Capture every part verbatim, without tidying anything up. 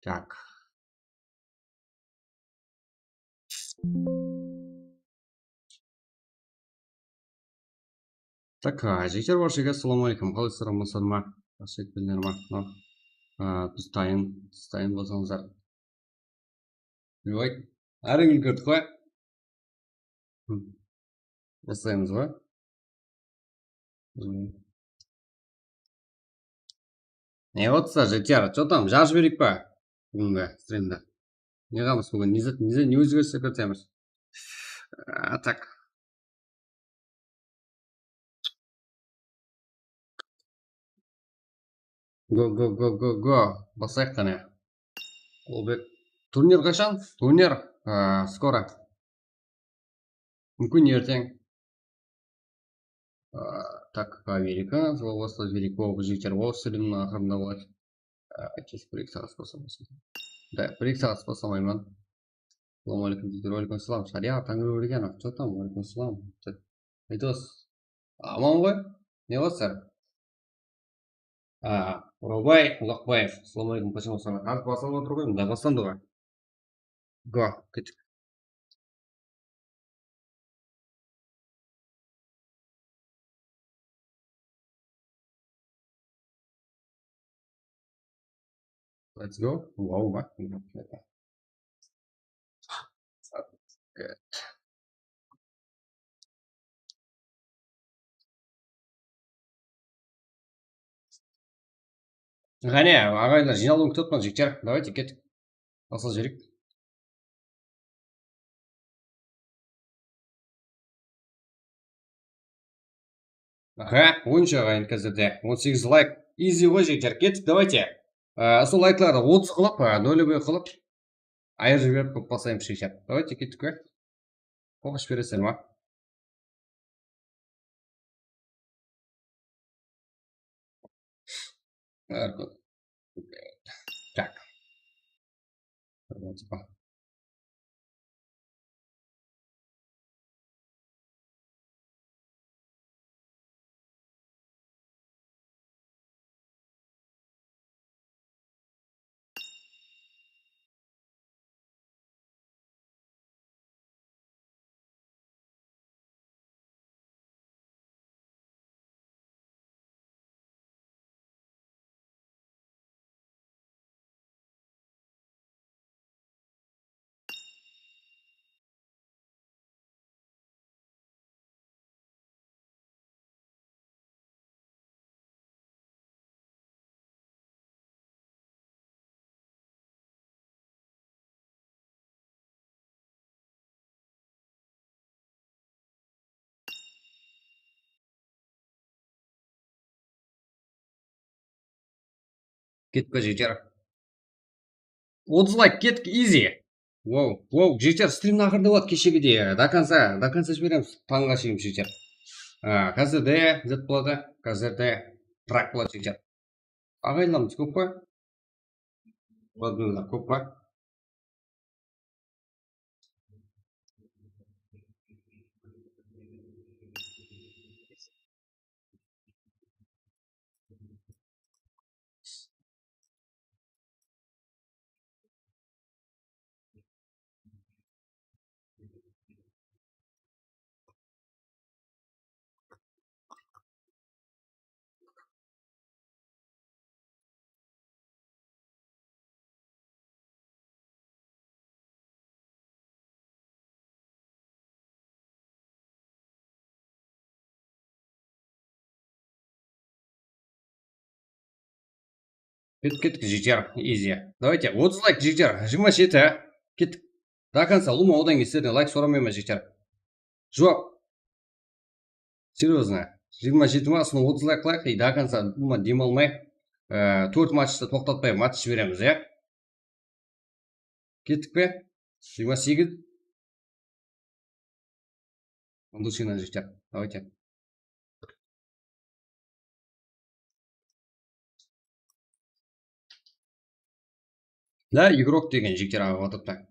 Так. Так, a, jigitler, barshege assalamu aleykum. Qalaysızlar, amansızlar ma? Jaqsı etkenler ma? Mınaw, a, biz tayın, siz tayın bolsańızlar. Oy, áreń úlgerdik ǵoy. Baslaymız ǵoy. Ne otsa, jigitler, что там, jazıp jibereyik pa búgingi strimde? Ne qılamız búgin? Ne zat, ne zat, ne ózgeris kirgizemiz? A, tak. Go, go, go, go, go. Baslayıq qáne. Qulbek. Turnir qashan? Turnir, a, skoro. Múmkin, erteń. A, так, Amerika, Zlobosla Zverikov, jigitler, o, strimniń aqırında boladı. A, kes bir-eki saat baslamasa. Da, bir-eki saat baslamayman. Assalamu aleykum, jigitler. Aleykum salam. Shariyar Tańrıbergenov. Что там? Aleykum salam. Aydos. Aman ǵoy? Ne qılasızlar? A, Burabay Ulaqbaev. Assalamu aleykum, qashan baslandı? Házir baslanıp atır ǵoy, mında baslandı ǵoy. Go, kettik. Let's go. Wow, ba? Good. Qáne, aǵayinler, jıynalıwın kútip atırman, jigitler. Давайте, kettik. Basla júreyik. Aha, oyınsha aǵayin, házirde on segiz layk. Easy ǵoy, jigitler, kettik, давайте. Á, sol layklardı otız qılıp, á, нолевой qılıp, ayırıp jiberip, kóp baslaymız, jigitler. Давайте, kettik, á. Qoqısh beresizler ma? Bárkúl. Tak. Kettik pa, jigitler? Otız layk, kettik, easy. Wow, wow, jigitler, strimniń aqırında boladı, keshegidey, до конца, до конца jiberemiz, tańǵa shekem, jigitler. Á, házirde zat boladı, házirde trak boladı, jigitler. Aǵayinlarımız kóp pa? Vladimir, kóp pa? Kettik, kettik, jigitler, easy. Давайте, otız layk, jigitler, jigirma jeti, á? Kettik. До конца, ulıwma, odan keyin sizlerden layk soramayman, jigitler. Juwap. Серьёзно. Jigirma jeti ma, usını otız layk qılayıq, и до конца, ulıwma, dem almay, e, tórt matchti toqtatpay match jiberemiz, ya? Kettik pe? Jigirma segiz. От души, jigitler. Давайте. Да, игрок degen jigitler aǵıp atırıptı.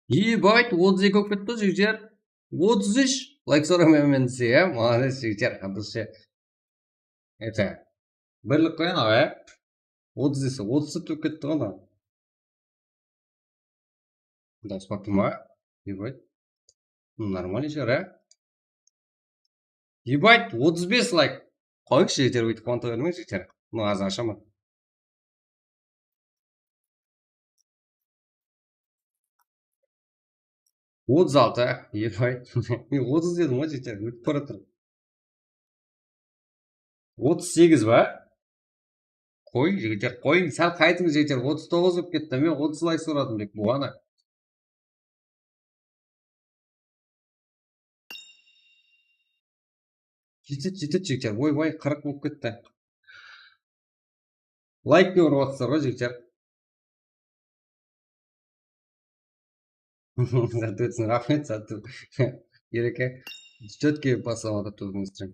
Ебать, otız eki bolıp ketti, jigitler. Otız úsh layk soramayman men dese, ya, молодец, jigitler, Abdulshe. Ete. Birlik qoyın, awa. Otız dese, otız bolıp ketti ǵo. Dawıs baqtı ma? Ебать. Ну, нормальный shıǵar, ya. Ебать, otız bes layk. Qoyıńshı, jigitler, óytip quwanta bermeń, jigitler. Ну, azır ashaman. Otız altı, ебать. Men otız dedim ǵoy, jigitler, ótip baratır. Otız segiz ba? Qoy, jigitler, qoyıń, sál qaytıń, jigitler, otız toǵız bolıp ketti. Men otız layk soradım dep, buǵana. Jetedi, jetedi, jigitler. Oy, oy, qırq bolıp ketti. Layk penen urıp atırsızlar ǵoy, jigitler. Satu, raxmet, Satu. Ereke. Чётко baslap atır turdıń stream.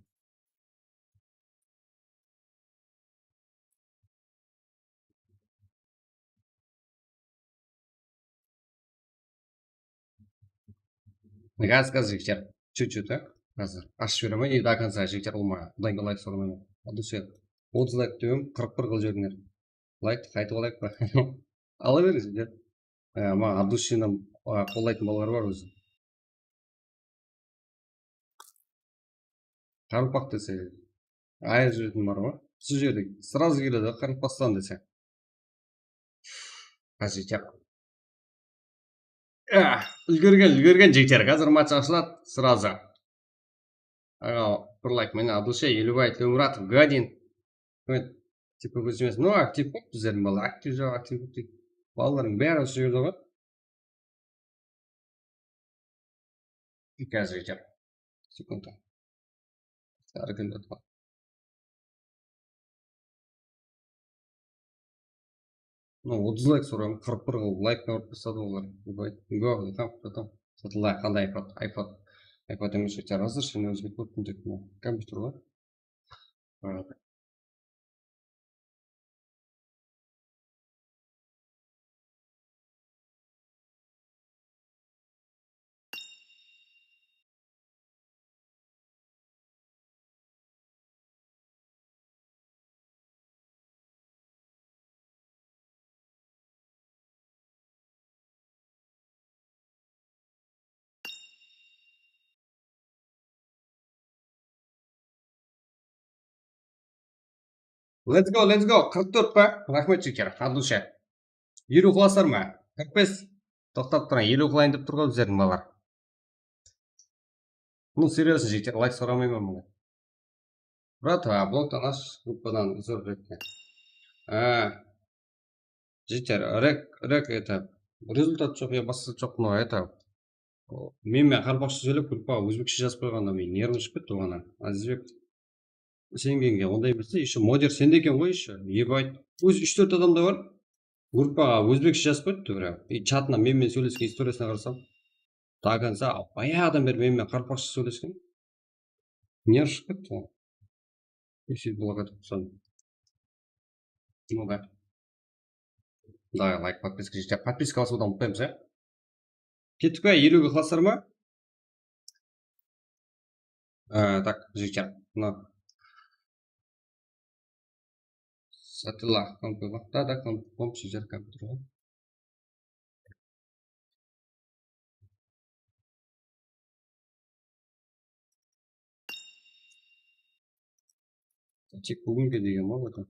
Gaz, gaz, jigitler. Чуть-чуть, a? Házir ashıp jiberemen, и до конца, jigitler, ulıwma. Quday layk soramayman. Al, dúse. Otız layk kútemen, qırq bir qılıp jiberińler. Layktı qaytıp alayıq pa? Ala beriń, jigitler. E, maǵan Abdulshinam, a, qollaytın balalar bar ózi. Qaraqalpaq dese, ayırıp júretin bar ǵoy. Usı jerde сразу keledi, Qaraqalpaqstan dese. Házir jaq. Ah, úlgergen, úlgergen, jigitler. Házir match ashıladı, сразу. Aǵa, bir layk menen Abdulshe, Elibay, Temuratov, Gadin. Tipi kózimesiz. Ну, aktiv kóp bizlerdiń balalar. Aktiv jaǵı, aktiv kóp deydi. Balalardıń bári usı jerde ǵoy. Házir jeter. Sekunda. Házir kelip atır. Mına otız layk sorayman, qırq bir qılıp layk urıp tasladı olar. Go, go, tamam, tamam. Satın layk, qanday iPod? iPod. iPod emes, jeter. Házir seni ózgertip óttim dep, kompyuter ǵoy. Let's go, let's go. Qırq tórt pa? Raxmet, jigitler. От души. Eliw qılasızlar ma? Qırq bes. Toqtap turıń, eliw qılayın dep tur ǵoy bizlerdiń balalar. Ну, серьёзно, jigitler, layk soramayman bunga. Brat, a, bloktan ash, gruppadan uzır jigitler. A, jigitler, rek, rek, это, rezultat joq, ya basqa joq, но, это, o, men, men qaraqalpaqsha sóylep, gruppaǵa ózbekshe jazıp qoyǵanda men nervim shıǵıp ketti oǵan. Azizbek, sen kelgenge onday emes te, ещё moder sende eken ǵoy, ещё, ебать. Ózi úsh-tórt adam da bar. Gruppaǵa ózbekshe jazıp qoyıptı biraq. И chatına men, men sóylesken istoriyasına qarasam, до конца, bayaǵıdan beri men, men qaraqalpaqsha sóylesken. Nervim shıǵıp ketti. Если блокировать qılsam. Ну да. Давай, лайк, подписка, jigitler. Подписка basıwdı umıtpaymız, ya. Kettik pe? Eliwge qılasızlar ma? Ee, tak, jigitler. Mına. Satilla, komp, da, da, komp, komp, jigitler, kompyuter. Tek búginge degen ma, bákim?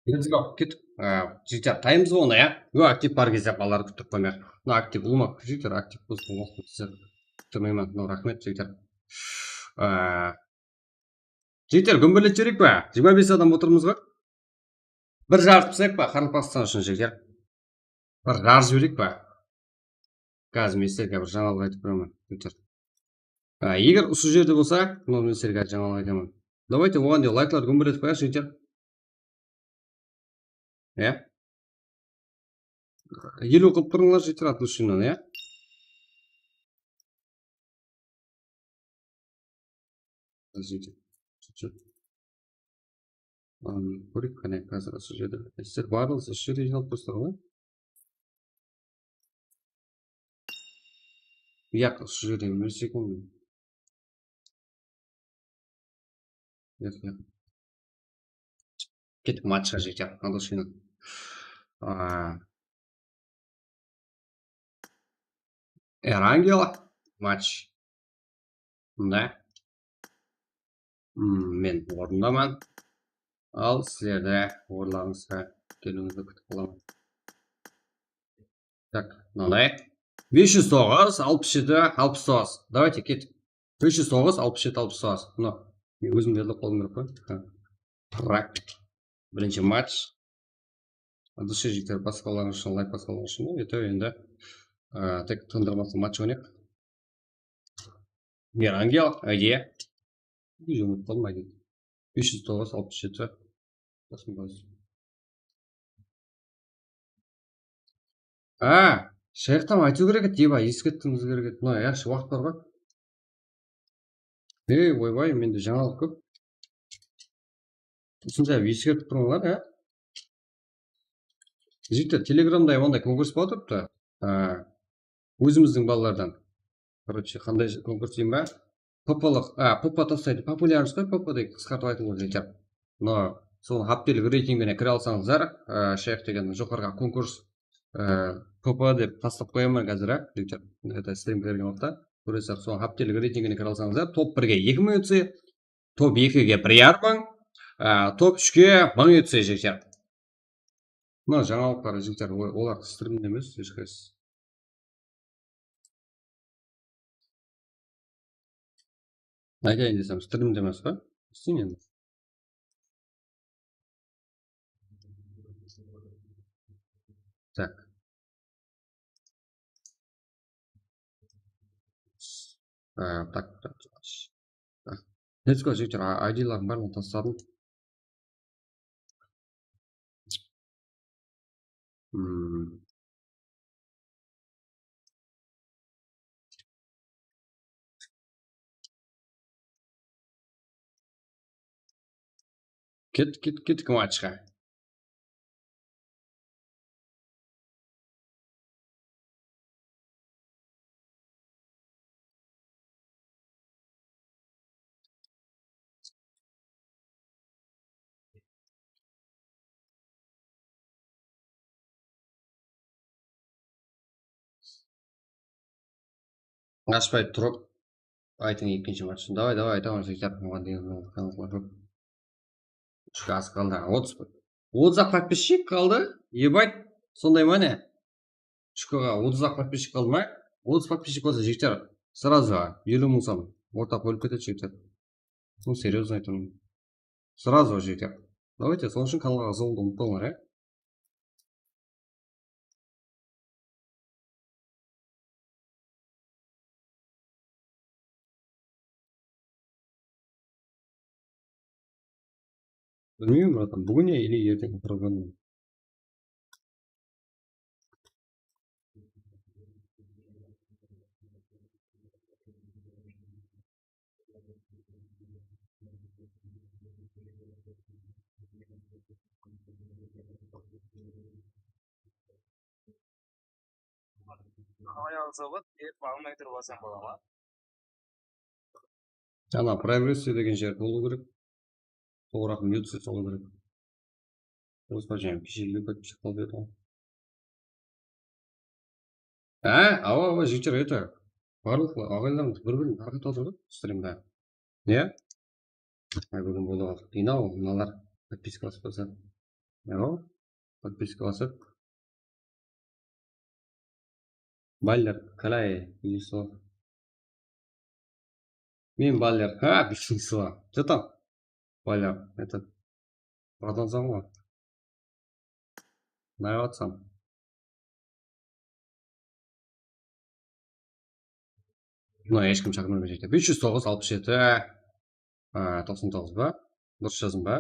Let's go, kettik. Á, jigitler, taymız ǵoy onı, ya? Yo, aktiv bar gezde balalar kútip qoymayıq. Mına aktiv ulıwma, jigitler, aktiv bolsın, waqtın sizler kúttirmeymen. No, raxmet, jigitler. Á, jigitler, gúmbirletip jibereyik pa? Jigirma bes adam otırmız ǵoy. Bir jarıtıp taslayıq pa, Qaraqalpaqstan ushın, jigitler? Bir jarıtıp jibereyik pa? Házir men sizlerge bir jańalıq aytıp beraman, jigitler. Á, eger usı jerde bolsa, mınaw men sizlerge jańalıq aytaman. Давайте oǵan da layklardı gúmbir etip qoyayıq, jigitler. Ya. Eliw qılıp turıńlar, jigitler, от души-nan, ya. Подождите. Чё-, чё? Am, kóreyik, qáne, házir usı jerde. Sizler barlıǵıńız usı jerde jıynalıp turıpsızlar ǵoy? Yaq, usı jerde emes eken. Yaq, yaq. Kettik matchqa, jigitler, от души-nan. A, Erangel match. Mında. Hmm, men orındaman. Al, sizler de orınlarıńızǵa keliwińizdi kútip qalaman. Tak, mınaday. Bes júz toǵız, alpıs jeti, alpıs toǵız. Давайте, kettik. Bes júz toǵız, alpıs jeti, alpıs toǵız. Mına, men ózim berdi qolım berip qoy. Ha. Praktik. Birinshi match. От души, jigitler, basqalar ushın, layk basqalar ushın. Eto endi, a, tek tındırmasın match oynayıq. Erangel, áyde. Uy, umıtıp qaldım, áyde. Bes júz toǵız, alpıs jeti. A, shayıqtan aytıw kerek edi, eba, eskertiwimiz kerek edi. Mına, yaqshı waqıt bar ǵoy. Ey, oybay, mende jańalıq kóp. Usınsha eskertip turıńlar, ya. Jigitler, Telegramda onday konkurs bolıp turıptı. A, ózimizdiń balalardan. Короче, qanday konkurs deyim ba? P P-lıq, a, P P taslaydı, populyarnost qoy, P P dep qısqartıp aytıw bolıp aytar. No, sol háptelik reytingine kire alsańızlar, a, shayıq degen joqarıǵı konkurs, a, P P dep taslap qoyaman házir, a, jigitler. Это, strim bergen waqıtta. Kóresiz, sol háptelik reytingine kire alsańızlar, top birge eki mıń utse, top ekige bir yarım mıń, a, top úshke mıń utse, jigitler. Mına jańalıqlar, jigitler, o-, olar strimde emes, hesh qaysı. Aytayın desem, strimde emes pa? Isleyim endi. Tak. Á, tak, tak, tak. Let's go, jigitler, a-, I D'lardıń barlıǵın tasladım. Hmm. Ket, ket, kettik matchqa. Ashpay turıp aytıń ekinshi matchın. Davay, davay, aytaman, jigitler, oǵan degen kanallar kóp. Úshke az qaldı, otız, otız aq подписчик qaldı, ебать, sonday ma ne? Úshke otız aq подписчик qaldı ma? Otız подписчик bolsa, jigitler, сразу eliw mıń som ortaq bólip ketedi, jigitler. Ну, серьёзно aytaman. Сразу, jigitler. Давайте, sonıń ushın kanalǵa qızıǵıwdı umıtpańlar, ya. Bilmeymen, bratан, búgin ya или erteń, определённо. Qalay, al-sawbat, berip almay turıp alsam bola ma? Ana, прогресс degen jer bolıw kerek. Toǵıraq mute salıw kerek. Ospa, jáne keshegiley подписчик qalıp edi ǵoy. Á, awa, awa, jigitler, это, barlıq aǵayinlarımız bir-birin tarqatıp atır ǵoy strimde. Ne? Ay, búgin bolıp atır. Qıynaw, mınalar подпискаlasıp qoysa. Awa, подпискаlasıp. Baller, qalay, Yusuf? Men Baller. Ha, Yusuf. Что там? Baller, это, bratан, saw ma? Ne qılatırsam? Mına, hesh kim shaqırmay jete. Bes júz toǵız, alpıs jeti. A, toqsan toǵız ba? Durıs jazdım ba?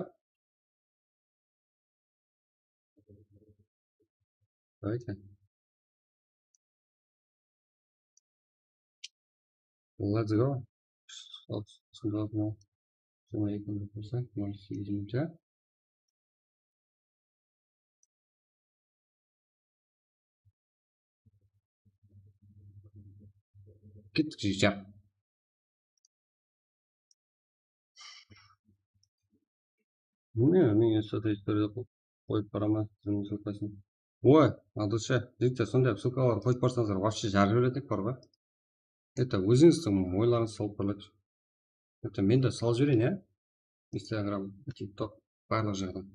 Давайте. Let's go. Toqsan toǵız mıń. Jigirma eki mıń toqsan, mıń segiz mıń. Kettik, jigitler. Mine, men statistikada qoyıp baraman, siziń ssılkasın. Oy, Adılsha, jigitler, sonday ssılkalardı qoyıp barsańızlar, вообще jarıp jiberetik bar ba? Это, ózińizdiń oylarıńızdı salıp barlayıq. Это, men de salıp jibereyin, ya? Instagram, TikTok, barlıq jaqtan.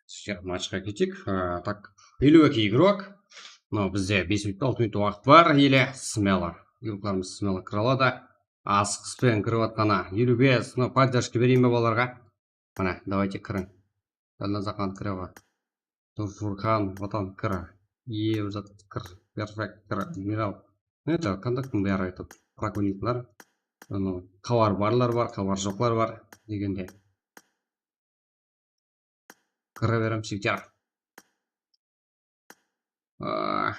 Sher matchqa keteyik. A, tak, eliw eki igrok. Mınaw bizde bes minut, altı minut waqıt bar. Ele smelo. Igroklarımız smelo kire aladı. Asıǵıspenen kirip atqanına eliw bes. Mınaw podderjka bereyin be balalarǵa? Mine, давайте kiriń. Dálnazaqan kire ǵoy. Turfurxan, Vatan kir. Iye, bir zat kir. Perfekt kir. Admiral. Это, kontaktıń bári aytıp, prokuratlar. Anı, xabar barlar bar, xabar joqlar bar degende. Kire berem, jigitler. Ah,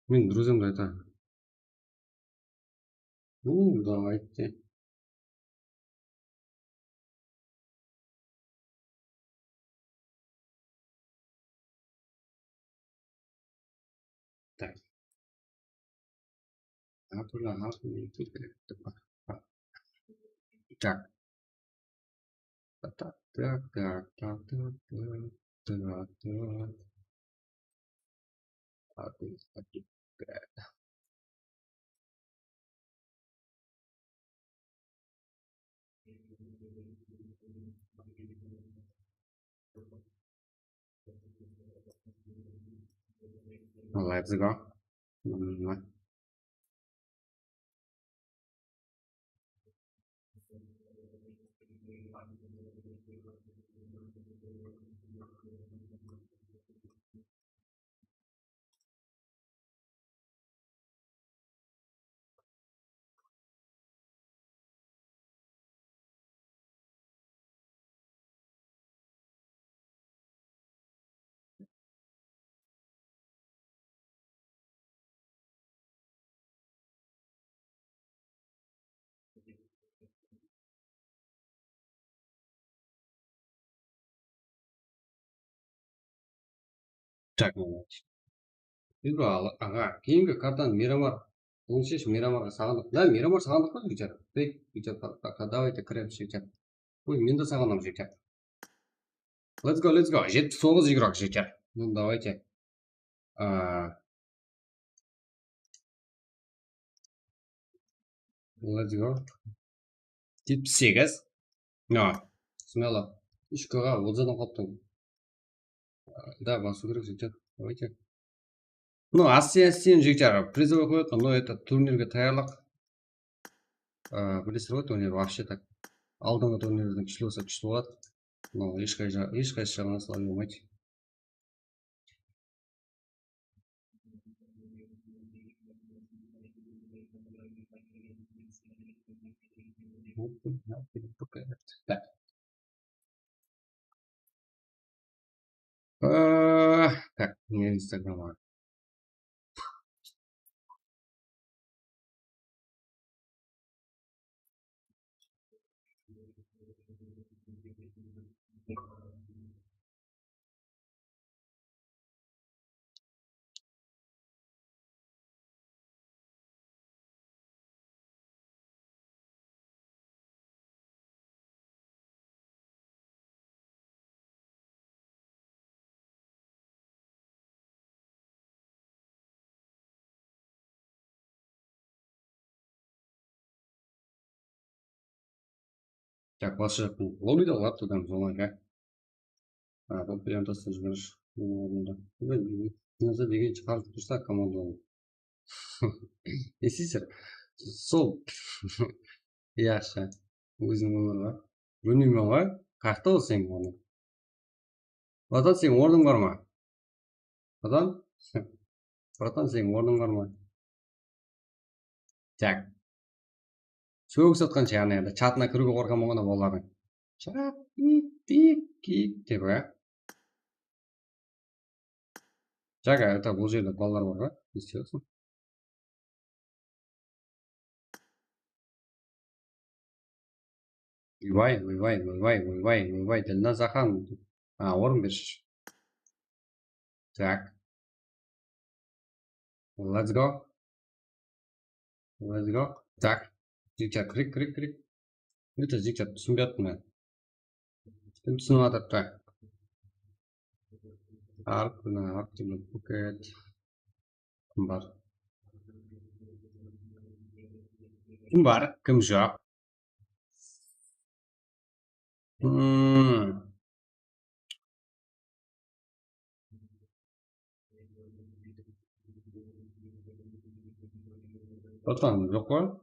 men druzimdi aytaman. Ну, давайте. Так. Har túrli, har túrli. Так. Так, так, так. Let's go. Так, молодец. Ibra aǵa, keyingi kartanı Miramar. Onı shesh, Miramarǵa saǵındıq. Da, Miramar saǵındıq pa, jigitler? Ey, jigitler, davayte kiremiz, jigitler. Oy, men de saǵındım, jigitler. Let's go, let's go. Jetpis toǵız igrok, jigitler. Ну, давайте. A, let's go. Jetpis segiz. No, смело. Úsh K-ǵa otız adam qalıptı. Da, basıw kerek, jigitler. Давайте. Ну, asten-asten, jigitler, призовой qoyayıq, но это turnirge tayarlıq. A, bilesizler ǵoy, turnir вообще так. Aldınǵı turnirden kúshli bolsa, kúshli boladı. No, hesh qay ja-, hesh qaysı jaǵınan sılay bolmaydı. Tak. A, tak, meniń Instagram bar. Так, basqa jaqtan lobbyda olar, туда, zona. A, bul priyantasın jiberish. Bunıń ornında. Nazar degen shıǵarıp tursa komandanı. Esiteysizler. Sol. Yaqshı. Óziniń ómiri bar. Bilmeymen ǵoy. Qayaqta ol seniń ornıń? Bratan, seniń ornıń bar ma? Bratan? Bratan, seniń ornıń bar ma? Tak. Sógis atqan shıǵar, endi chatına kiriwge qorqaman ǵoy, balalardıń. Shırap, ip, ip, ip dep, a? Jaga, это, bul jerde balalar bar ǵoy, ne isteyapsań? Oybay, oybay, oybay, oybay, oybay, Dilnaz axam. A, orın bershi. Tak. Let's go. Let's go. Tak. Jigitler, kirek, kirek, kirek. Bitta jigitler, túsinbey atırman. Kim túsinip atırıptı? Ark, mına, Ark, Buket. Kim bar? Kim bar? Kim joq? Hmm. Bratan, joq pa?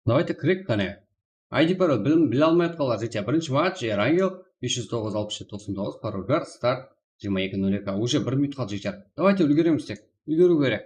Давайте kirek qáne. I D parol bilim, bile almay atqanlar, jigitler. Birinshi match, Erangel, bes júz toǵız, alpıs jeti, toqsan toǵız, parol bar, start, jigirma eki nol eki. Уже bir minut qaldı, jigitler. Давайте, úlgeremiz tek. Úlgeriw kerek.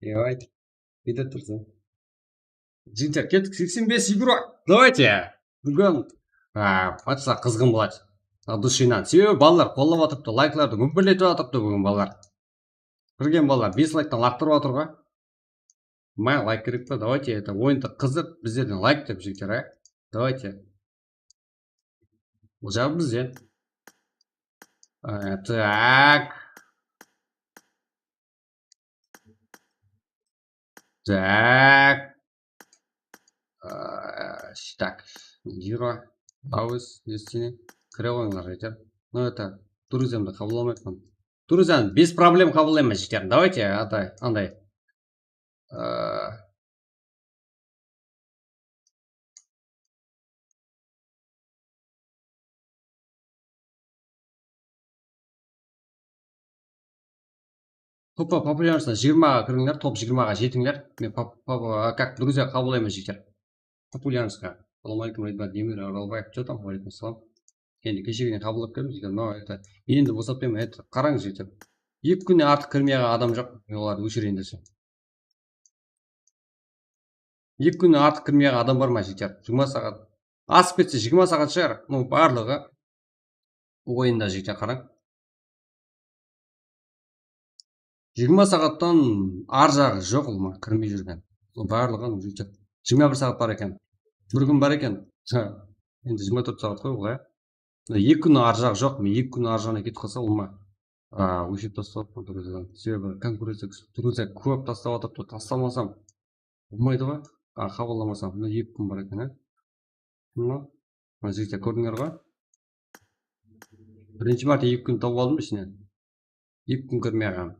Давайте. Kete tursa. Jigitler, kettik, seksen bes igrok. Давайте. Búgin, a, patsa qızǵın boladı. От души-nan. Sebebi balalar qollap atırıptı, layklardı gúmbirletip atırıptı búgin balalar. Kirgen balalar bes layktan laqtırıp atır ǵoy. Mına layk kerek pa? Давайте, это, oyındı qızıq, bizlerden layk dep, jigitler, a? Давайте. Bul jaǵı bizden. E, tak. Tak. E, tak. Giro. Lawis, Destiny. Kire qoyıńlar, jigitler. Ну, это, друзьямdı qabıl almayman. Друзьяны без проблем qabıllayman, jigitler. Давайте, ata, anday. E, P P populyarnosttan jigirmaǵa kirińler, top jigirmaǵa jetińler. Men pop-, pop-, как друзья qabıllayman, jigitler. Populyarnostqa. Assalawma aleykum, Redman Demir Oralbaev. Что там? Aleykum assalam. Endi keshegiden qabıllap keldim, jigitler. No, это, endi bosap bermen, это, qarań, jigitler. Eki kúnnen artıq kirmey alǵan adam joq, men olardı óshireyin desem. Eki kúnnen artıq kirmey alǵan adam bar ma, jigitler? Jigirma saat. Asıp ketse, jigirma saat shıǵar. No, barlıǵı oyında, jigitler, qarań. Jigirma saattan arjaǵı joq, ulıwma, kirmey júrgen. Ulıwma, barlıǵı, jigitler. Jigirma bir saat bar eken. Bir kún bar eken. Ha, endi jigirma tórt saat ǵoy, ulıwma, ya. Mına eki kúnniń arjaǵı joq, men eki kúnniń arjaǵına ketip qalsa, ulıwma, a, óshirip taslap, sebebi konkurenciya, druziya kóp taslap atırıptı, taslamasam bolmaydı ǵoy. A, qabıllamasam, mına eki kún bar eken, a. Mına, mına jigitler, kórdińler ǵoy. Birinshi márte eki kún tawıp aldım ishinen. Eki kún kirmey alǵan.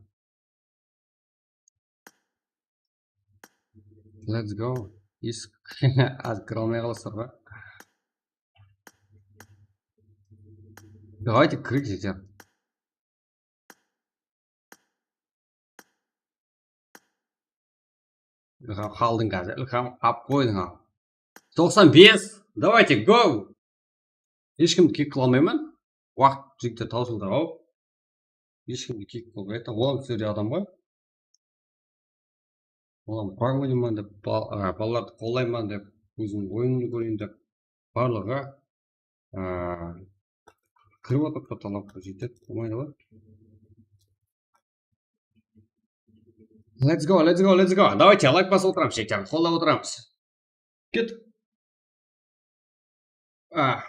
Let's go. Esk. Házir kire almay qalasızlar ǵoy. Давайте, kireyik, jigitler. Ilham, qaldıń házir. Ilham, ap qoydıń al. Toqsan bes. Давайте, go! Hesh kimdi kik qıla almayman. Waqıt, jigitler, tawsıldı-aw. Hesh kimdi kik qılıp ayta. Olam sóydi adam ǵoy. Olam quraq oynayman dep, bal-, a, balalardı qollayman dep, óziniń oyının kóreyin dep, barlıǵı, a, kirip otırıptı, talap, jigitler, bolmaydı ǵoy. Let's go, let's go, let's go. Давайте, layk basıp otıramız, jigitler, qollap otıramız. Ket. Ah.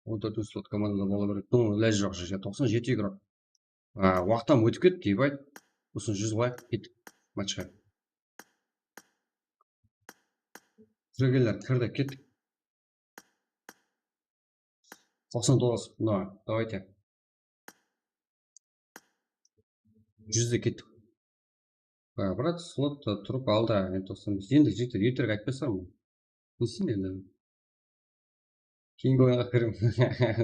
On tórt slot komandada bola beredi. Bunıń ilajı joq, jigitler. Toqsan jeti igrok. A, waqtam ótip ketti, ebay. Usını júz qoyayıq, kettik matchqa. Kirgenler kirdi, kettik. Toqsan toǵız, no, давайте. Júzde kettik. A, brat, slot turıp aldı, endi toqsan bes. Endi jigitler, erterek aytpasam. Bilsin endi. Keyingi oyınǵa kiriń.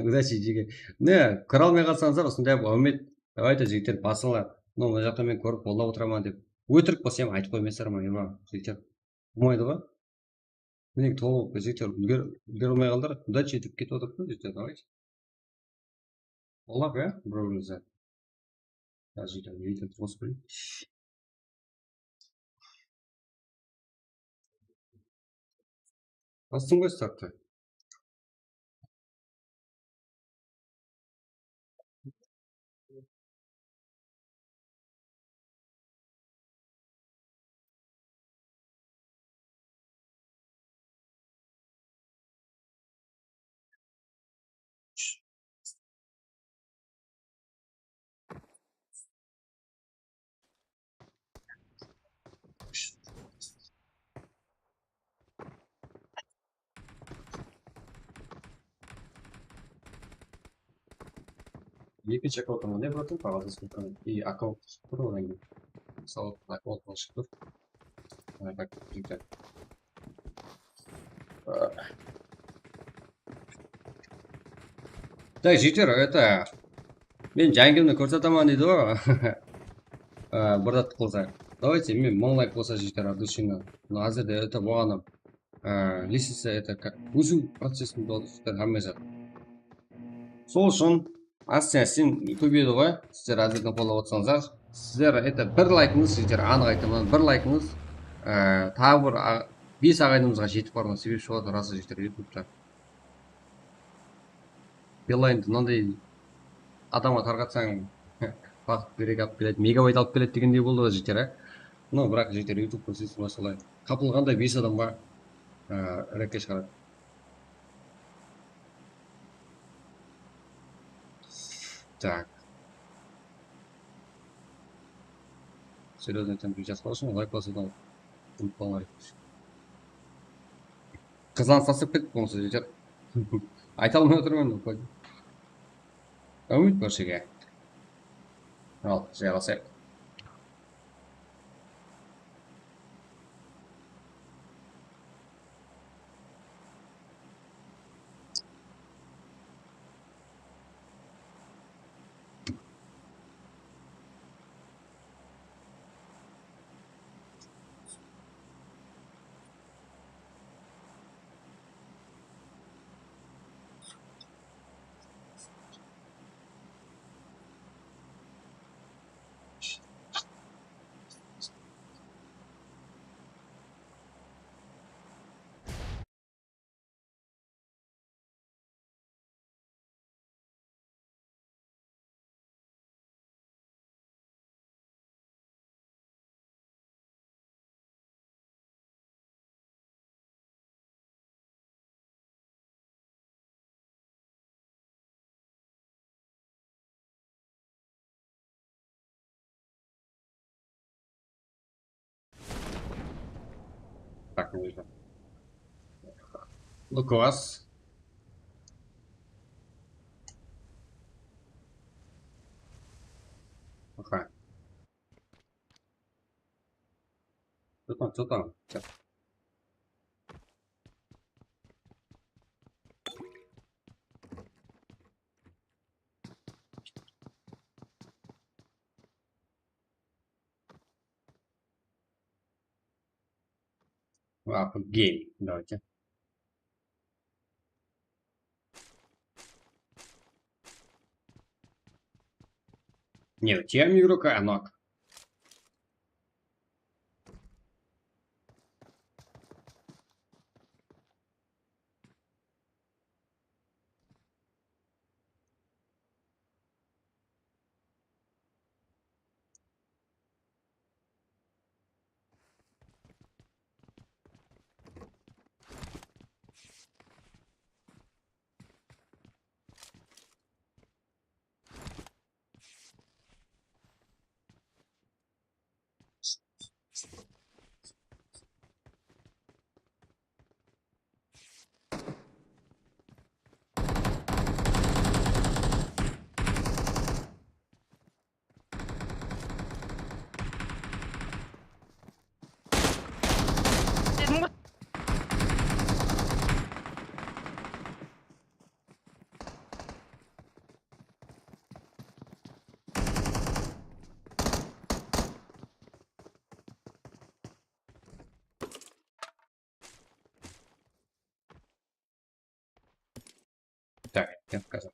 Удачи, jigit. Ne, kire almay qalsańızlar, usınday bir úmit. Давайте, jigitler, basıńlar. No, mına jaqta men kórip, qollap otıraman dep. Ótirik bolsa hám aytıp qoymaysızlar ma, ema, jigitler? Bolmaydı ǵoy. Mine, tolıq, jigitler, úlger-, úlgere almay qaldılar. Удачи etip ketip otırıptı, jigitler, давайте. Qollap, ya, bir-birimizdi. Házir jigitler, jigitler, turıs qoyayın. Bastım ǵoy starttı. Ekinshi akkauntımdı ne bıraktım? Qogazda skолько? И аккаунт shıǵıp tur, odan keyin. Mısalı, akkaunttan shıǵıp tur. Mana, так, jigitler. Так, jigitler, это, men Jangimni kórsetemen deydi ǵoy. A, bir zat qılsa. Давайте, men mıń layk bolsa, jigitler, от души. Mına házirde это bolǵanı, a, лестница, это как, ósiw procesinde boldı, jigitler, hámme zat. Sol ushın ásten-ásten kóbeyedi ǵoy. Sizler házirden qollap otsańızlar. Sizler, это, bir laykıńız, jigitler, anıq aytaman, bir laykıńız, e, taǵı bir a-, bes aǵaynımızǵa jetip barǵan sebepshi boladı, rası, jigitler, YouTubeta. Beelinedi, mınanday adamǵa tarqatsań, baxıt, bereket alıp keledi, megabayt alıp keledi degendey boldı ǵoy, jigitler, a? No, biraq, jigitler, YouTube kórsetip tursa solay. Qapılǵanda bes adamǵa, e, rekke shıǵaradı. Так. Серьёзно aytaman, jazıp qalsın, layk basıwdı umıtpańlar. Qızlanıs tastap ketip, onsı jeter. Ayta almay otırman, qoy. Úmit barshege. Al, jaylasayıq. Так, не знаю. Лукас. Ага. Что там, что там? Щас. Ладно, гей, давайте. Не, у тебя, Мирука, оно. Так, я сказал.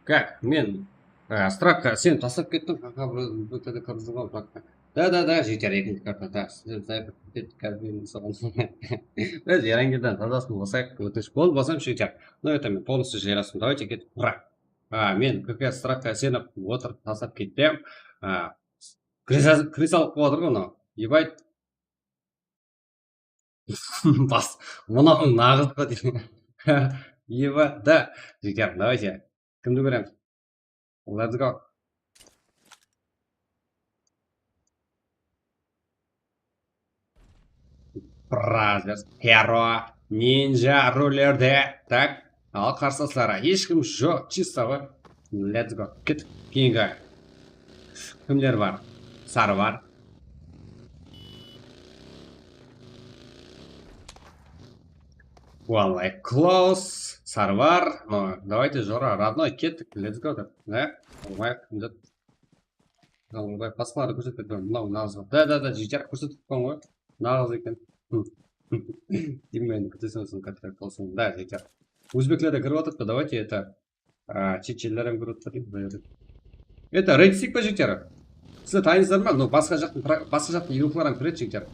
Kak, men, e, Straka, sen taslap kettiń, qaqa, bir, bir, bir, bir, bir, Da, da, da, jeter, ekinshi karta, da, sizler zayıp ketip ketken soǵan. Biz Erangilden tazasın basayıq, ótinish. Bol, basam, jeter. No, это men полностью jaylasın. Давайте ketip, bra. A, men K K Straka isenip otırıp taslap kettim. A, kris al-, kris alıp qoyıp atır ǵoy mınaw. Ебать. Bas, mınaw naǵız ba deydi. Eba, da, jeter, давайте. Kimdi kóremiz? Let's go. Brothers, Hero, Ninja, Rulerdi. Tak, al qarsaslari. Hesh kim joq, чисто ǵoy. Let's go. Ket, keyingi. Kimler bar? Sarvar. One like close. Sarvar. No, давайте, Jora, родной, kettik. Let's go dep. Ne? Oǵay, kimdir. Oǵay, basqalardı kórsetpedi. Mınaw naǵız. Da, da, da, jeter, kórsetip qoyǵan ǵoy. Naǵız eken. Hı. Deymen, kúteseń, soń kontrakt bolsın. Da, jeter. Ózbekler de kirip atırıptı, давайте, это, a, chechenler hám kirip atır, deydi. Это, reyd isteyik pa, jeter? Sizler tayınsızlar ma? No, basqa jaqtıń pra-, basqa jaqtıń игрокlar hám kiredi, jeter.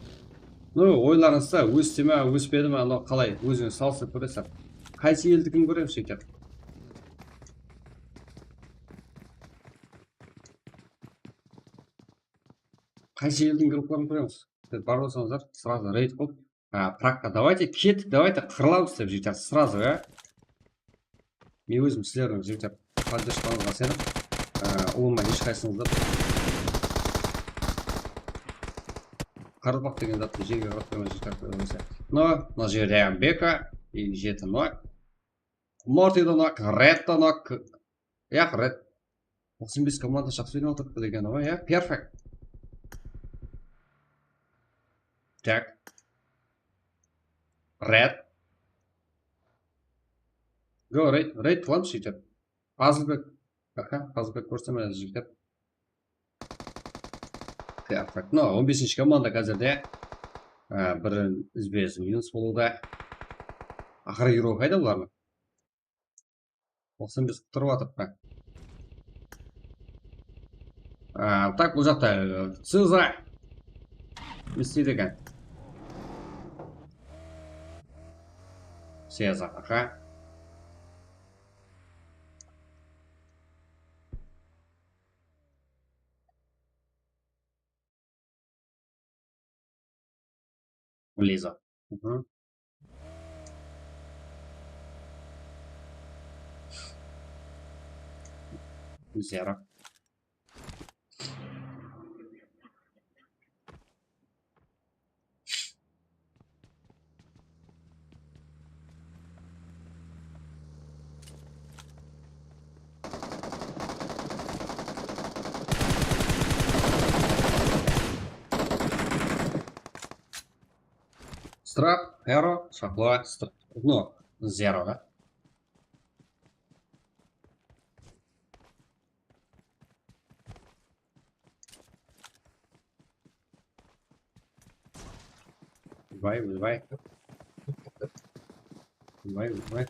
No, oylarıńızda, óste ma, óspedi ma, no, qalay, ózińiz salıstırıp kóresizler. Qaysı eldikin kóremiz, jeter? Qaysı eldiń игрокların kóremiz? Sizler bar bolsańızlar, сразу reyd qılıp, a, Pragqa, давайте, kettik, давайте, qırılamız dep, jeter, сразу, ya. Men ózim sizlerdiń, jeter, поддержкаńızǵa isenip, a, ulıwma hesh qaysıńızdı qırpaq degen zattı jerge qırıp qoyman, jeter, kóbinese. No, mına jerde Beka, e, jeti nok. Morty da nok, Red ta nok. Yaq, Red. Toqsan bes komanda jaqsı oynap atırıptı degeni ǵoy, ya? Perfect. Tak. Red. Go, reyd, reyd qılamız, sóytip. Puzzleback. Aha, Puzzleback kórsemen, sóytip. Perfect. No, on besinshi komanda házirde. Á, bir izbe-iz minus bolıwda. Aqırı hero qayda bulardıń? Toqsan bes turıp atır pa? Á, tak, bul jaqta, e, Ceza. Ne isteydi eken? Ceza, aha. Влезла. Мгм. Zero. Strap, Hero, Shaqlo, Strap. No, Zero da. Vay, vay. Vay, vay.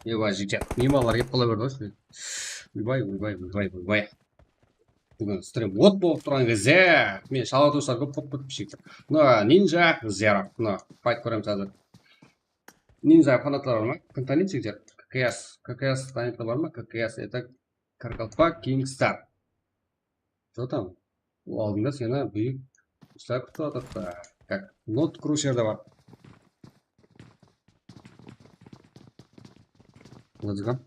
Eba, jigitler, miymanlar kelip qala berdi ǵoy. Oybay, oybay, oybay, oybay. Búgin strim ot bolıp turǵan gezde men shala tursa kóp, kóp, kóp jigitler. Mına Ninja, Zero. Mına fight kóremiz házir. Ninja fanatlar bar ma? Kim tanıydı, jigitler? K K S, K K S tanıydı bar ma? K K S, это Karkaltpak, Kingstar. Что там? Ol aldıńda seni búyik isler kútip atır. Так, Loot Crusher de bar. Let's go.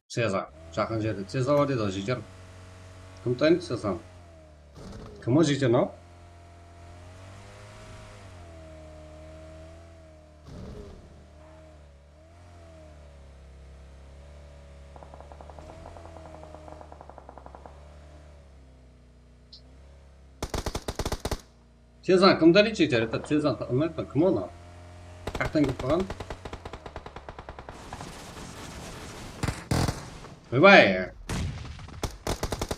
Ceza. Jaqın jerde Ceza bar deydi ǵoy, jigitler. Kim tanıydı Cezanı? Kim o, jigitler, mınaw? Cezan kimdi deydi, jigitler? Это Cezan tanımayman, kim ol? Qayaqtan kelip qalǵan? Oybay!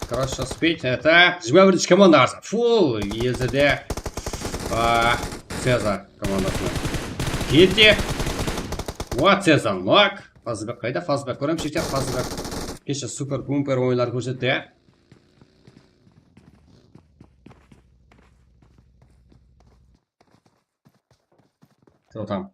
Хорошо спеть, это jigirma birinshi komanda qarsı. Full E Z D. A, Cezan komandasına. Kete. Wa, Cezan, nok. Fazbek qayda? Fazbek, kóremiz, jigitler, Fazbek. Keshe super bumper oyınlar kórsetti, ya. Totam.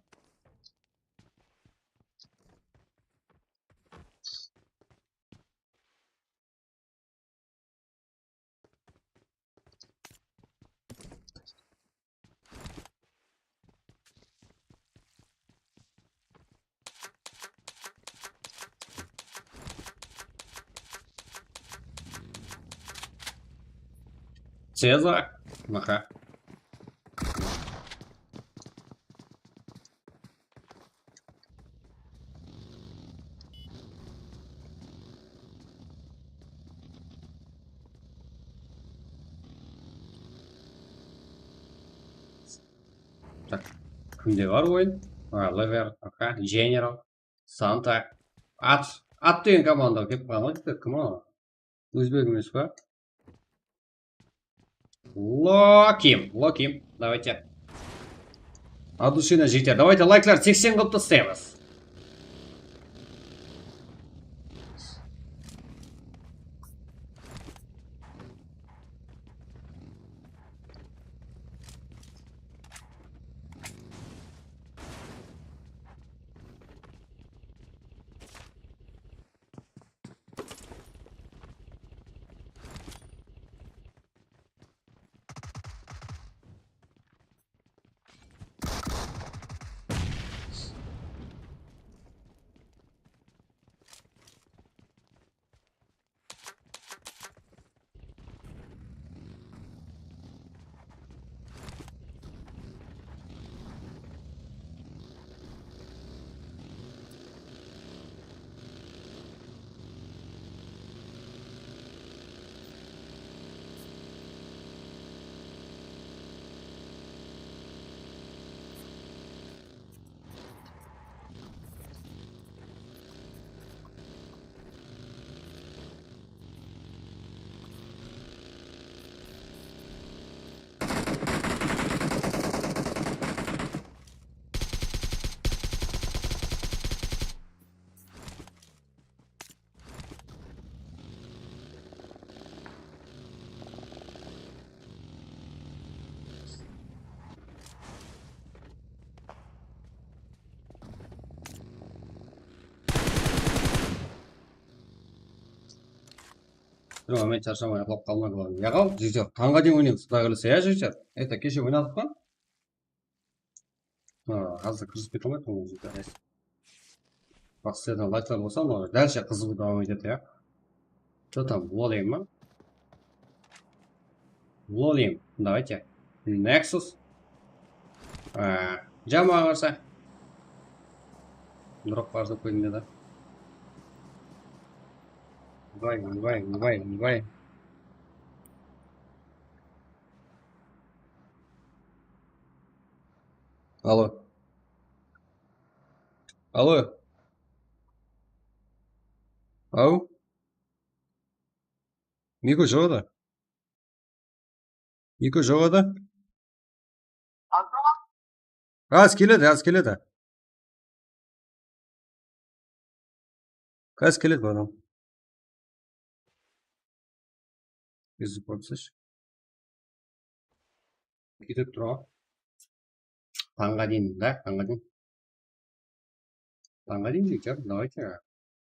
Ceza. Maxa. Так, kimde bar oyın? A, Lever, aka, General, Santa. At, At degen komanda kelip qalǵan ǵoy, kim o? Ózbek emes pa? Lokim, lokim. Давайте. От души, jigitler. Давайте, layklar seksen qılıp taslaymız. Jigitler, men sharshamay uxlap qalmań, glавное. Yaǵaw, jigitler, tańǵa deyin oynaymız, Quday qálese, ya, jigitler? Это, keshe oynadıq pa? Ha, házir kirgizip kete almay turman, jigitler. Baq, sizlerden layklar bolsa, mına dálshe qızıǵıw dawam etedi, ya. Что там, Lolim ma? Lolim, давайте. Nexus. Á, jamaǵa qarsı. Drop bar dep qoydım dedi. Vay, vay, vay, vay. Alo. Alo. Au. Mikro joq edi. Mikro joq edi. Házir keledi, házir keledi. Házir keledi, balalar. Uzıp qoyıpsız. Ketip tura. Tańǵa deyin da, tańǵa deyin. Tańǵa deyin, jigitler, давайте.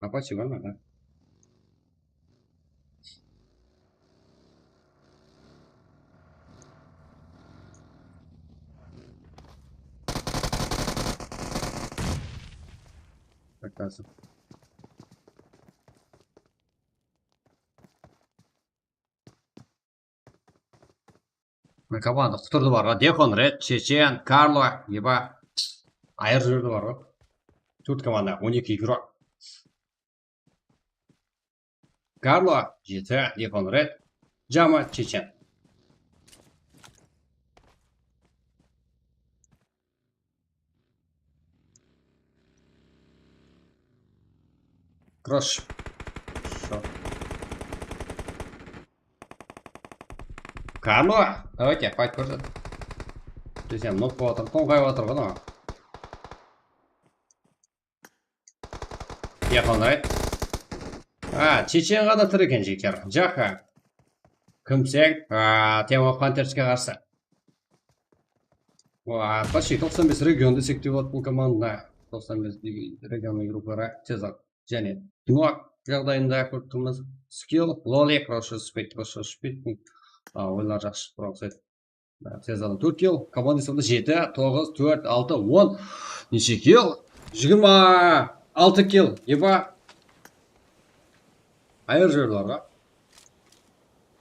Apache bar ma, da? Как раз. Komanda qutırdı bar, Dekon Red, Chechen, Karlo, eba ayır júrdi bar ǵoy. Tórt komanda, on eki igrok. Karlo, jeti, Dekon Red, Jama, Chechen. Krosh. Shot. Karlo, давайте, fight kórset. Bizden nok bolıp atır, tońǵayıp atır ǵoy mına. Yaqınlaydı. A, Chechen ǵana tiri eken, jigitler. Jaka. Kimseń? A, Team of Huntersqa qarsı. Wa, почти toqsan bes region desek te boladı bul komanda. Toqsan bes region igrokları tez-aq. Jáne nok jaǵdayında kórip turmız. Skill, Loli, хорошо успеть, хорошо успеть. A, oyunlar jaqsı shıǵıp turǵan uqsaydı. Tez arada tórt kill, komanda esabında jeti, toǵız, tórt, altı, on. Neshe kill? Jigirma altı kill. Eba. Ayır júrlerge.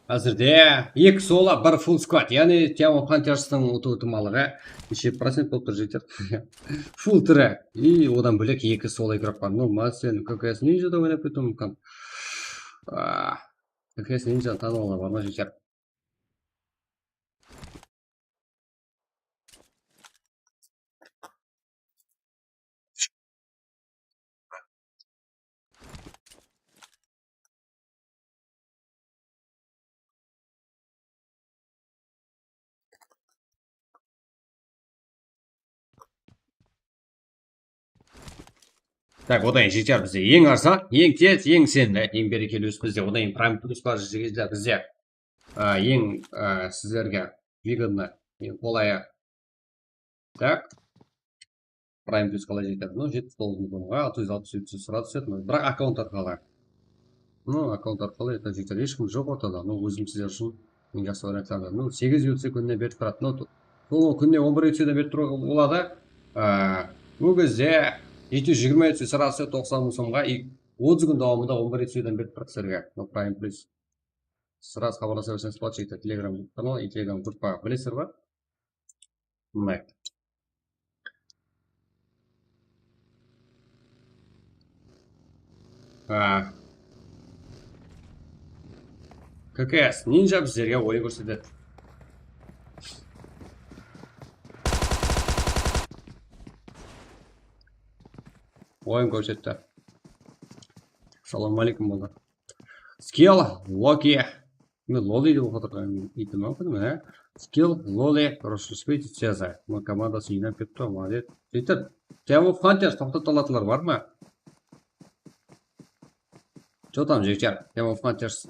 Házirde eki solo, bir full squad. Yaǵnıy Team of Hunterstıń utıw itimallıǵı neshe procent bolıp tur, jigitler? Full tiri. I odan bólek eki solo igrok bar. Ну, Masen, K K S Ninja da oynap ketiwi múmkin. Ah, K K S Ninja tanıwlar bar ma, jigitler? Tak, odan keyin jeter bizde eń arzan, eń tez, eń isenimli, eń berekeli ósip bizde. Odan keyin Prime Plus bar, jeter bizde. A, eń, a, sizlerge выгодно, eń qolayı. Tak. Prime Plus qalay jetedi? No, jetpis toǵız mıń tomǵa, altı júz alpıs jeti júz sırası túsedi. Biraq akkaunt arqalı. No, akkaunt arqalı, это jeter, hesh kim joq ortada. No, ózim sizler ushın eń jaqsı variantlardı. No, segiz USDT kúnine berip turadı. No, to-, sol kúnine on bir USDT berip turıwǵa boladı. Á, ol gezde jeti júz jigirma USDT sırası toqsan mıń somǵa, i otız kún dawamında on bir USDT berip turadı sizlerge. No, Prime Plus. Sırası xabarlasa berseńiz boladı, jigitler, Telegram kanal, i Telegram gruppa bilesizler ba? Mına. Ha. K K S Ninja bizlerge oyın kórsetedi. Oyın kórsetti. Assalawma aleykum boldı. Skill, Loki. Men Loli dep oqıp atırǵan edim, múmkin, mine. Skill, Loli, Roshespeti, Ceza. Bunıń komandası jıynap kelipti, molodec. Jigitler, Team of Hunters toqtatıp alatılar bar ma? Что там, jigitler? Team of Hunters.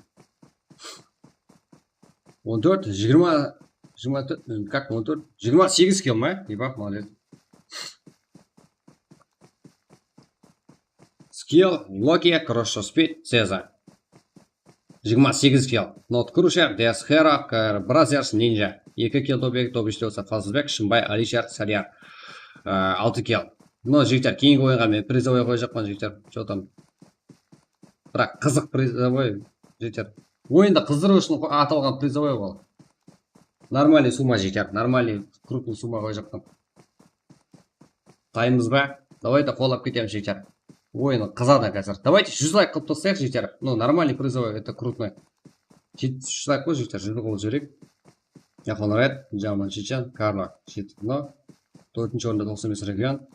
On tórt, jigirma, jigirma tórt, как, on tórt, jigirma segiz kill ma? Ебать, молодец. Skill, Loki, Cross Speed, Ceza. Jigirma segiz kill. Not Crusher, Death Hero, Brothers, Ninja. Eki kill Tobek, Tobishte bolsa Fazlbek, Shımbay, Alishar, Sariyar. Á, altı kill. No, jigitler, keyingi oyınǵa men призовой qoyajaqpan, jigitler. Что там? Biraq qızıq призовой, jigitler. Oyındı qızdırıw ushın qo-, atılǵan призовой ol. Нормальный summa, jigitler. Нормальный, крупный summa qoyajaqpan. Dayınbız ba? Давайте qollap ketemiz, jigitler. Oyın qızadı házir. Давайте júz layk qılıp taslayıq, jigitler. No, нормальный призовой, это крупный. Jetpis úsh layk qoy, jigitler, júz qılıp jibereyik. Yaqın Red, Jaman Chechen, Karlo, jeti. No, tórtinshi orında toqsan bes region.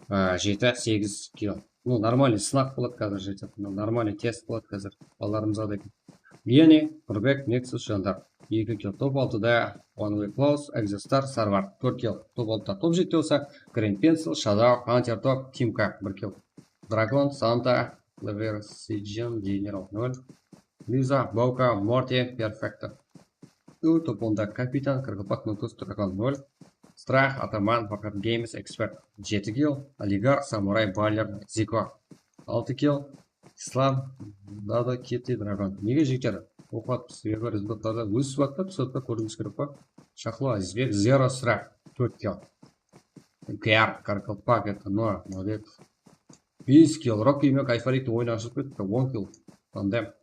Á, jeti, segiz kill. No, нормальный sınaq boladı házir, jeti. No, нормальный test boladı házir. Balalarımızǵa da eken. Geni, Qurbek, Nexus, Jandar. Eki kill. Top altıda One Way Close, Exostar, Sarvar. Tórt kill. Top altıda, top jetide bolsa Green Pencil, Shadow, Hunter Top, Kimka. Bir kill. Dragon, Santa, Clever, Sijan, General, nol. Liza, Bauka, Morty, Perfecto. Ü, top onda Kapitan, Qırqılpaq, Nokos, Dragon, nol. Strah, Ataman, Fakat Games, Expert, jeti kill. Oligarx, Samuray, Baller, Ziko, altı kill. Islam, Dado, Kitty, Dragon. Nege, jigitler? Oqıp atırmız. Sebebi rezultatlarda ósip atırıp, sırtqa kóriwimiz kerek pa? Shaqlo, Azizbek, Zero, Strah, tórt kill. K R, Qaraqalpaq, это, no, молодец. Bes kill, Rock Yumek, Ayfalikti oyın ashıp ketti, on kill. Tandem.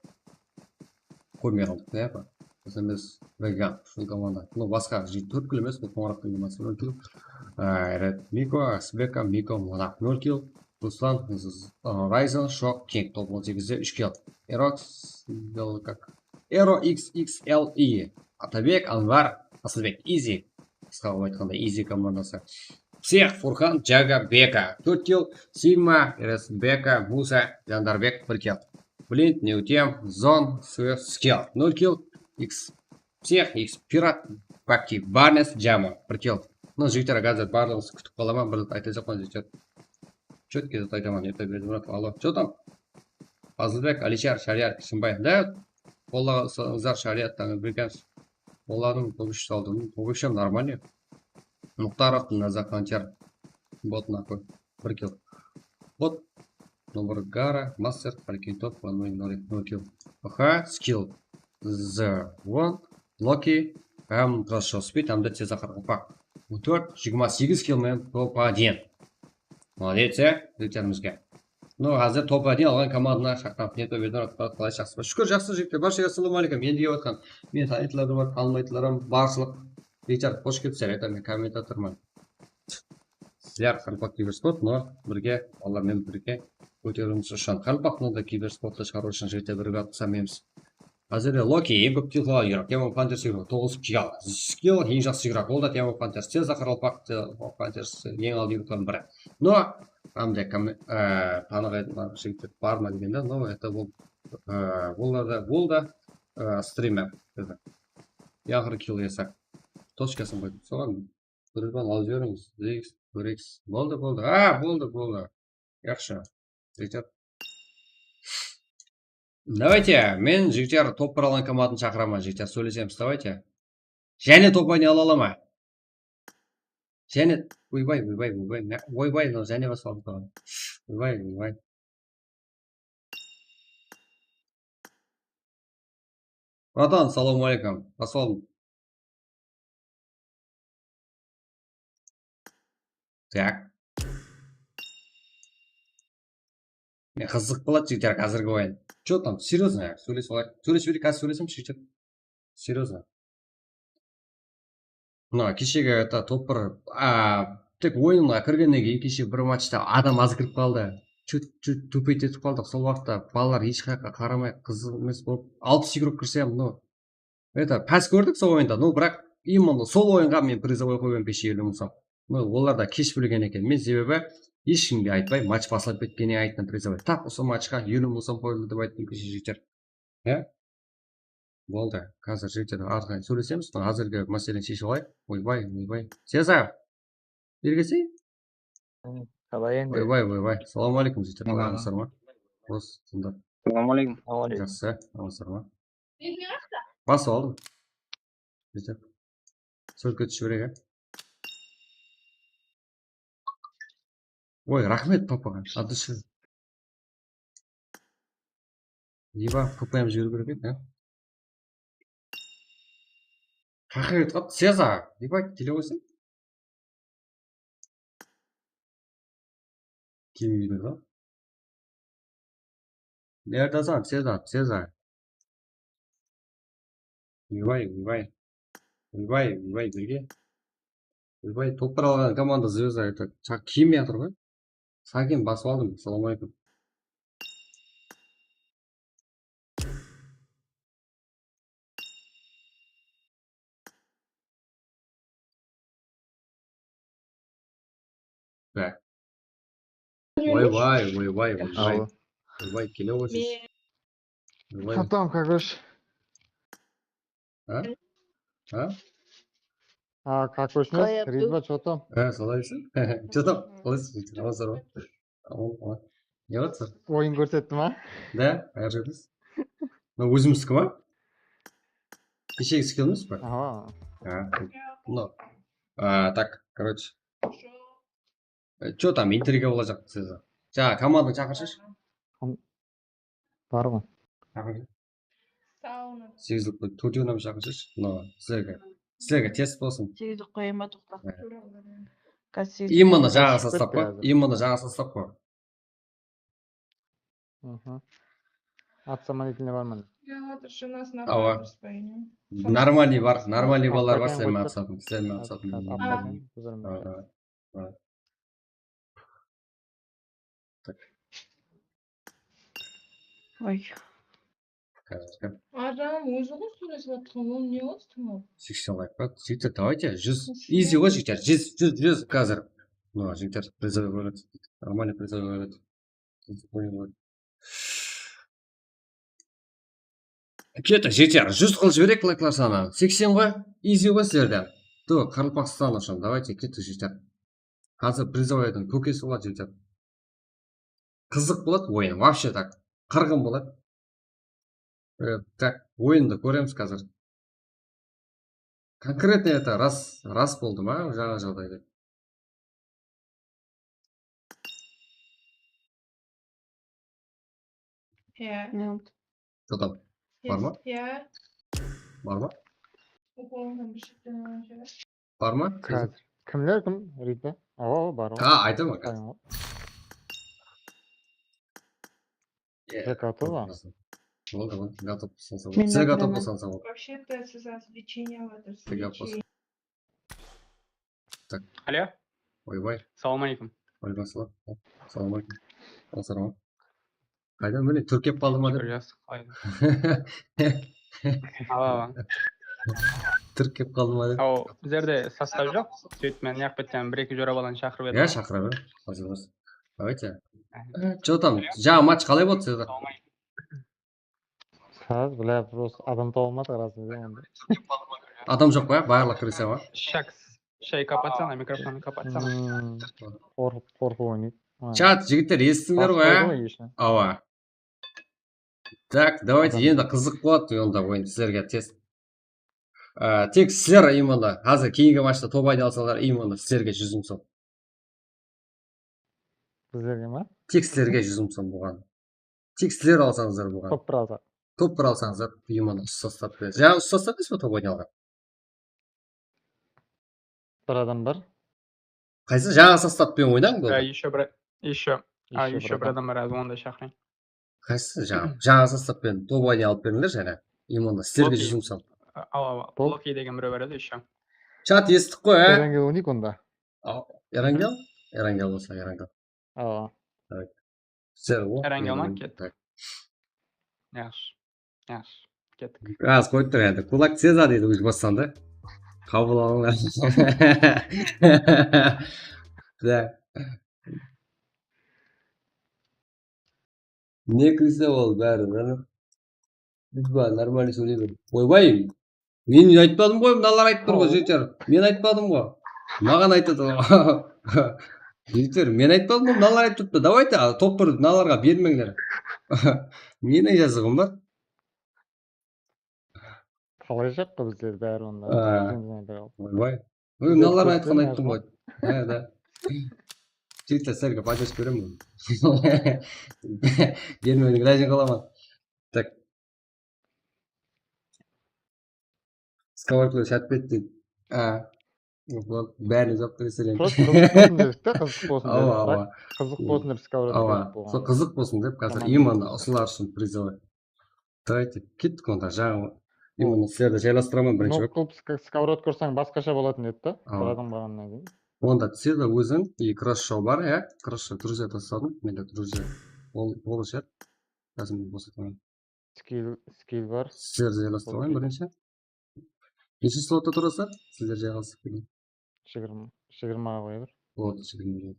Qoymayalım, ne yapa? S M S, Vegan, full komanda. No, basqa, tórt kill emes, bul qońıraqtıń emas, on kill. Á, Red, Miko, Asbeka, Miko, Monaq, nol kill. Ruslan, Z-, Z-, á, Ryzen, Shock, King, top on segizde úsh kill. Erox, Single, как? Ero X X L E. Atabek, Anvar, Asılbek, Easy. Qısqa qılıp aytqanda, Easy komandası. Psix, Furxan, Jaga, Beka, tórt kill. Sigma, Eres, Beka, Musa, Jandarbek, bir kill. Blind, Neutem, Zon, Swift, Skill, nol kill. X, Psix, X, Pirat, Baki, Barnes, Jama, bir kill. Mına jigitler, házir barlıǵıńızdı kútip qalaman, bir zat aytajaqpan, jigitler. Четкий zat aytaman, erta berdim, alo, что там? Fazılbek, Alishar, Shariyar, Shımbay. Da, qollaǵanlar, Shariyar, Tanırbekov. Olardıń top úsh saldı. Top úsh hám нормальный. Muxtarov, Naza, Qanjar. Bot, naqı. Bir kill. Bot. Number Gara, Master, Harkin Top, One Way, nol, nol kill. Aha, Skill. Zvon, Loki, hám Cross Speed, hám de Ceza Qaraqalpaq. On tórt, jigirma segiz kill menen top один. Молодец, e, jigitlerimizge. No, házir top один alǵan komandana shaqıramız. Neto Bedor Aqpar, qalay, jaqsı ba? Shúkir, jaqsı, jigitler. Barshaǵa assalamu aleykum. Endi kelip atqan meni tanıytular bar, tanımaytular hám barsılıq. Jigitler, xosh kelipsizler, это men kommentatorman. Sizler Qaraqalpaq Kibersport, no, birge, balalar menen birge kóteriwimiz ushın. Qaraqalpaq, mında kibersporttı shıǵarıw ushın jigitler birge atılsam, menimiz. Házirde Loki, eń kóp kill qıladı, Team of Hunters, toǵız kill. Skill, eń jaqsı jigrak, ol da Team of Hunters. Ceza Qaraqalpaq, Team of Hunters, eń aldı jigitlerdiń biri. No, hám de kom-, e, tanıǵan jigitler bar ma degende, no, это bul, e, bul da, bul da, e, strimer. Yaǵır kill esa. Tochkasın qoyıp, soǵan. Durban, alıp jiberińiz. Zix, Brix. Boldı, boldı. A, boldı, boldı. Yaqshı. Jigitler. Давайте, men, jigitler, top bir alǵan komandını shaqıraman, jigitler, sóylesemiz, давайте. Jáne top oynay ala ma? Jáne, oybay, oybay, oybay, mına, oybay, mınaw jáne baslandı. Oybay, oybay. Bratan, salawma aleykum. Baslandı. Так. Ne qızıq boladı, jigitler, házirgi oyın. Чё там, серьёзно, sóylesip alayıq. Sóylesip bereyik, házir sóylesem, jigitler. Серьёзно. Mına keshegi, это, top bir, a, tek oyınǵa kirgennen keyin keshe bir matchta adam az kirip qaldı. Чуть-чуть tupetletip qaldıq. Sol waqıtta balalar hesh qayaqqa qaramay, qızıq emes bolıp, alpıs sekirip kirsem, ну, это, pás kórdik sol oyında. Ну, biraq именно sol oyınǵa men призовой qoyıp edim, bes júz eliw mıń som. Ну, olar da kesh bilgen eken. Men sebebi hesh kimge aytpay, match baslap ketkennen ayttım призовой. Tap usı matchqa eliw mıń som qoyıldı dep ayttım, keshe jigitler. Ya? Boldı. Házir jigitler arqayın sóylesemiz. Házirgi máseleni sheship alayıq. Oybay, oybay. Sezar! Ergesi? Qalay endi? Oybay, oybay. Salawma aleykum, jigitler. Qalay, amansızlar ma? Bos, tındır. Salawma aleykum. Jaqsı, amansızlar ma? Basıp aldım. Jigitler. Sórtke túsip bereyik, a? Oy, raxmet papaǵa, от души. Eba, P P M jiberiw kerek edi, ya. Haqıyqat, Sezar, eba, kele qoysın. Kelmeydi ǵo. Nerdasan, Sezar, Sezar? Oybay, oybay. Oybay, oybay, birge. Oybay, top bir alǵan komanda Zvezda, это, chaq kelmey atır ǵoy. Saken, basıp aldım. Assalawma aleykum. Bá. Oybay, oybay, oybay. Awa. Oybay, kele qoyshı. Oybay. Потом, короче. A? A? A, как emes, Rida, что там? Há, qalaysıń? Что там? Qalaysıń? Amansızlar ma? Aman, aman. Ne qılıp atır? Oyın kórsetti ma? Da, qayaq jerdes? Mına ózimizdiki ma? Keshegi skilimiz ba? Aha. Ha, no. A, так, короче. E, что там, intriga bolajaq, Sezar. Jańa komandanı shaqırshısh. Bar ǵoy. Shaqır. Sauna. Segizlik qoy, tórtewin hám shaqırshısh. No, sizlerge. Sizlerge test bolsın. Segizlik qoyayın ba, toqta. Há. Именно jańa sostav qoy. Именно jańa sostav qoy. От самодеятельный bar ma? Awa. Нормальный bar, нормальный balalar bar, sizler menen atsatıń, sizler menen atsatıń. Awa, awa. Oy. Arjan ózi ǵoy sóylesip atırǵan, onı ne qılasız? Seksen layk pa? Jigitler, давайте, júz. Easy ǵoy, jigitler, júz, júz, júz, házir. Mına, jigitler, призовой qoyıladı. Нормальный призовой qoyıladı. Kete, jeter, júz qılıp jibereyik layqlar sanın. Seksen ǵoy, easy ǵoy sizlerde. To, Qaraqalpaqstan ushın, давайте, kete, jeter. Házir prizovoydıń kókesi boladı, jeter. Qızıq boladı oyın, вообще так. Qırǵın boladı. E, так, oyındı kóremiz házir. Конкретно это ras, ras boldı ma, jańa jaǵdayda? Iya. Что там? Bar ma? Iya. Bar ma? Bar ma? Kimler kim? Rita. Awa, awa, bar ǵoy. A, aytaman. Уже готово. Boldı, boldı. Готов bolsań sawal. Sizler готов bolsań sawal. Вообще-то siz házir лечение alıp atırsız. Alo. Oybay. Salam aleykum. Aleykum salam. Salam aleykum. Assalawma. Qaydan bileyim, túrk kelip qaldı ma dep. Shúkir, jaqsı. Awa, awa. Túrk kelip qaldı ma dep. Aw, bizlerde sostav joq. Sóytip men naq betten bir-eki jora balanı shaqırıp edim. Ya, shaqıra ber. Házir bolsın. Давайте. Что там? Jańa match qalay boldı, Sezar? Saz, bla, просто adam taba almadı, rasında endi. Adam joq pa? Barlıq kirese ma? Shak, shay kapatsań, mikrofonı kapatsań. Qorqıp, qorqıp oynaydı. Chat, jigitler, esitińler ǵoy, á? Awa. Tak, давайте, endi qızıq boladı onda oyın sizlerge test. Á, tek sizler именно házir keyingi matchta top oynay alsalar, именно sizlerge júz mıń som. Bizlerge ma? Tek sizlerge júz mıń som buǵan. Tek sizler alsańızlar buǵan. Top bir alsa. Top bir alsańızlar, именно usı sostav penen. Jańa usı sostav emes pe top oynay alǵan? Bir adam bar. Qaysı? Jańa sostav penen oynań, boldı. Á, ещё bir, ещё, á, ещё bir adam bar, házir onı da shaqırayın. Qaysı? Jańa, jańa sostav penen top oynay alıp berińler jáne. Именно sizlerge júz mıń som. Awa, awa. Loki degen birew bar edi, ещё. Chat, esittik ǵoy, á? Erangel oynayıq onda. Erangel? Erangel bolsa, Erangel. Awa. Bizler ǵo. Erangel ma? Kettik. Yaqshı. Yaqshı. Kettik. Biraz qoyıp tur endi. Kulak Ceza deydi, óz bastan da. Qabıl alıńlar. Da. Ne kirse ol bári, bári. Biz ba, нормально sóyley ber. Oybay, men aytpadım ǵoy, mınalar aytıp tur ǵoy, jigitler. Men aytpadım ǵoy. Maǵan aytadı ǵoy. Jigitler, men aytpadım ǵoy, mınalar aytıp turıptı. Давайте, a, top bir mınalarǵa bermeńler. Meniń jazıǵım bar. Talayjaq ǵoy bizler bári onda. Oybay. Oy, mınalar aytqan ayttım ǵoy. Há, da. Jigitler, sizlerge podderstka beremen. Bermewdiń ilajın qılaman. Tak. Skovorkada shat bet deydi. Á. Bárine jawap bere selen. Просто qızıq bolsın dedik ta, qızıq bolsın dedik. Awa, awa. Qızıq bolsın dep skovorka berip bolǵan. Sol qızıq bolsın dep, házir именно usılar ushın призовой. Давайте, kettik onda, jańa именно sizlerdi jaylastıraman birinshi bolıp. Nok qılıp skovorka ursań basqasha bolatın edi da, bir adam barǵannan keyin. Onda Ceza óziń и Krosso bar, ya, Krosso, друзья tasladım, mende друзья. Ol, ol shat. Házir men bosataman. Skill, skill bar. Sizler jaylastıraman birinshi. Neshe slotta turasızlar? Sizler jaylasıp kelin. Jigirma, jigirmaǵa qoya ber. Boldı, jigirma.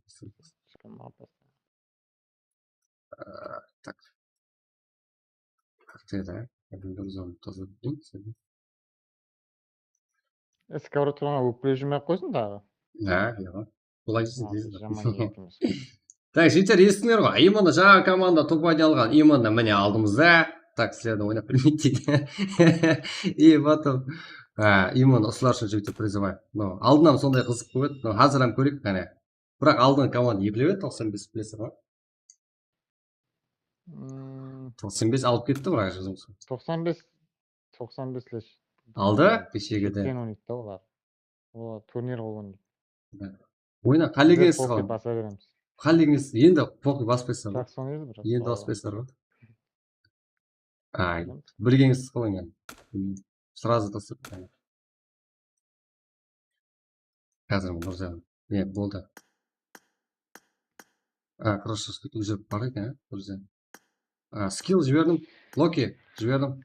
Jigirmaǵa bas. Tak. Qırq jedi, á? Endi bir zor tozalap keteyik. Skovorkada turǵan ókpelep júrmey-aq qoysın taǵı. Há, yoq. Bılay júrsin. Jaman niyet emes. Tak, jigitler, esitińler ǵoy. Именно jańa komanda top oynay alǵan. Именно mine aldımızda. Tak, sizlerdi oynap bilmeydi deydi. И потом, á, именно usılar ushın jigitler призовой. No, aldın hám sonday qızıq bolıp edi. No, házir hám kóreyik qáne. Biraq aldın komanda eplep edi, toqsan bes, bilesiz ǵoy. Toqsan bes alıp ketti, biraq júz mıń som. Toqsan bes, toqsan bes le. Aldı, keshegide. Ketken oynaydı da olar. Olar turnir qılıp oynaydı. Oyna, qálegeńiz. Biz poker basa beremiz. Qálegeńiz, endi poker baspaysalar ǵoy. Jaqsı oynaydı, biraq. Endi baspaysalar ǵoy. Ay, birgeńiz qılıń endi. Сразу taslap. Házir mınaw, ne, boldı. A, Krosso skit уже bar eken, á, друзья. A, skill jiberdim. Loki, jiberdim.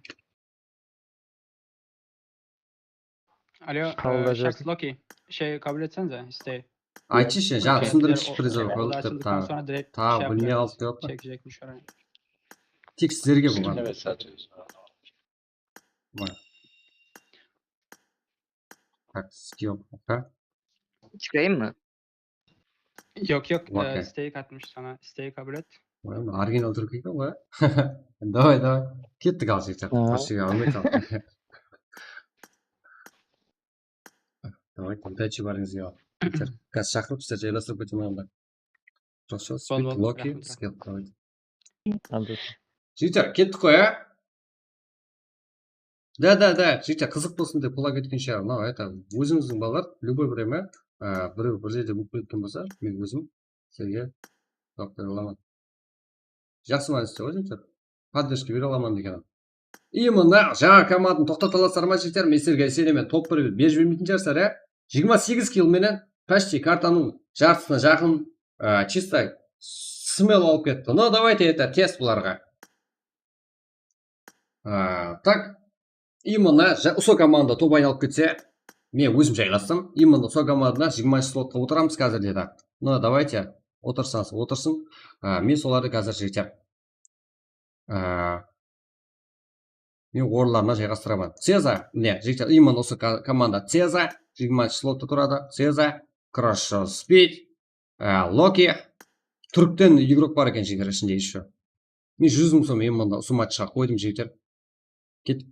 Alo, e, Shaxs Loki, şey, qabıl etsenize, stay. Aytshı, jańa túsindiripsiz, призовой qoyıldı dep taǵı. Taǵı bilmey qaldı dep atır. Tek sizlerge bolǵan. Var. Tak, skill, aka. Çıkayım mı? Yoq, yoq, e, stay atmış sana, stay qabıl et. Original túrk eken ǵoy. Давай, давай. Kettik, al jigitler. Qarshıǵa almay qaldı. Давай, удачи, bárińizge al. Jigitler, házir shaqırıp, sizler jaylastırıp ketemen onda. Prosto, speed, Loki, skill, давай. Jigitler, kettik ǵoy, á? Da, da, da, jigitler, qızıq bolsın dep qulay ketken shıǵar. Mınaw, это, ózińizdiń balalar, любой время, á, birew bir jerde bolıp ketken bolsa, men ózim sizlerge juwap bere alaman. Jaqsı, mınaw iste ǵoy, jigitler. Поддержка bere alaman degen. И mına jańa komandanı toqtata alasızlar ma, jigitler? Men sizlerge isenemen, top bir berip jibermeytin shıǵarsızlar, ya? Jigirma segiz kill menen почти kartanıń jartısına jaqın, á, чисто смело alıp ketti. Ну, давайте, это, test bularǵa. Á, так. И mına ja-, usı komanda top aynalıp ketse, men ózim jaylastım. И mına usı komandada jigirmanshı slotqa otıramız házir, dedi. Ну, давайте, otırsańız, otırsın. Á, men solardı házir, jigitler. Á, men orınlarına jayǵastıraman. Ceza, mine, jigitler, и mına usı ko-, komanda Ceza, jigirmanshı slotta turadı. Ceza, Crush Speed, á, Loki, Túrkten igrok bar eken, jigitler, ishinde ещё. Men júz mıń som endi mında usı matchqa qoydım, jigitler. Ket.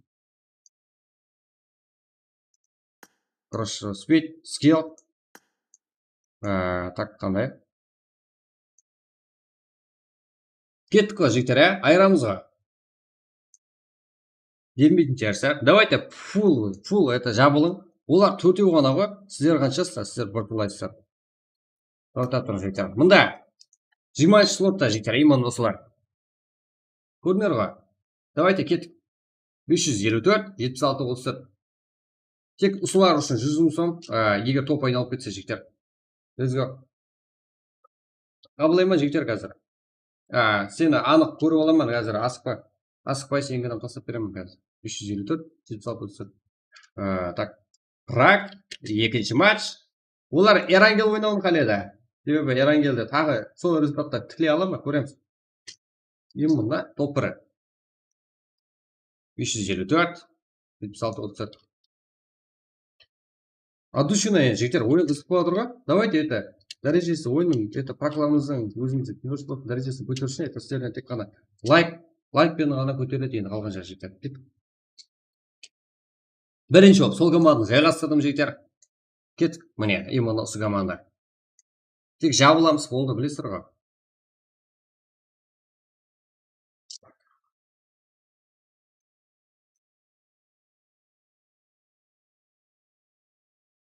Хорошо, speed, skill. Á, tak, qanday? Kettik ǵo, jigitler, á? Ayıramız ǵo. Gelmeytin shıǵarsızlar. Давайте, full, full, это, jabılıń. Olar tórtew ǵana ǵo. Sizler qansha, sizler bir tulaysızlar. Toqtap turıń, jigitler. Mında jigirmanshı slotta, jigitler, именно usılar. Kórdiler ǵo. Давайте, kettik. Bes júz eliw tórt, jetpis altı, otız tórt. Tek usılar ushın júz mıń som, á, eger top aynalıp ketse, jigitler. Let's go. Qabıllayman, jigitler, házir. Á, seni anıq kórip alaman házir, asıqpa. Asıqpay, seniń adam taslap beremen házir. Bes júz eliw tórt, jetpis altı, otız tórt. Á, tak. Prag, ekinshi match. Olar Erangel oynawın qáledi. Sebebi Erangelde taǵı sol rezultattı tikley ala ma, kóremiz. Endi mında top biri. Bes júz eliw tórt, jetpis altı, otız tórt. От души, endi, jigitler, oyın qızıq bolıp atır ǵo. Давайте, это, dárejesi, oyınnıń, это, praglarımızdıń, ózimizdiń, dárejesi kóterishi, это, sizlerden tek ǵana layk, layk penen ǵana kóteriledi endi qalǵan jeri, jigitler. Kettik. Birinshi bolıp sol komandanı jayǵastırdım, jigitler. Kettik, mine, именно usı komanda. Tek jabılamız, boldı, bilesizler ǵo.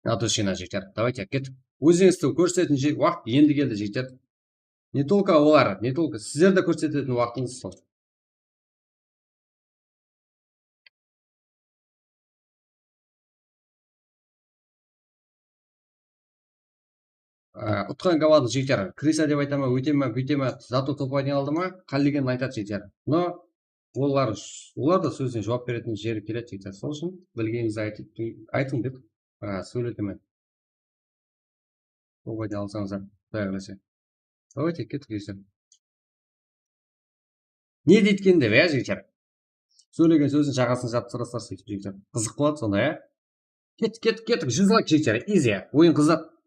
От души, jigitler. Давайте, kettik. Ózińizdi kórsetetin waqıt endi keldi, jigitler. Не только olar, не только sizler de kórsetetin waqtıńız sol. Á, utqan komanda, jigitler, krisa dep ayta ma, óyte ma, búyte ma, зато top oynay aldı ma, qálegenin aytadı, jigitler. No, olar, olar da sózine juwap beretin jeri keledi, jigitler. Sol ushın bilgenińizdi aytıp, aytıń dep, á, sóyletemen. Top oynay alsańızlar, Quday qálese. Давайте, kettik, jigitler. Ne deydi eken dep, ya, jigitler? Sóylegen sózin jaǵasına japsırasızlar, sóytip, jigitler. Qızıq boladı sonda, ya. Kettik, kettik, kettik. Júz layk, jigitler. Easy. Oyın qızıqlı.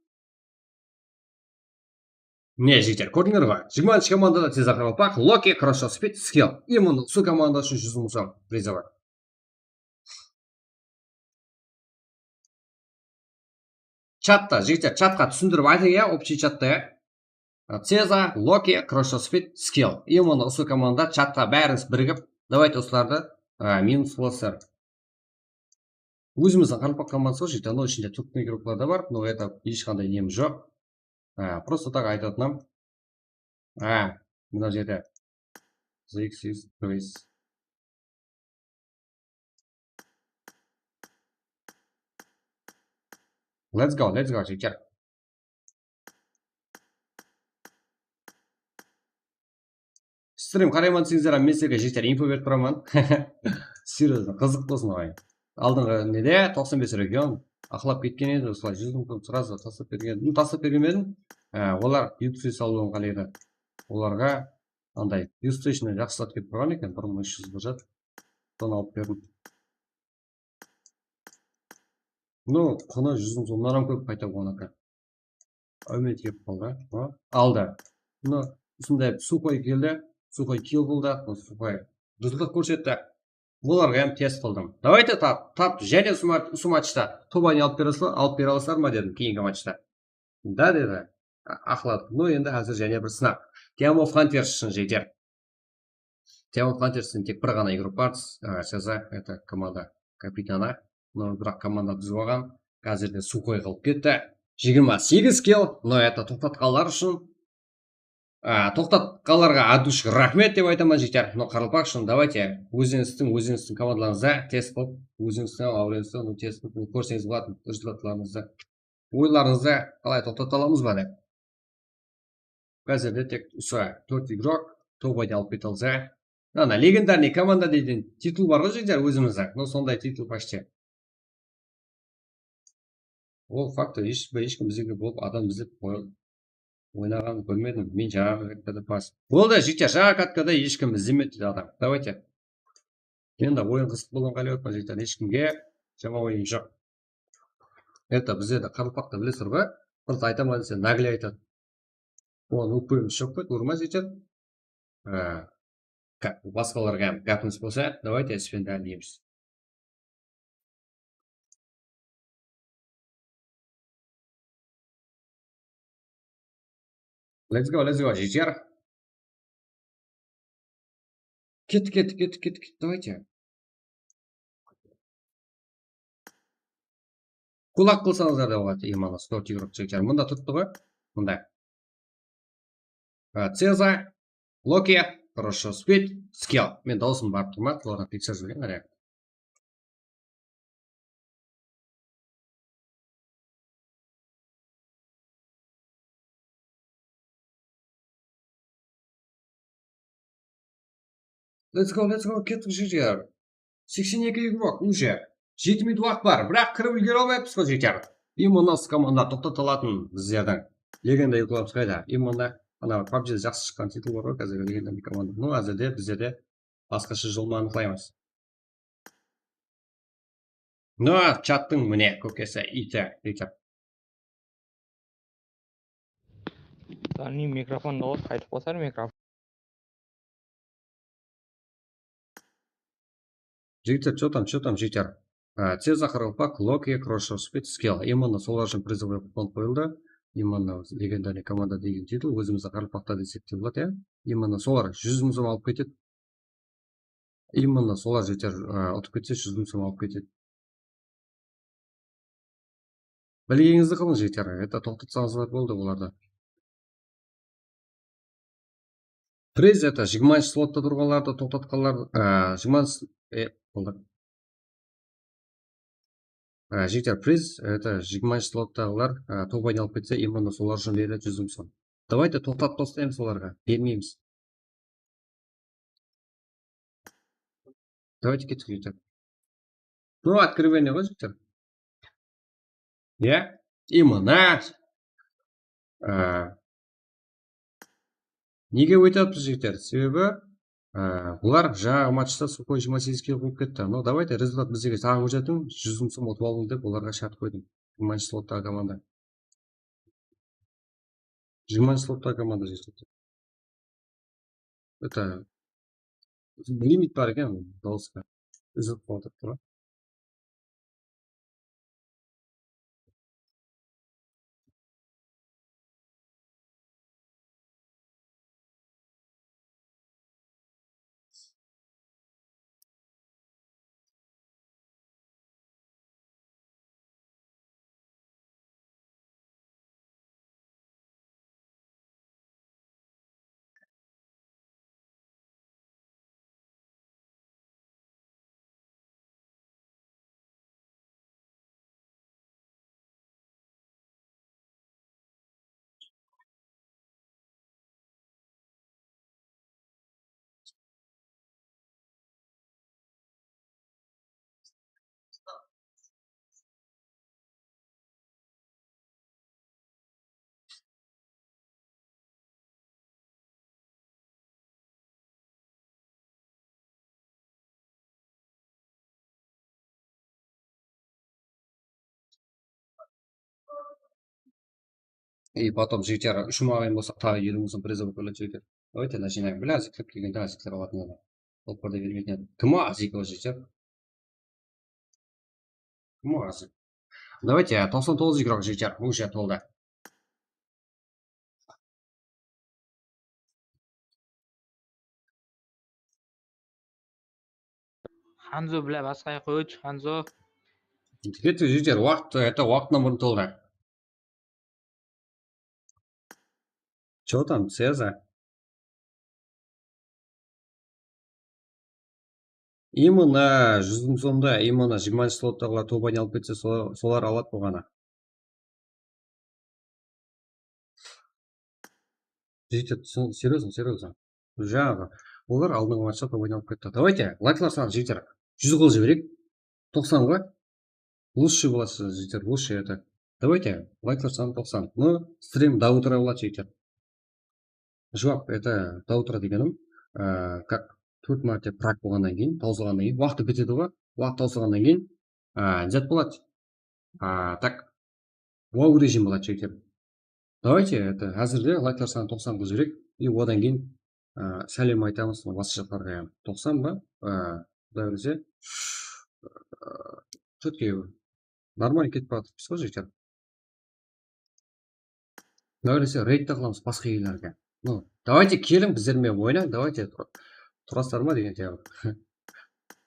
Mine, jigitler, kórdińler ǵoy. Jigirmanshı komandada tez aqırılpaq. Loki, Crusher, Speed, Skill. Endi usı komanda ushın júz mıń som prizovoy. Chatta, jigitler, chatqa túsindirip aytıń, ya, общий chatta, ya. Ceza, Loki, Crusher, Speed, Skill. Endi usı komanda chatqa bárińiz birigip, давайте usılardı, a, minus qılasızlar. Ózimizdiń qaraqalpaq komandası ǵoy, jigitler, anıń ishinde túrkten igroklar da bar, но это hesh qanday nemiz joq. A, просто так aytatınam. A, mına jerde. Zix, Zix, Grace. Let's go, let's go, jigitler. Strim qarayman deseńizler, men sizlerge, jigitler, info berip turaman. Серьёзно, qızıq bolsın oǵay. Aldınǵı nede toqsan bes region aqlap ketken edi, usılay júz mıń som сразу taslap bergen. Ну, taslap bergen edim. Á, olar yutri salıwın qáleydi. Olarǵa anday юстейшн jaqsı zat kelip turǵan eken, bir mıń úsh júz bir zat. Sonı alıp berdim. Ну, qunı júz mıń somnan hám kóp, qayta onıki. Áwmet kelip qaldı. Ha? Aldı. Mına usınday suxoy keldi. Suxoy kill qıldı. Mına suxoy duzlıq kórsetti. Bularǵa hám test qıldım. Давайте tap, tap, jáne usı mat-, usı matchta top oynay alıp berasızlar, alıp bere alasızlar ma dedim, keyingi matchta. Да, dedi. A-, aqladı. Ну, endi házir jáne bir sınaq. Team of Hunters ushın jeter. Team of Hunters-ten tek bir ǵana igrok bar, a, Seza, это komanda kapitanı. No, biraq komanda dúz bolǵan. Házirde suxoy qılıp ketti. Jigirma segiz kill, no, это toqtatqanlar ushın. A, toqtatqanlarǵa от души raxmet dep aytaman, jigitler. No, qaraqalpaq ushın, давайте, ózińizdiń, ózińizdiń komandalarıńızda test qılıp, ózińizdiń, áwrenińizde, no, test qılıp, no, kórseńiz boladı rezultatlarıńızdı. Oyınlarıńızda qalay toqtata alamız ba dep. Házirde tek usı tórt igrok top oynay alıp kete alsa. Ana, legendarnıy komanda deydi, titul bar ǵoy, jigitler, ózimizdiń. No, sonday titul почти. Ol faktor hesh, hesh kim bizlerge bolıp adam izlep qoy-, oynaǵanın kórmedim. Men jańaǵı katkada pas. Boldı, jigitler, jańaǵı katkada hesh kim izlemedi dedi adam. Давайте. Endi oyın qızıq bolǵanın qálep atırman, jigitler, hesh kimge jaman oyın joq. Это bizlerde qaraqalpaqta bilesizler ǵoy, просто aytaman dese, наглее aytadı. Oǵan ókpemiz joq pa, durma jeter. Á, ka-, basqalarǵa hám gápimiz bolsa, давайте ispendal deymiz. Let's go, let's go, jeter. Kettik, kettik, kettik, kettik, kettik, давайте. Kulak qılsańızlar da boladı, именно сто тигров, jeter. Mında turıptı ǵoy, mında. Á, Ceza, Loki, хорошо спит, Scale. Men dawısım barıp turmadı, olardan tekshirip jibergen, qara. Let's go, let's go, kettik, jeter. Seksen eki игрок уже. Jeti minut waqıt bar, biraq kirip úlgere almayapız ǵoy, jeter. Именно usı komanda toqtata alatın bizlerdiń legenda yuklamız qayda? Именно ana PUBGde jaqsı shıqqan titul bar ǵoy, házir legendamıy komanda. Ну, házirde bizlerde basqasha joldı anıqlaymız. No, chattıń mine kókesi, iti, jeter. Dani, mikrofon dawıs qaytıp qosar mikrofon. Jigitler, что там, что там, jigitler? Á, Ceza, Qaraqalpaq, Loki, хорошо спит, Scale. Именно solar ushın призовой kupon qoyıldı. Именно legendarnıy komanda degen titul ózimizdiń Qaraqalpaqta desek te boladı, ya. Именно solar júz mıń som alıp ketedi. Именно solar jeter, á, utıp ketse, júz mıń som alıp ketedi. Bilgenińizdi qılıń, jigitler. Это toqtatsańız boladı, boldı olardı. Priz, это jigirmanshı slotta turǵanlardı toqtatqanlar, á, jigirmanshı, e, boldı. Á, jigitler, priz, это jigirmanshı slottaǵılar, á, top aynalıp ketse, именно solar ushın beriledi júz mıń som. Давайте toqtatıp taslaymız olarǵa, bermeymiz. Давайте kettik, jigitler. Ну, откровение ǵoy, jigitler. Iya, именно. Á, nege óytip atırmız, jigitler? Sebebi, á, bular jańaǵı matchta Sukhoi jigirma segiz kill qoyıp ketti. Ну, давайте, rezultat bizlerge taǵı kórsetiń, júz mıń som utıp aldıń dep olarǵa shart qoydım. Jigirmanshı slottaǵı komanda. Jigirmanshı slottaǵı komanda jeter. Это limit bar eken, dawısqa. Úzilip qalıp turıptı. И потом, jigitler, úsh mıń alayın bolsaq, taǵı eliw mıń som призовой kólet, jigitler. Давайте, начинаем. Bile, házir kirip kelgende, házir kirip alatın edi. Topparda bermeytin edi. Kim o, házir, jigitler? Kim o, házir? Давайте, toqsan toǵız игрок, jigitler. Уже toldı. Hanzo, bile, basqay qoyıwshı, Hanzo. Kettik, jigitler, waqıt, это, waqıttan burın toldı. Что там, Ceza? Именно júz mıń somda, именно jigirmanshı slottaǵılar top aynalıp ketse, sol-, solar aladı bolǵanı. Jigitler, serьёzno, serьёzno. Jańaǵı, olar aldınǵı matchta top aynalıp ketti. Давайте, layklar sanın, jigitler, júz qıl jibereyik. Toqsan ǵoy. Лучший boladı, jigitler, лучший это. Давайте, layklar sanı toqsan. Ну, стрим до утра boladı, jigitler. Juwap, это, до утра degenim, á, как tórt márte prak bolǵannan keyin, tawsılǵannan keyin, waqtı bitedi ǵoy, waqtı tawsılǵannan keyin, á, zat boladı. Á, так, уау rejim boladı, jigitler. Давайте, это, házirde layklar sanı toqsan qılıw kerek. И odan keyin, ı, sálem aytamız basqa jaqlarǵa hám. Toqsan ba? I, Quday qálese, ı, tórtke. Нормально ketip atırmız ǵoy, jigitler. Давай, reyd qılamız basqa ellerge. Ну, давайте keliń, bizler menen oynań, давайте. Tur-, turasızlar ma degen tiyabı.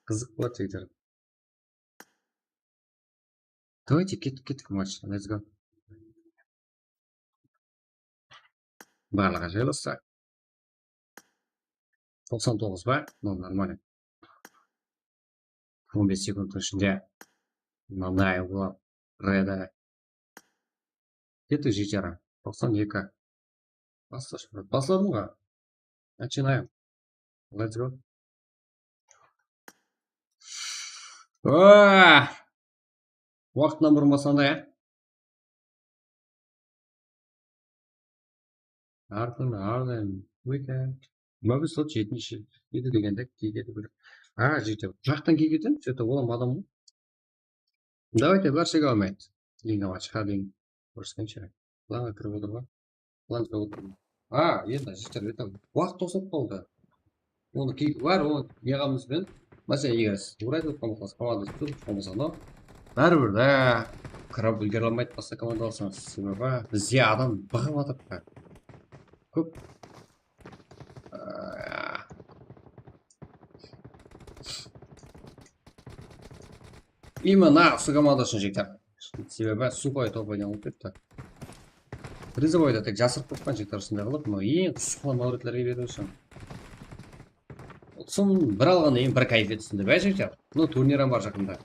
Qızıq boladı, jigitler. Давайте, kettik, kettik matchtan, let's go. Barlıǵı jaylassa. Toqsan toǵız ba? Ну, нормально. On bes sekundtıń ishinde mınanday qılıp, reda. Kettik, jigitler. Toqsan eki. Basla, basladıq ǵoy. Начинаем. Let's go. Waqtınan burın baslandı, ya. Arqın, arqın, weekend. Jigirma bes otız jetinshi, jeti degende kiyedi bir. A, jeti. Jaqtan kiyedi, что-то olam adam ǵoy. Давайте, bárshe говорит. Eń awa shıǵa deyim. Kórsetkenshe. Planǵa kirip otır ǵoy. Plan kirip otır ǵoy. A, endi, jigitler, это, waqıt tosılıp qaldı. Onı key-, bar, onı ne qılamız ben? Máselen, eger siz Uraydı utqan bolsańız, komandası tutqan bolsa, no, báribir de kirip úlgere almaydı basqa komanda alsańız. Sebebi bizde adam bıǵıp atırıptı. Kóp. Именно usı komanda ushın, jigitler. Sebebi suxoy topoydan alıp ketti. Prizovoyda tek jasırıp qoyıppan, jigitler, usınday qılıp, mına eń qısqa mavritlerge berip atırsań. Usın bir alǵannan keyin bir káyfiyet usınday, bá, jigitler. Mına turniram bar jaqında.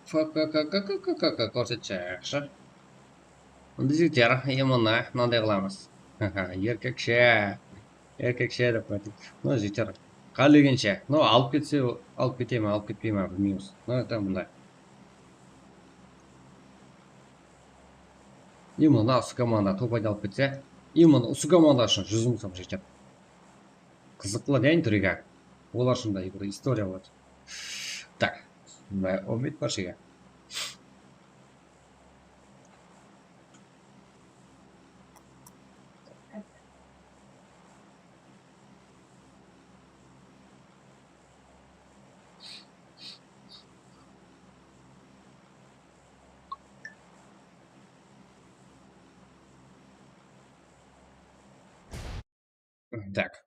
F K K K K K K K kórsetshi, yaqshı. Endi jigitler, именно mınanday qılamız. Erkekshe. Erkekshe dep qoydıń. Mına jigitler. Qálegenshe. Mına alıp ketse, alıp kete me, alıp ketpey me, bilmeymiz. Mına tam mınday. Именно usı komanda topoydı alıp ketse, именно usı komanda ushın júz mıń som jigitler. Qızıq boladı, ya, intriga. Olar ushın da bir istoriya boladı. Так, mına obed bárshege. Так.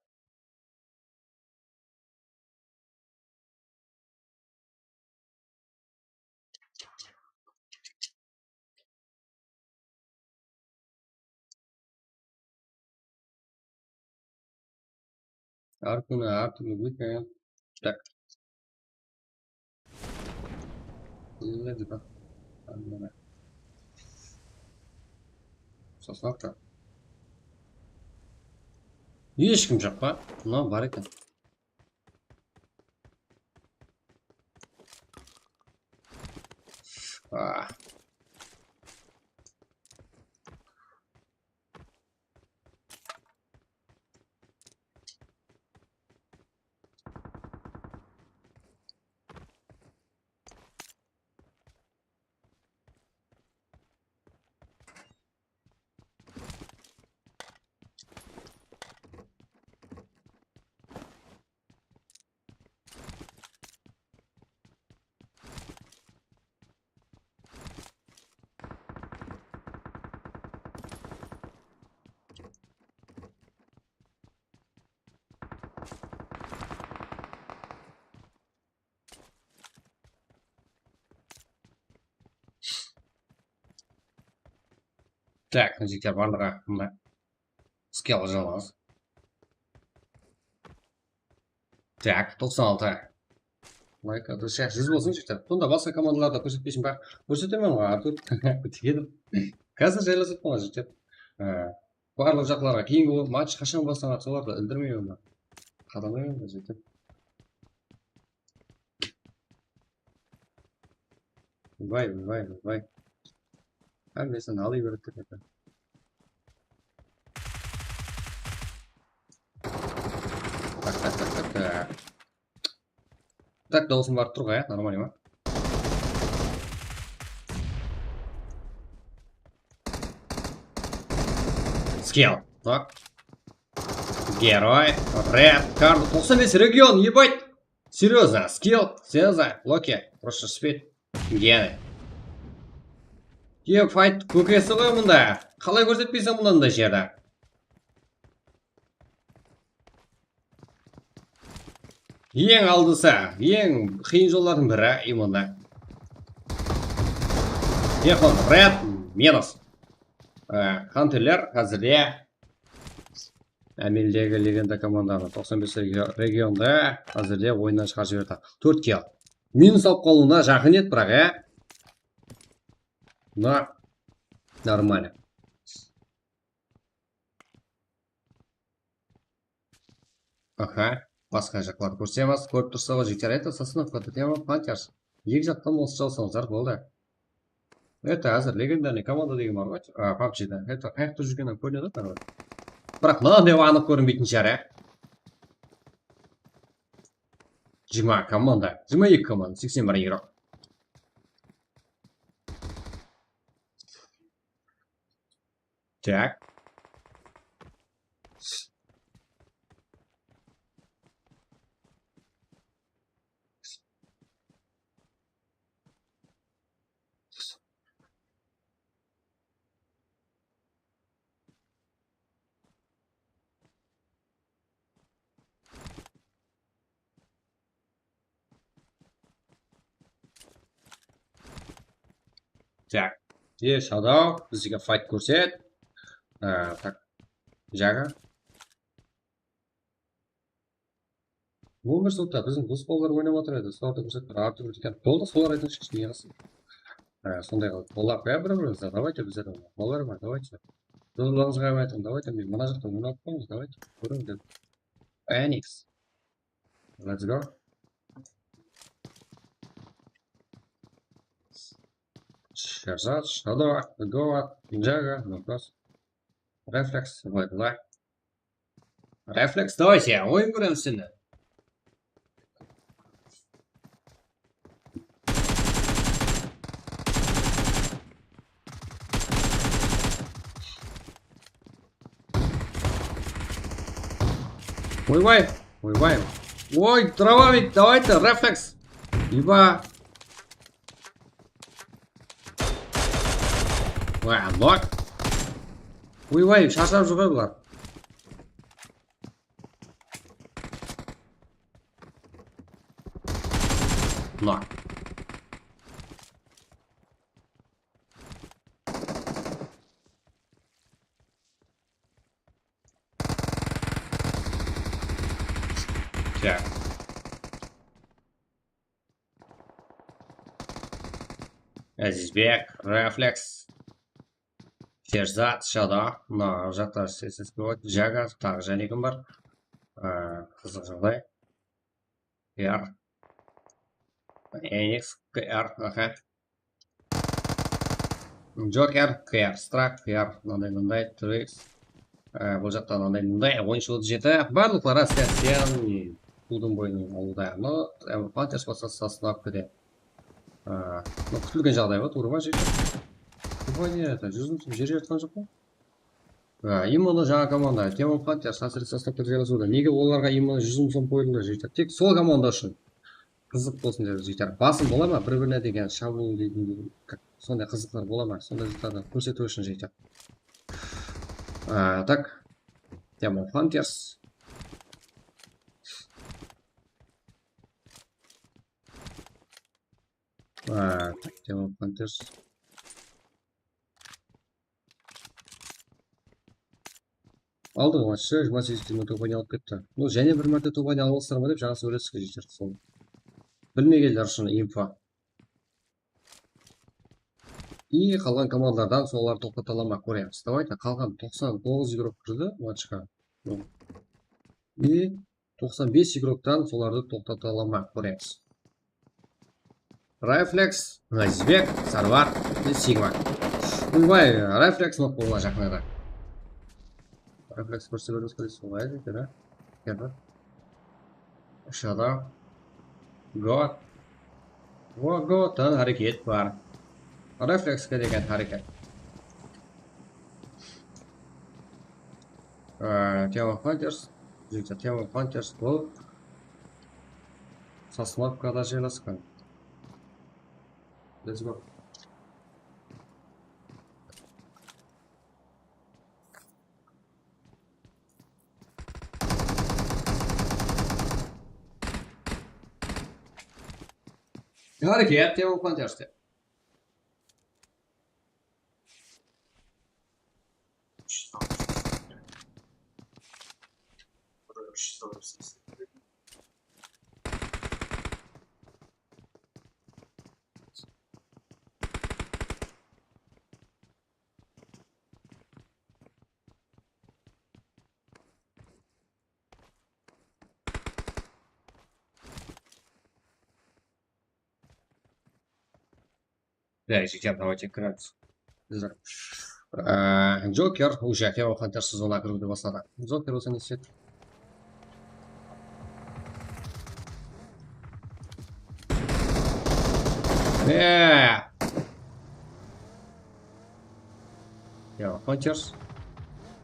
Hár kúni hár túrli weekend. Так. Bilmedi ba? Bilmedi. Soslavka. Hesh kim joq pa? Mınaw bar eken. Ah. Так, mına jigitler barlıǵı mına skill alıp alamız. Так, toqsan altı. Layk atırsa, júz bolsın, jigitler. Sonda basqa komandalarda kórsetpeysin ba? Kórsetemen ǵoy, Artur. Kútip edim. Házir jaylasıp qoyma, jigitler. Á, barlıq jaqlarǵa keyingi o-, match qashan baslanadı, solardı bildirmeymen ba? Adam emes eken. Vay, vay, vay. Hámmesin alıp beredi eken. Tak, tak, tak, tak, tak. Tak, dawısım barıp tur ǵoy, ya, нормально ma? Skill. Tak. Geroy. Red card. Toqsan bes region, ебать. Серьёзно, skill, серьёзно, Loki, просто спит. Geni. Team fight kókesi ǵoy mında. Qalay kórsetpeyseń bunday jerde? Eń aldısı, eń qıyın jollardıń biri, именно. Telefon, red, minus. Á, Hunterler házirde Ámeldegi legenda komandanı toqsan bes regi-, regionda házirde oyınnan shıǵarıp jiberdi. Tórt kill. Minus alıp qalıwına jaqın edi, biraq, ya. Mına, нормально. Aha, basqa jaqlardı kórsemiz. Kórip tursa ǵoy, jigitler, это Sosnovka, это Team of Hunters. Eki jaqtan bolsa jawsańızlar, boldı. Это házir legendarnıy komanda degen bar ǵoy, a, pabjida. Это qayaqta júrgeni kórinedi ǵoy. Biraq mınanday anıq kórinbeytin shıǵar, ya. Jigirma komanda, jigirma eki komanda, seksen bir igrok. Tak. Tak. E, Shadow, bizge fight kórset. A, tak. Jaga. On bir sutta biziń dosbalalar oynap atır edi, solardı kórsetip bir artı bir eken. Boldı, solar aytıńshı, kishkene qılsın. Há, sonday qılıp qollap qoya bir-birimizdi, давайте bizler de qollap qoyayıq, давайте. Dosbalarıńızǵa aytıń, давайте, men mına jaqta oynap qoyıńız, давайте. Kóriń dep. Enix. Let's go. Sherzad, Shadow, Goat, Jaga, Nukos. Refleks, White Light. Refleks, давайте, oyın kóremiz seni. Oybay, oybay. Oy, дробовик, давайте, refleks. Iba. Wa, nok. Oybay, sharshap júr ǵoy bular. Nok. Tak. Ázizbek, refleks. Sherzad, Shadow. Mına jaqta ses-, ses bolıp atır. Jaga, taǵı jáne kim bar? Aa, qızıq jaǵday. K R. Enix, K R, aha. Joker, K R, Strak, K R, mınanday, mınanday, Trix. Á, bul jaqta mınanday, mınanday, oyınshı otız jeti. Barlıqlara sen, sen, Qudın boyınıń awılda. Mına, á, Panthers bolsa sasınıp kete. Á, mına kútilgen jaǵday ǵoy, tuwrı ma, jigit? Tuwrı ne, júzim jer jatqan joq pa? Á, именно jańa komanda, Team of Hunters, házir sasınıp kete, jaylasıwda. Nege olarǵa именно júz mıń som qoyıldı, jigitler? Tek sol komanda ushın. Qızıq bolsın dep, jigitler. Basım bola ma, bir-birine degen shabıwıl deytin, sonday qızıqlar bola ma? Sonday zatlardı kórsetiw ushın, jigitler. Á, tak. Team of Hunters. Á, tak, Team of Hunters. Aldı ǵoy, jigirma segiz jigirma tobanı alıp ketti. Ну, jáne bir márte tobanı alasızlar ma dep, jańa sóylestik, jigitler, sol. Bilmegenler ushın info. И qalǵan komandalardan solardı toqtata ala ma, kóremiz. Давайте, qalǵan toqsan toǵız igrok kirdi matchqa. И Toqsan bes igroktan solardı toqtata ala ma, kóremiz. Refleks, Nazibek, Sarvar, Sigma. Oybay, Refleks nok bolajaq edi. Refleks kórse bermese, kóresiz, oybay, dedi. Keldi. Ushada. God. O, Godtan háreket bar. Reflekske degen háreket. Ee, Team of Hunters. Jigitler, Team of Hunters bul Sosnovkada jaylasqan. Let's go. Háreket, Team of Hunters te. Да, сейчас давайте играть. Bizler. Ee, Joker уже Team of Hunters sezonına kiriwdi basladı. Joker bolsa ne istedi? Ee! Team of Hunters.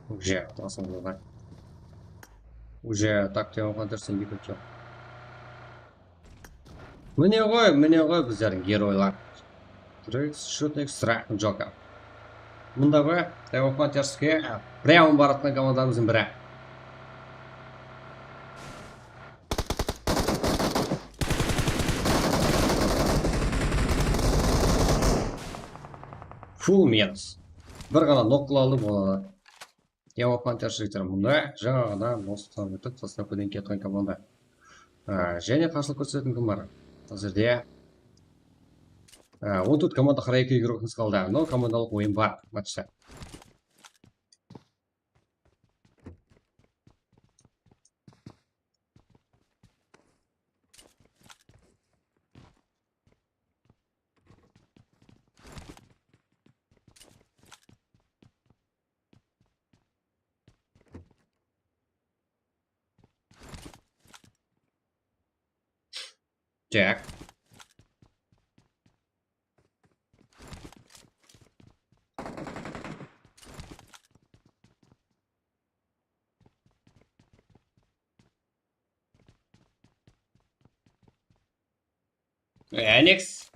Уже basıldı. Уже так, Team of Hunters sen bitik joq. Mine ǵoy, mine ǵoy bizlerdiń geroylar. Drake, Shutnik, Strike, Joker. Mında ǵoy, Team of Hunterske прямой baratqan komandamızdıń biri. Full minus. Bir ǵana nok qıla aldı, boladı. Team of Hunters jigitler mında jańaǵıdan nos qılıp etip, Sosnovkadan ketken komanda. Á, jáne qarsılıq kórsetetin kim bar? Házirde, á, on tórt komanda qırq eki igrokımız qaldı. No komandalıq oyın bar matchta. Tak. Aneks.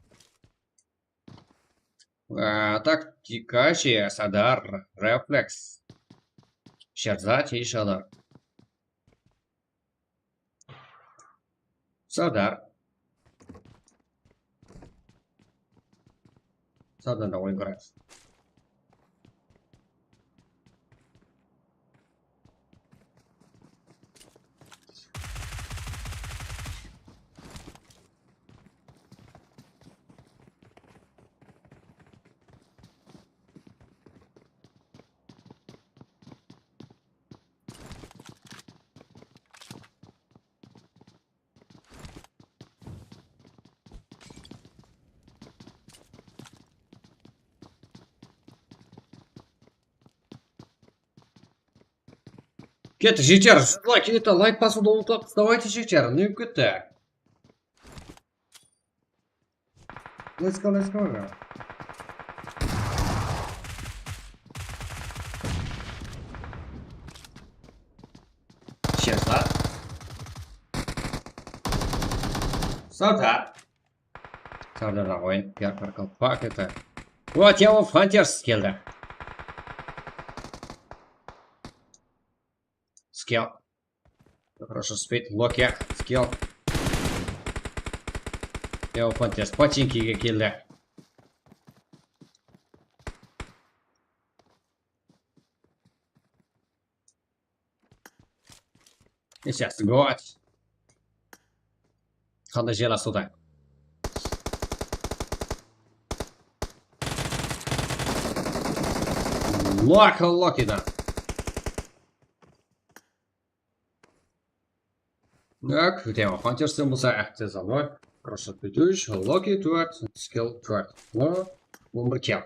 Á, taktika, Sardar, Refleks. Sherzad, Sardar. Sardar. Sardarda oyın qurayıq. Ketti, jigitler, jigitler, layk basıwdı umıtpapsız. Давайте, jigitler, ne bolıp ketti? Let's go, let's go. Sherzad. Sardar. Sardarda oyın, P R P R K paketi. O, Team of Hunters keldi. Skill. Хорошо, спит, Loki, skill. Team of Hunters pochinkige keldi. Сейчас, goat. Qanday jaylasıwda? Loki, Lokidan. Так, где Hunters bolsa, Active Zone, Crossshot bitish, Loki tórt, Skill tórt. No, on bir kill.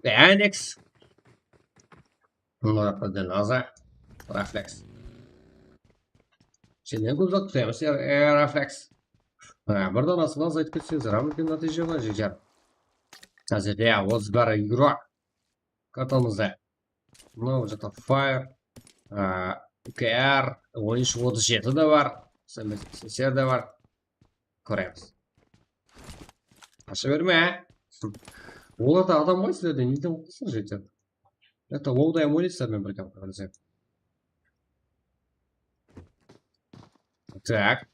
Phoenix. Mına jaqta Denaza. Refleks. Sennen kóp zat kútemiz, e, Refleks. Ha, bir danasın azaytıp ketseńiz, ram úlken nátiyje ǵoy, jigitler. Házirde otız bir igrok kartamızda. Mına, bul jaqta Fire, a, U K R, on úsh otız jeti de bar, S M S R de bar. Kóremiz. Qasha berme. Olar da adam ǵoy, sizlerden neden qorqasın, jigitler? Это, lowday oynaysızlar men birge qarasam. Так.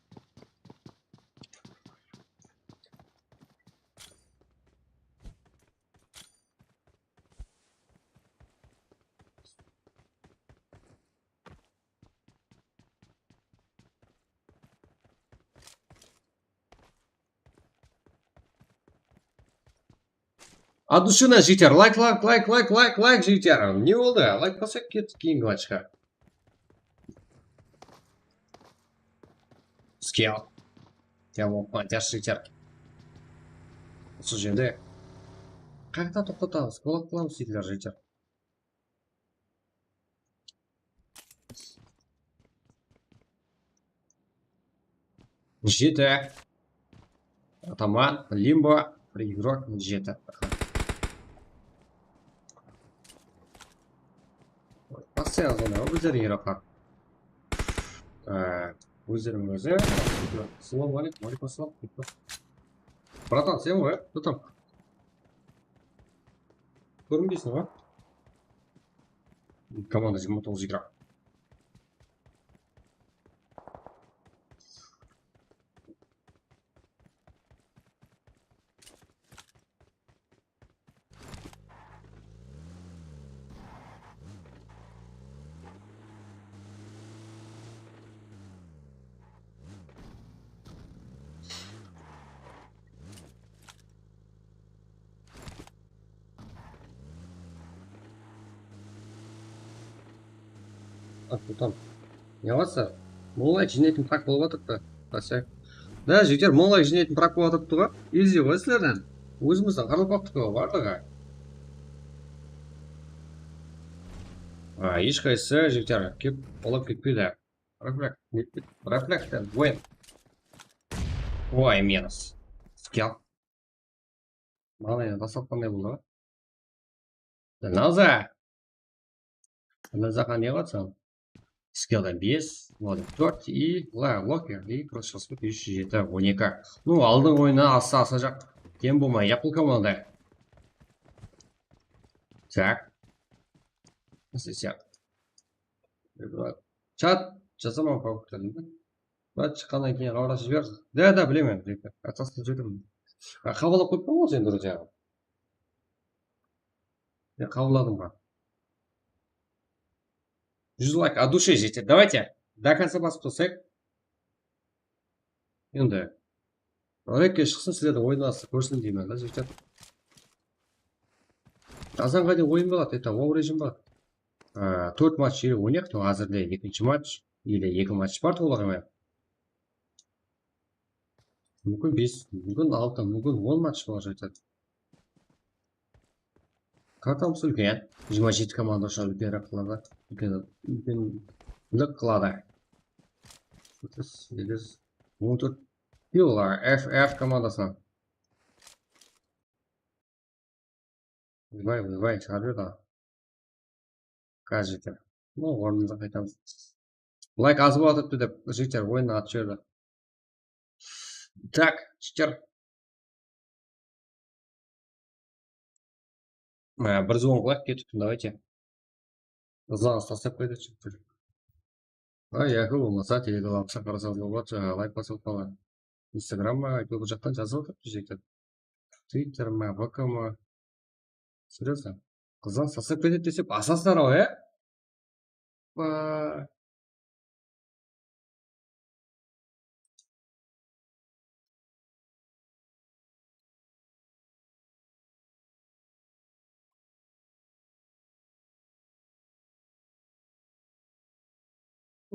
От души, jigitler, layk, layk, layk, layk, layk, layk, jigitler. Ne boldı? Layk basaq, kettik keyingi matchqa. Skill. Ya, o, jigitler. Usı jerde qayta toqtatamız, qolaq qılamız, jigitler, jigitler. Jeti. Ataman, Limbo, bir igrok, jeti. Постоянно zona, ózleri igroklar. Ee, ózleriniń ózi. Assalawma aleykum, aleykum assalam. Bratan, sen ǵoy, кто там? Kórinbeyseń ǵoy. Komanda jigirma toǵız igrok. Bak, Sultan. Ne varsa, mollay jıynaydın prak bolıp atırıptı. Basay. Da, jigitler, mollay jıynaydın prak bolıp atırıptı ǵoy. Izi ǵoy sizlerden. Ózimizdiń qaraqalpaqtıqı ǵoy, barlıǵı. A, hesh qaysı jigitler, kep, olap ketpeydi. Reflekt, reflekt, win. Oy, minus. Skill. Maǵan endi taslatqanday boldı ǵoy. Naza. Nazaǵa ne qılasań? Skilldan bes, Lodik tórt, i, la, Loki, i, prosta respekt, úsh júz jeti, on eki. Ну, aldın oyını assa-assa jaq. Tem bolmayjaq bul komanda. Так. Nasıl siyaq? Chat, jazaman, qawıp kettim. Chat shıqqannan keyin xabarlashıp jibersiz. Да, да, bilemen, bilemen. Atastı júrdim. Qabıllap qoyıppan ǵoy sen, друзья. Men qabılladım ǵoy. Júz layk от души jete. Давайте, до конца basıp taslayıq. Endi rekke shıqsın, sizlerdiń oyınlarıńızdı kórsin deymen da, jigitler. Azanǵa deyin oyın boladı, это, wow rejim boladı. Á, tórt match ele oynayıq, то házirde ekinshi match ele eki match bar, tolıq emes. Múmkin bes, múmkin altı, múmkin on match bolajaq. Kartamız úlken, jigirma jeti komanda ushın úlkenirek qıladı. Úlken, úlkenlik qıladı. Segiz, on tórt. Yolar, F F komandasınan. Oybay, oybay, shıǵarıp júrdi. Kajiki. Ну, ornımızǵa qaytamız. Layk az bolıp atırıptı dep, jigitler, oyınnan atıp jiberdi. Так, jigitler. Á, bir zon qılayıq, ketip, давайте. Izlanıs taslap ketedi, jigitler. Á, yaki bolmasa, Telegramımızǵa qarasańız boladı, jańa layk basıp alıp qalar. Instagram ma, áytewir bul jaqtan jazıp atırıptı, jigitler. Twitter ma, V K ma. Серьёзно. Qızdan saslap ketedi dese, basasızlar-aw, ya? Ba-,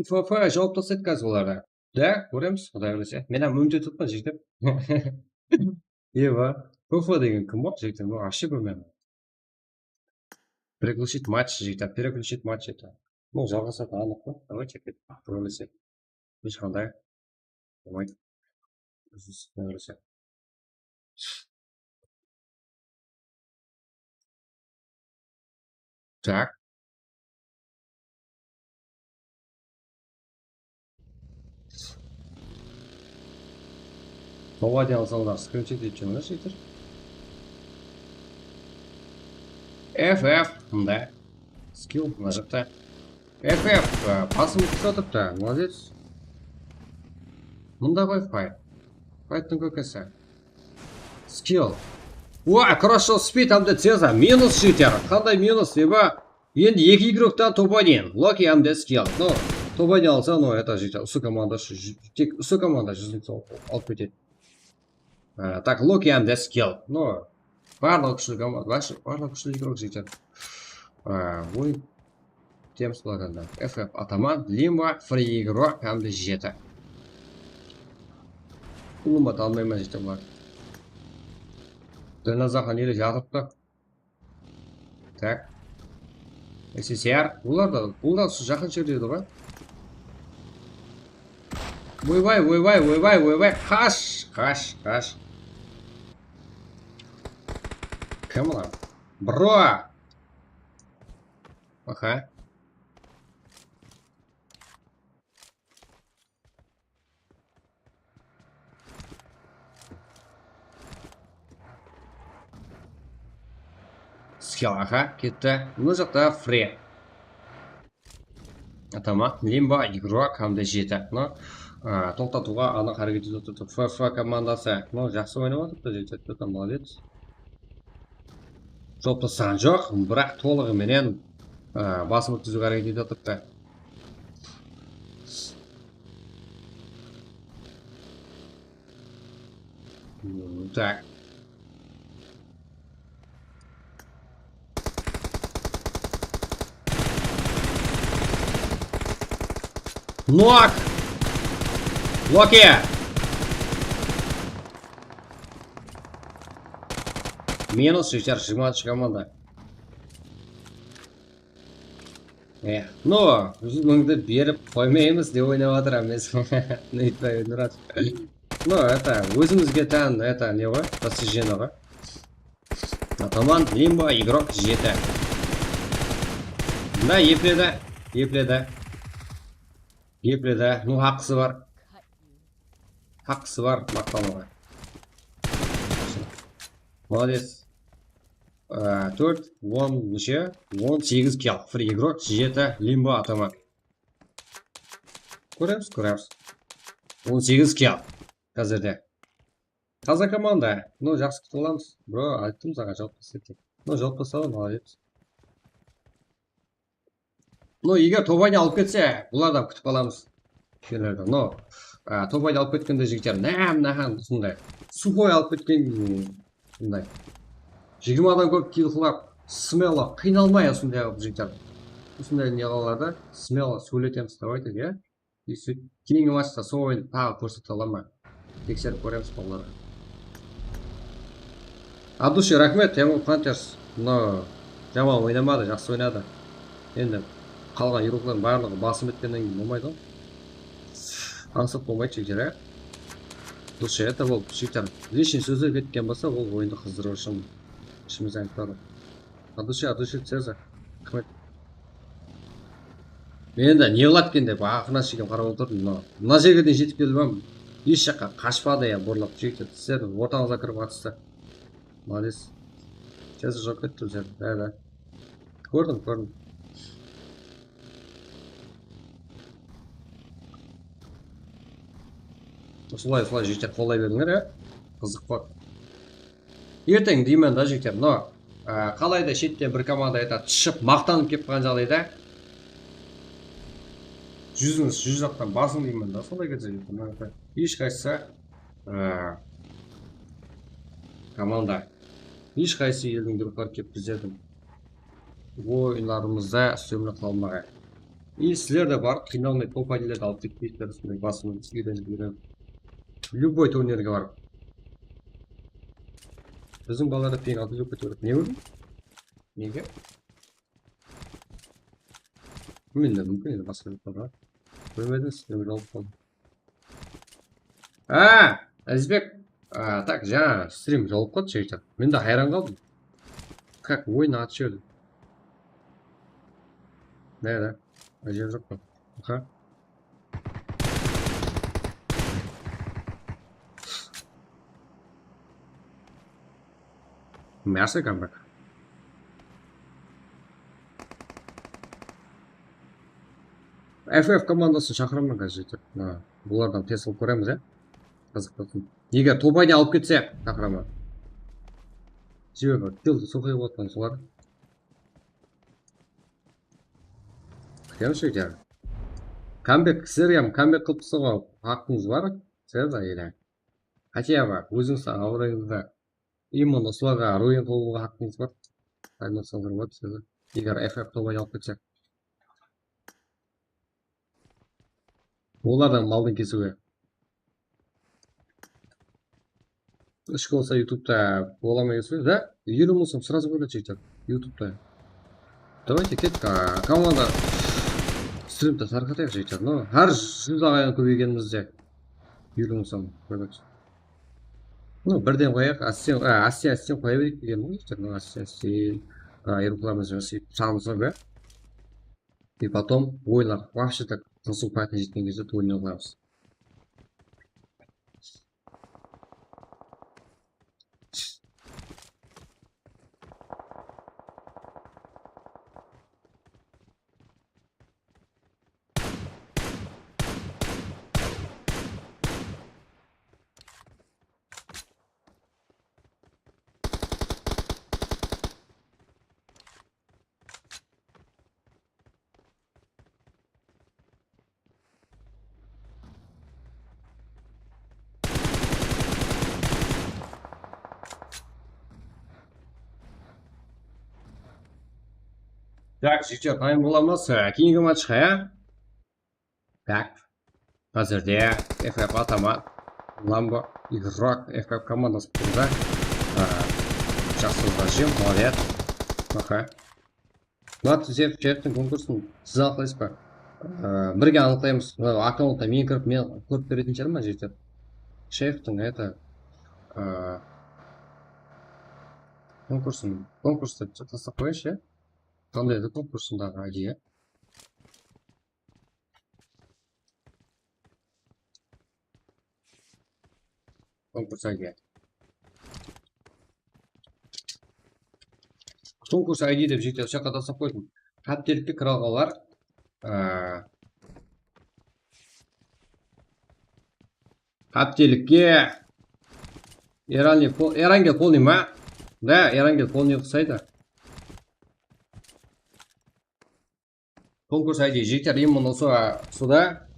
F F jawıp taslaydı házir olardı. Da, kóremiz, Quday qálese. Men hám úmit etip atırman, jigitler. Eva, F F degen kim ol, jigitler? Men вообще bilmeymen. Переключить матч, jigitler, переключить матч edi. Bul jalǵasatın anıq pa? Давайте, kórmese. Hesh qanday. Давай. Kórmese. Так. Baba de alsalar, skrinshot etip júrmez, jigitler. F F, mında. Skill, mına jaqta. F F, e, basım kúshli turıptı, молодец. Mında qoy fight. Fighttın kókesi. Skill. Ua, хорошо, speed hám de Ceza. Minus jigitler. Qanday minus, eba? Endi eki igroktan top oynayın. Loki hám de Skill. No, top oynay alsa, no, это jigitler. Usı komanda, tek usı komanda júz alıp ketedi. E, так, Loki hám de Skill. No, barlıǵı kúshli komanda, вообще, barlıǵı kúshli igrok jigitler. E, oyın Temiz boladı. F F Ataman, Limba, Free Igrok hám de jeti. Ulıwma talmayman jeti bular. Dilnazar Xan ele jatırıptı. Tak. S S R. Bular da, bular da usı jaqın jerde edi ǵoy. Oybay, oybay, oybay, oybay. Qash, qash, qash. Kim ular? Bro. Aha. Skill, aha, ketti. Mına jaqta Fre. Tamam, Limba, Igrok hám de jeti. Mına, a, toqtatıwǵa anıq háreket etip atırdı. F F komandası. Mına jaqsı oynap atırdı, jeti, molodec. Jawıp taslaǵan joq, biraq tolıǵı menen, a, basım ótkiziwge háreket etip atırıptı. Hmm, tak. Nok! Loki! Minus jigitler, jigirmanshı komanda. Eh, no, júz mıńdı berip qoymaymız dep oynap atır emes. Neytpay Murat. No, это, ózimizge tán, это, ne ǵoy? Достижение ǵoy. Ataman, Limba, Igrok, jeti. Mına, epledi, epledi. Epledi. No, haqqısı bar. Haqqısı bar, maqtanıwǵa. Molodec. Á, tórt, on neshe? On segiz kill. Free Igrok, jeti, Limba, Ataman. Kóremiz, kóremiz. On segiz kill. Házirde. Taza komanda. No, jaqsı kútip alamız. Bro, ayttım saǵan, jawıp taslaydı dep. No, jawıp tasladı, molodec. No, eger top oynay alıp ketse, bulardan kútip alamız. Kishilerdi. No, a, top oynay alıp ketkende jigitler, nán, nahan, usınday. Suxoy alıp ketken, usınday. Jigirmadan kóp kill qılap, smelo, qıynalmay usınday qılıp jigitler. Usınday ne qıladı? Smelo sóyletemiz, давайте, ya. Keyingi matchta sol oyındı taǵı kórsete ala ma? Tekserip kóremiz balalarǵa. Abdushe, raxmet, Temur Panthers. Mına jaman oynamadı, jaqsı oynadı. Endi qalǵan igroklardıń barlıǵı basım etkennen keyin bolmaydı ǵoy. Ańsat bolmaydı, jigitler, á? Durıs, это, ol jigitler лишний sózler ketken bolsa, ol oyındı qızdırıw ushın ishimiz aynıp turadı. От души, от души, Ceza. Raxmet. Men de ne qıladı eken dep, aqırına shekem qarap otırdım. Mına, mına jerge deyin jetip keldim, hesh jaqqa qashpadı, ya, burlap jigitler. Sizlerdiń ortańızǵa kirip atıstı. Molodec. Ceza juwap ketti bizlerdiń. Da, da. Kórdim, kórdim. Usılay, usılay jigitler, qollay berińler, ya. Qızıq boladı. Erteń deymen da, jigitler, mına, á, qalayda shetten bir komanda aytadı, shıǵıp maqtanıp kelip qalǵan jaǵdayda júzińiz júz jaqtan basıń deymen da, sonday ketse, jigitler, mına, hesh qaysı, á, komanda, hesh qaysı eldiń drukları kelip bizlerdiń oyınlarımızda ústemlik qıla almaǵan. И sizler de barıp, qıynalmay, top aydilerdi alıp ketpeysizler, usınday basınan úyrenip, úyrenip. Любой turnirge barıp. Biziń balalar ping atıp ketiberedi. Ne boldı? Nege? Bilmem, múmkin endi basqa jaqta bar. Bilmedim, sizden bir alıp qaldım. A, Azizbek. A, tak, jańa strim jolıp qaldı, jigitler. Men de hayran qaldım. Как oyın atı jiberdi. Ne, ne? Ajayıp joq pa? Aha. Mercy comeback. F F komandasın shaqıraman házir. Ha, bulardan test qılıp kóremiz, ya. Qızıq bolsın. Eger top aydı alıp ketse, shaqıraman. Sebebi, kildi soqıya qoyatqan solar. Kútemiz, jigitler. Comeback, sizler hám comeback qılıp taslıwǵa haqqıńız bar. Sizler de ele. Хотя бы, ózińizdiń abırayıńızda. Именно usılarǵa ruin qılıwǵa haqqıńız bar. Aytsańızlar boladı sizlerge. Eger F F top aydı alıp ketse. Olardan maldıń kesiwi. Ishki bolsa, YouTubeta bola ma kesiwi, da? Eliw mıń som сразу boladı, jigitler. YouTubeta. Давайте, ketik, a, komanda strimdi tarqatayıq, jigitler. No, hár júz aǵayın kóbeygenimizde eliw mıń som boladı. No, birden qoyayıq, ásten, á, ásten, ásten qoya bereyik degen ǵoy, jigitler. No, ásten, ásten, a, ayırıwlarımız, sağımızǵa be. И потом oyınlar вообще так тынısıw paytına jetken gezde to'yini qılamız. Tak, jigitler, tayın bolamız, e, keyingi matchqa, ya? Tak. Házirde F F ataman. Lambo, Igrok, F F komandası burada. E, jaqsı vaziyet, молодец. Aha. Murat Húseyev, Shayxtıń konkursın siz anıqlaysız ba? Ee, birge anıqlaymız. Mına akkauntta men kirip, men kórip beretin shıǵarman, jigitler. Shayxtıń, это, ee, konkursın, konkurs dep taslap qoyayınshı, ya. Qanday edi konkursındaǵı idea? Konkurs I D. Konkurs I D dep jigitler, usı jaqqa taslap qoydım. Háptelikke kire alǵanlar, aa, háptelikke Erangel pol-, Erangel polnıy ma? Da, Erangel polnıy qusaydı. Konkurs I D, jigitler, именно usı, a, usıda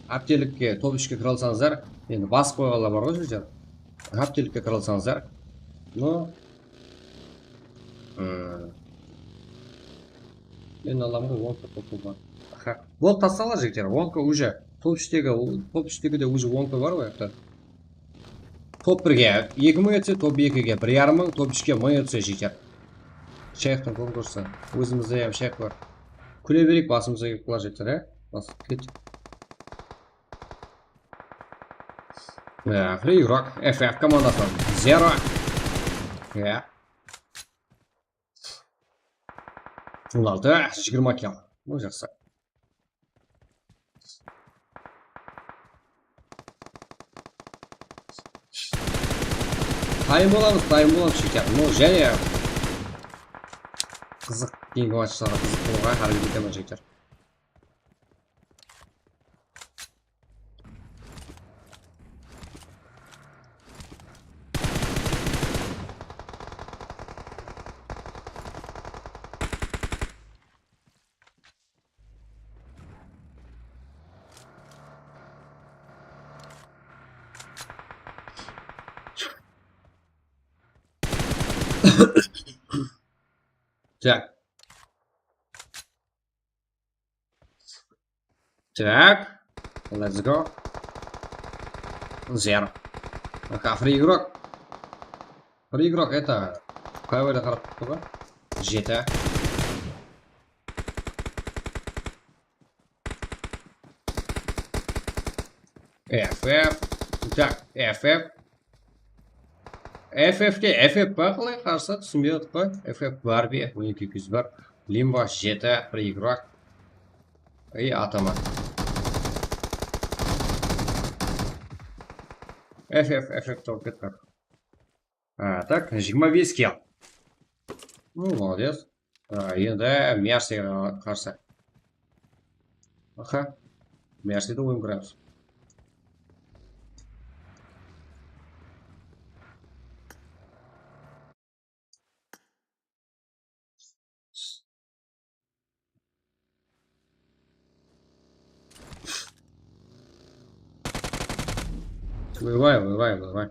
háptelikke top úshke kire alsańızlar, endi basıp qoyǵanlar bar ǵoy, jigitler. Háptelikke kire alsańızlar. No. Hmm. Men alamın ǵoy, onka topı bar. Aha. Boldı, taslańlar, jigitler. Onka уже. Top úshtegi, top úshtegi de уже onka bar ǵoy, jaqta. Top birge eki mıń etse, top ekige bir yarım mıń, top úshke mıń etse, jigitler. Shayxtıń konkursı. Ózimizde hám shayx bar. Kúle bereyik, basımızǵa kelip qalar, jigitler, e? Basıp ket. Ya, Free Rock, F F komandası. Zero. Ya. On altı, jigirma kill. Bu jaqsı. Tayın bolamız, tayın bolamız, jigitler. No, jáne qızıq, keyingi matchlarǵa qızıq bolıwǵa háreket etemen, jigitler. Tak. Так, let's go. Zero. Пока, free игрок. Free игрок, это, кавайда qarap turıptı ǵoy. Jeti. F F. Так, F F. F F ke F F pa, qalay qarsa, túsinbey otır ǵoy. F F Barbie, on eki, eki júz bir. Limbo, jeti, free игрок. И Atama. F F, F F tawıp ketken. A, так, jigirma bes kill. Ну, молодец. A, endi Mercyge qarsı. Aha. Mercyde oyın qurayıq. Vıybay, vıybay, vıybay.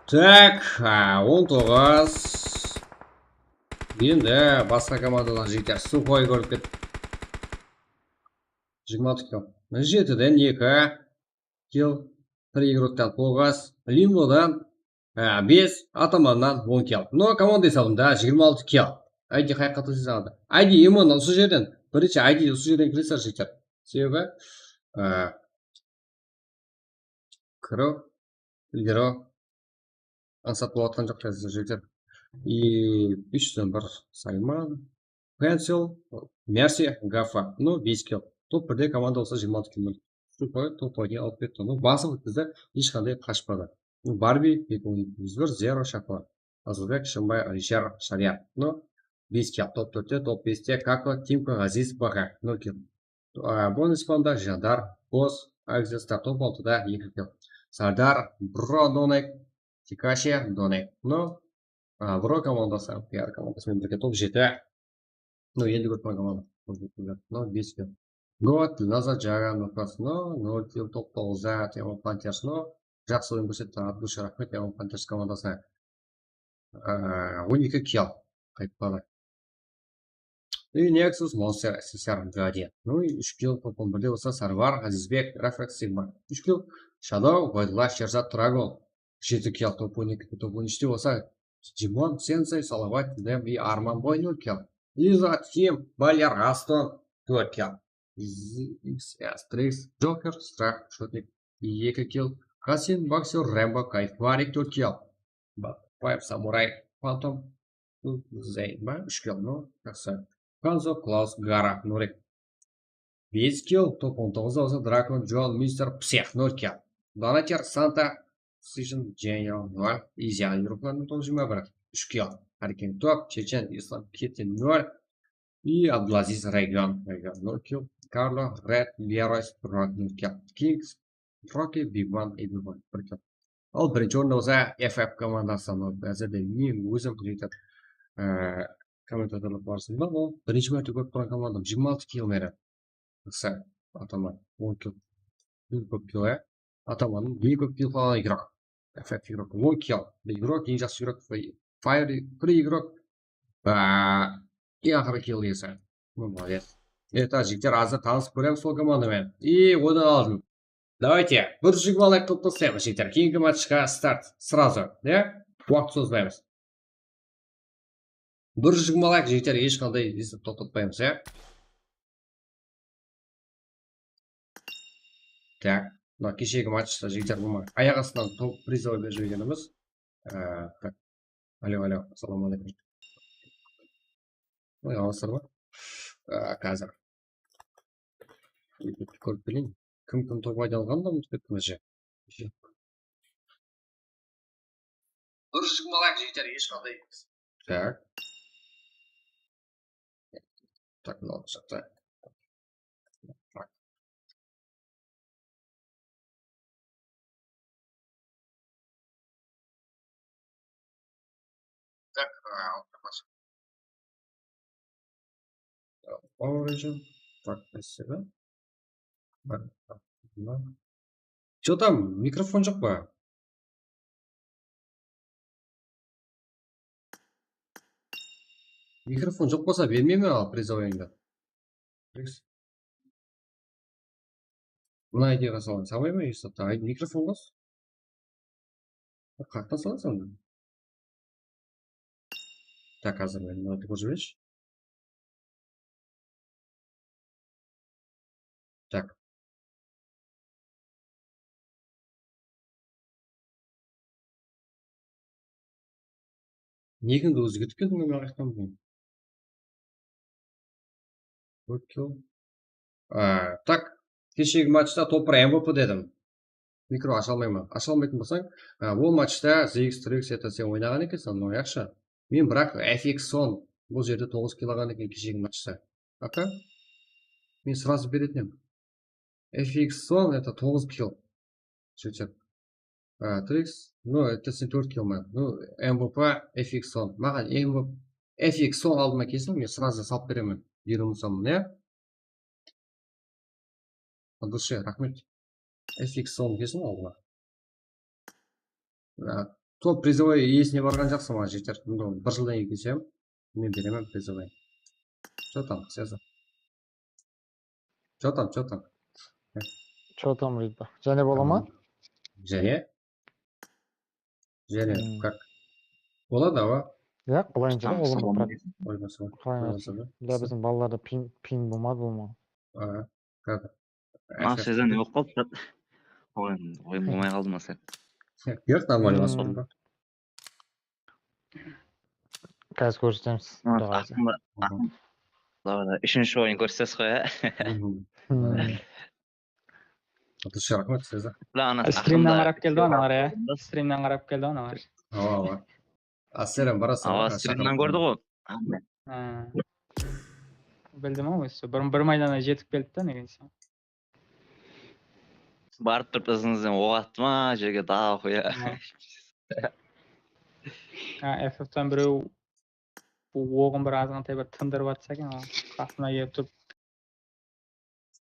Tak, a, on toǵız. Endi basqa komandalar jeter. Suxoy kórip ket. Jigirma altı kill. Jetiden eki kill. Bir igroktan toǵız. Limbodan, e, bes. Atamannan on kill. No, komanda esabında jigirma altı kill. I D qayaqqa taslaysalar da. I D M N usı jerden. Birinshi I D usı jerden kiresizler, jeter. Sebebi, e, Kro, ilgari ańsat bolıp atqan joq, házir jigitler. И úsh júz on bir Sayman, Pencil, Mercy, Gaffa. No, bes kill. Top birde komanda bolsa jigirma altı kill. Top birde alıp ketti. No, basıp ótkizdi, hesh qanday qashpadı. No, Barbie, eki mıń eki júz bir, Zero, Shaqlar. Azılbek, Shımbay, Alisher, Shariyar. No, bes kill. Top tórtte, top beste Kako, Timko, Aziz, Baha. Nol kill. A, bonus panda Jandar, Boz, Akzestar, top altıda eki kill. Sardar, Bro, Donek, Tikashi, Donek. No, a, Bro komandası, P R komandası menen birge top jeti. No, endi kórip turǵan komanda. No, bes kill. Got, Laza, Jaga, Nukas. No, nol kill, top toǵızda Temur Panthers. No, jaqsı oyın kórsetti. Atbush, raxmet, Temur Panthers komandasına. A, on eki kill. Qaytpadı. I Nexus, Monster, S S R, Guardian. No, úsh kill, top on birde bolsa Sarvar, Azizbek, Reflex, Sigma. Úsh kill, Shadow, Voidlash, Sherzad, Dragon. Jeti kill, top on eki, top on úshte bolsa Dimon, Sensei, Salavat, Dem, i Arman Boy, nol kill. Izzat, Kim, Baliyar, Aston, tórt kill. X S, Trix, Joker, Strah, Shotnik, eki kill. Kasin, Boxer, Rembo, Kayf, Varik, tórt kill. Ba-, Five Samurai, Phantom, Zeyn ba, úsh kill, no, jaqsı. Hanzo, Klaus, Gara, Nurik. Bes kill, top on toǵızda bolsa Drakon, Jon, Mister, Psix, nol kill. Donater, Santa, Precision, Genial, nol. Easy, Ayruxlardıń top jigirma bir, úsh kill. Hárkeń, top, Chechen, Islam, Ketin, nol. I Abdulaziz, Region, Region, nol kill. Karlo, Red, Leroy, Sprout, nol kill. Kings, Rocky, Big One, Ebilboy, bir kill. Al, birinshi orında bolsa F F komandası, no, házirde men ózim, jigitler, e, kommentatorlıq barısında, ol birinshi márte kórip turǵan komandam, jigirma altı kill menen. Qısa, Ataman, on kill. Eń kóp kill, ya. Atamanıń eń kóp kill qılǵan igrok. F F igrok, on kill. Igrok, eń jaqsı igrok, Fire, Free igrok. Ba, eń aqırǵı kill iyesi. Молодец. Eta, jigitler, házir tanısıp kóremiz sol komanda menen. I odan aldın. Давайте, bir júz jigirma layk qılıp taslaymız, jigitler. Keyingi matchqa start, сразу, ya? Waqıt sozbaymız. Bir júz jigirma layk, jigitler, hesh qanday esap toqtatpaymız, ya? Tak, mına keshegi matchta, jigitler, bul ayaq astınan top prizovay berip jibergenimiz. Ee, tak. Alo, alo, assalawma aleykum. Oy, alırsızlar ma? Ee, házir. Kórip keleyin. Kim, kim top ayda alǵanın da umıtıp kettim, áje. Bir júz jigirma layk, jigitler, hesh qanday emes. Tak. Tak, mınaw jaqta. Так, а, Power region. Так, спасибо. Чё там, mikrofon joq pa? Mikrofon joq bolsa bermeymen al prizovoyıńdı. Mına aydiyaǵa salayın. Salay ma, Yusuf? Ay, mikrofon qos. Qaqtan salasań onda. Tak, házir men mına turǵızıp jibershi. Tak. Nikińdi ózgertip keldiń, men qayaqtan bileyim? Ótkil. A, tak, keshegi matchta topır M V P dedim. Mikro asha almayman. Asha almaytın bolsań, a, ol matchta Z X, Trix, это sen oynaǵan ekenseń, mınaw yaqshı. Men, biraq, F X on bul jerde toǵız kill alǵan eken keshegi matchta. Aka, men srazı beretin edim. F X on, это toǵız kill. Shilchep. A, Trix, ну, это sen tórt kill ma? Ну, M V P, F X on. Maǵan M V P, F X on aldıma kelsin, men srazı salıp beremen. Yigirma mıń, ya? От души, raxmet. F X on kelsin aldıma. A, top prizovoy iyesine barǵan jaqsı, maǵan jeter. Endi bir jıldan keyin kelsem, men beremen prizovoy. Что там, Seza? Что там, что там? Что там deydi. Jáne bola ma? Jáne? Jáne, hmm, как? Boladı, awa. Yaq, bılayınsha da, olur ma, brat? Oynasa, oynasa da. Ya, biziń balalarda ping, ping bolmadı, bolmadı. Aha, как? Mına Seza ne bolıp qaldı? Oyın, oyın bolmay qaldı ma sen? Yoq, нормально basqardım da. Házir kórsetemiz. Mına, quday qalasa. Aqırında, aqırında, úshinshi oyın kórsetesiz ǵoy, ya? Atırshı, raxmet sizge. Mına, ana, strimnen aqırında qarap keldi ǵo analar, ya? Strimnen qarap keldi ǵo analar. Awa, awa. Asselam, barasań. Awa, strimnen kórdi ǵo. Ha. Bildim ǵo, ózi bir, bir maydana jetip keldi da, negen deseń. Barıp turıp izińizden oq attı ma, jerge dawı qoya. Ha, F F-ten birew bul oǵın bir azǵantay bir tındırıp atsa eken, ol qasına kelip turıp.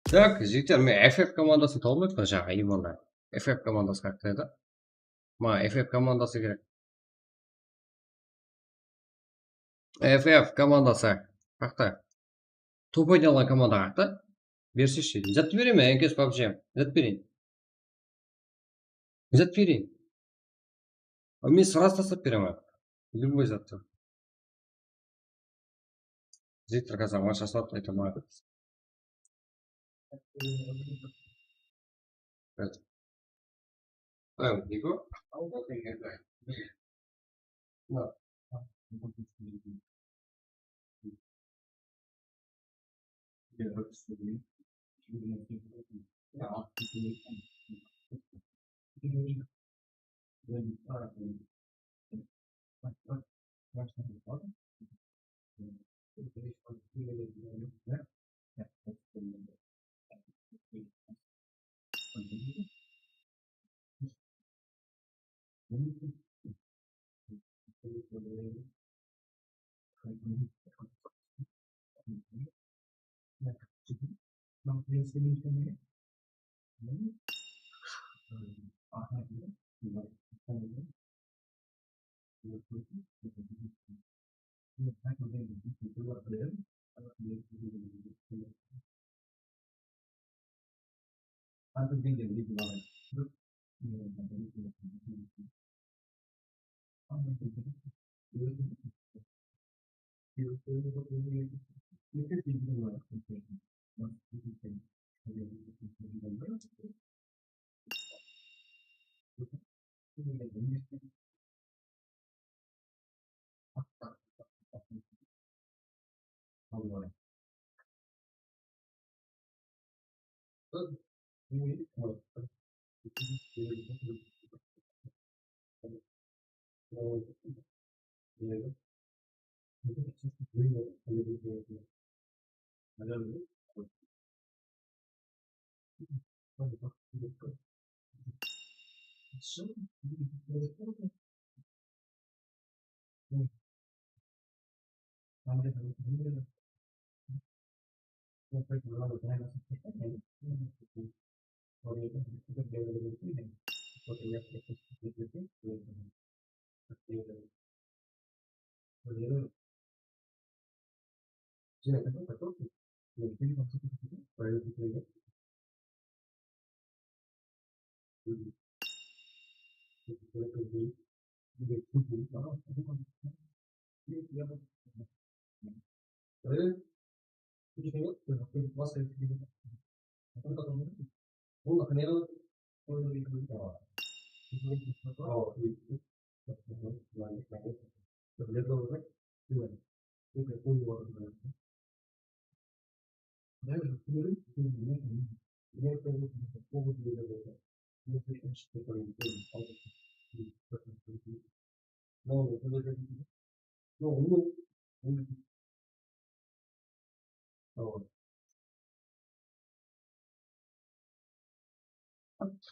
Tak, jigitler, men F F komandasın tawıp atırman jańa, imanda. F F komandası qaqta edi? Maǵan F F komandası kerek. F F komandası qaqta. Top oynay alǵan komanda qaqta. Berseshi. Zattı beremen, N K S, PUBG. Zat bereyin. Zat bereyin. A, men srazı taslap beremen. Любой zattı. Ziktor Kazan, mańsha sat aytaman. Evet. Evet, Niko.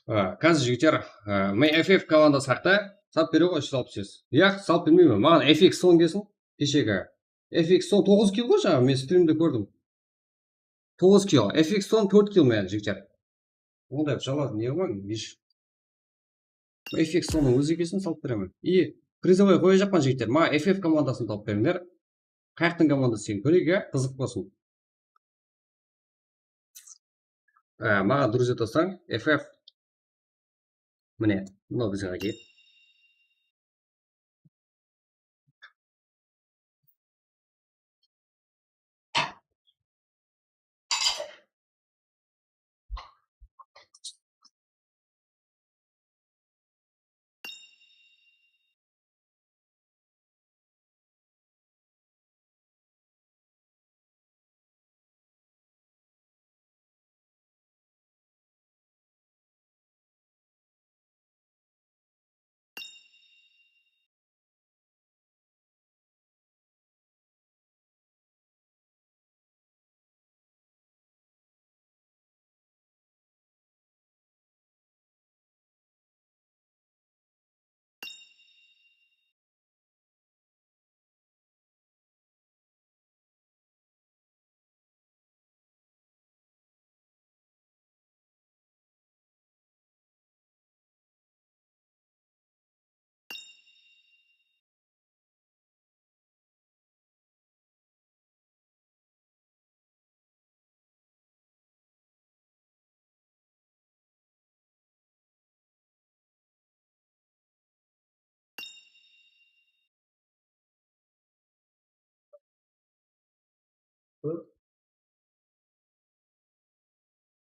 A, házir jigitler, a, men F F komandası haqta salıp bere ǵoy, salıp siz. Yaq, salıp bermeymen. Maǵan F X on kelsin, keshegi. F X on toǵız kill ǵoy, jańa men strimde kórdim. Toǵız kill, F X on tórt kill men, jigitler. Onday jaladı ne bar, bish. F X onıń ózi ekesin salıp beremen. I prizovay qoyajaqpan, jigitler. Maǵan F F komandasın tawıp berińler. Qayaqtıń komandası eken, kóreyik, ya, qızıq bolsın. Á, maǵan durıs etasań, F F. Mine, mınaw bizge keledi.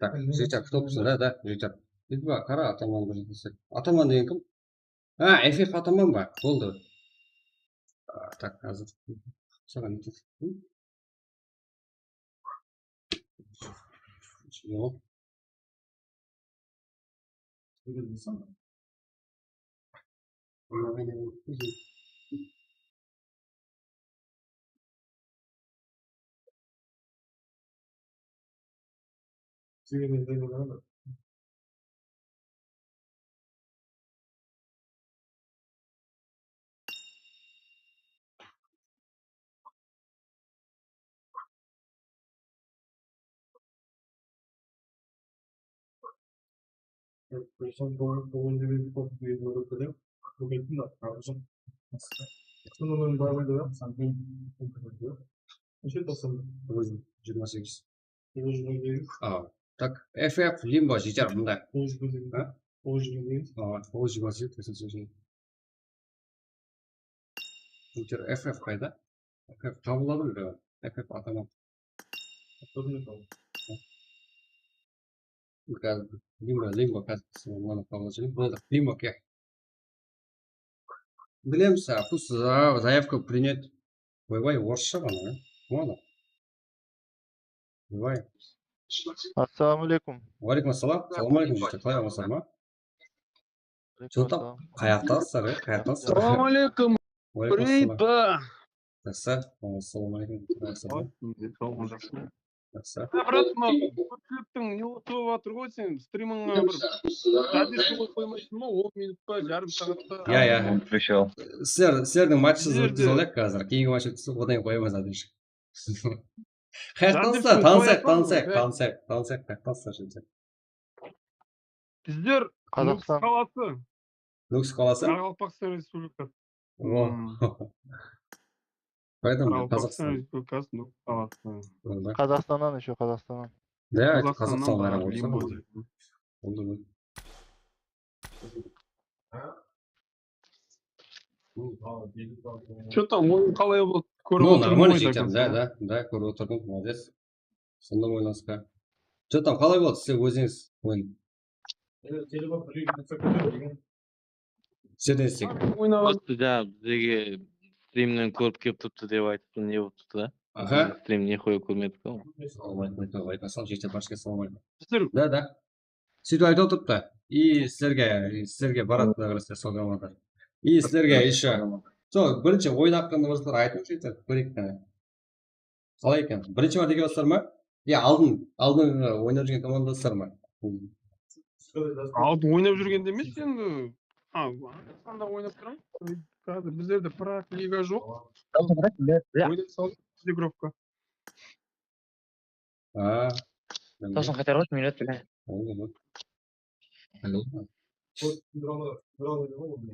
Так, жігіттер, кто болсын, да, да, жігіттер. Битва, қара, атаман бір жігіт. Атаман деген кім? А, F F атаман ба? Болды. А, так, házir. Саған не? Yoq. Nеше toqsan? Toǵız júz jigirma segiz. Toǵız júz jigirma segiz. A, tak, F F, Limbo, jeter mında. Toǵız júz jigirma segiz. Ha? Toǵız júz jigirma segiz. A, toǵız júz jigirma segiz. F F qayda? F F tabıladı mı? F F ataman. Házir Limbo, Limbo, házir onı tabılajaq. Boldı, Limbo, kel. Bilemiz, a, pus za-, заявка принят. Oybay, orıssha ǵana, a? Boldı. Oybay. Assalawma aleykum. Wa aleykum assalam. Salam aleykum, jigitler. Qalay, amansızlar ma? Joltap, qayaqtasızlar, e? Qayaqtasızlar? Salam aleykum. Wa aleykum assalam. Priba. Jaqsı. Salam aleykum. Wa aleykum assalam. Jaqsı. Brat, mına kópshiliktiń ne bolıp atır ǵoy, sen strimıńa bir zadержка qoyıp qoymaysıń ba, on minut pa, jarım saat pa? Ya, ya. Sizler, sizlerdiń matchıńızdı ótkizip alayıq házir. Keyingi match ótkizip, odan keyin qoyamız zadержка. Qayaqtasızlar? Tanısayıq, tanısayıq, tanısayıq, tanısayıq, qayaqtasızlar, jigitler? Bizler Nukus qalası. Nukus qalası? Qaraqalpaqstan Respublikası. O. Qaydan? Qazaqstan. Respublikası, Nur Qazaqstan. Qazaqstannan, ещё Qazaqstannan. Da, Qazaqstannan Qazaqstanǵa qarap otırsań. Boldı. Что там, oyın qalay boldı? Kórip otırdım. Ну, нормально, jigitler, да, да, да, kórip otırdım, молодец. Sonda oynaska. Что там, qalay boldı sizler ózińiz oyın? Sizlerden istek. Oynaǵan. Просто jańa bizlerge strimnen kórip kelip turıptı dep aytıptı, ne bolıp turdı da? Aha. Strim ne qoyıp kórmedik ta. Salam aleykum, jigitler, barshangizge salam aleykum. Bizler. Да, да. Sóytip aytıp otırıptı. И sizlerge, sizlerge барады, Quday qálese, sol komanda. И sizlerge ещё. Sol birinshi oyın haqqında bir zat aytıńızshı, jigitler, kóreyik qáne. Qalay eken? Birinshi márte kelip atırlar ma? Ya aldın, aldın oynap júrgen komandasızlar ma? Aldın oynap júrgende emes endi. Ha, Qazaqstanda oynap turaman. Házir bizlerde Prag liga joq. Oynap saldım, Zigrovka. Ha. Sosin qaytarıp al, minut bile. Boldı, boldı.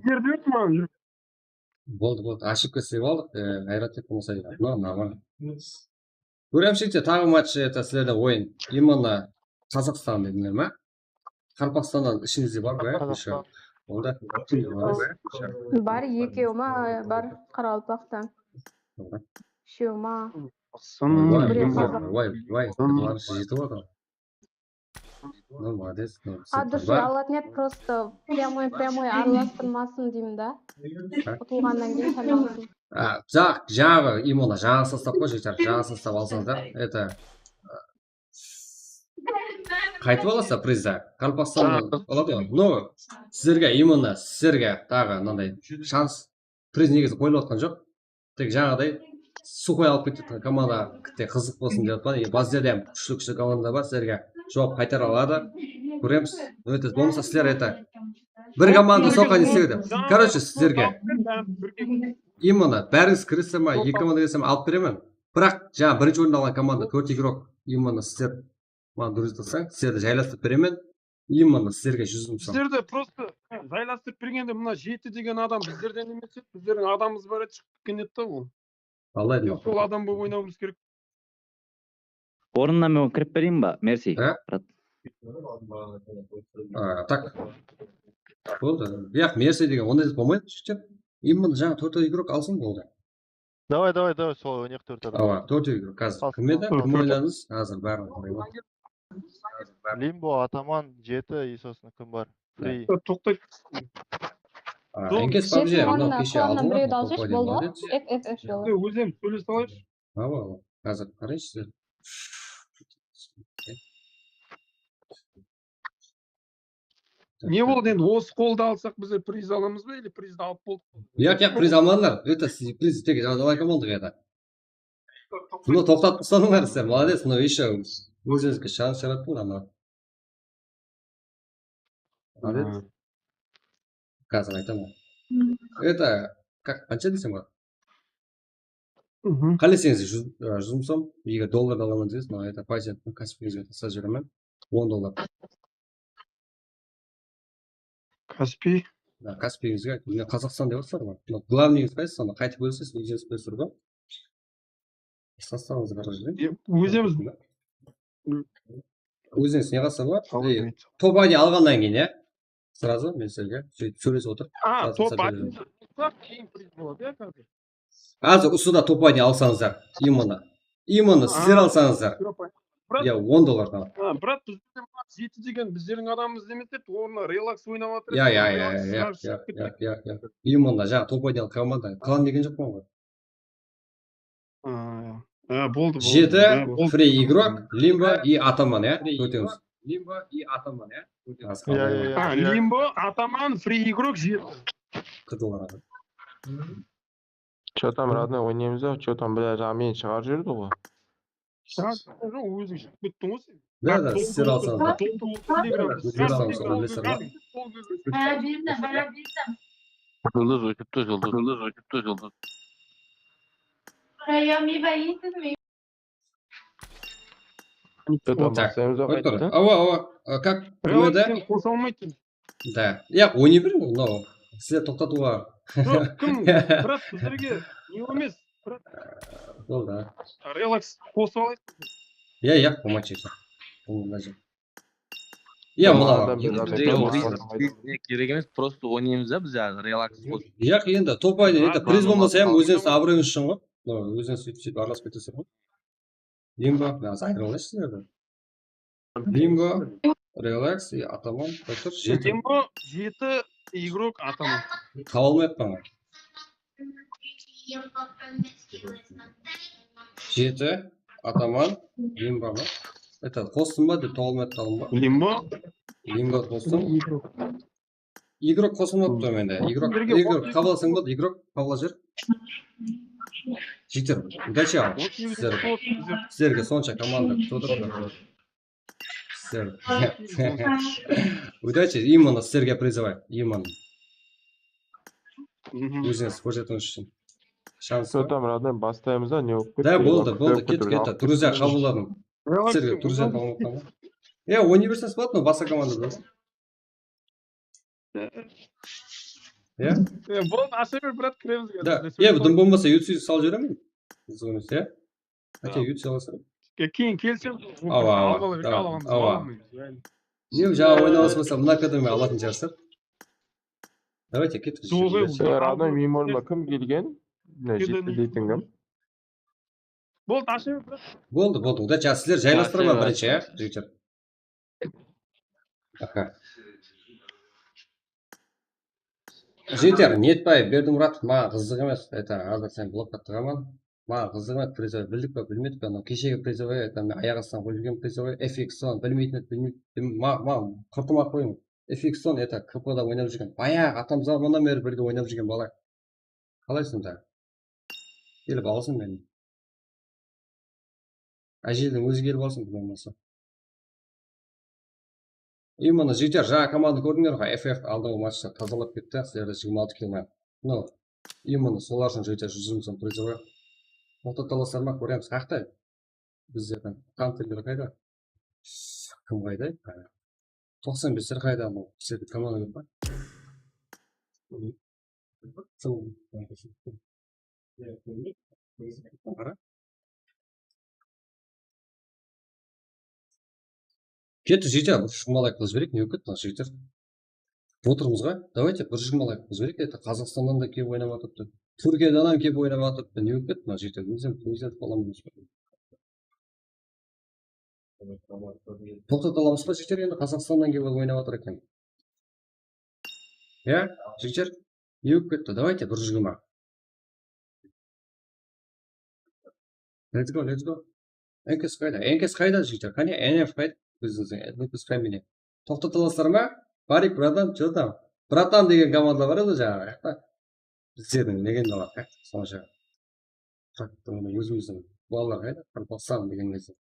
Berdi edi maǵan. Boldı, boldı. Ошибка islep aldıq. E, Ǵayrat dep bolsa, no, normal. Kóremiz, jigitler, taǵı match, это, sizlerde oyın. Именно Qazaqstan dedińler ma? Qaraqalpaqstannan ishińizde bar ba? Qazaqstan. Onda bar, ekewi ma bar, Qaraqalpaqtan. Ushıw ma? Vay, vay, vay, jetip atır. Ну, молодец, ну, от души. Ала нет, просто прямой, прямой aralastırmasın deymen da. Utılǵannan keyin saylansın. А, jaq, jańaǵı, именно jańa sostav qoy, jigitler, jańa sostav alsańızlar, это, qaytıp alasızlar prizdi. Qaraqalpaqstannan aladı ǵoy. Ну, sizlerge, именно sizlerge taǵı mınanday shans. Priz negizi qoyılıp atqan joq. Tek jańaǵıday suxoy alıp ketip atqan komanda tek qızıq bolsın dep atpan. E, bizlerde hám kúshli-kúshli komandalar bar, sizlerge juwap qaytara aladı. Kóremiz. Ótedi. Bolmasa sizler, это, bir komanda soǵan islep edi. Короче, sizlerge именно bárińiz kiresizler ma, eki komanda kiresizler ma, alıp beremen. Biraq jańa birinshi orındı alǵan komanda tórt igrok, именно sizler maǵan durıs aytsań, sizlerdi jaylastırıp beremen. Именно sizlerge júz mıń som. Bizlerdi просто jaylastırıp bergende mına jeti degen adam bizlerden emes edi, bizlerdiń adamımız bar edi, shıǵıp ketken edi da ol. Alay, sol adam bolıp oynawımız kerek. Ornına men kirip bereyin ba, Mersi? Há? Brat. A, так. Boldı. Buyaq Mersi degen onday zat bolmaydı, jigitler. Именно jańa tórt igrok alsın, boldı. Давай, давай, давай, sol oynayıq, tórt adam. Awa, tórt igrok házir. Kim edi? Kim oynadıńız? Házir bárin qarayman. Limbo, Ataman, jeti, и sosın kim bar? Free. Toqtaydı. A, Enkes, PUBG, mınaw keshe aldıń ǵoy, birewdi alsayshı, boldı ǵoy. F, F, F, boldı. Ózim sóylesip alayınshı. Awa, awa. Házir qarayınshı sizler. Ne boldı endi, usı qoldı alsaq bizler priz alamız ba, ili prizdi alıp boldıq? Yaq, yaq, priz almadılar. Это, siz priz tek jazıp alay boldıq edi. Bunı toqtatıp tasladıńlar sizler, молодец, но ещё ózińizge shans jarattıńlar, ana. Молодец. Házir aytaman. Это, как, qansha desem boladı? Qáleseńiz júz, e, júz mıń som, eger dollarda alaman deseniz, mına это, Payzenttiń Kaspińizge taslap jiberemen. On dollar. Kaspiy? Da, Kaspińizge, mine Qazaqstan dep atır ǵoy. Mına главныйińiz qaysı, sonda qaytıp kóresiz, negizi kóresiz ǵoy. Sostavıńızdı qarap jibereyin. Ózimiz. Ózińiz ne qılsa boladı? Top I D alǵannan keyin, ya. Сразу men sizlerge sóytip sóylesip otırıp. A, top I D alsaq, keyin priz boladı, ya, házir. Házir usıda top I D alsańızlar, именно. Именно sizler alsańızlar. Ya, on dollardan. Brat, bizde jeti degen bizlerdiń adamımız emes edi, ornına relaks oynap atır edi. Ya, ya, ya, ya, ya, ya. Именно, jańa top I D al komanda. Klan degen joq pa ǵoy. Ha, boldı, boldı. Jeti, free igrok, Limbo и Ataman, ya? Tórtewińiz. Limbo и Ataman, ya? Ya, ya, ya. Ha, Limbo, Ataman, free igrok, jeti. Qıtılǵan adam. Что там, родной, oynaymız ba? Что там, бля, jańa meni shıǵarıp jiberdi ǵoy. Shıǵarıp jiberdi, joq, óziń shıǵıp kettiń ǵoy sen. Да, да, sizler alsańızlar. Sizler alsańızlar, bilesizler ma? Baha berdim, baha berdim. Juldız óshipti, Juldız. Juldız óshipti, Juldız. Что там, baslaymiz ba qaytadan? Awa, awa. A, как? Sen qosa almaysań. Да. Yaq, oynay beriń, mınaw. Sizler toqtatıwǵa. Joq, kim? Brat, bizlerge ne emes. Brat. Boldı. Relax qosıp alayıq. Ya, ya, bolmaydı. Bolmaydı. Ya, Tamam, mınalar. adam bir Endi adam bizge ekan, Oris adam ekan. ne kerek emes, prosto oynaymız da biz házir, relax qosıp. Yaq, endi top oyna, Ha, endi priz tamam, bolmasa ham tamam. óziniń sabırıńız ushın ǵoy. Óziniń sóytip sóytip aralastırıp ketesizler ǵoy. Limbo, men aytıp alayınshı sizlerdi. Limbo, relax, и ataman, doktor, jeti. Limbo, jeti, igrok, ataman. Taba almayappan ǵoy. Jeti, ataman, limbo ma? Aytadı, qostım ba dep taba almayaptı ǵoy. Limbo. Limbo qostım. Igrok qosılmaptı mende. Igrok, Birge igrok qosıp qabıl alsań boldı, igrok qabıl al jer. Jigitler, udacha al. Sizler, sizlerge sonsha komanda kutip otır. Sizler. Udacha, именно sizlerge призовой, именно. Ózińiz kórsetiwińiz ushın. Shans Что там, родной, bastaymız ba, ne bolıp ketti? Da, boldı, boldı, kettik, kettik. Друзья qabılladım. Sizlerge друзья qabılladım. Ya, oynaberseńiz boladı, basqa komandada. Ya? E, boldı, asha ber, brat, kiremiz. Da, ya, dım bolmasa, yutsi salıp jiberemen. Bizimiz, ya? Hátte yutsi alasız. Keyin kelsem, Awa, awa, alamız, awa, alamız, awa. alamız, yani. Endi jańa oynalasmasa, mına kademe alatın jarıslar. Давайте, kettik. Joq, Sizler, родной, miymanıma kim kelgen? Mine, jeti deytin kim? Boldı, asha ber, brat. Boldı, boldı. Uda, ja, sizler jaylastırman Jaqsı, birinshi, ya, jaqsı. Jigitler. Aha. Jigitler, Niyetbay Berdimuratov maǵan qızıq emes. Это, házir sen blokka tıǵaman. Maǵan qızıq emes, призовой bildik pa, bilmedik pa, anaw keshegi призовой, это, men ayaq astınan qoyıp jibergen призовой, F X on, bilmeytin edi, bilmeytin, ma, ma, qırtıma qoyıń. F X on, это, K P da oynap júrgen. Bayaǵı atam zamannan beri birge oynap júrgen bala. Qalaysıń da? Kelip alsın meni. Ájeliń ózi kelip alsın, bolmasa. Именно, jigitler, jańa komanda kórdińler ǵoy, F F aldınǵı matchta tazalap ketti, sizlerdi jigirma altı kill men. Ну, именно, solar ushın, jigitler, júz jigirma som призовой. Toqtatalasızlar ma, kóremiz, qaqta. Bizlerdiń Hunterler qayda? Kim qayda? Toqsan besler qayda? Bul bizlerdiń komanda kóp pa? Qara. Ketti, jigitler, bir júz jigirma layk qılıp jibereyik, ne bolıp ketti, jigitler? Otırmız ǵoy. Давайте, bir júz jigirma layk qılıp jibereyik. Это, Qazaqstannan da kelip oynap atırıptı. Túrkiyadan ham kelip oynap atırıptı. Ne bolıp ketti, jigitler? Prezident, prezident bolamız. Toqtata alamız ba, jigitler? Endi Qazaqstannan kelip oynap atır eken. Ya, jigitler, ne bolıp ketti? Давайте, bir júz jigirma. Let's go, let's go. N K S qayda? N K S qayda, jigitler? Qáne, N F qayda? Bizniń N K S familiya. Toqtatalasızlar ma? Barik, bratan, что там? Bratan degen komanda bar edi jańa, ayaqta. Bizlerdiń legendalar, ayaqta, sonsha. Ózimizdiń balalar qayda? Bratan degen mezim.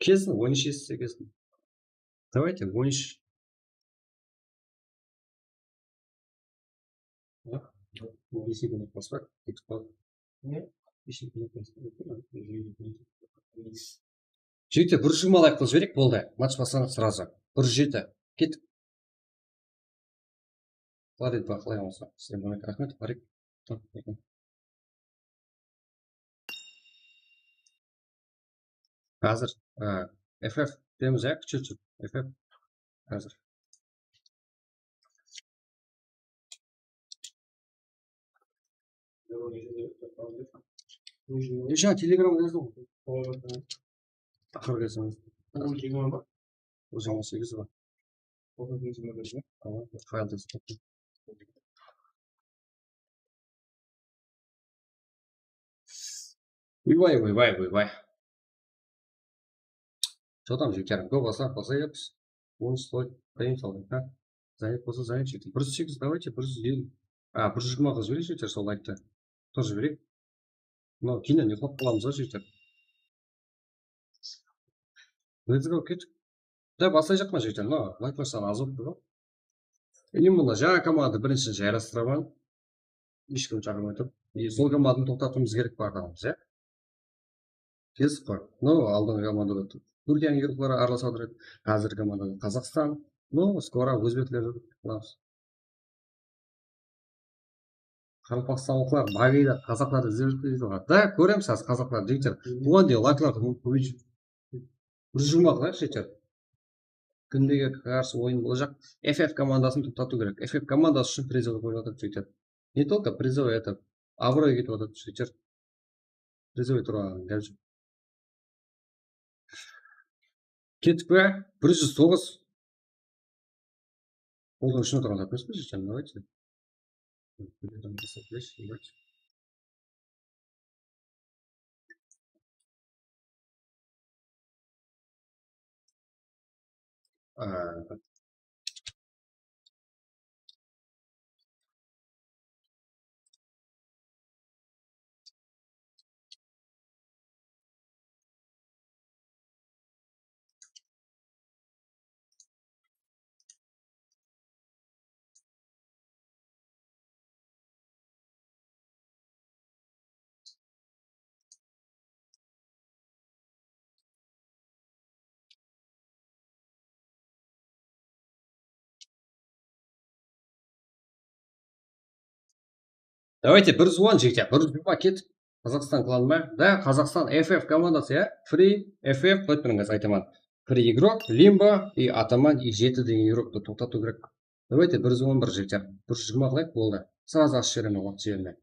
Kelsin, on úsh esse kelsin. Давайте, on úsh. Jigitler, bir júz jigirma layk qılıp jibereyik, boldı. Match baslandı сразу. Bir júz jeti. Kettik. Farid baqlay alsa. Sizlerge raxmet, Farid. Házir, e, F F demiz, ya, kichik, F F. Házir. Jańa Telegramda jazdım. Aqırǵı S M S. Bul jigirma ba? Bul jigirma segiz ba? Tamam, fayl tizip kettim. Uybay, uybay, uybay. Что там, jigitler? Go, basa, basayıq. On sloy, qoyayın saldım, ha? Zayıp bolsa, zayıp jigitler. Bir júz segiz, давайте, bir júz eliw. A, bir júz jigirma qılıp jibereyik, jigitler, sol layktı. Тоже jibereyik. Mınaw, keyin uxlap qalamız ǵoy, jigitler. Let's go, kettik. Da, baslayjaqpan, jigitler, mınaw, layk bastan az bolıptı ǵoy. Endi mına jańa komanda birinshi jaylastırman. Hesh kim shaqırmay turıp. E, sol komandani toqtatıwımız kerek barlıǵımız, ya. Kesip qoy. Mınaw aldınǵı komandada Túrkiyanıń igrokları aralasıp atır edi. Házirgi komandada Qazaqstan. Ну, скоро ózbeklerdi qılamız. Qaraqalpaqstanlıqlar bagıyda qazaqlardı izlep júr deydi ǵoy. Da, kóremiz házir qazaqlardı, jigitler. Buǵan deyin layklardı kóbeytip. Bir júz jigirma qılayıq, jigitler. Kimge qarsı oyın bolajaq? F F komandasın toqtatıw kerek. F F komandası ushın prizovıy qoyıp atır, jigitler. Не только призовый, это, abıroy ketip atır, jigitler. Призовый turǵan gáp joq. Kettik pe? Bir júz toǵız. Qoldıń ushına turǵan zat emes pe, jigitler, давайте. Давайте, bir júz on, jigitler, bir júz jigirma kettik. Qazaqstan klanı ma? Da, Qazaqstan F F komandası, ya? Free F F, qoyıp beriń, házir aytaman. Free igrok, Limbo и Ataman i jeti degen igroktı toqtatıw kerek. Давайте, bir júz on bir, jigitler. Bir júz jigirma qılayıq, boldı. Srazı ashıp jiberemen waqıt jibermey.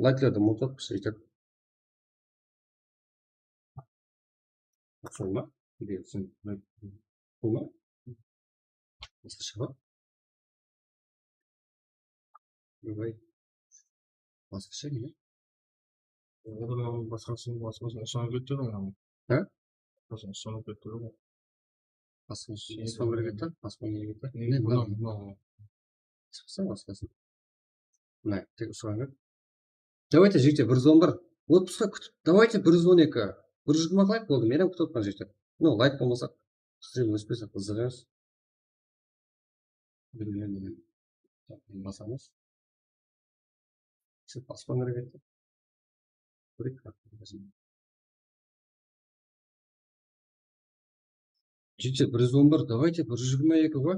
Layklardı umıtıp, jigitler. Sol ma? Bul ma? Basqasha ba? Ybay. Basqasha ne? Odan basqasın, basqasın uslanıp ketti ǵoy. Ha? Basqasın uslanıp ketti ǵoy. Basqasın uslanıp ketti, basqasın uslanıp ketti. Ne, mınaw, mınaw. Basqasın, basqasın. Mına, tek usıǵan kerek. Давайте, jigitler, bir júz on bir. Otpusqa kútip, давайте, bir júz on eki. Bir júz jigirma qılayıq, boldı. Men hám kútip otırman, jigitler. No, layk bolmasa, sizden óspese, qızıq emes. Bilmem, basamız. Siz baspań kerek edi. Kóreyik. Jigitler, bir júz on bir, давайте, bir júz jigirma eki ǵoy.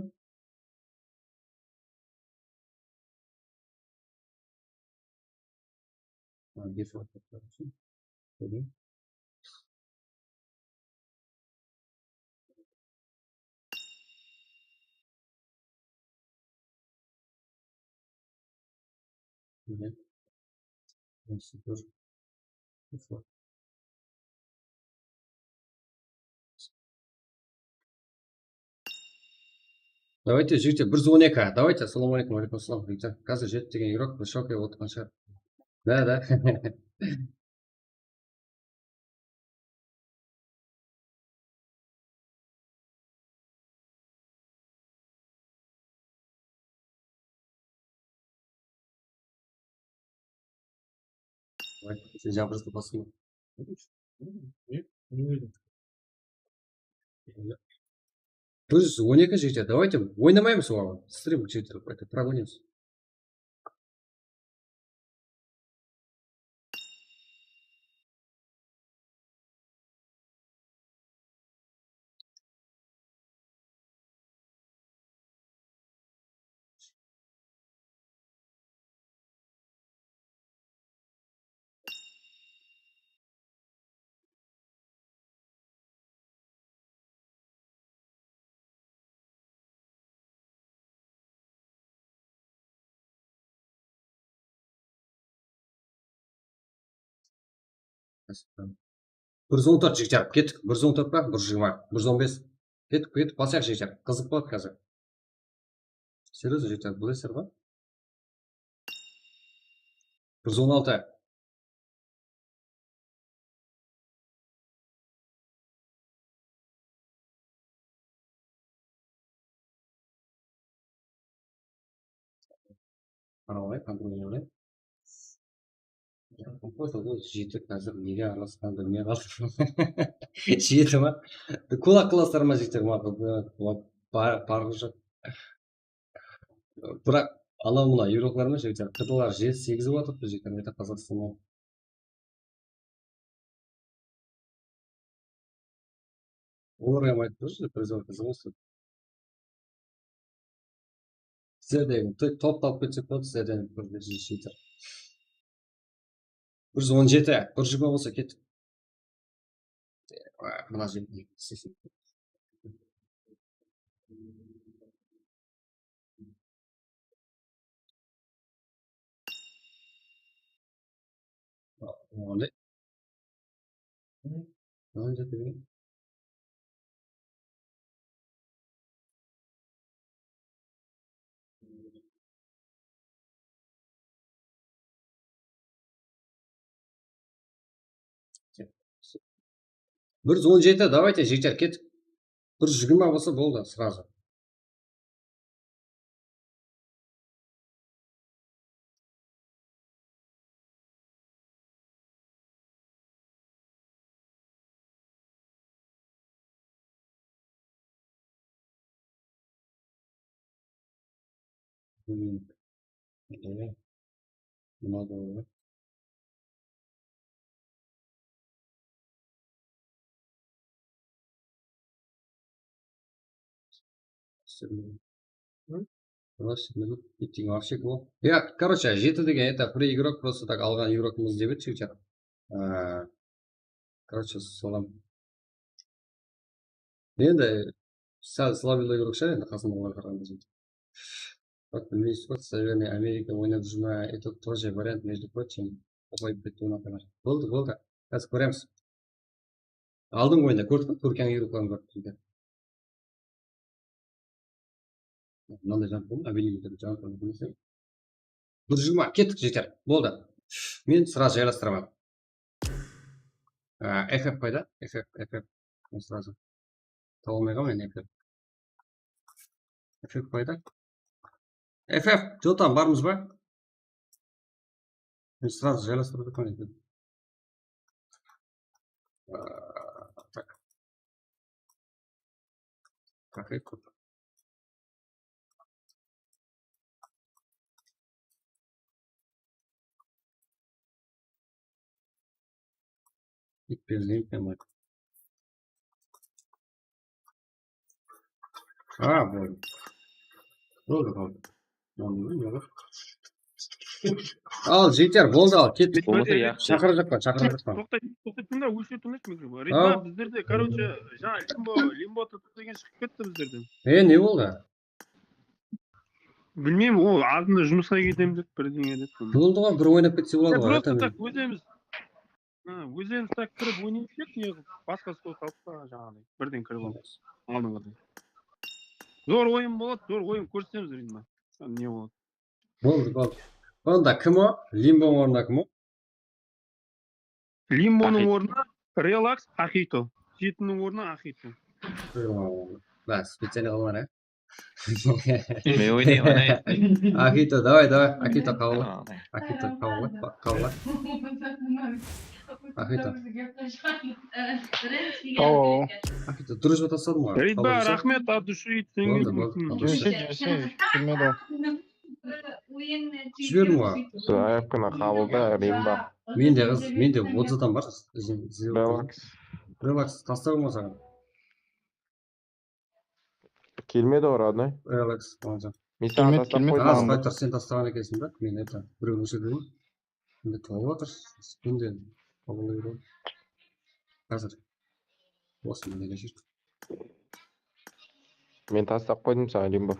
Mine. Sıfır. Sıfır. Давайте, jigitler, bir júz on eki. Давайте, ассаламу алейкум, алейкум ассалам, jigitler. Házir jeti degen igrok, bir shok yep otırǵan shıǵar. Da, da. Sen jabırıstı basın. Bir júz on eki, jigitler, давайте, oynamaymız oǵan. Strim, jigitler, это, прогонимся. Bir júz on tórt, jigitler, kettik. Bir júz on tórt pa? Bir júz jigirma, bir júz on bes. Kettik, kettik, basayıq, jigitler. Qızıq boladı házir. Серьёзно, jigitler, bilasızlar ba? Bir júz on altı. Qarap alayıq, kontrol alayıq. Jeti házir nege aralасqanın bilmey qaldım. Jeti ma? Kulak qılasızlar ma, jigitler, maqul. Barǵı joq. Biraq anaw mına yevroqlar ma, jigitler, Q T lar jeti segiz bolıp atırıptı, jigitler, это Qazaqstanda. Olar hám aytıp tur, jigitler, призовой qızıq emes dep. Sizlerden to-, top tapıp ketsek boldı, sizlerden bir, bir jeti. Bir júz on jeti, bir júz jigirma bolsa kettik. Mına jerde. Onday. Onday jerde. Bir júz on jeti, давайте, jigitler, kettik. Bir júz jigirma bolsa boldı, сразу. Hmm. Mına da. Вообще, ну, biting вообще gol. Ya, короче, jeti degen, это, free игрок, просто так alǵan игрокımız dep edi, jigitler. Á, короче, soǵan. Endi sál слабый игрок shıǵar, endi qasımdaǵılarǵa qaraǵanda jeti. Bak, bilmeysiz ba, Северная Америка oynap júr me? Это тоже вариант, между прочим. Qoyıp ketti, unapalar. Boldı, boldı. Házir kóremiz. Aldınǵı oyında kórdik, Túrkiyanıń игрокların kórdik bizde. Mınanday janıp qaldım, объявление janıp qaldım. Bir júz jigirma, kettik, jeter. Boldı. Men сразу jaylastıraman. Á, F F qayda? F F, F F. Men сразу. Taba almay qalman endi F F. F F qayda? F F, Jotan, barmız ba? Men сразу jaylastırıp atırman endi. Á, tak. Какой код? Итпен, итпен. А, boldı. Boldı, boldı. Boldı, boldı. Al, jeter, boldı, al, kettik. Boldı, ya. Shaqırajaqpan, shaqırajaqpan. Toqta, toqta, tıńla, óshirip tıńlash mikrofon. Ritma, bizlerde, короче, jańa limbo, limbo tutıp degen shıǵıp ketti bizlerden. E, ne boldı? Bilmeymen, ol aldında jumısqa ketemiz dep, birdeńe dep. Boldı ǵoy, bir oynap ketse boladı ǵoy. Просто так ózimiz. Ha, ózimiz так kirip oynayıp kettik, ne qılıp, basqa stol talıp pa, jańaǵıday. Birden kirip alamız. Aldınǵıday. Zor oyın boladı, zor oyın kórsetemiz, Ritma. Ne boladı? Boldı, boldı. Onda kim o? Limbonıń ornına kim o? Limbonıń ornına Relax, Axito. Jetiniń ornına Axito. Bas, специально qılǵan, e? Men oynayman, ay. Axito, давай, давай, Axito qabılla. Tamam, ay. Axito qabılla, qabılla. Axito. Alo. Axito, дружба tasladım ǵoy. Ritma, raxmet, от души. Boldı, boldı. Júrse, júrse, júrmedi ol. Jiberdim ǵoy. Заявканы qabılda, Rimba. Mende qız, mende otız adam bar. Relax. Relax, tastap alma saǵan. Kelmedi ǵoy, родной. Relax, boldı. Men saǵan tastap qoydım. Kelmedi, kelmedi. Sen tastaǵan ekenseń da, men это, birewdi óshirdim. Endi tawıp atır. Endi qabıllay beredi. Házir. Osını nege júr? Men tastap qoydım saǵan, Limbo.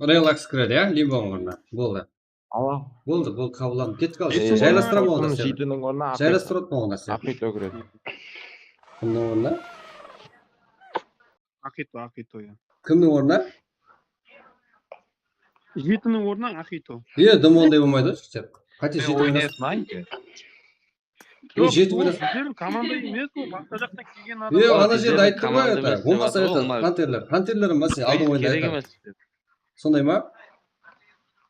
Relax kiredi, ya, Limbonıń ornına. Boldı. Awa. Boldı, boldı, qabılladım. Kettik al. Jaylastıraman onı. Jetiniń ornına Jaylastıraman onı. Axito kiredi. Kimniń ornına? Axito, Axito, ya. Kimniń ornına? Jetiniń ornına Axito. E, dım onday bolmaydı, jigitler. Qáte jeti oynaysın. E, jeti oynasın. Bizlerdiń komanda emes, ol basqa jaqtan kelgen adam. E, ana jerde ayttı ǵoy, это. Bolmasa, это, panterler. Panterler ma sen aldın oyında ayttı. Sonday ma?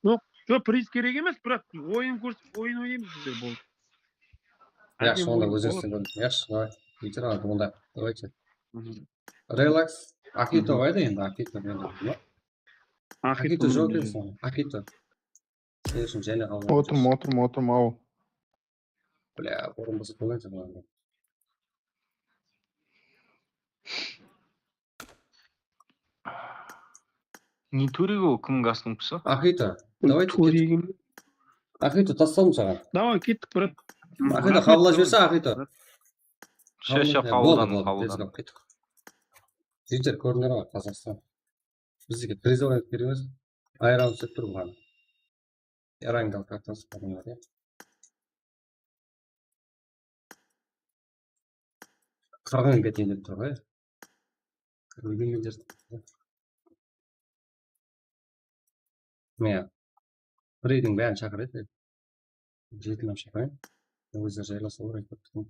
Joq, joq, priz kerek emes, biraq oyın kórse, oyın oynaymız bizler, boldı. Yaqshı, onda ózgeristen kórdim. Yaqshı, давай. Jigitler, onda, давайте. Relax. Axito ǵoy da endi, Axito men de. Axito joq eken soń. Axito. Sen ushın jáne qalǵan. Otırma, otırma, otırma, aw. Bля, orın bosap qoyǵan sen mınadan. Ne tóregi ol, kimniń gaztomkası? Axito, давайте kettik. Tóregi. Axito, tasladım saǵan. Давай, kettik, brat. Axito, qabıllap jiberse, Axito. Sha, sha, Boldı, qabıllandı, boldı, qabıllandı. tezirek kettik. Jigitler, kórinder ǵoy, Qazaqstan. Bizdeki prezident beremiz. Ayran túsip tur buǵan. Erangal kartası qurınlar, ya. Qırǵın keteyin dep tur ǵoy. Kirmegen mender. Mine, birewdiń bárin shaqırayıq. Jeti adam shaqırayın. Ózleri jaylasa, orayı kóp.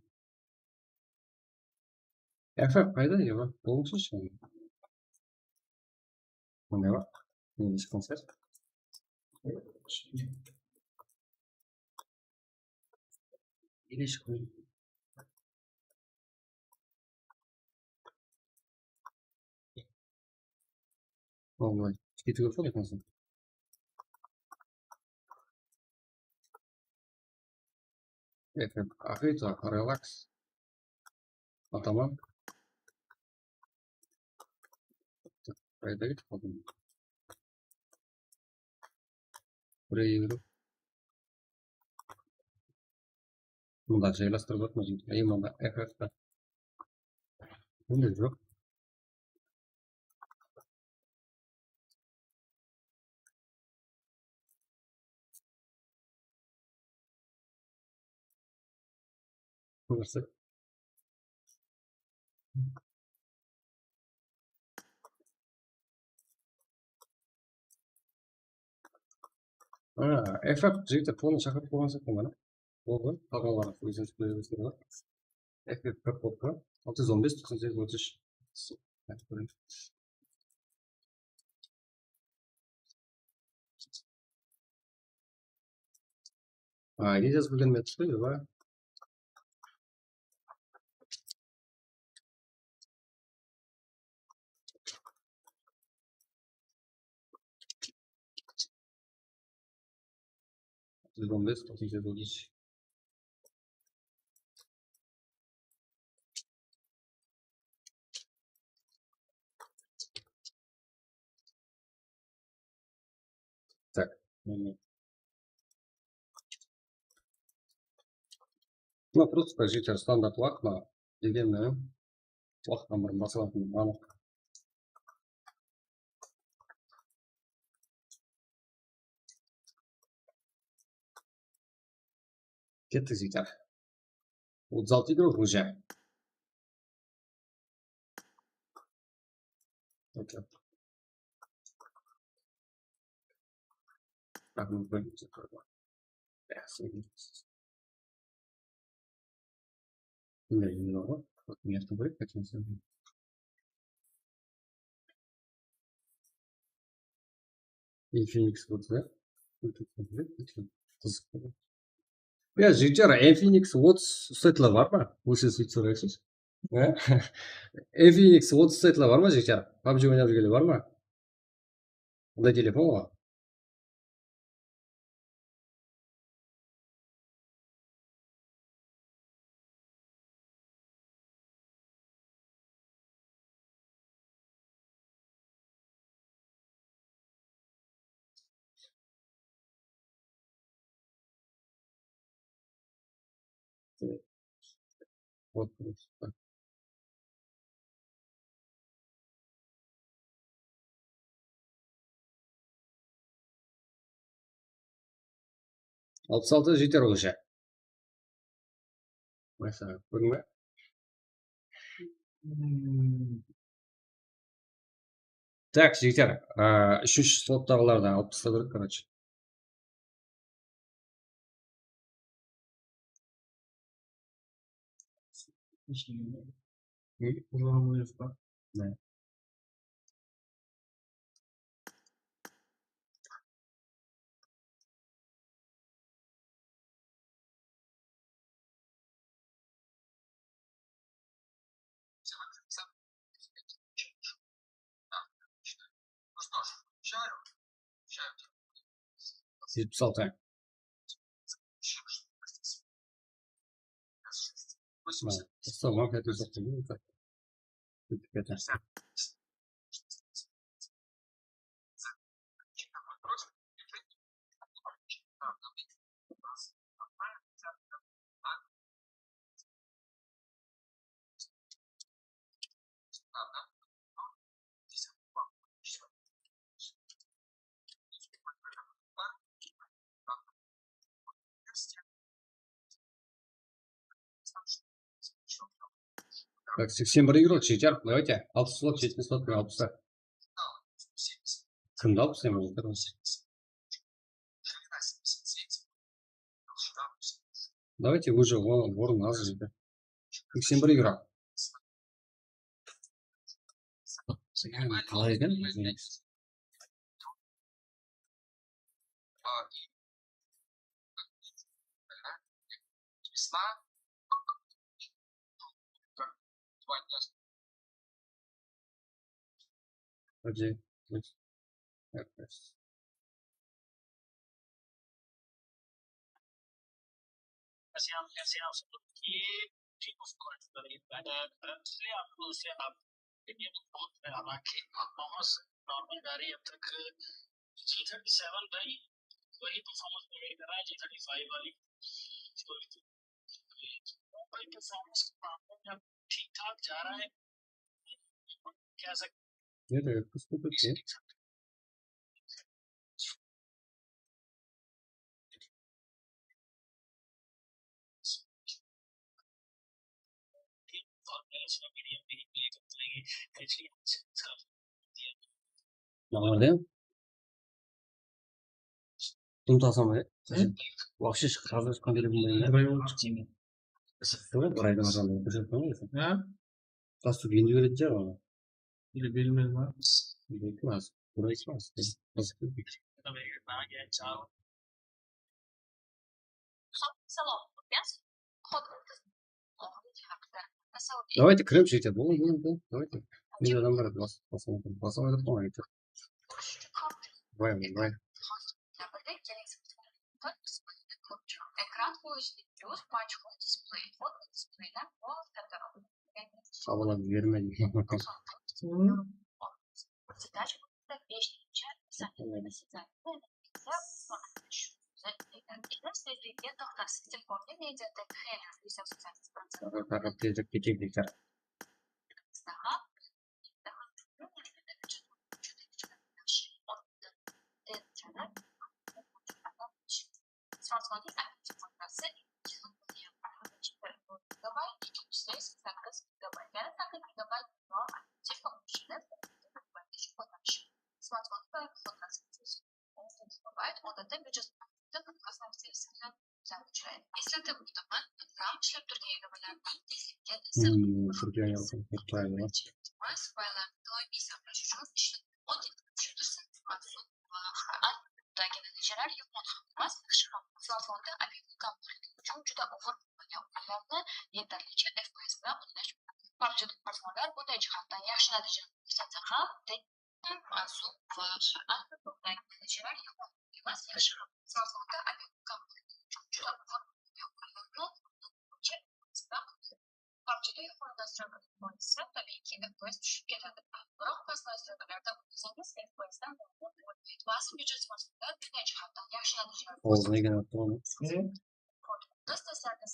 F F qayda, Eva? Bolımsız shıǵın. Mına baq. Mine, eshitken sıyaqlı. Ele shıqpay. Oy, ketiw kerek ǵoy, ekinshisi. F F, Axito, relaks. Ataman. Qayda ketip qaldım? Birew. Mında jaylastırıp atma jigit. Ey, mında F F ta. Bunday joq. Burası. Ha, F F jigitler, polnıy shaqırıp qoyǵan sıyaqlı mana. Boldı, qalǵanları óziniz kóre berseler boladı. F F bir qopqa, altı júz on bes, toqsan segiz, otız úsh. Ayda jazıp úlgermey atırmız ǵoy, Eva. Júz on bes, toqsan segiz, otız úsh. Так. Mına просто jigitler standart waqıt, mına degen waqıttan burın basılatın anıq. Kettik, jigitler. Otız altı игрок уже. Bunday júz bar ǵoy. Infinix otız, ya? Qızıq. Ya, jigitler, Infinix otız uslaytuǵınlar bar ma? Óziniz sóytip soraysız. Infinix otız uslaytuǵınlar bar ma, jigitler? PUBG oynap júrgenler bar ma? Bunday telefon ǵoy. Alpıs altı jeter уже. Masalan, kórdiń be? Tak, jeter. Á, úshinshi slottaǵılardı alıp taslaw kerek, короче. Jetpis altı. Tamam, ketip kettik. Kettik, kettik. Так, seksen bir игрок, jeti jarım, давайте, alpıs slot, jetpis slot, alpıs ta. Kimdi alpıs ta? Давайте, уже orın az jerde. Seksen bir игрок. Qalay eken? Подожди. Así, así, así, que, que nos conectaremos. Vamos, normal, daria, porque G thirty-seven bhai, वही performance मिलेगा ना, G thirty-five वाली। वही performance ठीक ठाक जा रहा है। कह सकते हैं। ये तो कुछ तो कुछ है। Normalde. Dum tasam ya. Вообще házir shıqqan telefonda ya. Bir ay boldı. Sıqtı ǵoy, bir aydan azan bir jıl boldı. Ha? Tastık endi beredi ya oǵan. Или bilmeymen. Bilmeymen. Burası. Давайте kiremiz, jigitler. Boldı, boldı, boldı. Давайте. Mende adam bar edi. Bas, bas, bas, bas, bas, bas. Давай, давай. Ekran qılıshlı plus panch hole displey, hot displeyler, Qabalar jibermedi. Задача beshninchi saniyada. Sizlerge toqtasız telefonda media tag header. Tezlik ketedi. Smartfonning operativ markasi gigabayt, ikki yuz sakkiz gigabayt. Yana sakkiz gigabayt operativ markasi. Smartfonning operativ markasi gigabayt, odatda byudjet uchradı. Eslatib o'taman, RAM ishlab turgan gigabaytlarning tezligini Hmm, turgan yoqda to'xtaydi. Fayllarni doimiy saqlash uchun ishlatib Shunday natijalar yomon ham emas, yaxshi ham. Smartfonda obyekt kompyuter uchun juda og'ir bo'lgan o'yinlarni yetarlicha F P S bilan o'ynash mumkin. PUBG smartfonlar bunday jihatdan yaxshi natijalarni ko'rsatsa ham, lekin arzon va natijalar yomon emas, yaxshi ham. Smartfonda obyekt kompyuter uchun juda og'ir bo'lgan o'yinlarni yetarlicha F P S bilan o'ynay PUBG da yuqori nastroykalar boisi, tabiiyki, F P S tushib ketadi. Biroq past nastroykalarda o'ynasangiz, F P S dan vaziyat byudjet smartfonlar bunday jihatdan yaxshi natijalar Og'zına gene attı onu. Biz sizlarni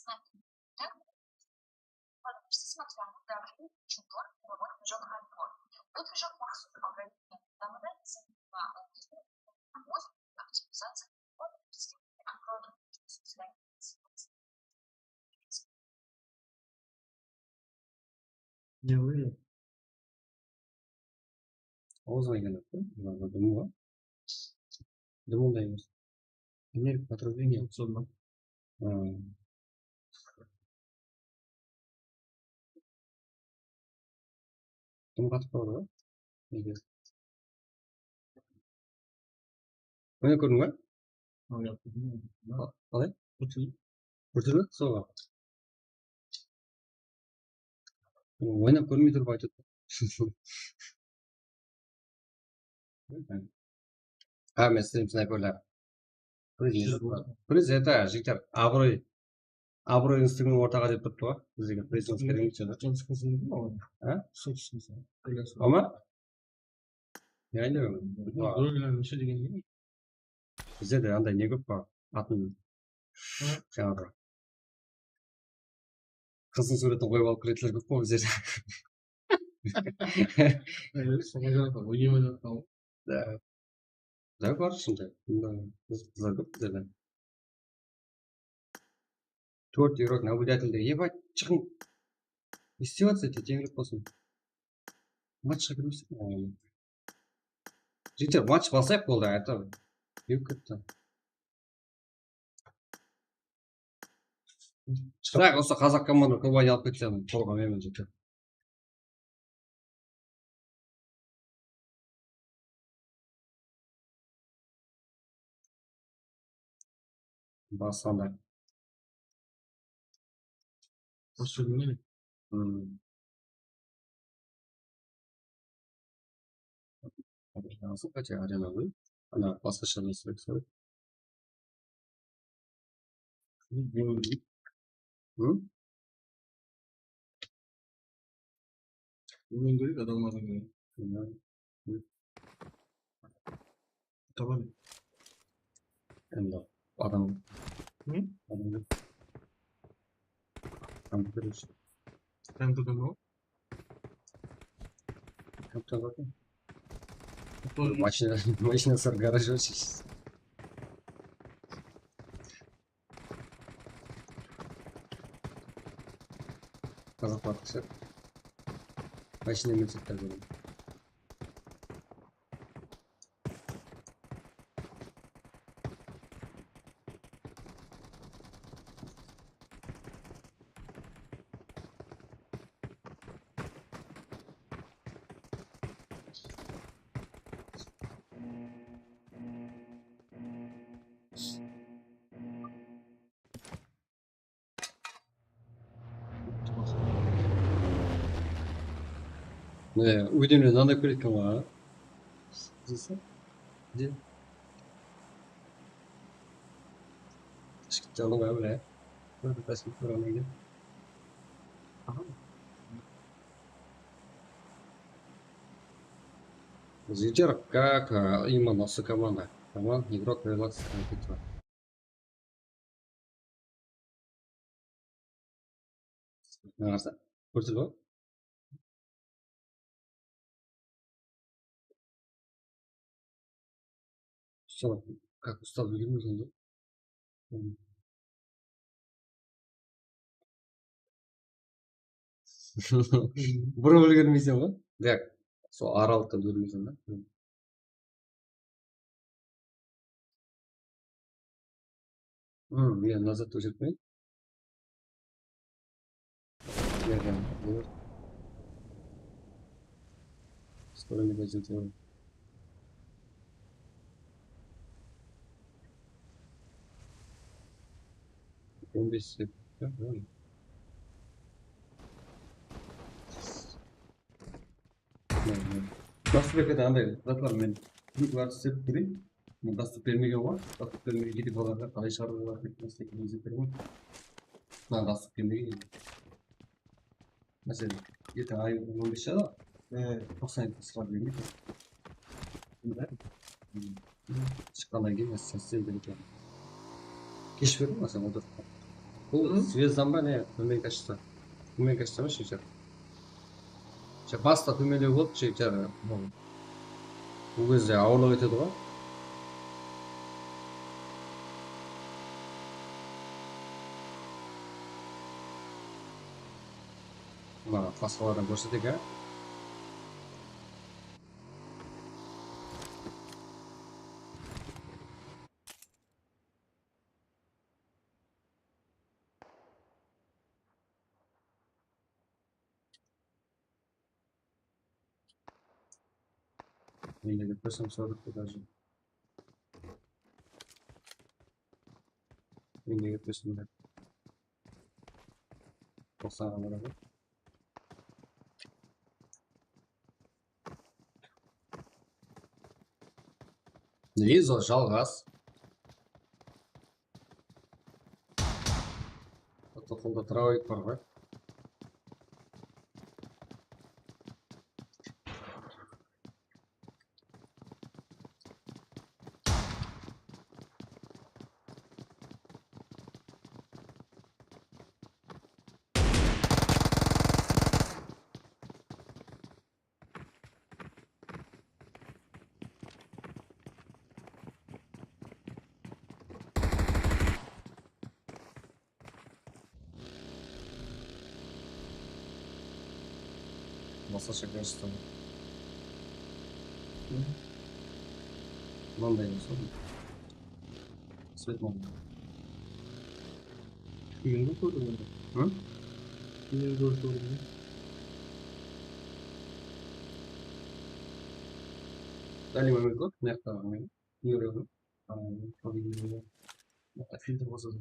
smartfonda davriy uchun bor, bor, bor, bor. Bu tujat maxsus algoritmlar yordamida siz va o'z optimizatsiya Ne oluyor? Og'zına keledi. Bunlarda dım bar. Dım onday emes. Energo потребление. So'zim. Hmm. Dım qatıp baradı ǵoy. Nege? Mine, kórdiń ba? Al, al. Qalay? Kórdim. Kórdiń ba? Sol ǵoy. Oynap kórmey turıp aytıp. Ha, men stream snayperler. Priz, priz, это, jigitler, abıroy, abıroy, instrument ortaǵa dep turıptı ǵoy. Bizlerge priz kerek emes edi. Ha? Ama? Bizde de anday ne kóp bar. Atın. Jańaǵı. Qızdıń súwretin qoyıp alıp kiretuǵınlar kóp ǵoy bizlerde. Da. Da bar shında. Qızlar kóp bizlerde. Tórt игрок наблюдательде. Ебать, shıǵıń. Ne islep atsa, teńirek bolsın. Matchqa kirmesek. Jigitler, match baslayıq boldı, ayta. Kewip ketti. Shıǵarayıq, usı qazaq komanda kóp aynalıp ketken, qorqaman men, jigitler. Basqanda. Usı ne? Hmm. Arena, qáte arena ǵoy. Ana, basqasha nesek, sol. Hı? Óngerek adamlardan keyin. Tabaman. Endi adam. Hı? Adam. Kompyuter ushın. Kompyuter ne? Kompyuter. Mashina, mashina sır garaj bar. Qazaq batıqsha. Mashina mensep bergen. Mine, óyden mınaday kóreyik eken ǵoy. Bileseń? Mine. Ishki jalı bar, mine. Kórdi, Tashkent ko'rolmaydi. Aha. Зитер, как, э, именно с командой? Команд, игрок, релакс, компьютер. Mına qarsa, kórdińiz ba? Sol, как ustap úlgermeysen da. Burıp úlgermeysen ba? Так, sol aralıqta úlgermeysen da. Hmm, ya, назад óshirtpey. Ya, ya, ya. Скоро не пойдёт, ya. On bes sekund. Ya, ya. Dastı berkede anday zatlar men videolar islep bereyin. Men dastı bermegen ǵoy. Dastı bermegen gidip olarǵa qalay shıǵarıp olar dep nasıl izlep bereyin. Mına dastı bermegen. Máselen, erteń ay on bes shıǵadı. E, toqsan yedi shıǵarıp bermeydi. Shıqqannan keyin sen, sen bilip. Kesh berdim, máselen, otırıp. Bul zvezdan ba ne? Tómengi kashta. Tómengi kashta ma, shesher? Basta tómenlew bolıp, shesher. Bul gezde awırlıq etedi ǵoy. Mına basqalardan kórseteyik, á. Mende de kórsem sorıptı даже. Mende de kórsem de. Toqsanǵa baradı. Lizo jalǵaz. Toqolda travik bar ǵoy. Basqasha kórinisti. Mınanday bolsa. Svet mınanday. Kúyindi kórdim endi. Hı? Kúyindi kórdim. Dálil momento, mıyaqta. Nege? Aa, filtr bolsa da.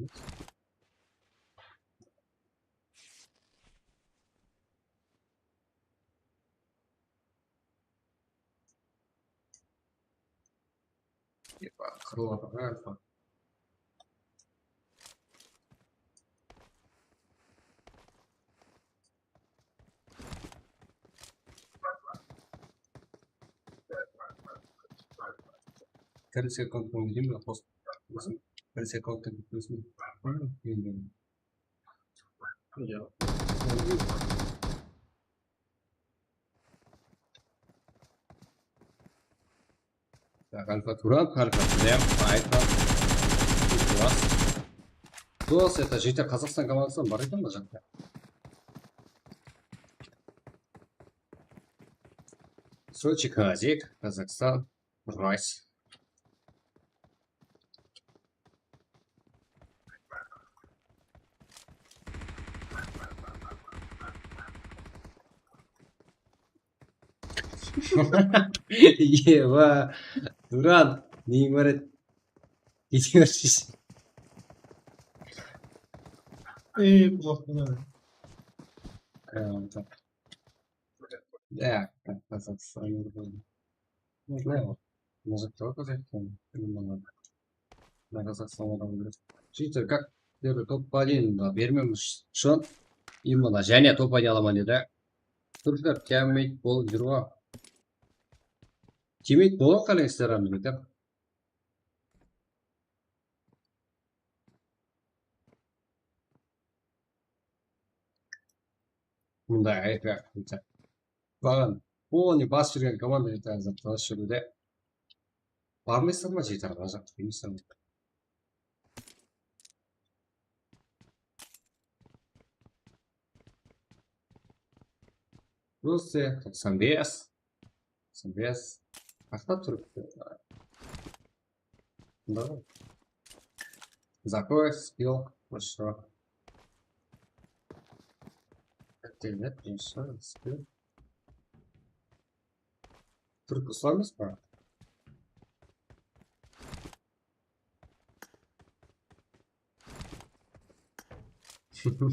Epa, qırılıp atır, ha, Alfa. Корейский аккаунттан келген, бірақ қосып. Корейский аккаунттан келген. Так, Альфа Туран, Альфа Прям, Альфа. Класс. Класс, это G T A Казахстан командасынан bar eken ba jaqta? Сочи, Казик, Казахстан, Райс. Ewa, Turan, neń bar edi? Kete bershi. Ey, qulaq. Tamam, tamam. Ya, Kazakstan. Ne o? Muzıka Kazakstan. Bilmem. Kazakstan adam bilir. Cheater, как dedi, top один da bermemiz ushın. Именно, jáne top один alaman dedi. Túrkler teammate bolıp júr ǵo. Teammate bolıp qarańızlar, dedi. Mınday ayıp ya. Baǵan. O, ne bas júrgen komanda edi házir, bas júrdi. Barmaysızlar ma, jeter ǵo, jaqtı bilmeysiz. Rusya, toqsan bes. Toqsan bes. Aqta turıptı. Давай. Закрой спил, хорошо. Отдельно, конечно, спил. Turk uslamız ba?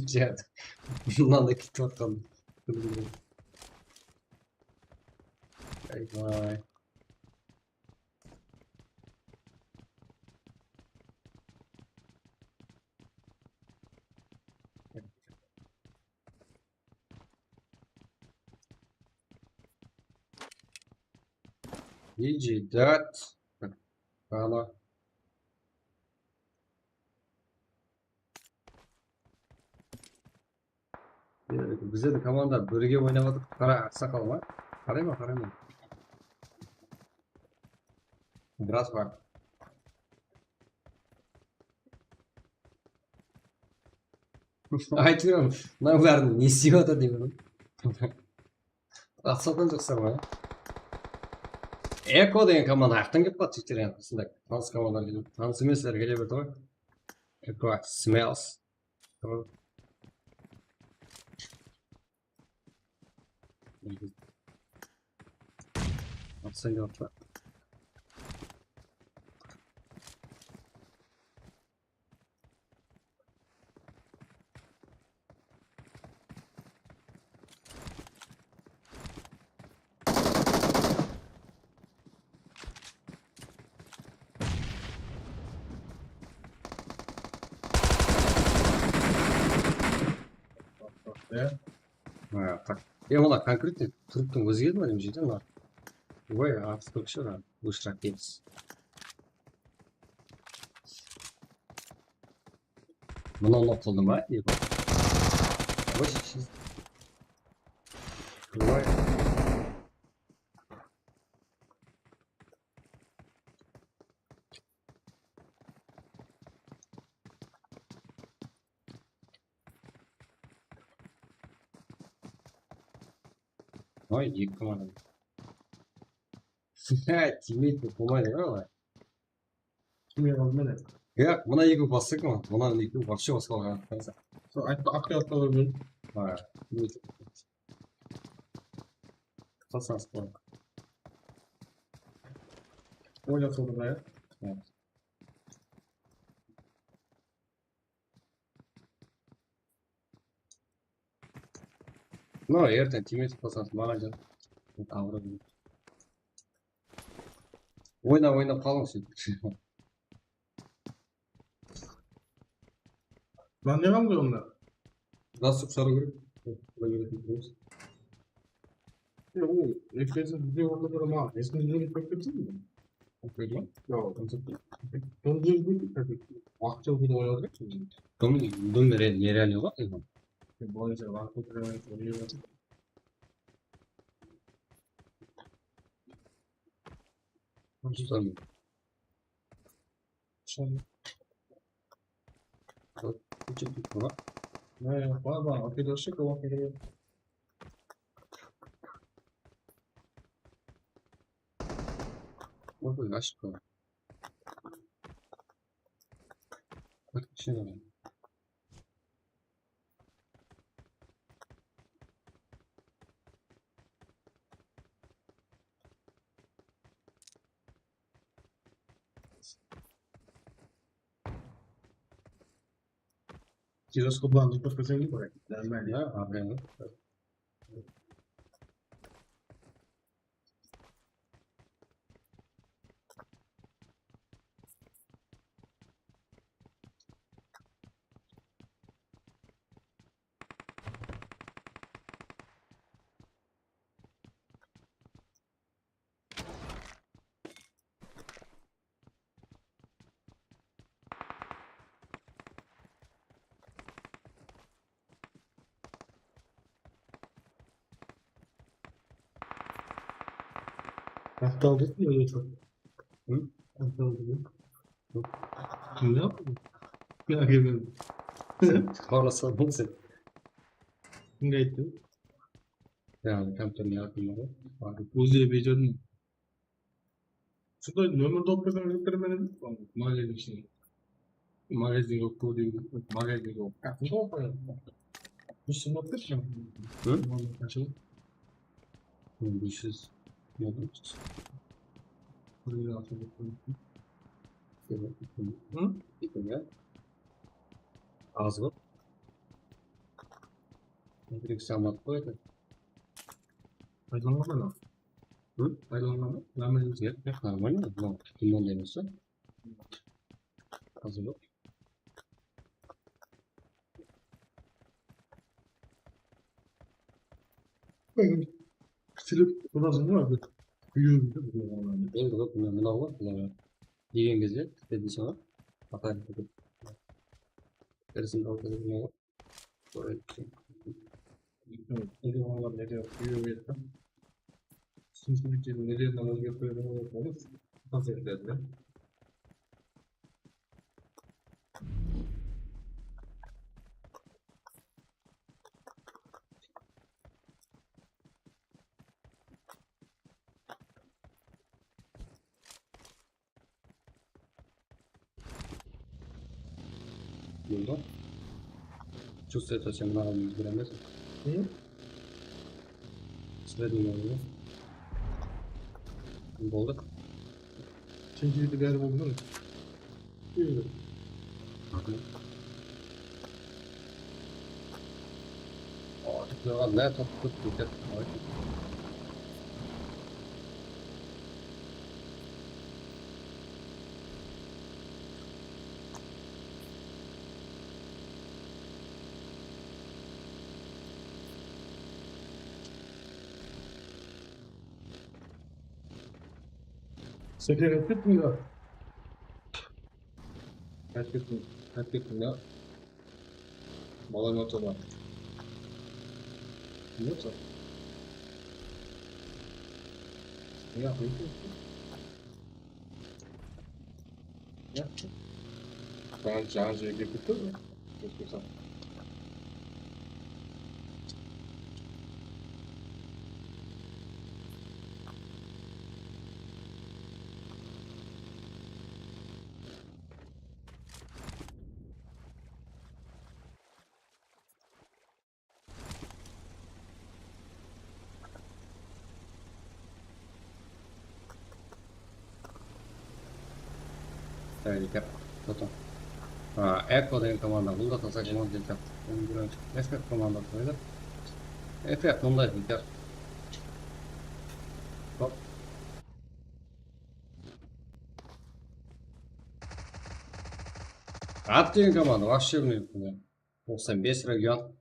Ya, bunnan da ketip atqan. Ay, vay. Иди, дать. Ана. Bizlerdiń komanda birge oynap atır. Qara, aqsaqal ma? Qaray ma, qaray ma? Biraz bar. Aytıp júrmen, mınaw bárin ne islep atır deymen. Aqsaqal joqsar ma? Eko degen komanda ayaqtan kelip qaldı, jigitler, endi usınday tanıs komandalar kelip, tanıs emesler kele berdi ǵoy. Eko, Smells. Atsań da atla. Ya. Ha, tak. E, olar konkretno turıptıń ózi keldi ma, neme jeydi ma? Oy, atız kókshi, ha, ushırap keldiz. Mına nok qıldı ma? Eba. Oy, siz. Oy. Ay, eki komanda. Tiymeydi, bolmaydı ǵoy olay. Kimge qaldı mine? Yaq, mına ekewi basqa ekan, mına ekewi вообще basqa qalǵan. Sol aytpa, aqıya atpa bermeydi. Ha, tiymeydi. Qalsańız, qoyıń. Oynap soldı ma, ya? Mına erteń tiymey qalsańız, maǵan jan. Aǵırıp. Oynap, oynap qalıń sóytip. Mına ne qıldı onda? Gaz suwıp shıǵarıw kerek. Qılay beretin turmız. Yoq, ol F P S bizde orta tura maǵan. Esimde júrip kóp ketsin. Okey ma? Yoq, koncept. Sonı júrip kóp ketsin. Waqıtsha bir oynadı. Dom, dom nerealniy ǵoy. Boyınsha waqıt ótire oynayatır. Ruslan. Sen. Bak, küçük bir konu. Ne, var, var. Okey, dostu, okey. Bak, açık konu. Bak, şey var. Giroskoplardı kórseteyin, nормально. Ya, abraylı. Aptal dedim ya, çok. Hı? Aptal dedim. Yok. Kim ne yaptı? Ya, gelmedim. Sen? Xabarlaspadıń sen. Kimge ayttı? Ya, kompyuterine atayın ǵoy. Ózi becerdim. Sonday nomerdi alıp bergen jigitler menen magazin ishine. Magazin joq, kórdem, magazin joq. Qasım joq. Bes júz manat bershi. Hı? Qanshama? Bes júz. Hı? Az ǵoy. Bir-eki saat qoyadı. Paydalanǵan ba? Hı? Paydalanǵan ba? Nормально. Yaq, yaq, нормально. Mınaw, bunday emes pa? Házir joq. Silip turasıń ǵoy, házir. Kúyewimdi bilmey qalǵan. Endi, вот, mına, mınaw ǵoy, mınaw. Degen gezde, dedim saǵan. Aqayın ketip. Tersin alıp ketip, mınaw ǵoy. Endi olar nede kúyew edi. Sinchilikten neden ózgertpegen bolsa, koncertlerde. Boldı. Чувствуется, sen mınaǵan jibere almaysań. Ne? Sredniy boldı. Boldı. Sen jerde bári boldı ma? Iyy. Bakın. Artıq ne taptıq, ne taptıq. Sefer ettik mi ya? Qaytıp kettim, qaytıp kettim ya. Balalar oturdı. Ne otur? Ya, qaytıp kettim. Ya. Jańa, jańa jerge kettim. Kettim. Eker. Foto. A, Echo degen komanda, bul da taza komanda eker. F F komanda qoydı. F F mınday eker. Hop. At degen komanda, вообще bilmeymen. Toqsan bes region.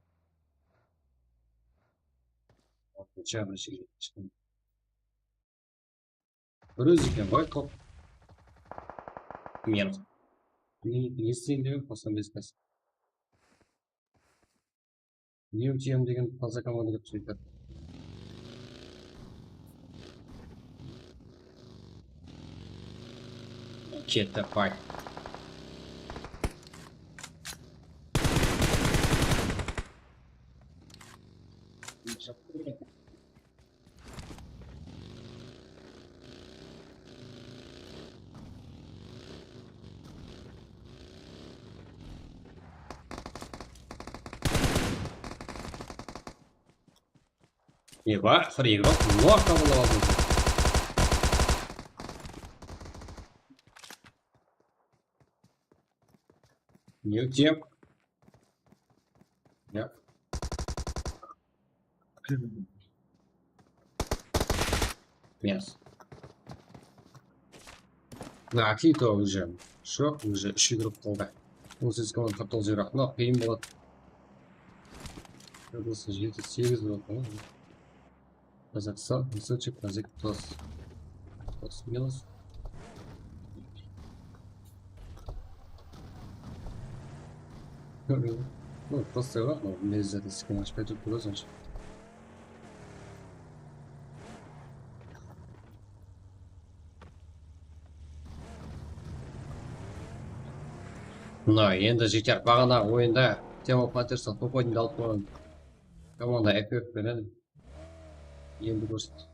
Ortacha bir şey. Bir ózi eken ǵoy, top. Men. Ne, ne isteyin degen toqsan bes pas. Ne úteyim degen taza komanda kelip túsedi. Ketti, pay. Eba, sırı egip alıp, noq tabıp aldım. Ne úteyim? Ya. Yes. Mına Akito уже. Shok, уже úsh igrok qaldı. On segiz komanda qırq toǵız igrok. Mına qıyın boladı. Jeti, segiz boladı. Qazaqstan, Missochi, Qazaq, Tos. Tos minus. Ну, просто ладно, не из этой скиночкой тут было, значит. Mına, endi jeter. Baǵana oyında Team of Hunters-tıń topoyndı alıp qoyǵan komanda F F penen. Endi kórset.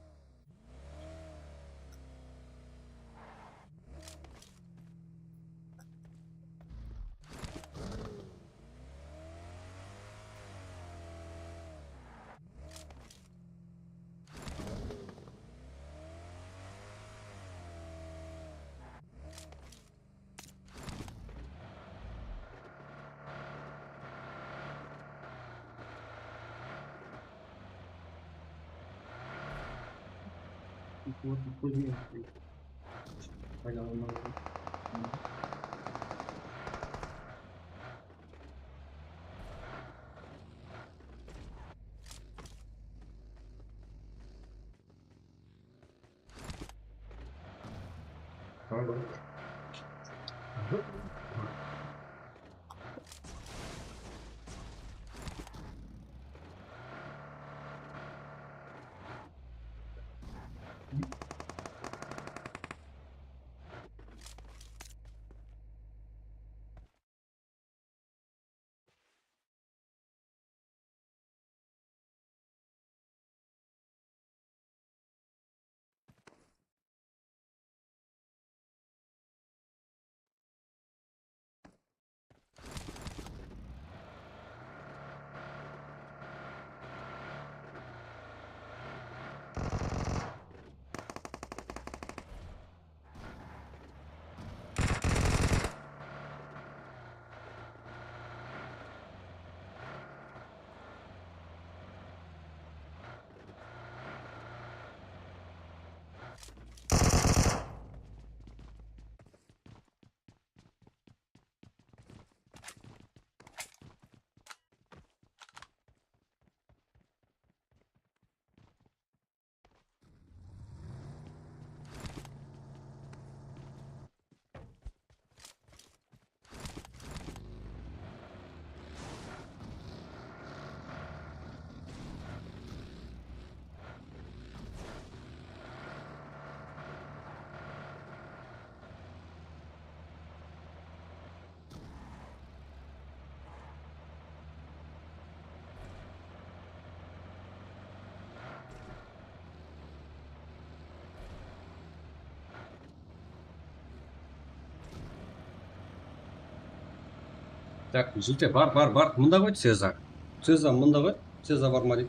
Так, jigitler, bar, bar, bar. Mında ǵoy Ceza. Ceza mında ǵoy. Ceza bar ma deydi.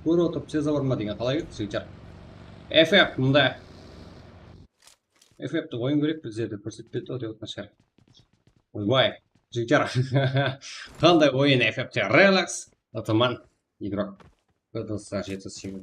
Kórip otırıp, Ceza bar ma degen qalay edi, jigitler? F F mında. F F-ti qoyıń kerek bizlerdi kórsetpedi dep otqan shıǵar. Oybay, jigitler. Qanday oyın, F F T Relax, ataman, igrok. P D S jeti segiz.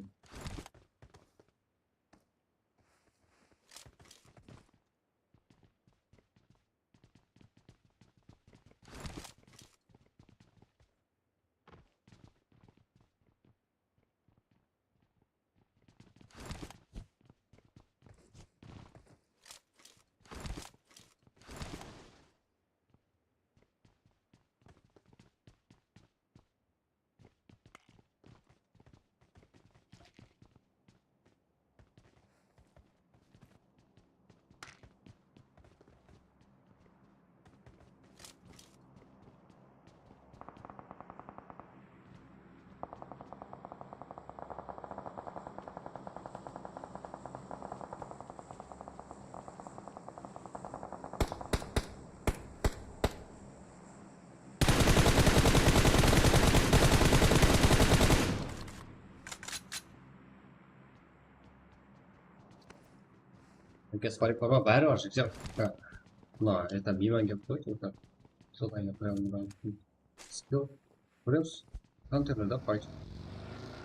Gas pariklar bar, bári bar, jigitler. Ha. Mına, это, miyman kelip qoydı, это. Что-то я прям, мына, skill. Kóremiz. Counterler da, fight.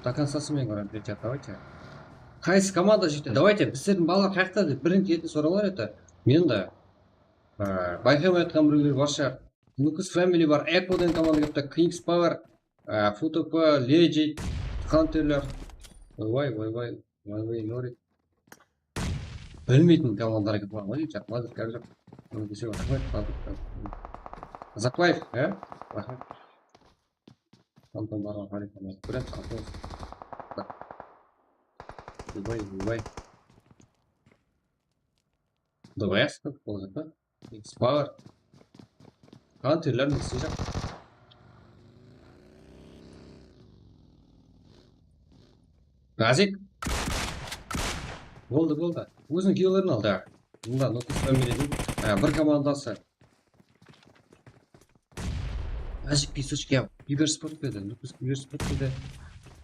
До конца sınmayın, говорят, ребята, давайте. Qaysı komanda jigitler? Давайте, bizlerdiń balalar qayaqta dep birinshi reti soralar edi. Men de, e, bayqamay atqan birewler barsha. Lucas Family bar, Echo degen komanda kepti, Kings Power, e, F T P, Legit, Counterler. Oybay, oybay, oybay, Nori. Bilmeytin komandalar kep bar ǵoy, jaqladı, kárek joq. Bunı desem, raxmet, raxmet. Zakvaev, e? Raxmet. Anton barǵan qarayman, kóremiz, Anton. Oybay, oybay. Давай, сколько положить, а? X Power. Counterler ne isteyecek? Nazik. Boldı, boldı. Óziniń kiyewlerin aldı. Mında Nukus Family-diń, e, bir komandası. Nazik, pisuchka, kibersport berdi. Nukus kibersport berdi.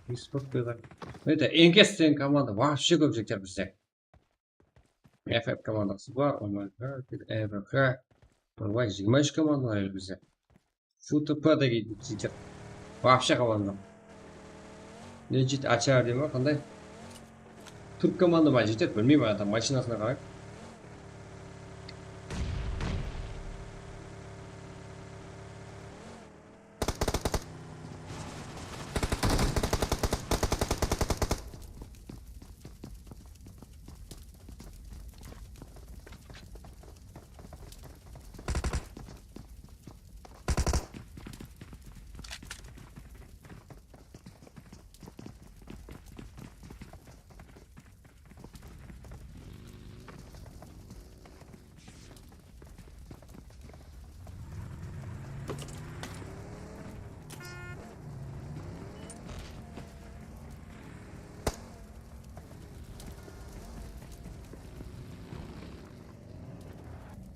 Kibersport berdi. Это, Enkes degen komanda вообще kóp jeter bizde. F F komandası bar, O M G, R B K. Oybay, jigirma úsh komanda bar bizde. F T P degen jeter. Вообще komanda. Legit H R dema, qanday? Túrk komanda ma, jeter, bilmeymen, adam mashinasına qarań.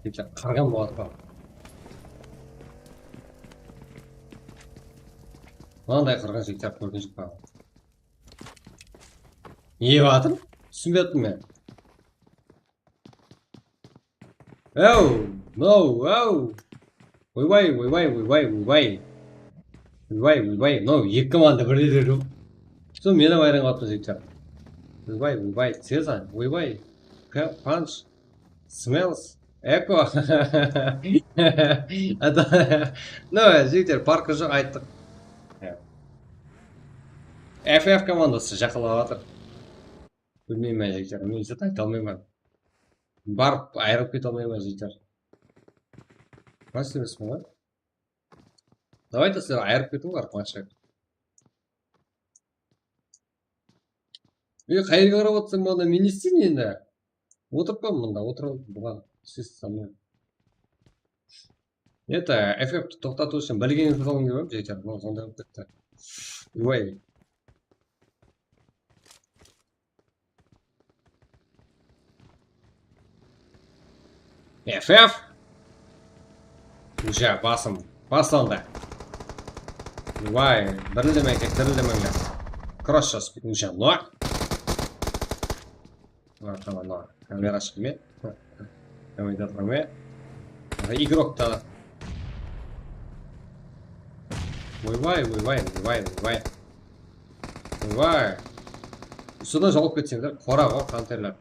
Jigitler, qırǵın boladı ba? Mınanday qırǵın jigitler kórgen joq pa? Ne jep atır? Túsinbey atırman men. Ew, no, ew. Oybay, oybay, oybay, oybay. Oybay, oybay, no, eki komanda birdey de joq. Sol meni bayran qılıptı jigitler. Oybay, oybay, Cezar, oybay. Ka-, Punch, Smells, Echo. No, jigitler, parkı joq, ayttıq. F F komandası jaqınlap atır. Bilmeymen, jigitler, men zat ayta almayman. Barıp ayırıp kete almayman, jigitler. Nasıl emespen ǵoy? Давайте sizler ayırıp ketiń, barıp, qanshayıq. Ey, qayerge qarap otırsań, mında ministr endi? Otırıppan mında, otırıp buǵan ses salmay. Это, F F toqtatıw ushın bilgenińizdi qılıń dep edim, jigitler. Mına sonday bolıp ketti. Oy. F F. Уже basım baslandı. Vay, dirildemeńler, dirildemeńler. Kross, уже, no. Tamam, no. Kamera ashıq me? Kommentar me? Igrok ta. Oybay, oybay, oybay, oybay. Oybay. Usıdan jawıp ketseńler, qora ǵoy qanterler.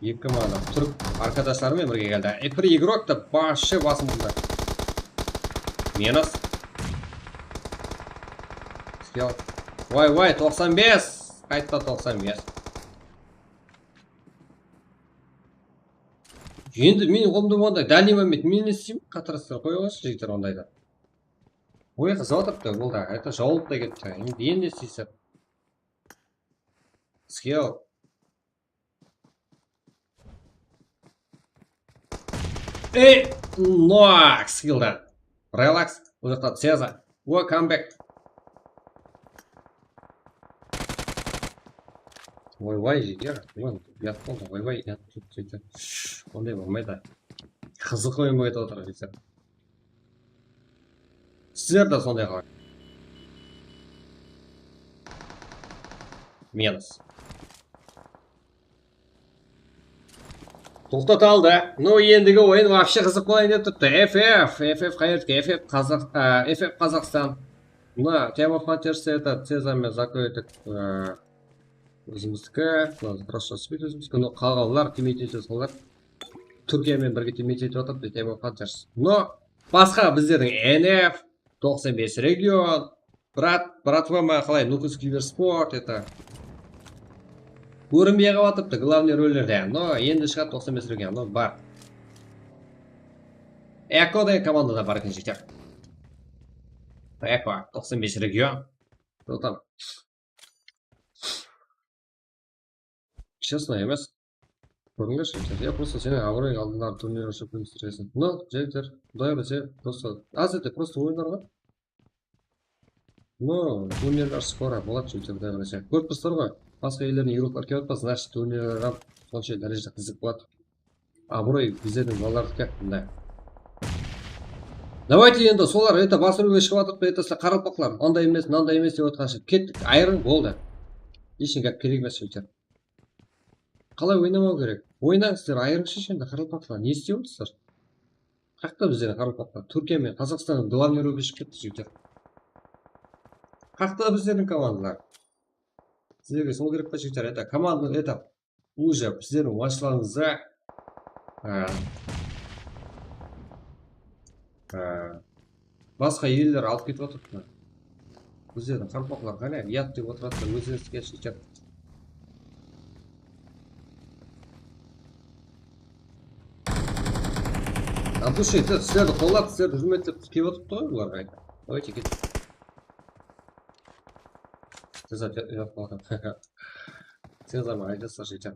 Eki komanda túrk arkadasları menen birge keldi. E, bir igrok da basshı basımızda. Minus. Skill. Vay, vay, toqsan bes. Qaytta toqsan bes. Endi men qolımda onday dálniy momenti men ne isteymen? Qataraslar qoya qoyıńızshı, jigitler, ondayda. Oy, qızıp atırıptı, bul da. Это jawılıp ta ketti. Endi, endi ne isteysiz? Skill. Ey, no, skilldan. Relax. Bul jaqta Ceza. Welcome back. Oy, oy, jigitler. Ulan, uyat boldı. Oy, oy, uyat boldı. Onday bolmaydı. Qızıq oyın bolıp atır, jigitler. Sizler de sonday qılań. Minus. Toqtataldı. No, endigi oyın вообще qızıq bolayın dep turıptı. F F, F F qayerdiki? F F Qazaq, á, F F Qazaqstan. Mına, Team of Hunters, это, Ceza menen Zako etik, á, ózimizdiki, mına, Russia Speed ózimizdiki. No, qalǵanlar, teammate etip atqanlar Túrkiya menen birge teammate etip atırıptı, Team of Hunters. No, basqa bizlerdiń N F, toqsan bes region, Brat, bratva ma, qalay, Nukus Kibersport, это. Kórinbey qalıp atırıptı, главный rollerde. No, endi shıǵadı toqsan bes region, no, bar. Eko degen komanda da bar eken, jigitler. Eko, toqsan bes region. Что там? Честно emes. Kórdińler, jigitler. Ya, просто seniń abıroyıń aldındaǵı turnir ushın plyus tireseń. No, jigitler, Quday qálese, просто, házirde просто oyınlar ǵoy. No, turnirler skoro boladı, jigitler, Quday qálese. Kórip tursızlar ǵoy, basqa ellerden igroklar kelip atpa, значит, turnirler hám sonsha dárejede qızıq boladı. Abıroy bizlerdiń balalardiki mınday. Давайте endi solar, это, basırıwge shıǵıp atırıptı, это, sizler qaraqalpaqlar, anday emes, mınanday emes dep otırǵan ushın kettik, ayırıń, boldı. Hesh ne gáp kerek emes, jigitler. Qalay oynamaw kerek? Oynań sizler, ayırıń shısh endi, qaraqalpaqlar, ne istep otırsızlar? Qayaqta bizlerdiń qaraqalpaqlar? Túrkiya menen Qazaqstannıń главный rollge shıǵıp ketti, jigitler. Qayaqta bizlerdiń komandalar? Sizlerge sol kerek pa, jigitler? Это, komanda, это, уже bizlerdiń onshılarımızda, á, á, basqa eller alıp ketip atırıptı. Bizlerdiń qaraqalpaqlar qáne, uyat dep otıradı da, ózlerińizge shıǵıp. От души, sizlerdi qollap, sizlerdi húrmetlep kelip otırıptı ǵoy bular qayta. Давайте, ket. Ceza, uyat bolǵan. Ceza ma, aytasızlar, jigitler.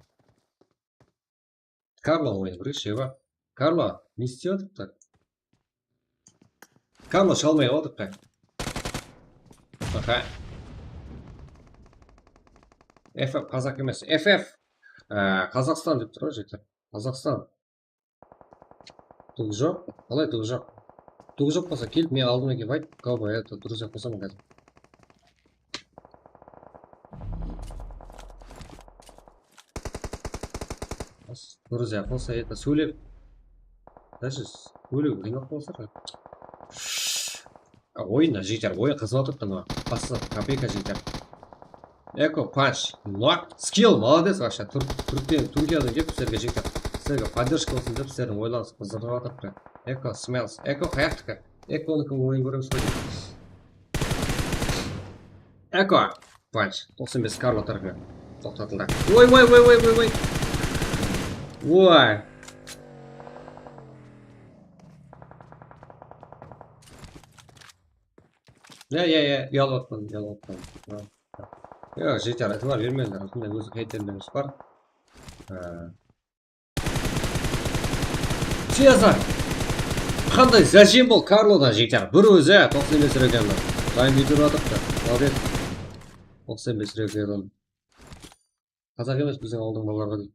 Karlo oyın, bir sheba. Karlo, ne istep atırıptı? Karlo shalmay otırıptı. Aha. F F qazaq emes. F F, á, Qazaqstan dep tur ǵoy, jigitler. Qazaqstan. Tıǵı joq. Qalay tıǵı joq? Tıǵı joq bolsa, kelip men aldıma kelip ayt, кого это, друзья qosaman házir. Друзья qosa, это, sóylep. Даже sóylep qıyınlap bolsa. A, oyın da, jigitler, oyın qızıp atırıptı mına. Bassa, kopeyka, jigitler. Eko, punch, knock, skill, молодец вообще. Túrk, Túrkten, Túrkiyadan kelip sizlerge, jigitler, sizlerge поддержка bolsın dep sizlerdiń oylarıńızdı qızdırıp atırıptı. Eko, smells, Eko qayaqtiki? Ekonıki oyın kóremiz ǵoy. Eko, punch, toqsan bes Karlo tárepinen toqtatıldı. Oy, oy, oy, oy, oy, oy. Oy. Ya, ya, ya, uyalıp atpan, uyalıp atpan. Ya, jigitler, itibar bermediler, usınday ózi heyterlerimiz bar. Á. Ceza! Qanday zájem bul Karlodan, jigitler? Bir ózi toqsan bes regiondan. Dayın videoda atırıptı. Молодец. Toqsan bes region. Qazaq emes, biziń awıldıń balaları deydi.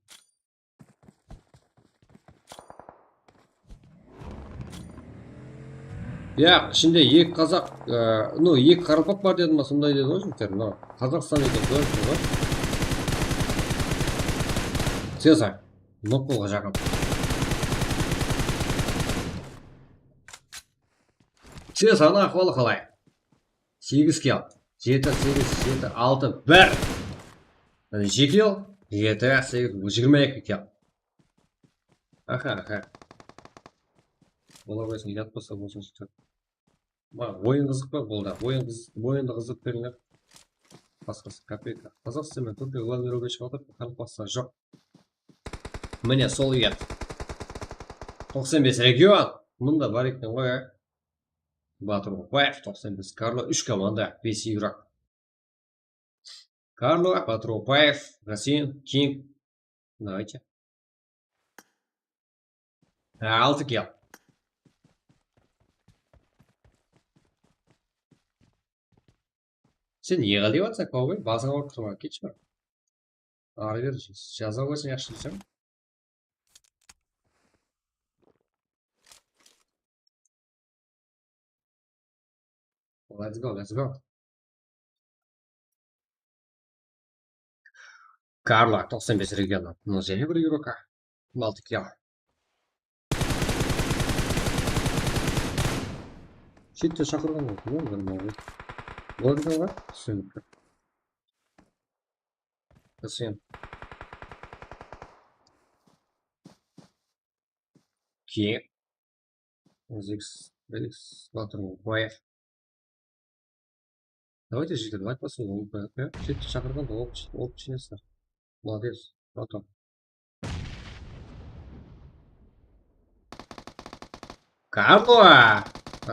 Ya, ishinde eki qazaq, e, no, eki qaraqalpaq bar dedim ba, sonday dedi ǵoy, jigitler, mına Qazaqstan eken, kórip tur ǵoy. Ceza, nok bolǵan jaqın. Cezanıń ahwalı qalay? Segiz kill. Jeti, segiz, jeti, altı, bir. Mine, jeke kill. Jeti, segiz, jigirma eki kill. Aha, aha. Olar qoysin, yat bolsa bolsın, что. Ma, oyın qızıq pa, boldı. Oyın qızıq, oyındı qızıq berińler. Basqası, kopeyka. Qazaqstan menen Turkiya gol berewge shıǵıp atır, hali basqa joq. Mine, sol uyat. Toqsan bes region. Mında bar eken ǵoy, a. Batur Upaev, toqsan bes, Karlo, úsh komanda, bes igrok. Karlo, Batur Upaev, Gasin, King. Давайте. Ha, altı kill. Sen ne qılıp atsań, kovboy? Basıń awırıp turma, ketshi bir. Arı ber, jaza qoysın, yaqshı desem. Let's go, let's go. Karlo, toqsan bes regionı. Mına jáne bir igrok. Altı kill. Shette shaqırǵan boldı, ya, bir mawı. Boldı ǵoy, túsinikli. Sen. Keyin. O'zbek, Felix Baturov. Давайте, jigitler, lak basıń, ol qoyaq, ya. Shette shaqırǵan da, ol, ol kishine sınaq. Молодец, Batur. Karlo!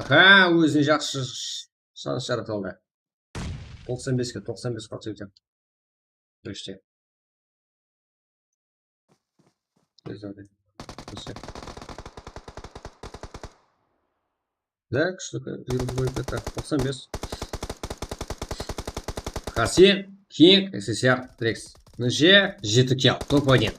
Aha, ózine jaqsı sh-, sh-, shans jarata aldı. Toqsan beske toqsan bes qatı eken. Birishte. Tez hadi. Birishte. Da, kúshli, yurip qoyıp ketti. Toqsan bes. Xasin, King, S S R, Trex. Nıje, jeti kill, top один.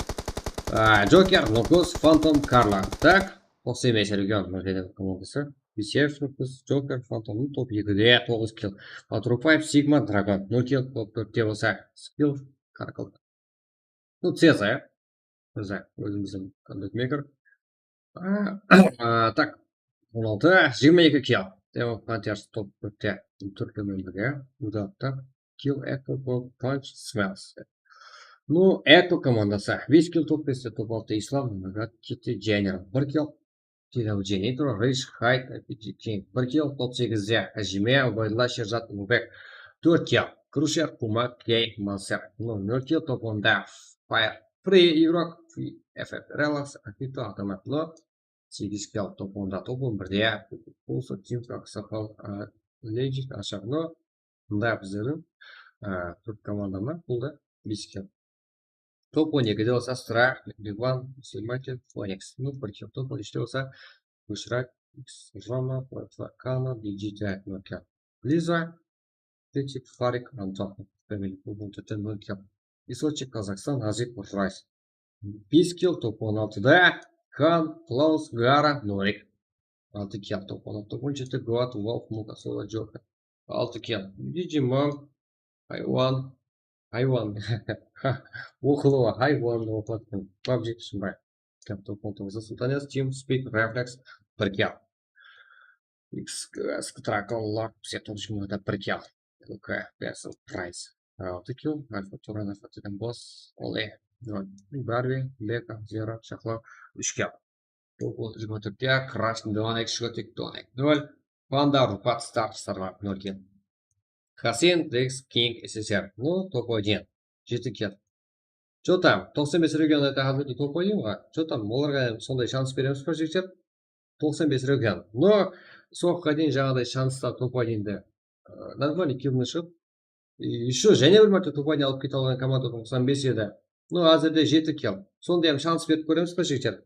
A, Joker, Nukos, Phantom, Karlo. Tak, toqsan bes region, Mırjaydan komandası. Visyev, Nukos, Joker, Phantom, top ekide, toǵız kill. Batur Upaev, Sigma, Dragon, nol kill, top tórtte bolsa, Skill, Karkl. Ну, Ceza, ya. Ceza, ózimizdiń Content Maker. A, a, tak, on altı, jigirma eki kill. Demon Panthers top tórtte, tórtlew menen birge. Without-ta. Kill, Echo, Pop, Punch, Smells. Ну, Echo komandası. Bes kill, top beste, top altıda Islam, Nagati, General. Bir kill, T W G Nitro, Rich, Hyde, P G King. Bir kill, top segizde Ajime, Ubaydulla, Sherzat, Ulubek. Tórt kill, Crusher, Puma, Key, Monster. Nol, nol kill, top onda Fire Free, igrok, F F Relax, Akito, Atamat. Nol, segiz kill, top onda, top on birde Pulsar, Team Aksaqal, a, Legend, Ashar. Nol, mında bizlerdiń, a, tórt komanda ma, bul da bes kill. Top on ekide bolsa Strah, Big One, Silmater, Phoenix. Ну, bir kill. Top on úshte bolsa Bushra, X, Roma, Platva, Kana, D J T, nol kill. Liza, Tetik, Farik, Anton. Bul tórtten nol kill. Isochik, Kazaqstan, Nazik, Rice. Bes kill, top on altıda Kan, Klaus, Gara, Norik. Altı kill, top on altı, top on jeti, Goat, Wolf, Muka, Sova, Joker. Altı kill. Digimon, Haywan, Haywan. Oqılıwı, Haywan, oqıladı. PUBG túsinbay. Top on toǵızda Sultanes, Team Speed, Reflex, bir kill. X, X, Trakon, Lock, Seton, Jumada, bir kill. L K, Vessel, Price. Altı kill, Alfa, Turan, Alfa, Titan, Boss, Ole, nol. Barvi, Beka, Zero, Shaqlaw, úsh kill. Top on jigirma tórtte Crash, Donek, Shotik, Donek, nol. Panda, Rupat, Star, Starlar, nol kill. Xasin, Dex, King, S S R. Ну, top один. Jeti kill. Что там? Toqsan bes region, это, házirgi top один ǵoy. Что там? Olarǵa sonday shans beremiz ba, jigitler? Toqsan bes region. Но, soǵıqqa deyin jańaday shansta top один-di, ı, нормальный killni shıǵıp, и ещё jáne bir márte top один alıp kete alǵan komanda toqsan bes edi. Ну, házirde jeti kill. Sonday hám shans berip kóremiz ba, jigitler?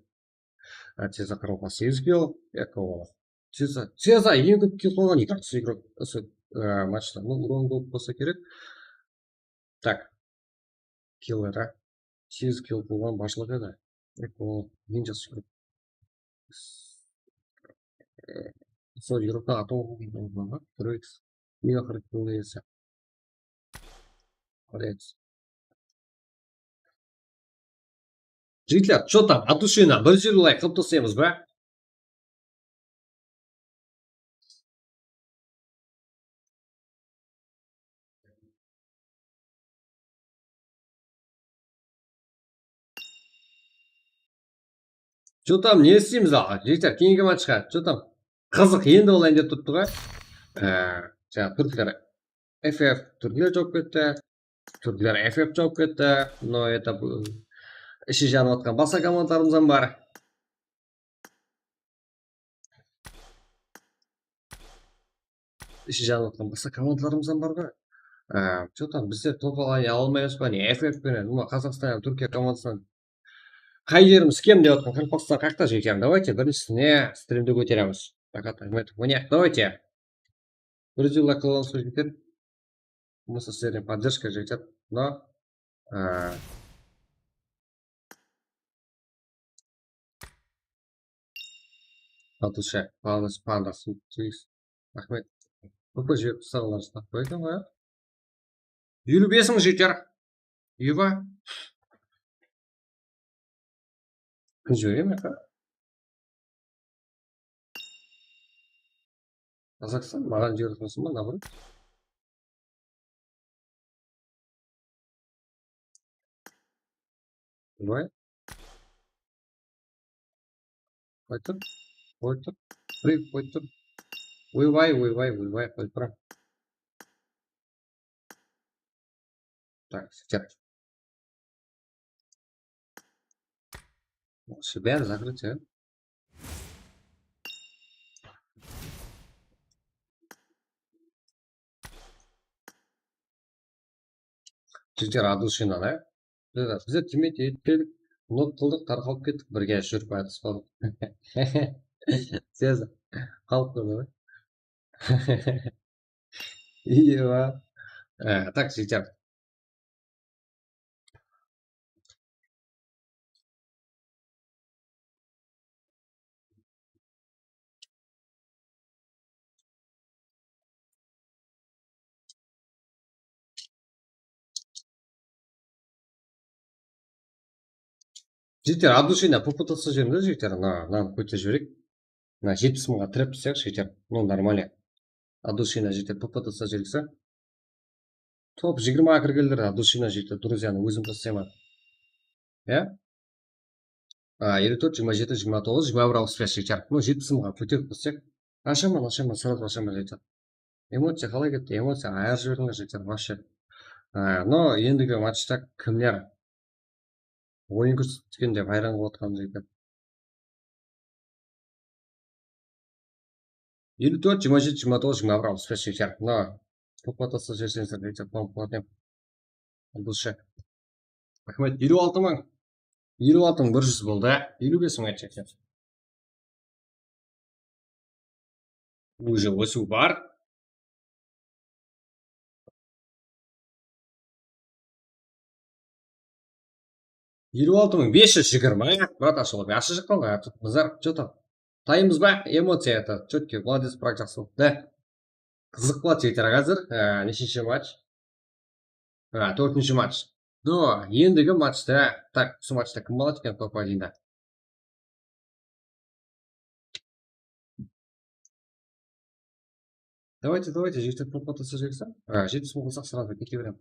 A, Ceza qırq segiz kill, Eko. Ceza, Ceza eń kóp kill qılǵan igrok, igrok, usı, ı, matchta. Ну, урон kóp bolsa kerek. Так. Killera. Segiz kill qılǵan basshılıq edi. Eko, eń jaqsı igrok. Sol igrokta atı oqıǵan, Troix. Eń aqırǵı kill iyesi. Молодец. Jigitler, что там, от души-на bir júz elliw layk qılıp taslaymız ba? Что там, ne isteymiz al? Jigitler, keyingi matchqa. Что там? Qızıq, endi olayın dep turıptı ǵoy. Ee, jańa túrkler F F, túrkler jawıp ketti. Túrkler F F jawıp ketti. No, это bu, ishi janıp atqan basqa komandalarımız ham bar. Ishi janıp atqan basqa komandalarımız ham bar ǵoy. Ee, что там, bizler top alayın, ala almaymız ba? Ne, F F penen, mına Qazaqstan hám Túrkiya komandasınan qay jerimiz kem dep atqan Qaraqalpaqstan qayaqta, jigitler? Давайте, birinshisine strimdi kóteremiz. Raxat, raxmet. Mine, давайте. Bir júz lak qılamız, jigitler. Bolmasa sizlerden поддержка, jigitler. Mına, ee, Atılsha, Panda, Panda, Sweet Cheese. Raxmet. P P G sağlar, sınap qoydım ǵoy. Eliw bes mıń jeter. Eva. Kim jibere me, aka? Qazaqstan, maǵan jiberip atırsań ba, наоборот? Vay. Qoyıp tur. Qoyıp tur. Free qoyıp tur. Vay, vay, vay, vay, vay, vay, qoyıp tur. Так, сейчас. Вообще, bári закрыт, ya. Jigitler, от души, ya. Bizler, bizler Tibetke etip keldik, not qıldıq, tarqalıp kettik, birge júrip aytıspalıq. Sezdi. Qalıq kórdi ǵoy. Iya. Ee, так, jigitler. Jigitler, от души, mına, P P T S jiberiń de, jigitler, mına, mınanı kóterip jibereyik. Mına, jetpis mıńǵa tireppiz, ya, jigitler. Ну, нормально. От души, mına, jigitler, P P T S jiberikseń. Top jigirma kirgenler, от души, mına, jigitler, друзья-nı ózim taslayman. Ya? A, eliw tórt, jigirma jeti, jigirma toǵız, jigirma bir, alpıs bes, jigitler. Ну, jetpis mıńǵa kóterip taslayak. Ashaman, ashaman, сразу ashaman, jigitler. Emociya qalay ketti? Emociya ayırıp jiberińler, jigitler, вообще. A, no, endigi matchta kimler oyın kórsetkende hayran qalıp atqanımız eken. Eliw tórt, jigirma jeti, jigirma toǵız, jigirma bir, alpıs bes, seksen. Mına, topa tasa jiberińizler, jigitler, quvanaman. Dosha. Raxmet, eliw altı mıń. Eliw altı mıń bir júz boldı. Eliw bes mıń aytshaq. Уже ósiw bar. Eliw altı mıń bes júz jigirma. Brat, ashıp, ashıp shıqqan ǵoy, bizler, что там? Tayınbız ba? Эмоция это, чётко, молодец, brat, jaqsı boldı. Da. Qızıq boladı, jigitler, házir. Á, neshinshi match? Á, tórtinshi match. No, endigi matchta, так, usı matchta kim boladı eken, topa один da? Давайте, давайте, jigitler, topa tasa jiberikseń. Á, jetpis mıń qılsaq, сразу kete berem.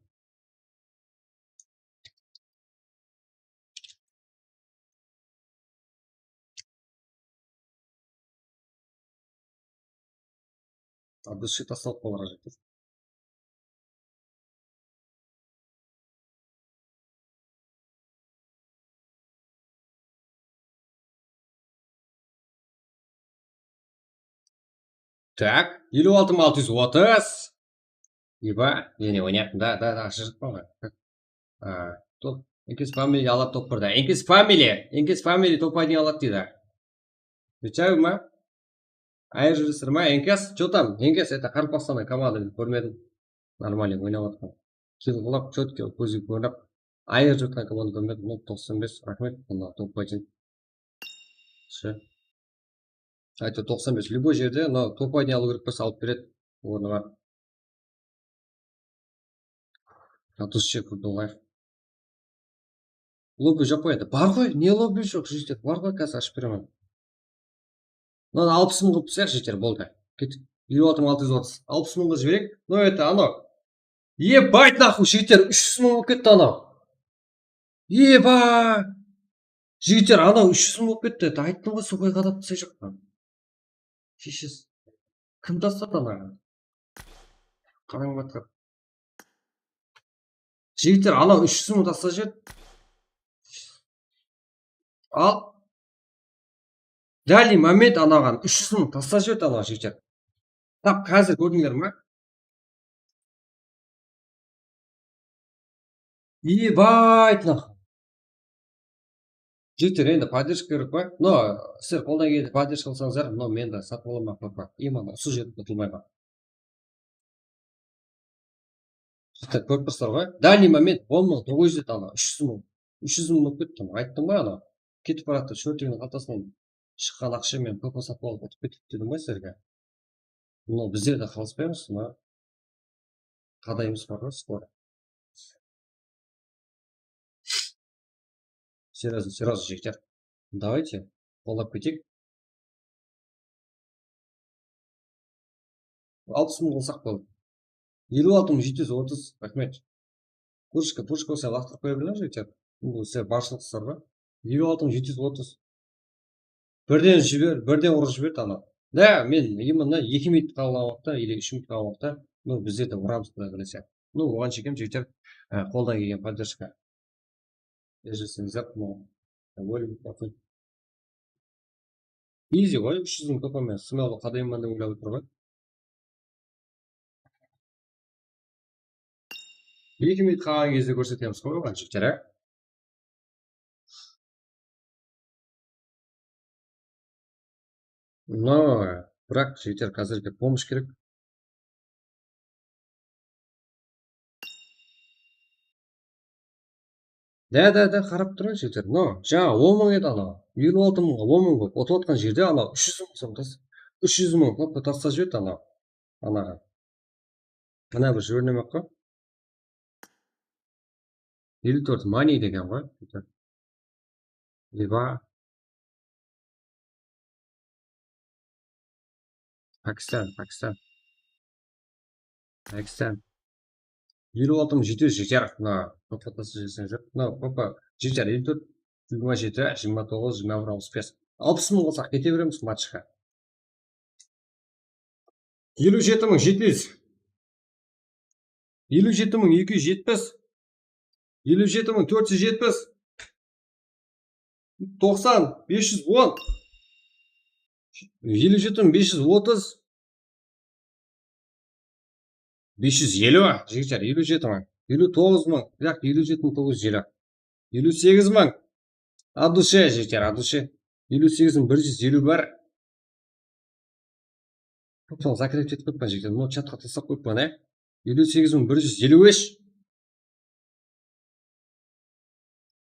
От души taslayıq olarǵa, jigitler. Так, eliw altı mıń altı júz otız. Eba, ne, ne oynayaptım? Da, da, da, ashıp shıqqan ǵoy. A, top. Enkes Family aladı top birdi. Enkes Family, Enkes Family top один aladı deydi. Отвечаю ma? Ayır júrsizler ma? Enkes, что там? Enkes, это Qaraqalpaqstannan komanda, men kórmedim. Нормально oynap atqan. Kill qılap, чётко, kózge kórinip. Ayır júrtkan komanda kórmedim. Nol toqsan bes, raxmet. Allah, top один. Всё. Ayta toqsan bes. Любой jerde, mına, top один alıw kerek bolsa alıp beredi. Ornı bar. Atız shek futbol layf. Lobbi joq qoy endi. Bar ǵoy, ne lobbi joq, jigitler? Bar ǵoy, házir ashıp beremen. Mınanı alpıs mıń qılıp taslayıq, jigitler, boldı. Kettik. Eliw altı mıń altı júz otız. Alpıs mıńǵa jibereyik. No, это, anaw. Ебать, нахуй, jigitler, úsh júz mıń bolıp ketti anaw. Eba! Jigitler, anaw úsh júz mıń bolıp ketti. Ayttım ǵoy, suxıy qadap taslayjaqpan. Sheshes. Kim tasladı anaǵan? Qarań batqar. Jigitler, anaw úsh júz mıń taslap jiberdi. Al. Dálniy moment anaǵan úsh júz mıń taslap jiberdi anaw jigitler. Tap házir kórdińler ma? Ебать, нахуй. Jigitler, endi поддержка kerek pa? No, sizler qoldan kelgende поддержка qılsańızlar, no, men de satıp alaman, papa. Именно usı jerden qutılmayman. Jigitler, kórip tursızlar ǵoy. Дальний момент on mıń toǵız júz anaw, úsh júz mıń. Úsh júz mıń bolıp ketti, ayttım ǵoy anaw. Ketip baratır, shortigiń qaltasınan shıqqan aqsha menen papa satıp alıp utıp ketip dedim ǵoy sizlerge. Mınaw bizler de qalıspaymız, mına qadaymız bar ǵoy, skoro. Серьёзно, серьёзно, jigitler. Давайте, qollap keteyik. Alpıs mıń qılsaq boldı. Eliw altı mıń jeti júz otız, raxmet. Pushka, pushka bolsa laqtırıp qoya beriń, jigitler. Bul sizler barshılıq qılsızlar ba? Eliw altı mıń jeti júz otız. Birden jiber, birden urıp jiberdi anaw. Da, men именно eki minut qalǵan waqıtta, или úsh minut qalǵan waqıtta, ну, bizler de uramız, Quday qálese. Ну, oǵan shekem jigitler, e, qoldan kelgen поддержка. Ejesińizler, ну, довольно, такой. Изи ǵoy, úsh júz mıń topa men smellı qadayman dep oylap otır ǵoy. Eki minut qalǵan gezde kórsetemiz ǵoy oǵan jigitler, á? No, biraq jigitler, házirge помощь kerek. Da, da, da, qarap turıń, jigitler. No, jańa on mıń edi anaw. Eliw altı mıńǵa on mıń bolıp, otıp atqan jerde anaw úsh júz mıń somtas, úsh júz mıń koppa taslap jiberdi anaw. Anaǵa. Mına bir jibernemek ǵoy. Eliw tórt money degen ǵoy. Liba. Pakistan, Pakistan. Pakistan. Eliw altı mıń jeti júz jeter. Mına, toqtatpasa jeseń joq. Mına, opa, jeter, eliw tórt, jigirma jeti, jigirma toǵız, jigirma bir, alpıs bes. Alpıs mıń qılsaq kete beremiz matchqa. Eliw jeti mıń jeti júz. Eliw jeti mıń eki júz jetpis. Eliw jeti mıń tórt júz jetpis. Toqsan, bes júz on. Eliw jeti mıń bes júz otız. Bes júz eliw, jigitler, eliw jeti mıń. Eliw toǵız mıń, biraq eliw jeti mıń toǵız júz eliw. Eliw segiz mıń. От души, jigitler, от души. Eliw segiz mıń bir júz eliw bir. Toqsan, закрыть etip qoyıppan, jigitler. Bunı chatqa taslap qoyıppan, e. Eliw segiz mıń bir júz eliw úsh.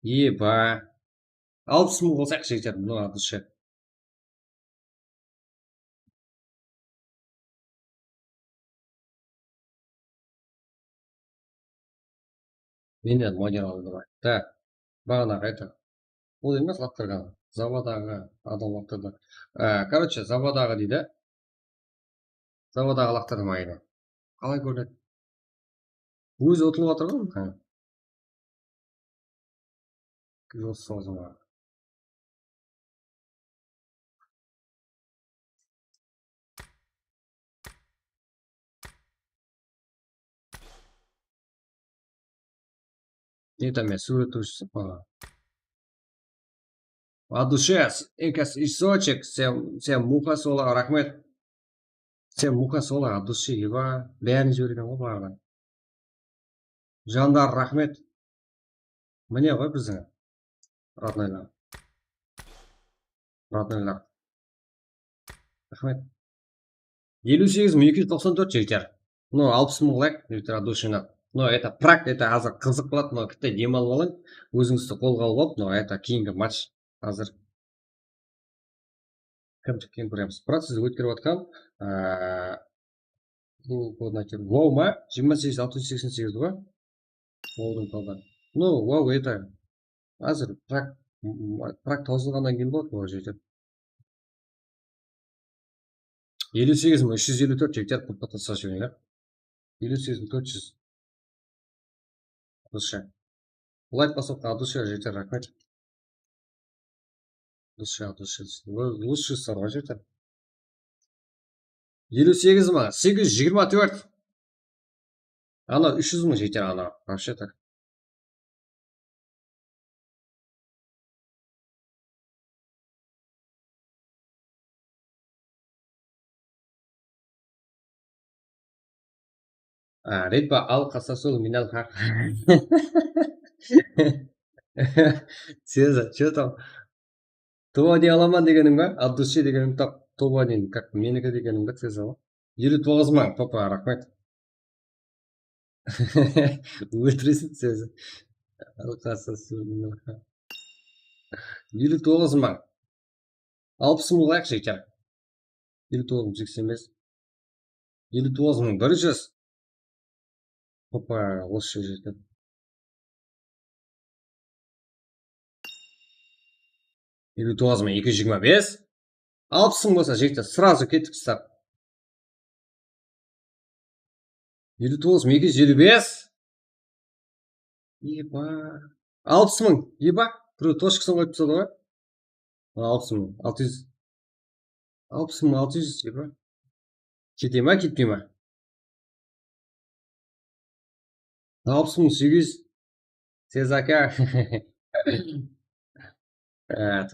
Eba. Alpıs mıń qılsaq, jigitler, bunı от души. Menden model aldı ǵoy. Da, baǵanaǵı это. Ol emes laqtırǵan. Zavadaǵı adam laqtırdı. Á, короче, zavadaǵı deydi. Zavadaǵı laqtırdı ma edi. Qalay kórinedi? Ózi utılıp atır ǵoy. Ha. Kuzov sozıma. Ne там men súwret túsirip qoyǵan. От души, Ekas Isochik, sen, sen muxa sola, raxmet. Sen muxa sola, от души, eba, bárin jibergen ǵoy baǵana. Jandar, raxmet. Mine ǵoy biziń роднойlar. Роднойlar. Raxmet. Eliw segiz mıń eki júz toqsan tórt, jigitler. No, alpıs mıń layk, jigitler, от души. No, это прак, это házir qızıq boladı, no, kitte dem alıp alıń. Ózińizdi qolǵa alıp alıp, no, это keyingi match házir kim jıqqanın kóremiz. Process ótkerip atqan, aa, bul koordinator. Wow ma? Jigirma segiz, altı júz seksen segiz ǵoy. Wowdıń tabı. No, wow, это házir prak, prak tawsılǵannan keyin boladı, ol jerde. Eliw segiz mıń úsh júz eliw tórt gektar qılıp atırsa jigitler. Eliw segiz mıń tórt júz. От души. Layk basıp atqan от души, jigitler, raxmet. Lúshka, lúshka, lúshka sar ǵoy, jeter. Eliw segiz mıń segiz júz jigirma tórt. Ana, úsh júz mıń jeter, ana, вообще-то. А, Редпа, ал, Qasasol, Minal Haq. Seza, чё там? Tuba dey alaman degeniń ba? От души degeniń tap, tuba deyin, как meniki degeniń ba, Seza? Eliw toǵız mıń, papa, raxmet. Óltireseń, Seza. Al, Qasasol, Minal Haq. Eliw toǵız mıń. Alpıs mıń qoyayıq, jeter. Eliw toǵız mıń seksen bes. Eliw toǵız mıń bir júz. Opa, usı jerden. Eliw toǵız mıń eki júz jigirma bes. Alpıs mıń bolsa, jeter, сразу ketip start. Eliw toǵız mıń eki júz eliw bes. Eba. Alpıs mıń, eba. Birew tochkasin qoyıp tasladı ǵoy. Alpıs mıń altı júz. Alpıs mıń altı júz, eba. Kete ma, ketpey ma? Alpıs mıń segiz júz. Sezaka. Evet.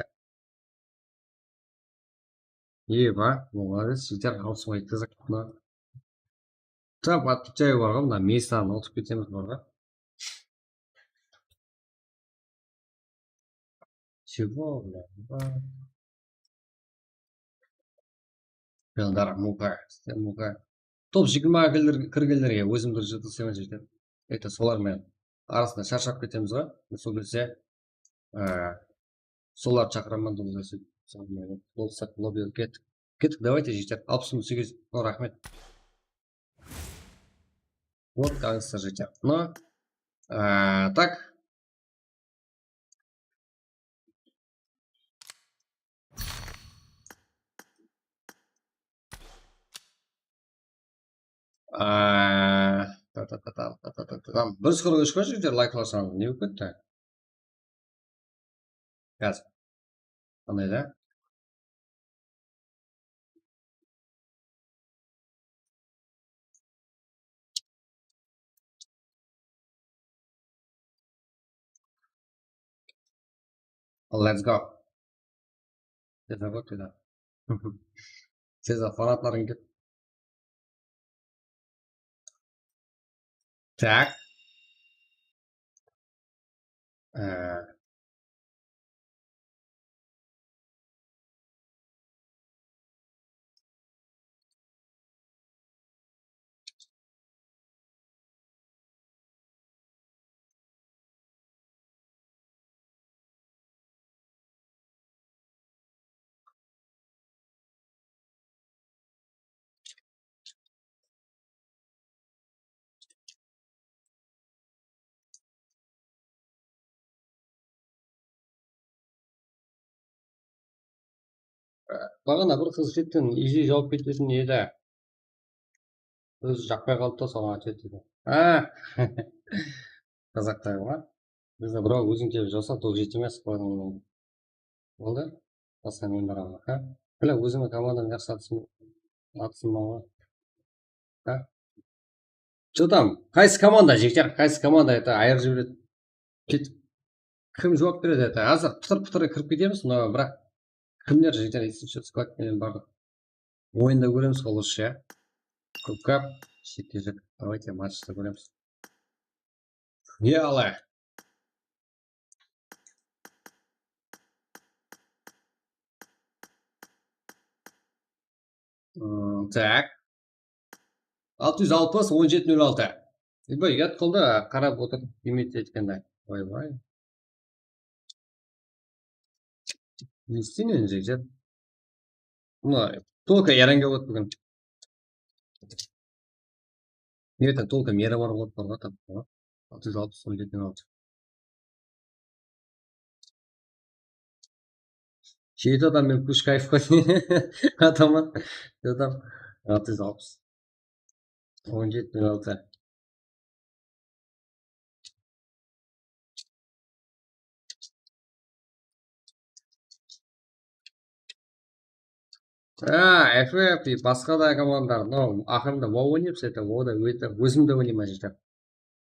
Eba, молодец, jeter, alpıs mıń aytqızıq. Mına. Tap, atlıp jay barǵa, mına, mestanı utıp ketemiz barǵa. Чего, бля? Eldar Muka, sen Muka. Top jigirma kirgenlerge ózimdi jırtılsayman, jeter. Это solar menen arasında sharshap ketemiz ǵoy. Sol kelse, e, solardı shaqıraman, dúrlis. Bolsaq, lobby kettik. Kettik, давайте, jeter. Alpıs mıń segiz júz. O, raxmet. Вот, gangster, jeter. No. E, так. Aa, ta, ta, ta, ta, ta, ta, ta, ta, ta. Bir júz qırq úsh pa, jigitler, layklasańız, ne bolıp ketti? Házir. Qanday da? Let's go. Seza, вот это. Seza, fanatlarıń ket. Так. Ee, Baǵana bir qız jetten izi jawıp ketetin edi. Ózi jaqpay qaldı da, soǵan aytıp edi. A, qazaqta ǵoy. Bizde birov óziń kelip jawsa, dog jeti emes, qoydıń. Boldı. Basqa men baraman, ha? Bile, ózińniń komandań jaqsı atısın, atısınman ǵoy. Ha? Что там? Qaysı komanda, jigitler? Qaysı komanda, это, ayırıp jiberedi? Ketip. Kim juwap beredi, это? Házir pıtır-pıtır kirip ketemiz, но biraq kimler, jigitler, если что, sklad penen bardıq. Oyında kóremiz ǵoy, лучше, ya. Kóp kap, jekte-jek. Давайте, matchta kóremiz. Ne ala? Hmm, так. Altı júz alpıs, on jeti nol altı. Eba, uyat qıldı, qarap otırıp, imet etkende. Oy-oy. Ne isleymen, jigitler? Mına, только yaranga boladı búgin. Erteń только mera bar boladı, barǵa tap. Altı júz alpıs, on jeti nol altı. Jeti adam men kush kayf qoy. Ataman. Adam. Altı júz alpıs. On jeti nol altı. Ha, F F и basqa da komandalar. No, aqırında WoW oynayman, это WoW da, это ózim de oynayman jete.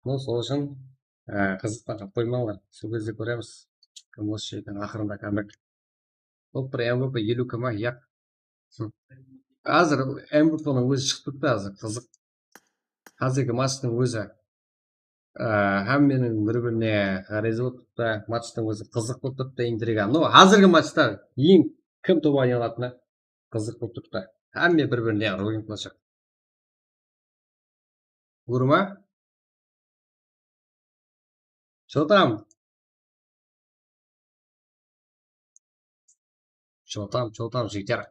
No, sol ushın, e, qızıqtan qoymańlar. Sol gezde kóremiz. Kim osı jeten aqırında kambek. Top bir M V P eliw kim, a? Yaq. Házir M V P nıń ózi shıǵıp turıptı házir, qızıq. Házirgi matchtıń ózi, e, hámmeniń bir-birine ǵárezi bolıp turıptı. Matchtıń ózi qızıq bolıp turıptı, intriga. No, házirgi matchta eń kim top aylanatını qızıq bolıp turıptı. Hámme bir-birine ruin qılacaq. Urma. Что там? Что там, что там, жігіттер?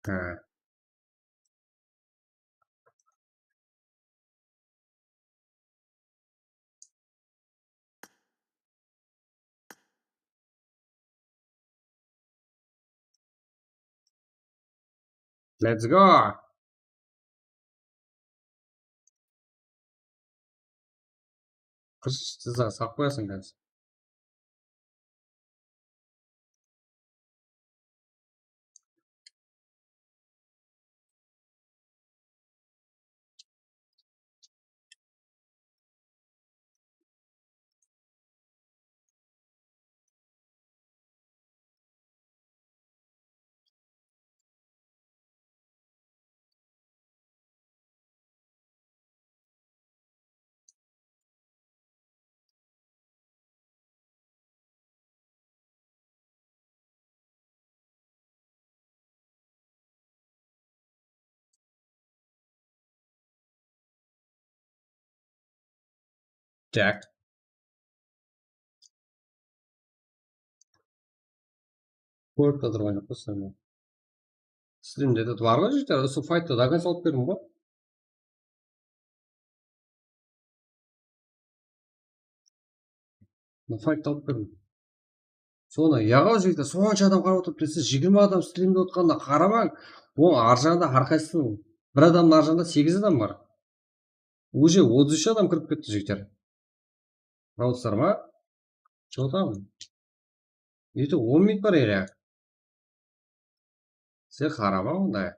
Ha. Let's go! Qırshı, tez salıp qoyasıń házir. Так. Kórip atırǵan joqpız seni. Strimde de bar ǵoy, jigitler, usı fayttı до конца alıp berdim ǵoy. Fayttı alıp berdim. Sonı, yaǵa, jigitler, sonsha adam qarap otırıptı. Siz jigirma adam strimde otırǵanına qaramań. Onıń arjaǵında hár qaysısınıń, bir adamnıń arjaǵında segiz adam bar. Уже otız úsh adam kirip ketti, jigitler. Rawıtsızlar ma? Что там? Ete on minut bar ele. Sen qarama onday.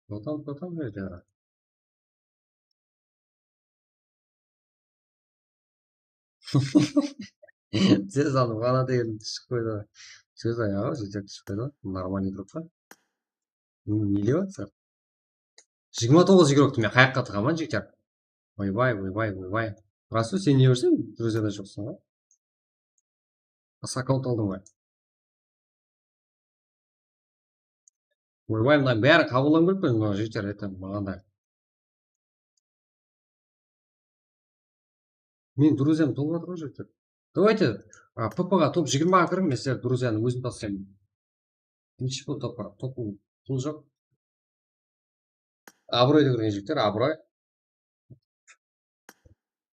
Что там, что там, jigitler? Sen sanıp ǵana degen shıǵıp qoydı. Söz ayaǵı, jigitler, shıǵıp qoydı. Нормальный игрок pa? Ne dep atsań? Jigirma toǵız игрокты men qayaqqa tıǵaman, jigitler? Oybay, oybay, oybay. Rasul, sen ne júrseń? Друзьяда joqsań ǵoy. Qasqa akkaunt aldıń ǵoy. Oybay, mınań bárin qabıllan berip qoyıń, mınaw jigitler, это maǵan da. Men друзьям tolıp atır ǵoy, jigitler. Давайте, a, P P ǵa top jigirmaǵa kiriń, men sizler друзьянı ózim taslayman. Birinshi pul topar, topıń pul joq. Abıroydı kórgen jigitler, abıroy.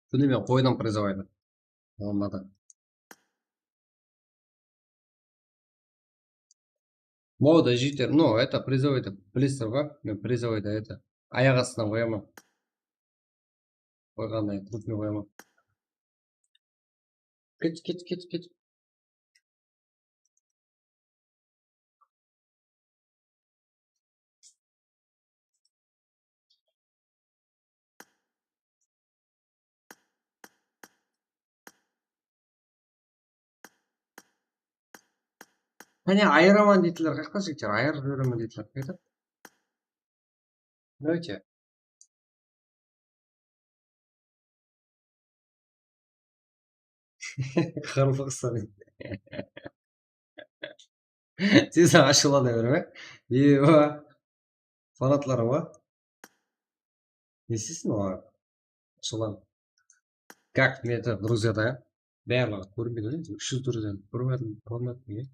Kúni men qoyınan призовойdı. Olmadı. Moda jigitler, no, это призовойdı bilesizler ǵoy? Men призовойdı, это, ayaq astınan qoyaman. Qoyǵannan keyin krupnıy qoyaman. Ket, ket, ket, ket. Qáne, ayıraman deydiler, qayaqta jigitler, ayırıp jiberemen deydiler, qaytip. Давайте. Qaraqalpaqstan. Tez ashıwlana berme. Ewa. Fanatlarım ba? Ne istesin olar? Ashıwlan. Как мне это, друзья, да? Bárliǵi kórinbeydi ǵoy, úsh júz друзья. Format, format ne?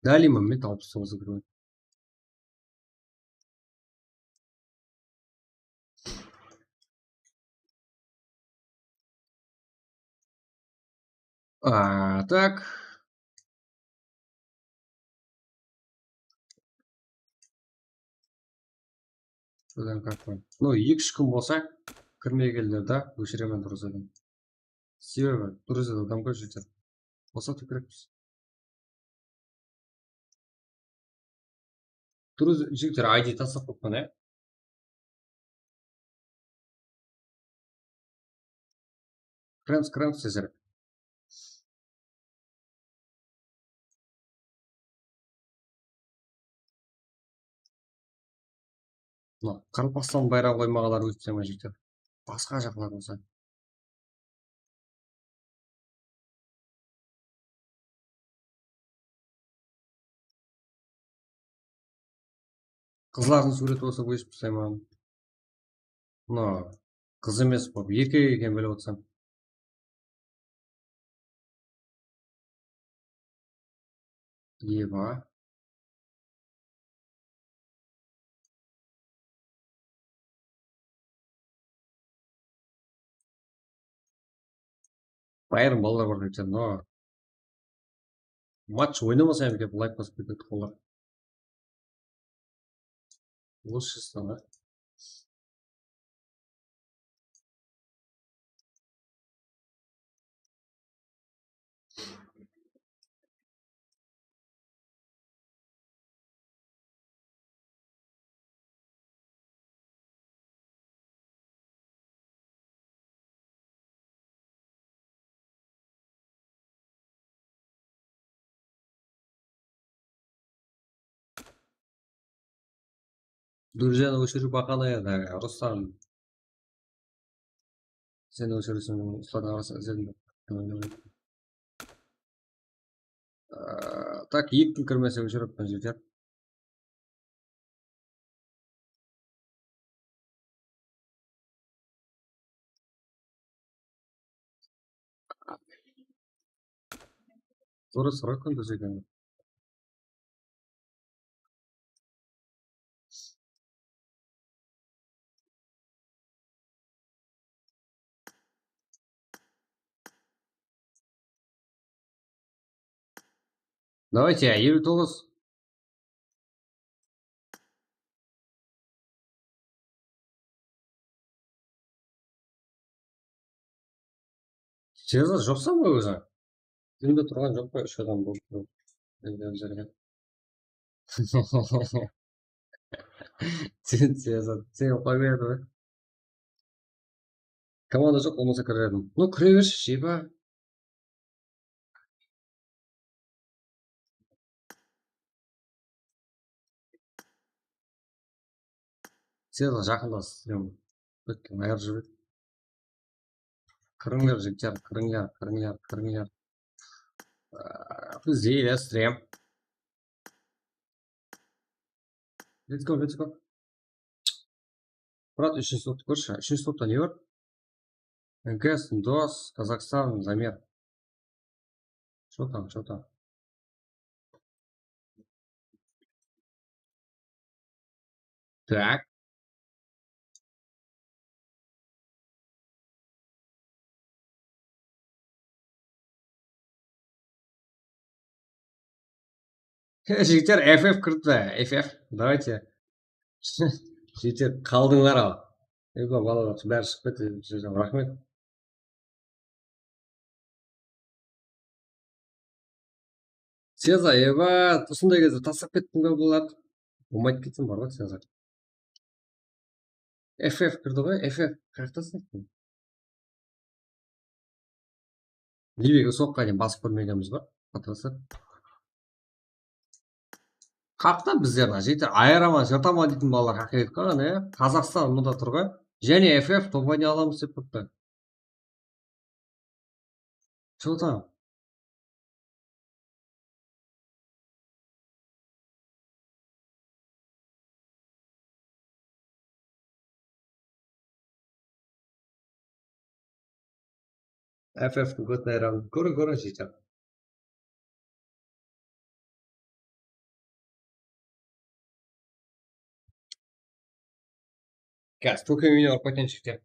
Dalima men alpıs toǵız kóremen. А, так. Содан как бы. Ну, eki-úsh kún bolsa, kirmegenlerdi óshiremen, друзьядан. Sebebi Gruziyada adam kóp jigitler. Bosatı kerekpiz. Durıs, jigitler, I D taslap qoyıppan, ya. Friends, friends, sizler. Mına, Qaraqalpaqstan bayraǵı qoymaǵanlar ótse ma, jigitler? Basqa jaqlar bolsa. Qızlardıń súwreti bolsa óship taslayman. Mına, qız emes, bul erkek ekenin bilip otırsam. Eba. Bayırın balalar bar dep no. Match oynamasam eken, lay basıp ketedi olar. Luzshıstan, a? Durjanı óshirip aqan edi, Ruslan. Sen óshiresiń, Ruslan arası izledim. Aa, tak, eki kún kirmese óshirip, mına jerde. Durıs, rakın dúz eken. Давайте, elli toǵız. Sezar, joqsań ba óziń? Júnde turǵan joq pa, úsh adam bolıp tur. Sen, Sezar, sen uqlay berdi be? Komanda joq bolmasa kirer edim. No, kire bershi, sheba. Sezar, jaqında stream ótken ayırıp jiberiń. Kirińler, jigitler, kirińler, kirińler, kirińler. Aa, bizde ele stream. Let's go, let's go. Murat, úshinshi sloptı kórshi. Úshinshi slopta ne bar? N K S, Dos, Kazakstan, Zamir. Что там, что там? Так. Jigitler, F F kirdi be? F F, давайте. Jigitler, qaldıńlar al. Eba, balalar, bári shıǵıp ketti, raxmet. Seza, eba, usınday gezde taslap kettiń be, buladı? Bolmaydı ekenseń, bar ǵoy, Seza. F F kirdi ǵoy, F F, qayaqta taslaydı? Libege soqqa deyin basıp kórmegenbiz ba? Qatırasır. Haqta bizler mına jigitler ayıraman, jırtaman deytin balalar haqıyqat ǵoy, ne? Qazaqstan mında tur ǵoy. Jáne F F top oynay alamız dep turıptı. Что там? F F, Good Night Round. Kóriń, kóriń, jigitler. Gaz, kókeyine urıp keteyinshi.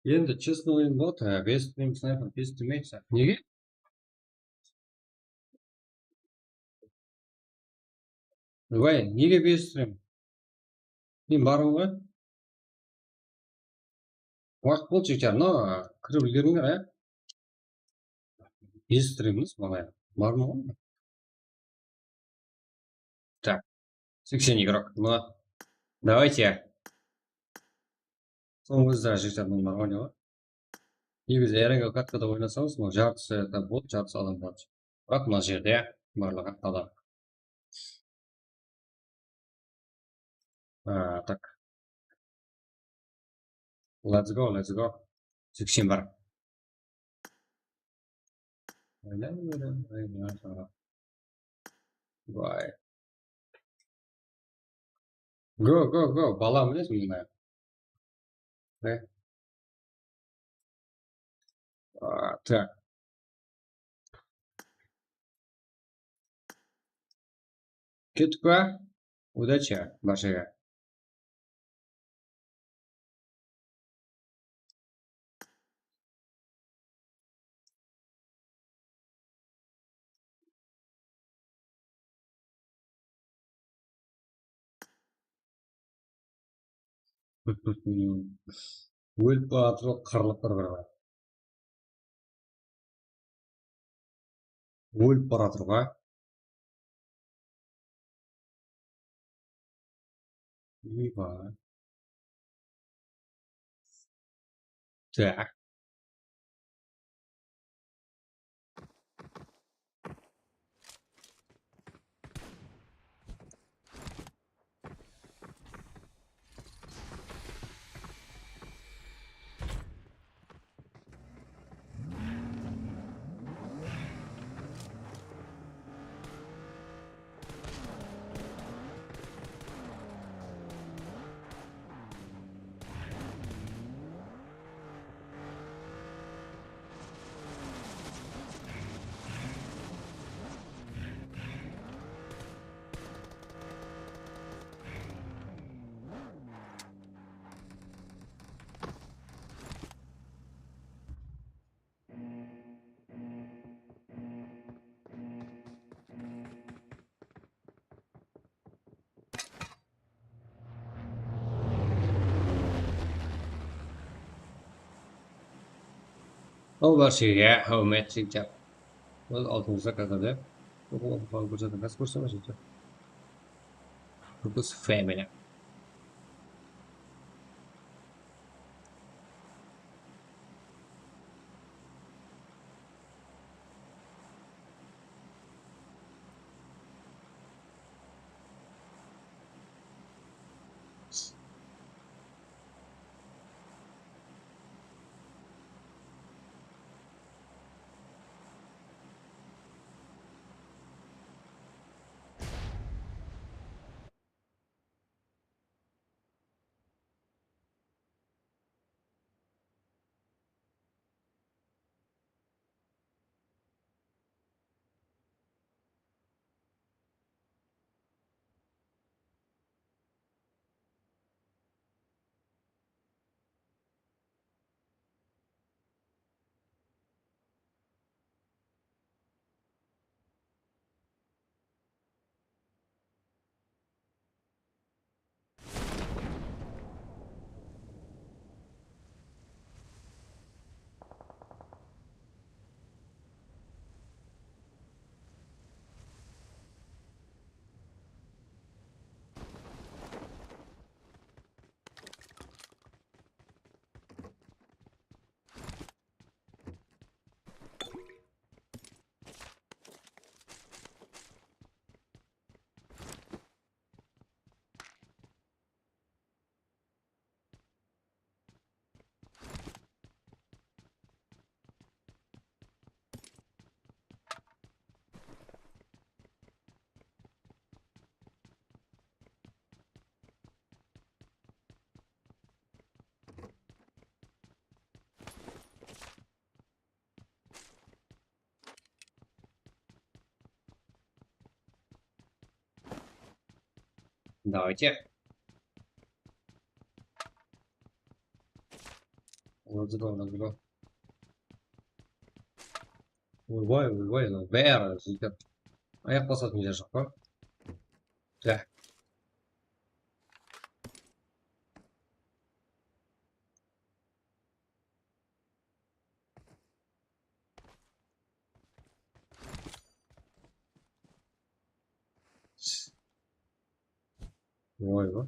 Endi честный oyın boladı, ha, bes stream, snayper bes stream aytsa. Nege? Vay, nege bes stream? Men barman ǵoy. Waqıt boldı, jigitler, mına kirip úlgerińler, a? Bes streamimiz, bala, barman ǵoy. Так, seksen igrok, mına. Давайте. Soń ózara jigitler mına bar ǵoy, ne bar? Negizi R N G katkada oynasańız, mına jartısı da bot, jartısı adam bar. Biraq mına jerde barlıǵı adam. A, так. Let's go, let's go. Seksen bar. Vay. Go, go, go. Bala, bilesiz, mına. Ne? A, так. Kettik pa? Удача, barchaǵa. Ólip baratır ǵo, qırılıp bir-birine. Ólip baratır ǵo. Eyba. Так. Aw, barshege áwmet, jigitler. Ol aldımızda kazarda. Oqıwın falan kórsetin, qási kórseme, jigitler. Purpose family. Давайте. Óldi de, óldi de. Oybay, oybay, mınaw bári jeydi. Ayaq basatın jer joq pa? Jáh. Oy, ba.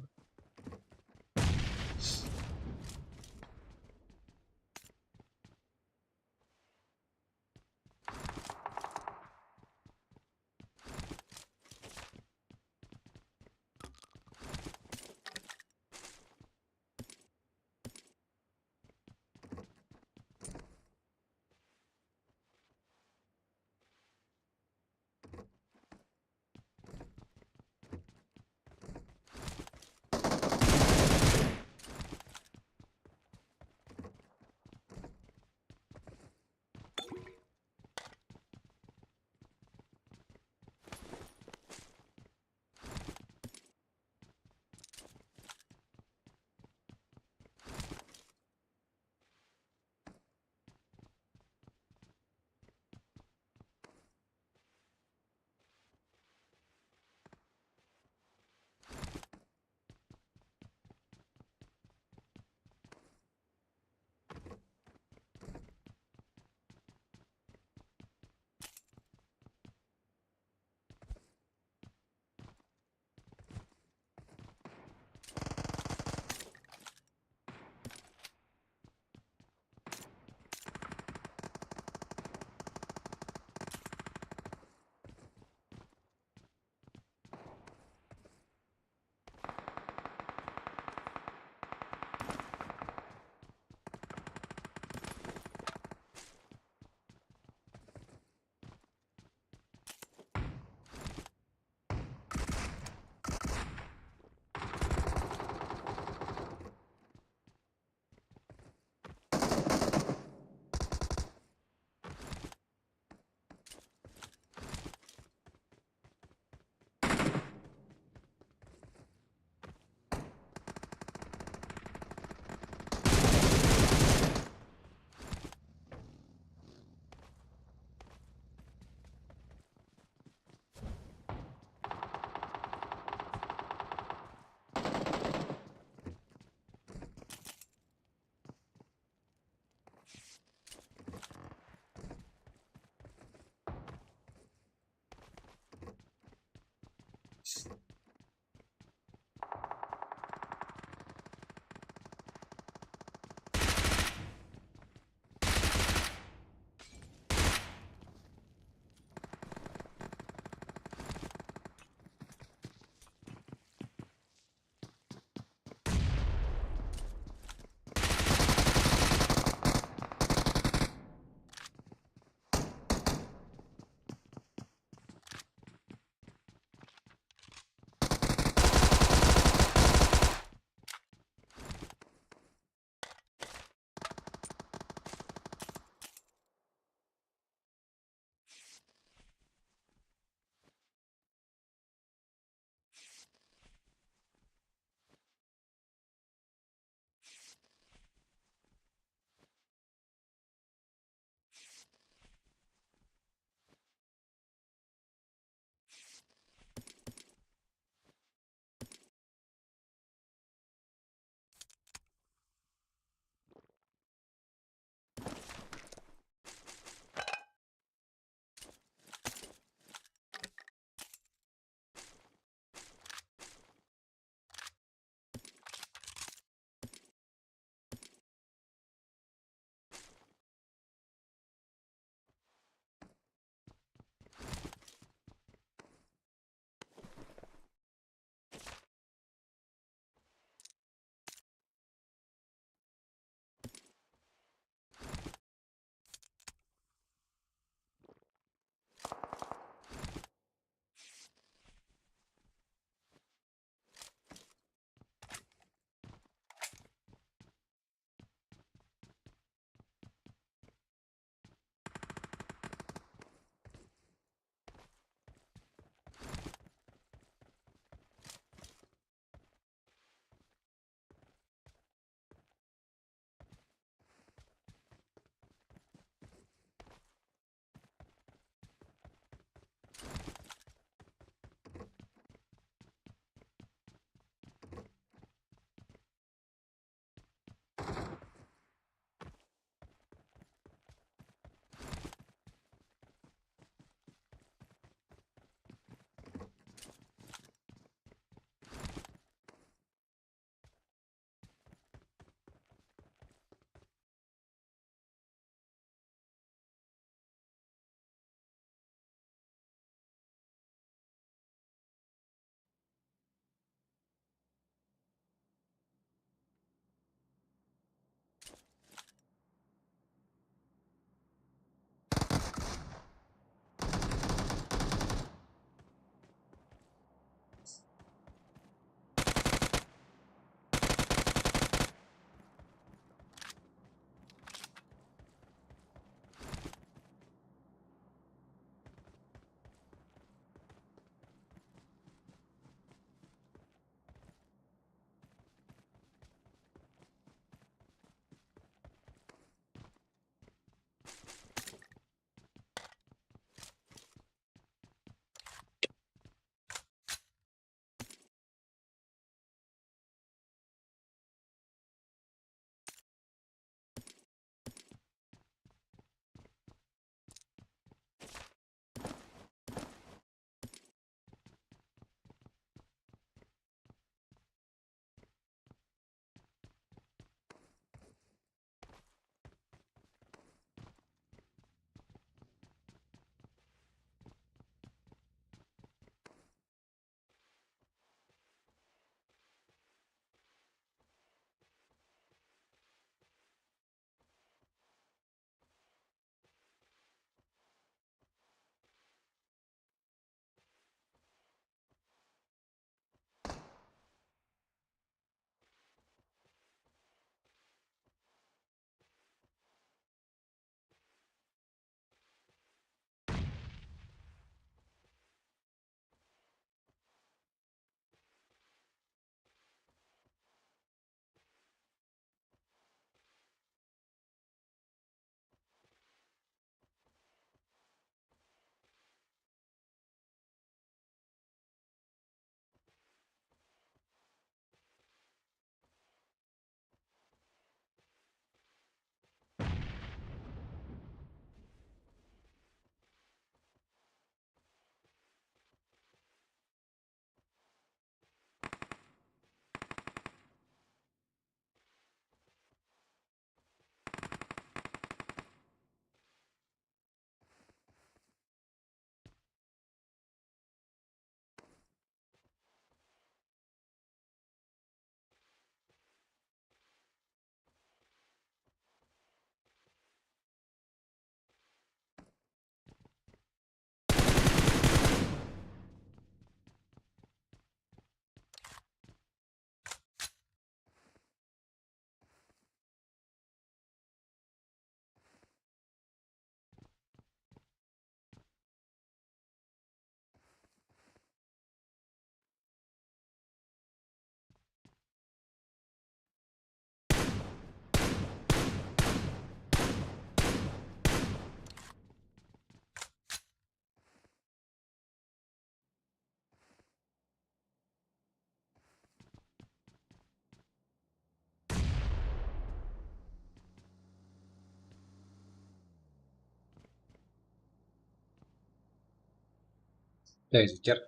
Jigitler.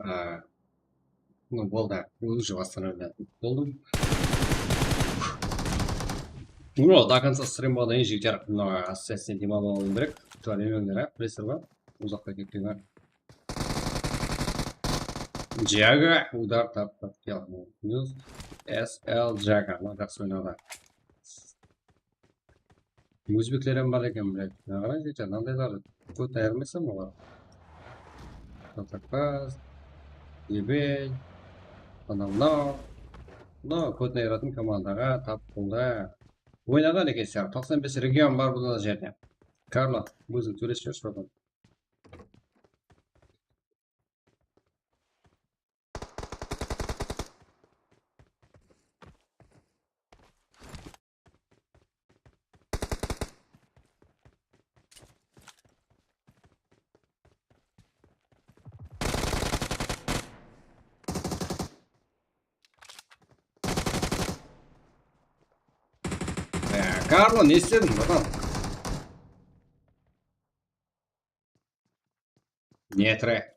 Aa, ну, boldı. Уже восстановлять boldım. Ну, до конца стрима дейін, jigitler, mına, әсіресе демалып alıwım kerek. Tuwalemeńler, á, bilesizler ba? Uzaqqa ketpeń, á. Jaga, udar, tap, tap, minus. S L Jaga, mına, jaqsı oynadı. Ózbekler hám bar eken, блядь. Mına qarań, jigitler, mınandaylar kóp ayırmaysań olar. Totaqpaz, Ebel, ana mınaw. Mınaw kóp ayıratuǵın komandaǵa tap boldı. Oynaǵan ekensizler, toqsan bes region bar bul jerde. Karlo, óziń sóylesip júrsiz, bratан. Ee, Karlo, ne islediń, bratан? Netre.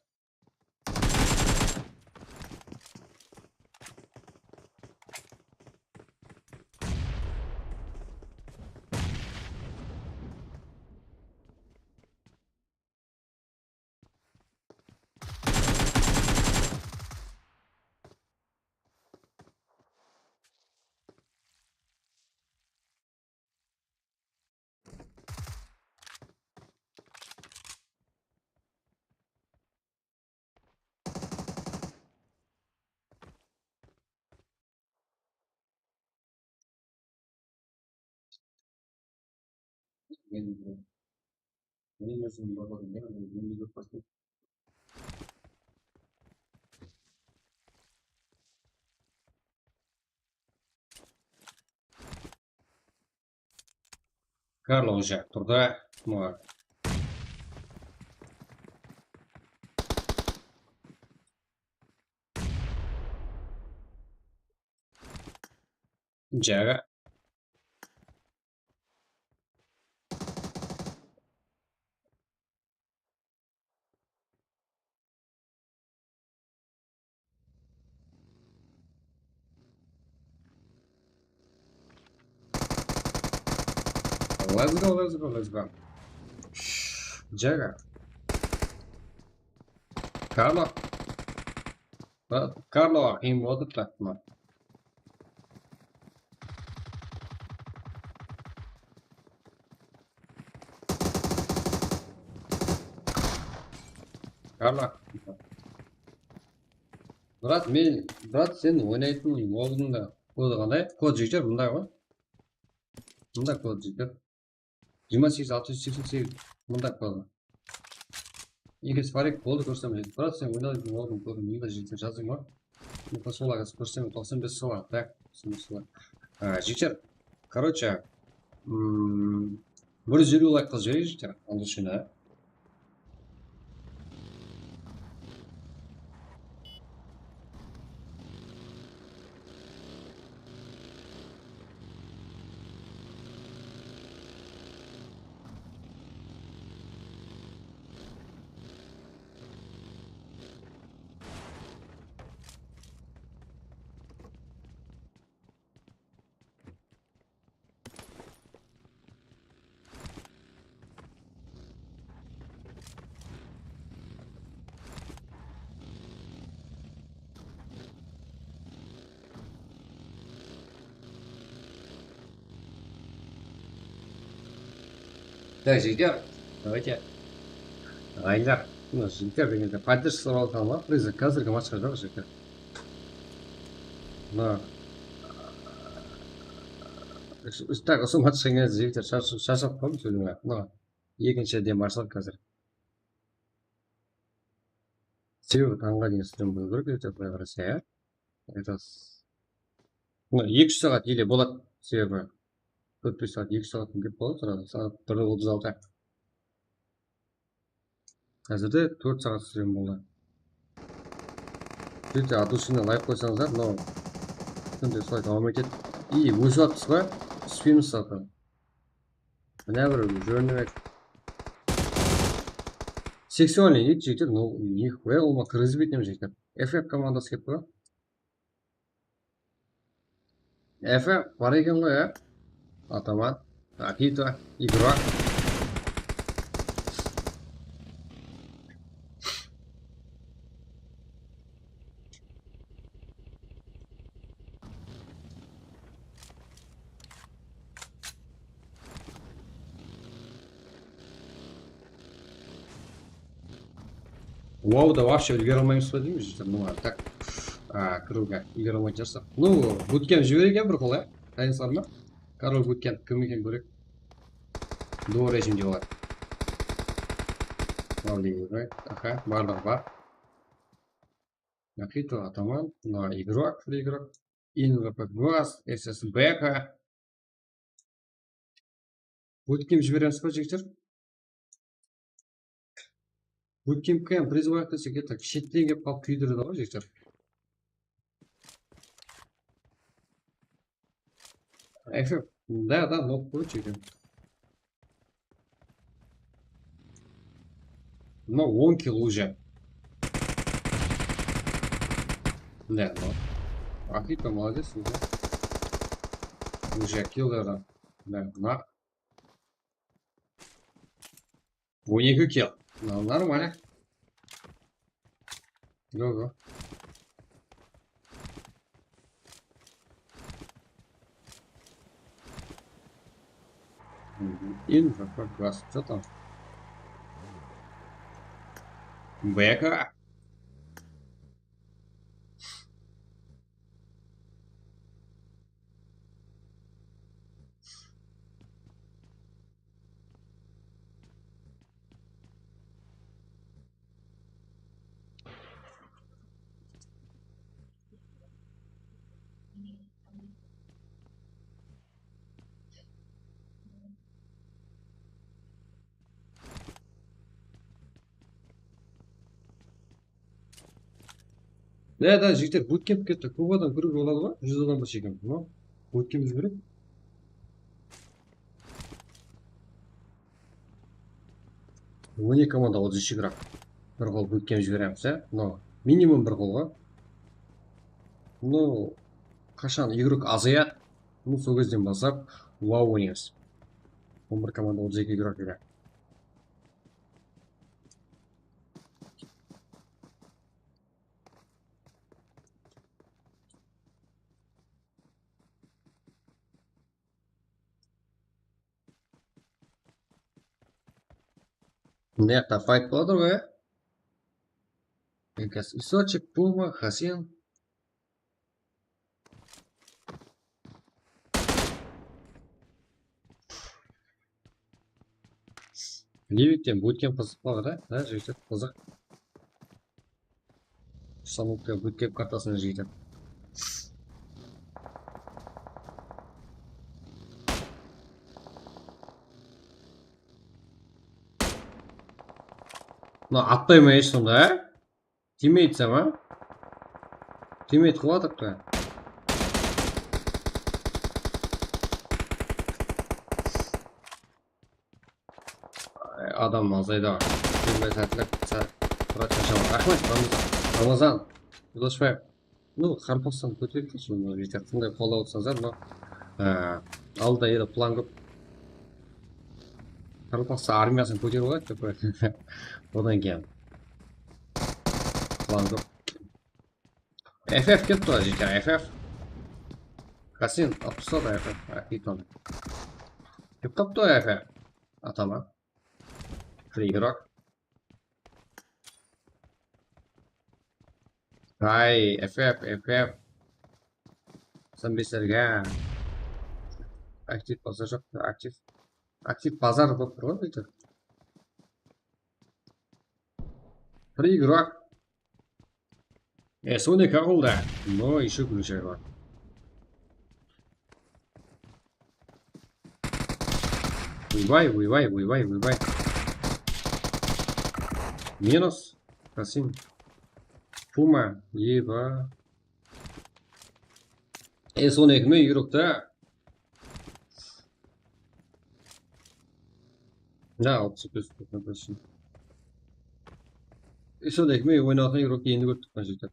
Karlo уже turdı. Mına. Jaga. Let's go, let's go, let's go. Jaga. Karlo. Ba-, Karloǵa qıyın bolıp turıptı mına. Karlo. Brat, men, brat, sen oynaytın modıńda kodı qanday? Kod jigitler mınday ǵoy. Mında kod jigitler. Jigirma segiz, altı júz seksen segiz, mında kodı. Eger sparek boldı, kórsem, brat, sen oynaytın modıń kodı mında jigitler jazıń ǵoy. Mında sol, kórsem, toqsan bes sol, tak, toqsan bes sol. Á, jigitler, короче, mm, bir júz eliw layk qılıp jibereyik, jigitler, onda ushın, á. Так, jigitler, давайте. Ǵayınlar, mına jigitler degende поддержка sorap alsam ba, приз házirgi matchqa joq, jigitler. Mına, tak, usı matchqa kelgen jigitler sharshap, sharshap qaldım sóyleme. Mına, ekinshi dem ashıldı házir. Sebebi tańǵa deyin strim bolıw kerek, erteń Quday qálese, ya. Aytasız. Mına, eki júz saat ele boladı, sebebi tórt-bes saat, eki júz saat dep boladı, sırada saat bir otız altı. Házirde tórt saat strim boldı. Jete, от души layk qoysańızlar, mınaw kúnde solay dawam etedi. I, ósip atırmız ba? Túspeymiz, saqın. Mına bir júriniń ayt. Seksualniy deydi jigitler, no, nixuya, ol ma kirgizbeydi neme jigitler. F F komandası kelip qoyar. F F bar eken ǵoy, á? Ataman, Akito, Igrak. Wow, da вообще úlgere almaymız ba deymiz, işte, ну, так, a, kiriwge úlgere almaytın shıǵarsız. Ну, bootcamp jibergen bir qol, ya? Tanıysızlar ma? Король bootcamp kim eken kóreyik. Duo rejimde boladı. Aha, barlıǵı bar. Akito, Ataman, mına Igrak, bir Igrak. Inverpagos, S S Beka. Bootcamp jiberemiz ba, jigitler? Bootcampke ham призывать etsek, так, shetten kelip qalıp kúydiredi ǵoy, jigitler. F F, да, да, nok qoy, jigitler. Mına on kill уже. Да, ну. Akito, молодец, уже. Уже killlerden. Да, нок. On eki kill. Mına нормально. Go, go. Мгм. Инфа, как раз, что там? Бека. Ya da jigitler, bootcamp ketti. Kóp adam kiriwge boladı ǵoy, júz adam bolsa eken. Mına bootcamp jiberedi. On eki komanda, otız úsh igrak. Bir qol bootcamp jiberemiz, ya. No, minimum bir qol ǵoy. No, qashan igrok azayadı, no, sol gezden baslap wow oynaymız. On bir komanda, otız eki igrok júre. Mına jaqta fight boladı ǵoy. Enkas Isochik, Puma, Hasin. Levikten bootcamp qızıq boladı, ha, jigitler, qızıq. Sanukka bootcamp kartasına jigitler. Mına atpay ma hesh sonda, ha? Timmeytsem, ha? Timmeyt qılıp atırıptı. Ay, adam azaydı. Jigirma sátlik, sá-, turatın shama. Raxmet, Ramazan. Ramazan. Yoldoshbaev. Ну, Qaraqalpaqstan kóterip tursa, mına jerde qanday qollap atsańızlar, mına, á, alda ele plan kóp. Qaraqalpaqstan armiyasın kóterip alayıq dep qoyayıq. Odan keyin plan kóp. F F kelip tur, jigitler, F F. Kasin, alıp tasladı F F, Akitoni. Kelip qaptı F F. Atama. Free rock. Ay, F F, F F. Toqsan beslerge. Aktiv bazar joq, aktiv. Aktiv bazar bolıp tur ǵoy, búytip. Bir igrok. E, Sonic aqılda. No, еще ключай bar. Uybay, uybay, uybay, uybay. Minus. Kasim. Puma. Eba. E, Sonic mi igrokta? Да, алпыс бес точно. Sonday men oynawatqan игрокты endi kórip turman, jigitler.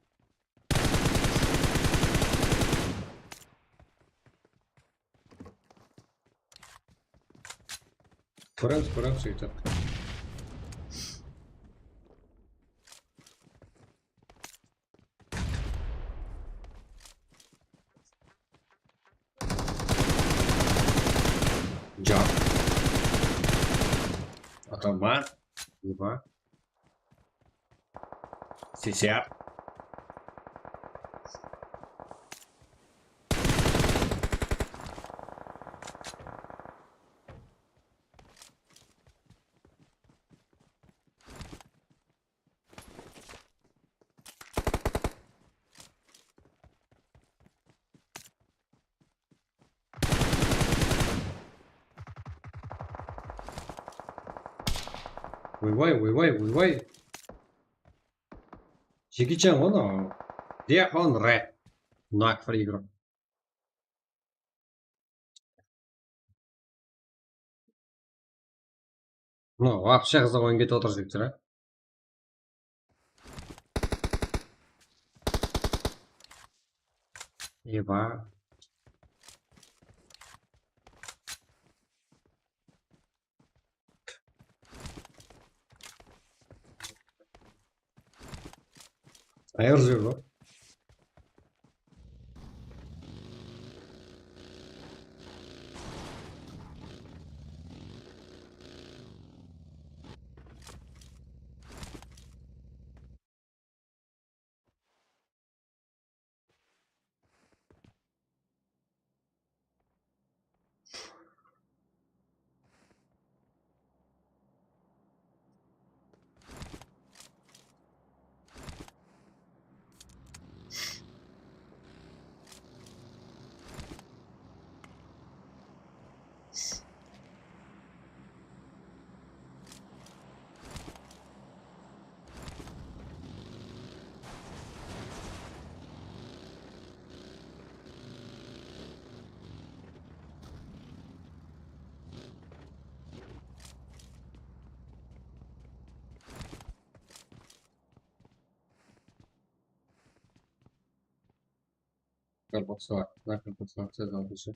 Kóremiz, kóremiz, jigitler. Jaq. Atama. Eba. Sesep. Oybay, oybay, oybay. Jekichan ǵoy mınaw. Dehqon rap. Nak bir игрок. Mına, вообще qızıq oyın ketip atır, jigitler, a? Eba. Ayır júr ǵoy. Karpatsa, karpatsa, karpatsa.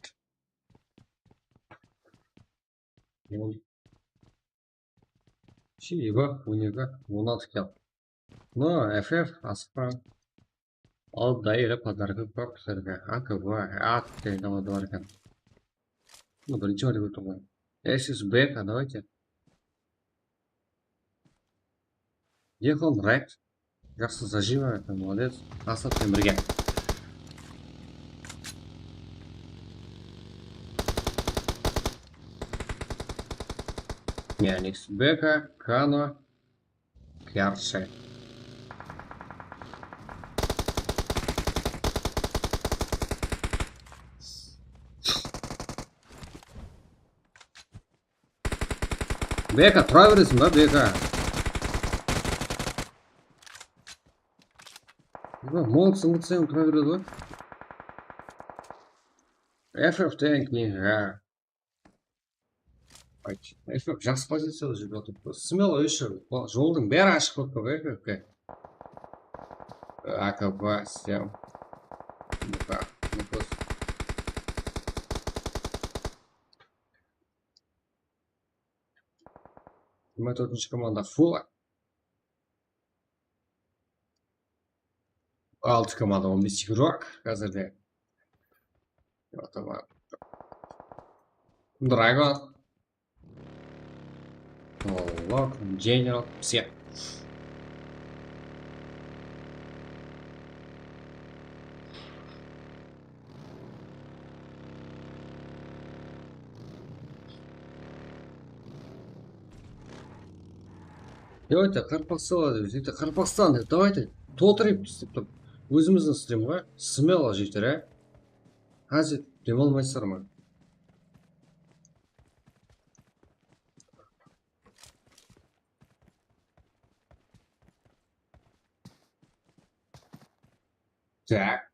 Sheyba, on eki, on altı kiyal. No, F F, asıqpań. Al, dayıra podarka kóp qızlarǵa. A K B, at, degen tamada bar eken. Bunı birinshi márte kórip turman. S S B K, давайте. Dehqon rap. Jaqsı zajima, молодец. Asad penen birge. Yanix, Beka, Kano, Kyarshi. Beka, tura beresiń ba, Beka? Mol sıńǵıtsayın tura beredi ǵoy. F F ten keyin, ha. Ayt, F F jaqsı poziciyada júrip atır. Смело ещё. Joldıń bári ashıq bolıp tur ǵoy F F ke. A K B, Stem. Nuka, Nuka. Jigirma tórtinshi komanda full. Altı komanda, on bes игрок házirde. Dragon. Lok, General, все. Давайте, Qaraqalpaqstan, jigitler, Qaraqalpaqstan dep, давайте, toltırayıq biz dep turıp. Ózimizdiń strim ǵoy, смело, jigitler, á. Házir dem almaysızlar ma? Так.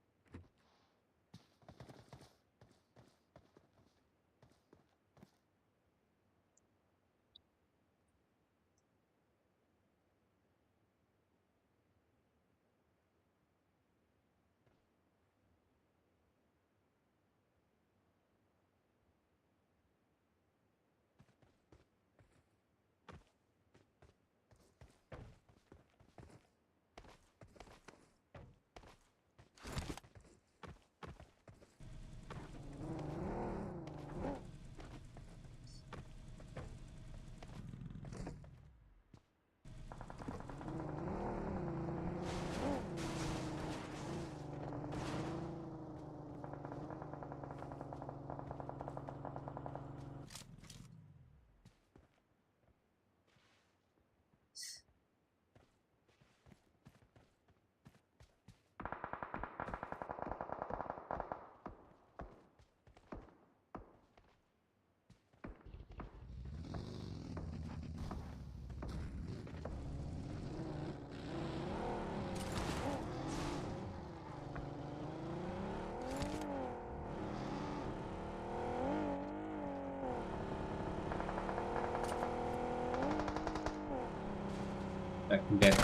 Back.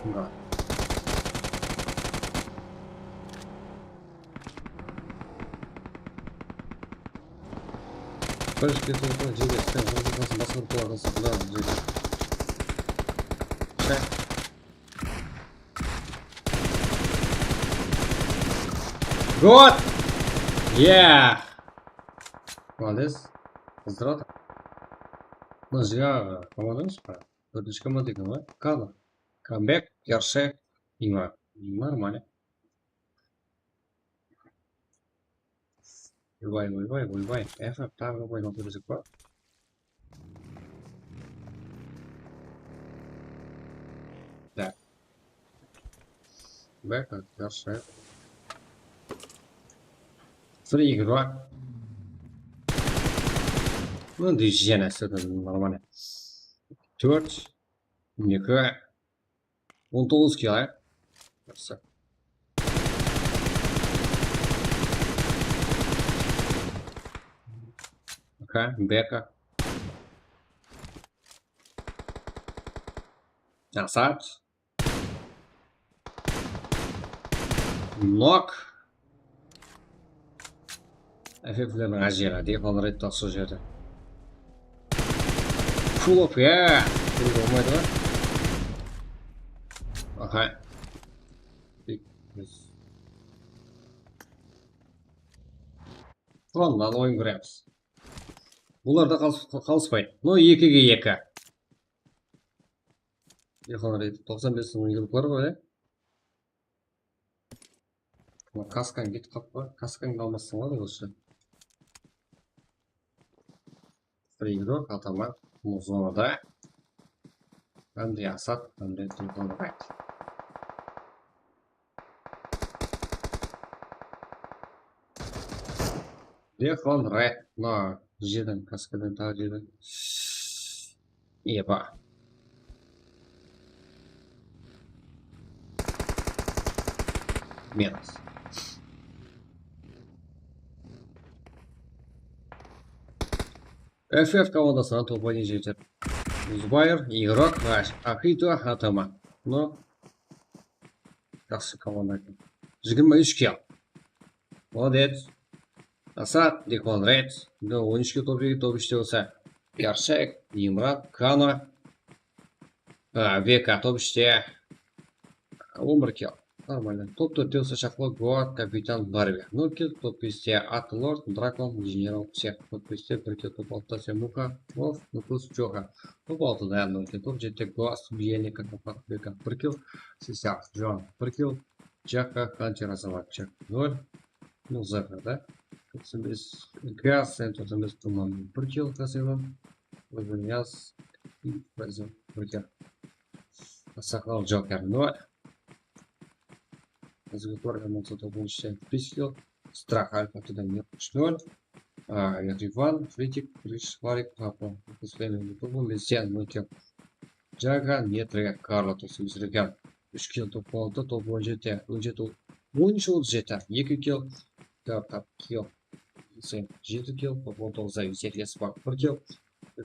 Mına. Bir, ikki, úsh, tórt, bes, altı, jedi, segiz, on, on bir, on altı, on jeti. Check. Good! Yeah! Молодец. Qızdıradı. Mına jańaǵı komandamız ba? Tórtinshi komanda eken ǵoy. Kano. Comeback, Gershek, Neymar. Нормально. Oybay, oybay, oybay. F F taǵı oynap kórsek ba? Так. Bek, Gershek. Free игра. Ну, движение, всё это нормально. Tórt, eki, on toǵız kill, á? Jaqsı. Aka, Beka. Asad. Nok. F F lerdiń ájiyeri, Deacon Red sol jerde. Full O P, ya. Full bolmaydı ǵoy. Aha. Sonnan oyın kóremiz. Bular da qalıs-, qalıspaydı. No, ekige eki. Deacon Red, toqsan bes mıń yıllıqlar ǵoy, ya. Mına kaskań ketip qalıp pa? Kaskańdı almassań boladı, lóshe. Bir игрок, Ataman, muzonada. Hám de Asad, hám de Deacon Red. Deacon Red, mına jediń, kaskadan taǵı jedi. Epa. Minus. F F komandasınan top oynayjaqlar. Zubayr, Igrok, Ash-, Akito, Atama. No. Jaqsı komanda eken. Jigirma úsh kill. Молодец. Asad, Deacon Red. Mine, on úshke top eki, top úshte bolsa Gershek, Imran, Kano, a, V K top úshte. On bir kill. Нормально. Top tórtte bolsa Shaqlo, Goat, Kapitan, Barvi. Nol kill, top beste Atlı Lord, Drakon, General, Shek. Top beste bir kill, top altıda Semuka, Wolf, Nukus, Joha. Top altıda nol kill, top jette Goat, Biyelnik, Kapapak, V K bir kill, Sisaq, Jon, bir kill, Jaka, Hunter, Azamat, Jaka, nol. Muzaffer, da? Toqsan bes, Gaz, sen toqsan bes, Tuman, bir kill, Kasımov, Uzun Yaz, Razil, bir kill. Aqsaqal, Joker, nol. Azgutlar, Yamansa, toqsan bes, bes kill. Strah, Alfa, Tudan, nol. A, Rivan, Kritik, Krish, Farik, Papa, Hussein, Tubu, Mesian, nol kill. Jaga, Netre, Karlo, toqsan bes, Regan. Úsh kill, top on altı, top on jeti, on jeti, on úsh, otız jeti, eki kill, dört kill, sen jeti kill, top on toǵız, Zavisek, Espak, bir kill,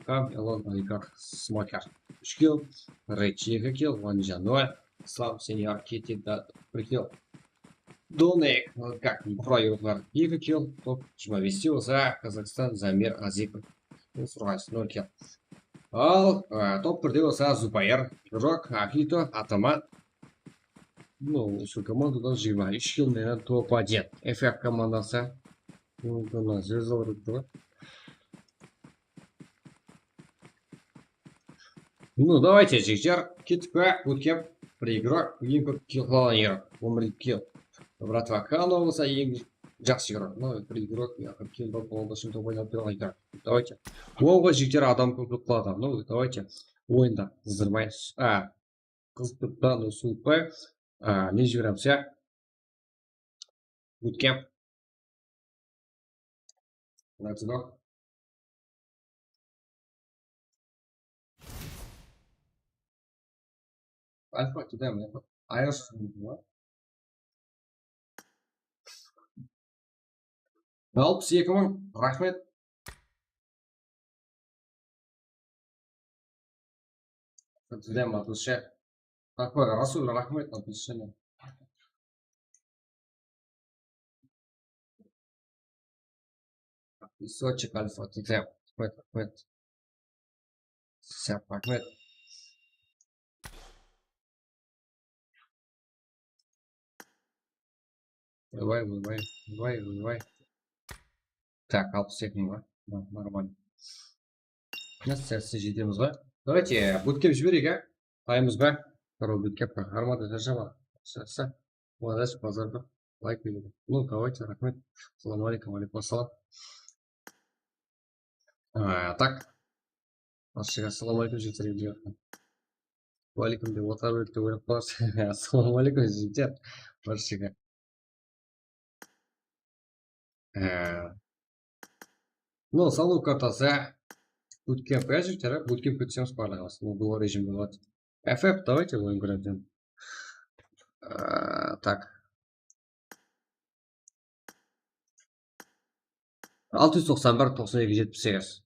Kam, Elon, Oligarx, Smoker, úsh kill, Rage, eki kill, Vanja, nol, Islam, Senior, Kiti, bir kill, Donek, как, Pro Yurtlar, eki kill, top jigirma beste bolsa Kazakstan, Zamir, Azikov, Surgayıs, nol kill. Al, a, top birde bolsa Zubayr, Rok, Akito, Ataman. Ну, usı komandadan jigirma úsh kill menen top один. F F komandası. Mına zilzal urıptı. Ну, давайте, jigitler, kettik pa? Ótken bir игрок, eń kóp kill qıla alǵan игрок. On bir kill. Bratva Kano bolsa eń jaqsı игрок. Ну, bir игрок, я, bir kill qılıp, onda shın top oynap bergen игрок. Давайте. Oǵo, jigitler, adam kóp qıladı. Ну, давайте. Oyında qızdırmay. A, qızıqlıqtan suwıtpay. A, ne jiberemiz, ya? Bootcamp. Let's go. Alfa, кидай, mına. Ayır shıǵın, ya. Alpıs eki mıń, raxmet. Sizden batılsha. Такой, Rasul, raxmet, подписчине. Сочи, Альфа, Т Т. Raxmet, raxmet. Siyap, raxmet. Vay, vay, vay, vay, vay, vay. Так, alpıs eki mıń ba? Nı, нормально. Nasıl siyasi jetemiz ba? Давайте, bootcamp jibereyik, a? Taymız ba? Король bootcamp pa? Armada jarjama. Siyasi. Молодец, bazarda. Layk beredi. Ну, давайте, raxmet. Assalamu aleykum, aleykum assalam. A, tak. Barshege assalamu aleykum, jigitler. Wa aleykum dep otıra beredi dep oylap qalasız. Assalamu aleykum, jigitler. Barshege. E, ну, salon kartası. Bootcamp, ya, jigitler, bootcamp kútsemiz barlıǵımız. Ну, duo rejim boladı. F F, давайте, oyın kúremiz. E, tak. Altı júz toqsan bir, toqsan eki, jetpis segiz.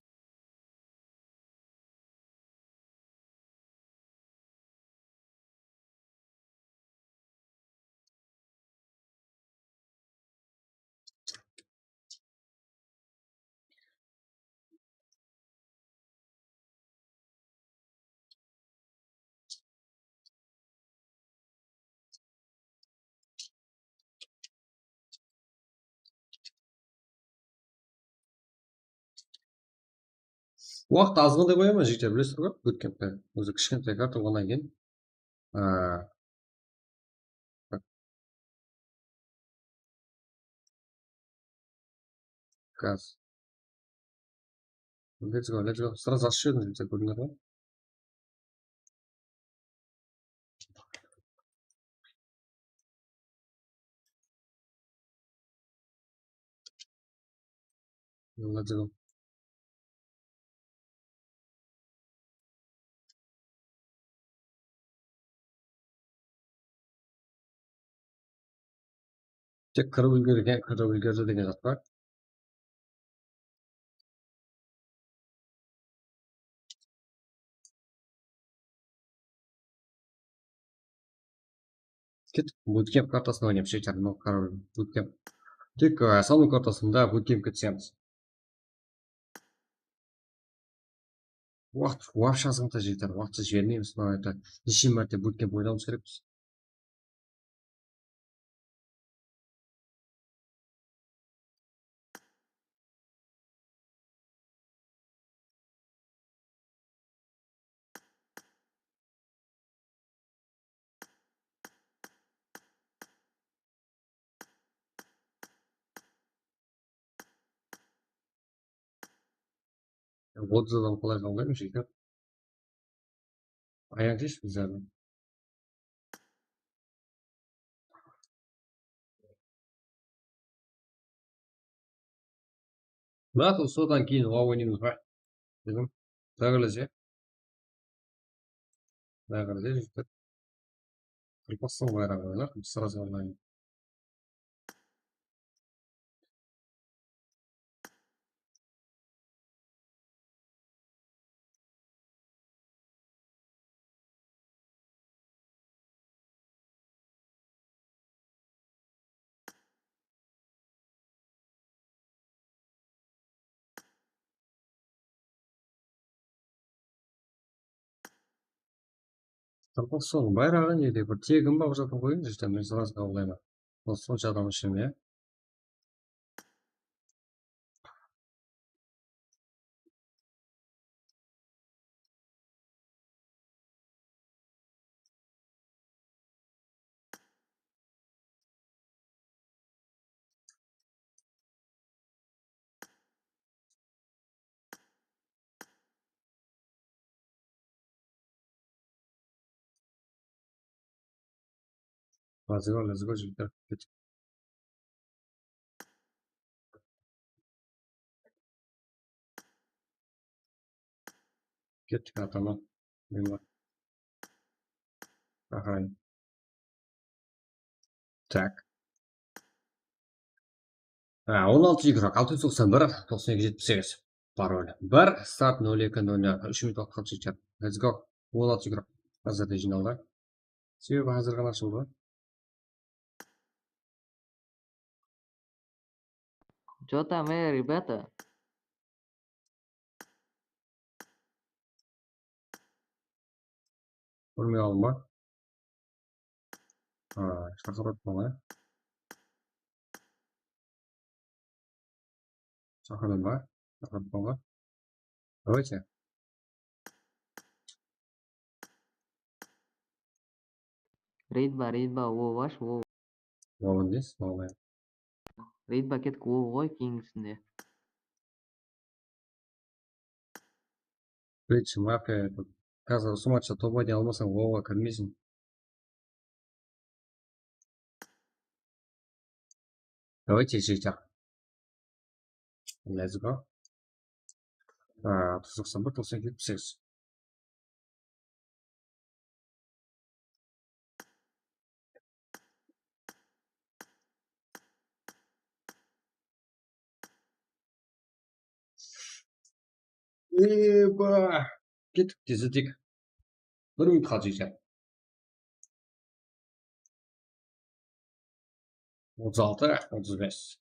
Waqıt azǵan dep qoyaman, jigitler, bilesiz ǵoy, bootcampte. Ózi kishkentay karta bolǵannan keyin. A, gaz. Let's go, let's go. Сразу ashıp jiberdim, jigitler, kórdińler ǵoy. Let's go. Tek kirip úlgergen, kirip úlgerdi degen zat pa? Kettik. Bootcamp kartasına oynaymız, jigitler. Mınaw, король, bootcamp. Tek, e, salon kartasında bootcamp kútsemiz. Waqıt, вообще azǵantay, jigitler, waqıtsa jibermeymiz. Mınaw, это, neshe márte bootcamp oynawımız kerekpiz. Otız adam qalay qalmaydı, jigitler? Ayaqlıyız biz házir. Mına sodan keyin oǵan oynaymız ba? Dedim. Quday qálese. Quday qálese, jigitler. Qaraqalpaqstan bayraǵı oynar, srazı oynayın. Qaraqalpaqstan bayraǵı nede, bir tegin ba, bir zatın qoyıń, jigitler, men srazı qabıllayman. Sol, sonsha adam ushın, ya. Let's go, let's go, jigitler. Kettik. Kettik, ataman. Mıńlar. Aha. Tak. Ha, on altı igrok, altı júz toqsan bir, toqsan eki, jetpis segiz. Parol. Bir, start, nol eki, nol nol. Úsh minut waqıt qaldı, jigitler. Let's go. On altı igrok. Házirde jıynaldı. Sebebi házir ǵana ashıldı. Чё там, ey, ребята? Kórmey qaldım ba? Ha, shaqırıp bala. Shaqırdım ba? Shaqırıp bala. Давайте. Reydba, reydba, o, vash, o. Молодец, молодец. Reydba ketik, o, ǵoy, keyingisinde. Birinshi mafiya, házir usı matchta top oynay almasań, oǵa kirmeysiń. Давайте, жігіттер. Let's go. А, тоқсан bir, тоқсан жеті, segiz. Eba! Kettik, tezledik. Bir minut qaldı, jigitler. Otız altı, otız bes.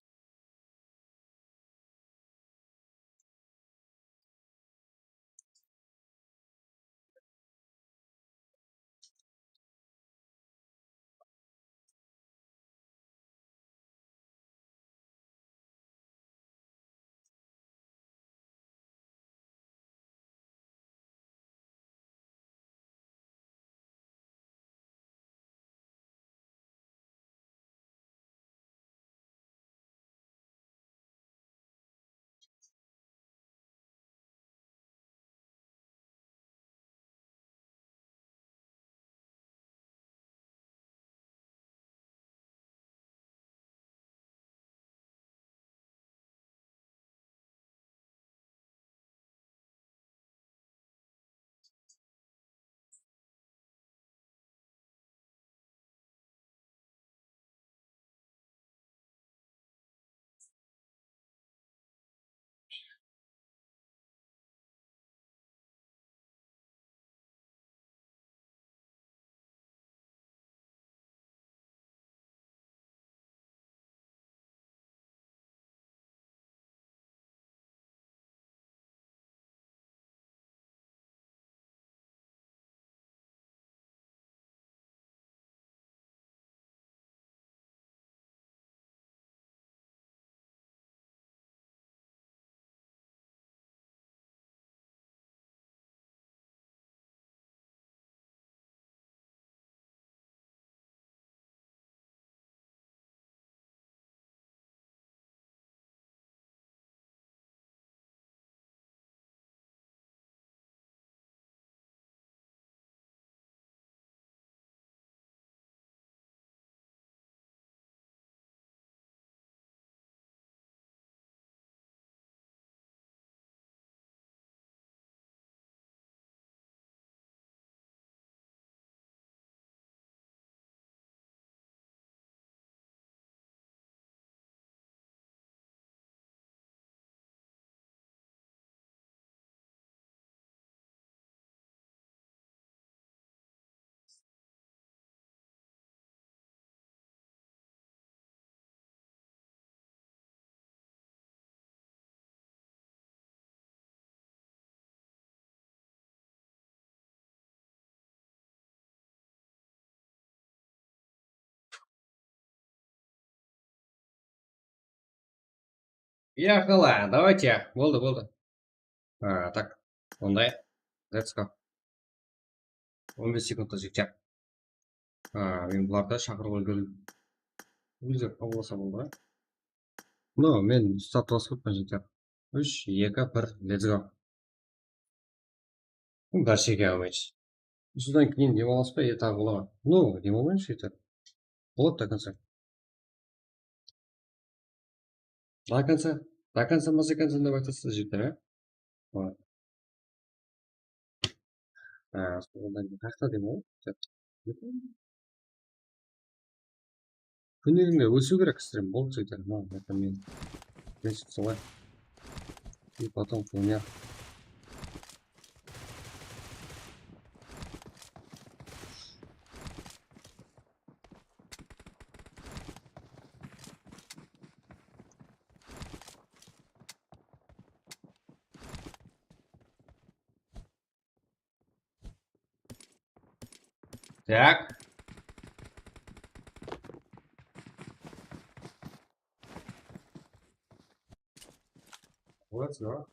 Yaxala, давайте. Boldı, boldı. A, tak. Onday. Let's go. On bes sekundta jigitler. A, men bulardı shaqırıp úlgerdim. Úlgerip qablasa boldı ǵoy. No, men start basıp ketpen jigitler. Úsh, eki, bir, let's go. Bárshe kelmeydi. Usıdan keyin dem alasız ba, e, taǵı boladı. No, dem almaymiz jigitler. Boladı до конца. До конца, до конца, до конца dep aytasız jigitler, a? Boladı. Á, sonnan keyin qayaqta dem alayıq? Kúniginde ósiw kerek srem, boldı jigitler. Mına, это men принцип солай. И потом хуйня. Так. Вот, всё.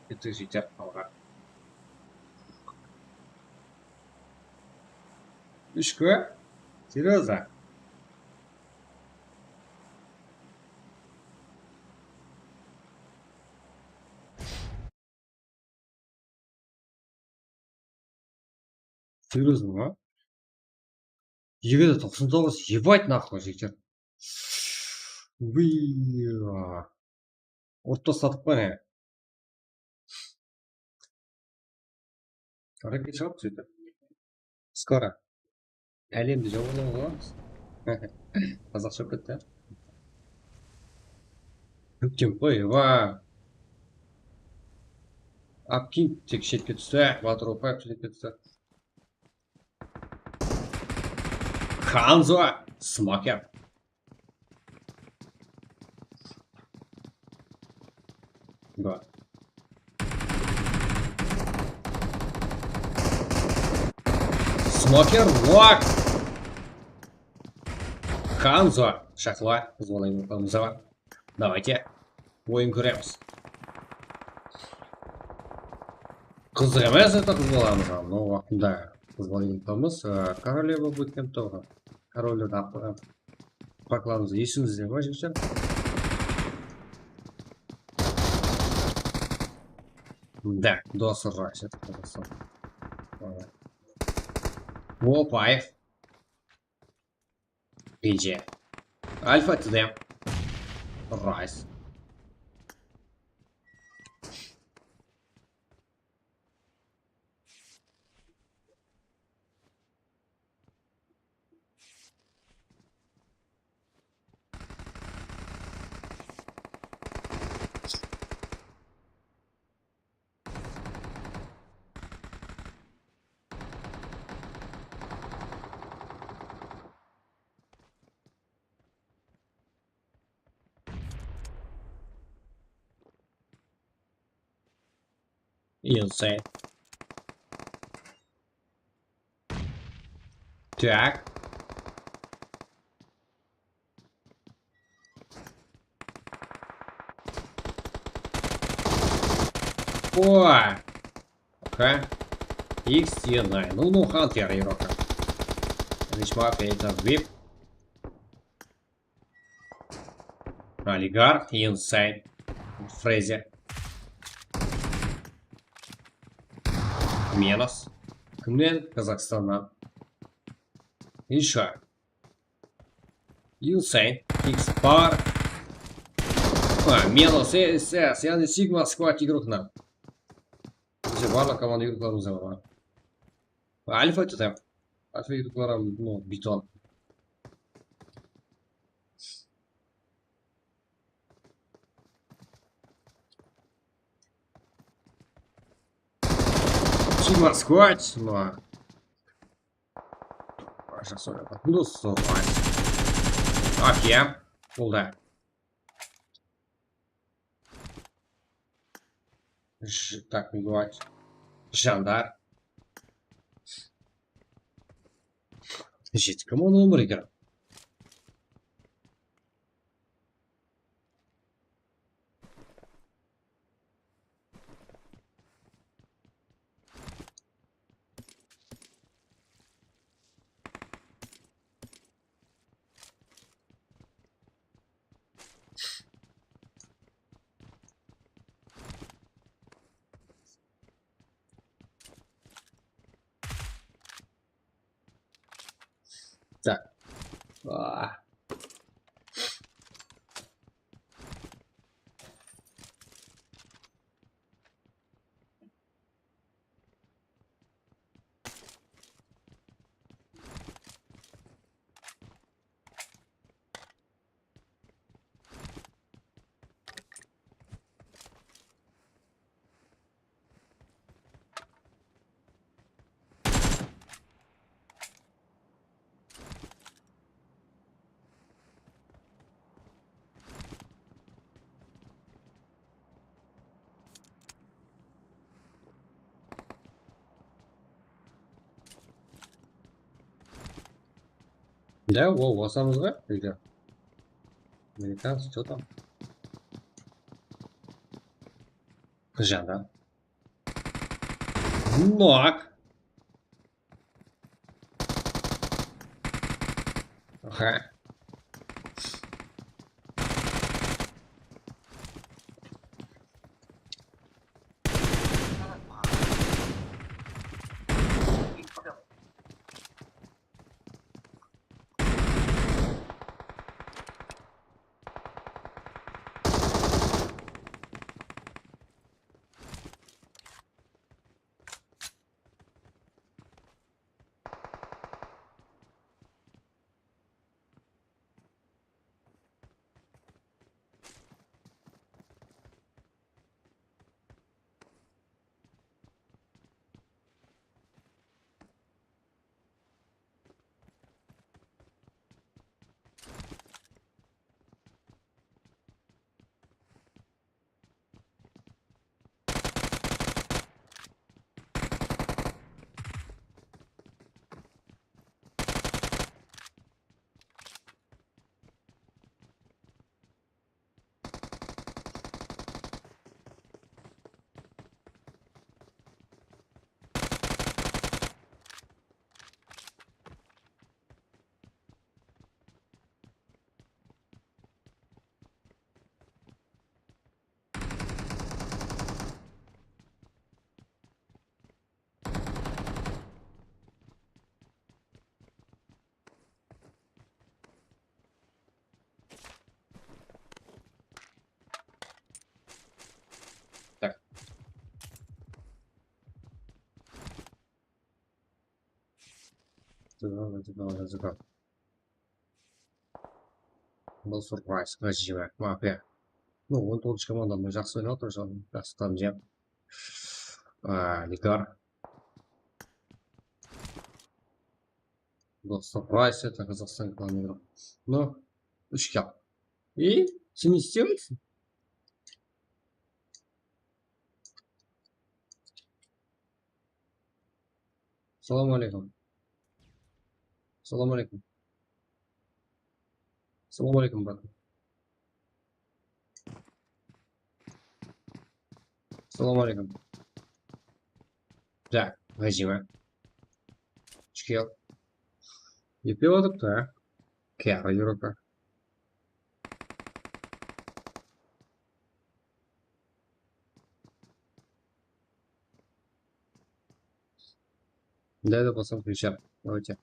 Bitti jigitler, alǵa. Úsh kó? Серьёзно? Серьёзно ma? Ege de toqsan toǵız, ебать, nahıy, jigitler. Ui, urıp tasladık pa ne? Raketa shıǵıp, sóytip. Skoro. Álemdi jawıp alamız. Qazaqsha bolıp ketti. Kútkem qoy, va. Apkin tek shetke tústi, Batıropaev shetke tústi. Hanzo, smoker. Ba. Smoker, lock. Hanzo, shaqla, qız bala yumırtqamız bar. Давайте. Oyın kóremiz. Qızıq emes, это qız balamız. Mınaw waqtında qız bala yumırtqamız. Koroleva bootcamp toǵı. Korollerdi alıp qoyǵan. Paklarımız esińizde ma, jigitler? Да, досы ڕایس. Опаев. Gece. Alpha to them. Rise. Insane. Так. О! Окей. Икс Т Н. Ну, ну, Хантер игрока. Весьма опять вип. Олигарх, Инсайн, Фрейзер. Минус. Kimnen? Kazaqstannan. Ещё. Инсайн, Икс Пар. А, минус, S S, яғни Sigma Squad игрокынан. Bizde barlıq komanda игрокlarımız da bar. Alfa tutam. Alfa игроклар, ну, бетон. Sigma Squad, ну. Jaqsı oynadı. Плюс сто. Окей. Bul da. J-, так, не говорить. Jandar. Jeti kim on on bir ekan. Так. А. Да, о, basamız ǵoy, úyde. Американцы, что там? Qız janda. Nok. Aha. Так. Zıqqa, zıqqa, zıqqa. Bul surprise, ǵajiyba, mafiya. Ну, on toǵızınshı komanda jaqsı oynap atır, jaqsı tanıyam. A, Likar. Bul surprise, это Qazaqstan komanda. Ну, úsh kill. И, сумму istemeyseń? Salam aleykum. Salam aleykum. Salam aleykum, brat. Salam aleykum. Так, ǵajiyba. Úsh kill. Eplep atırıptı, á. Kiyarı Evropa. Давайте посмотрим сейчас. Давайте.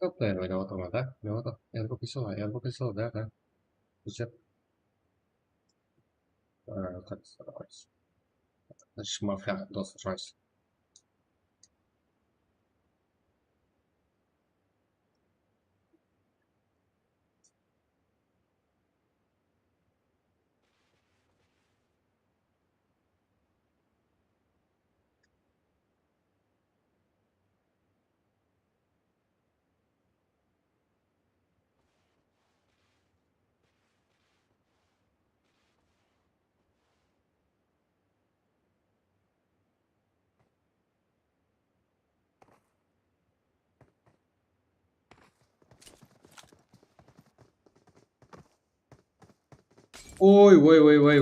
Qaptayın oynap atırman da. Ne oynap atır? Elbek isala, elbek isala da, da. Güzel. Aa, tak, tak. Shmaxya, dos, ужас. Oy, oy, oy, oy.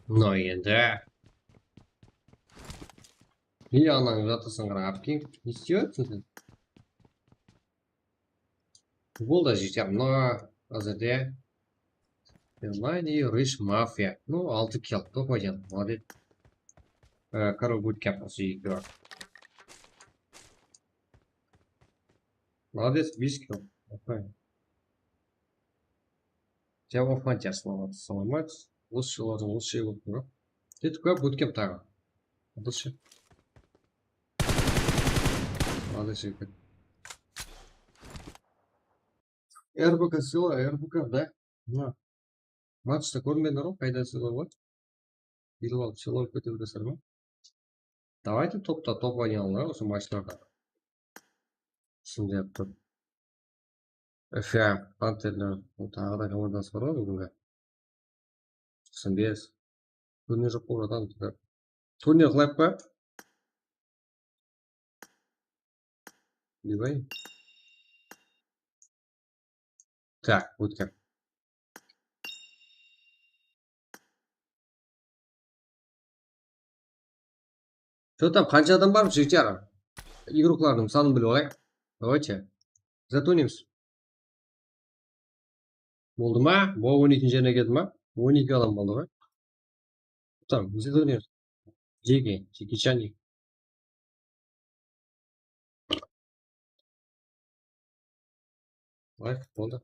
Mına endi. Ne jaǵınan jatırsıń, qara, Apkin. Ne istep atırsań sen? Futbol da jeter. Mına házirde Erlay ne, Rich Mafia. Ну, altı kill. Top oynadı. Молодец. Ee, Karol Bootcamp usı eki bar. Молодец, bes kill. Aferin. Jawab Fantiyası, молодец. Lússhılardıń lússhısı bolıp tur. Ketip qoyıp, Bootcamp taǵı. Lússhı. Молодец, jigit. R B K sıyla, R B K da. Mına. Matchta kórinbediń ǵoy, qayda sıylaw bar? Bilip alıp, sıylaw kete beresiz be? Давайте topta top oynayalıń, usı matchlarda. Shın dep tur. F M, Panterler, bul taǵı da komandası bar ǵoy búgingi. Toqsan bes. Turnir joq bolıp atır. Turnir qılayıq pa? Давай. Так, ótken. Что там, qansha adam bar, jigitler? Igroklardıń sanın bilip alayıq. Давайте. Zatonims. Boldı ma? Bo, on ekinshi jerine keldi ma? On eki adam boldı ǵoy. Там, bizde ne? Jeki, Jeki Chanik. Layk, boldı.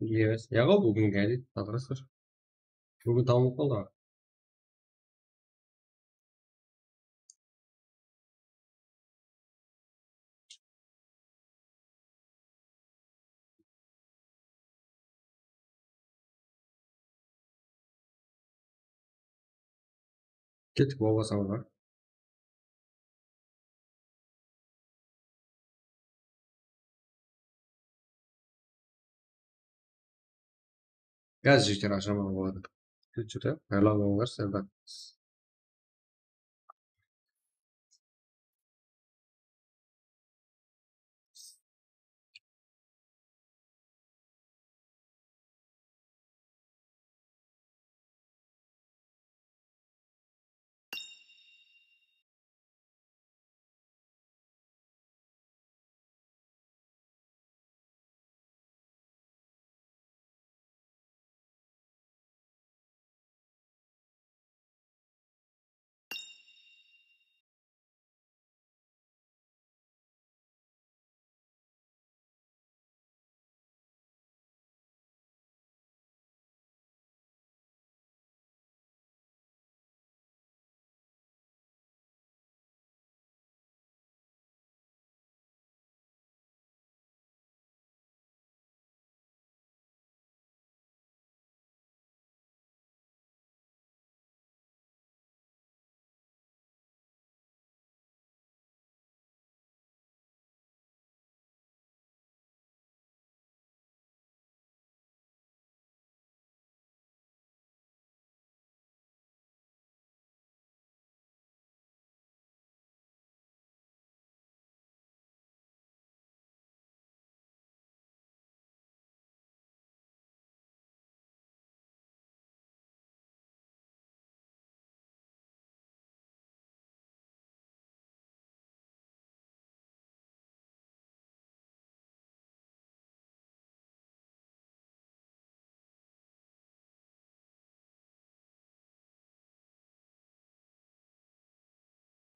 Yes. Yaǵo, búgin gaydi, taqırasır. Búgin tamam qaldı. Kettik, baba, sabalar. Gaz jigitler, ashamaǵa boladı. Kettik, tayarlanıńlar, sizler.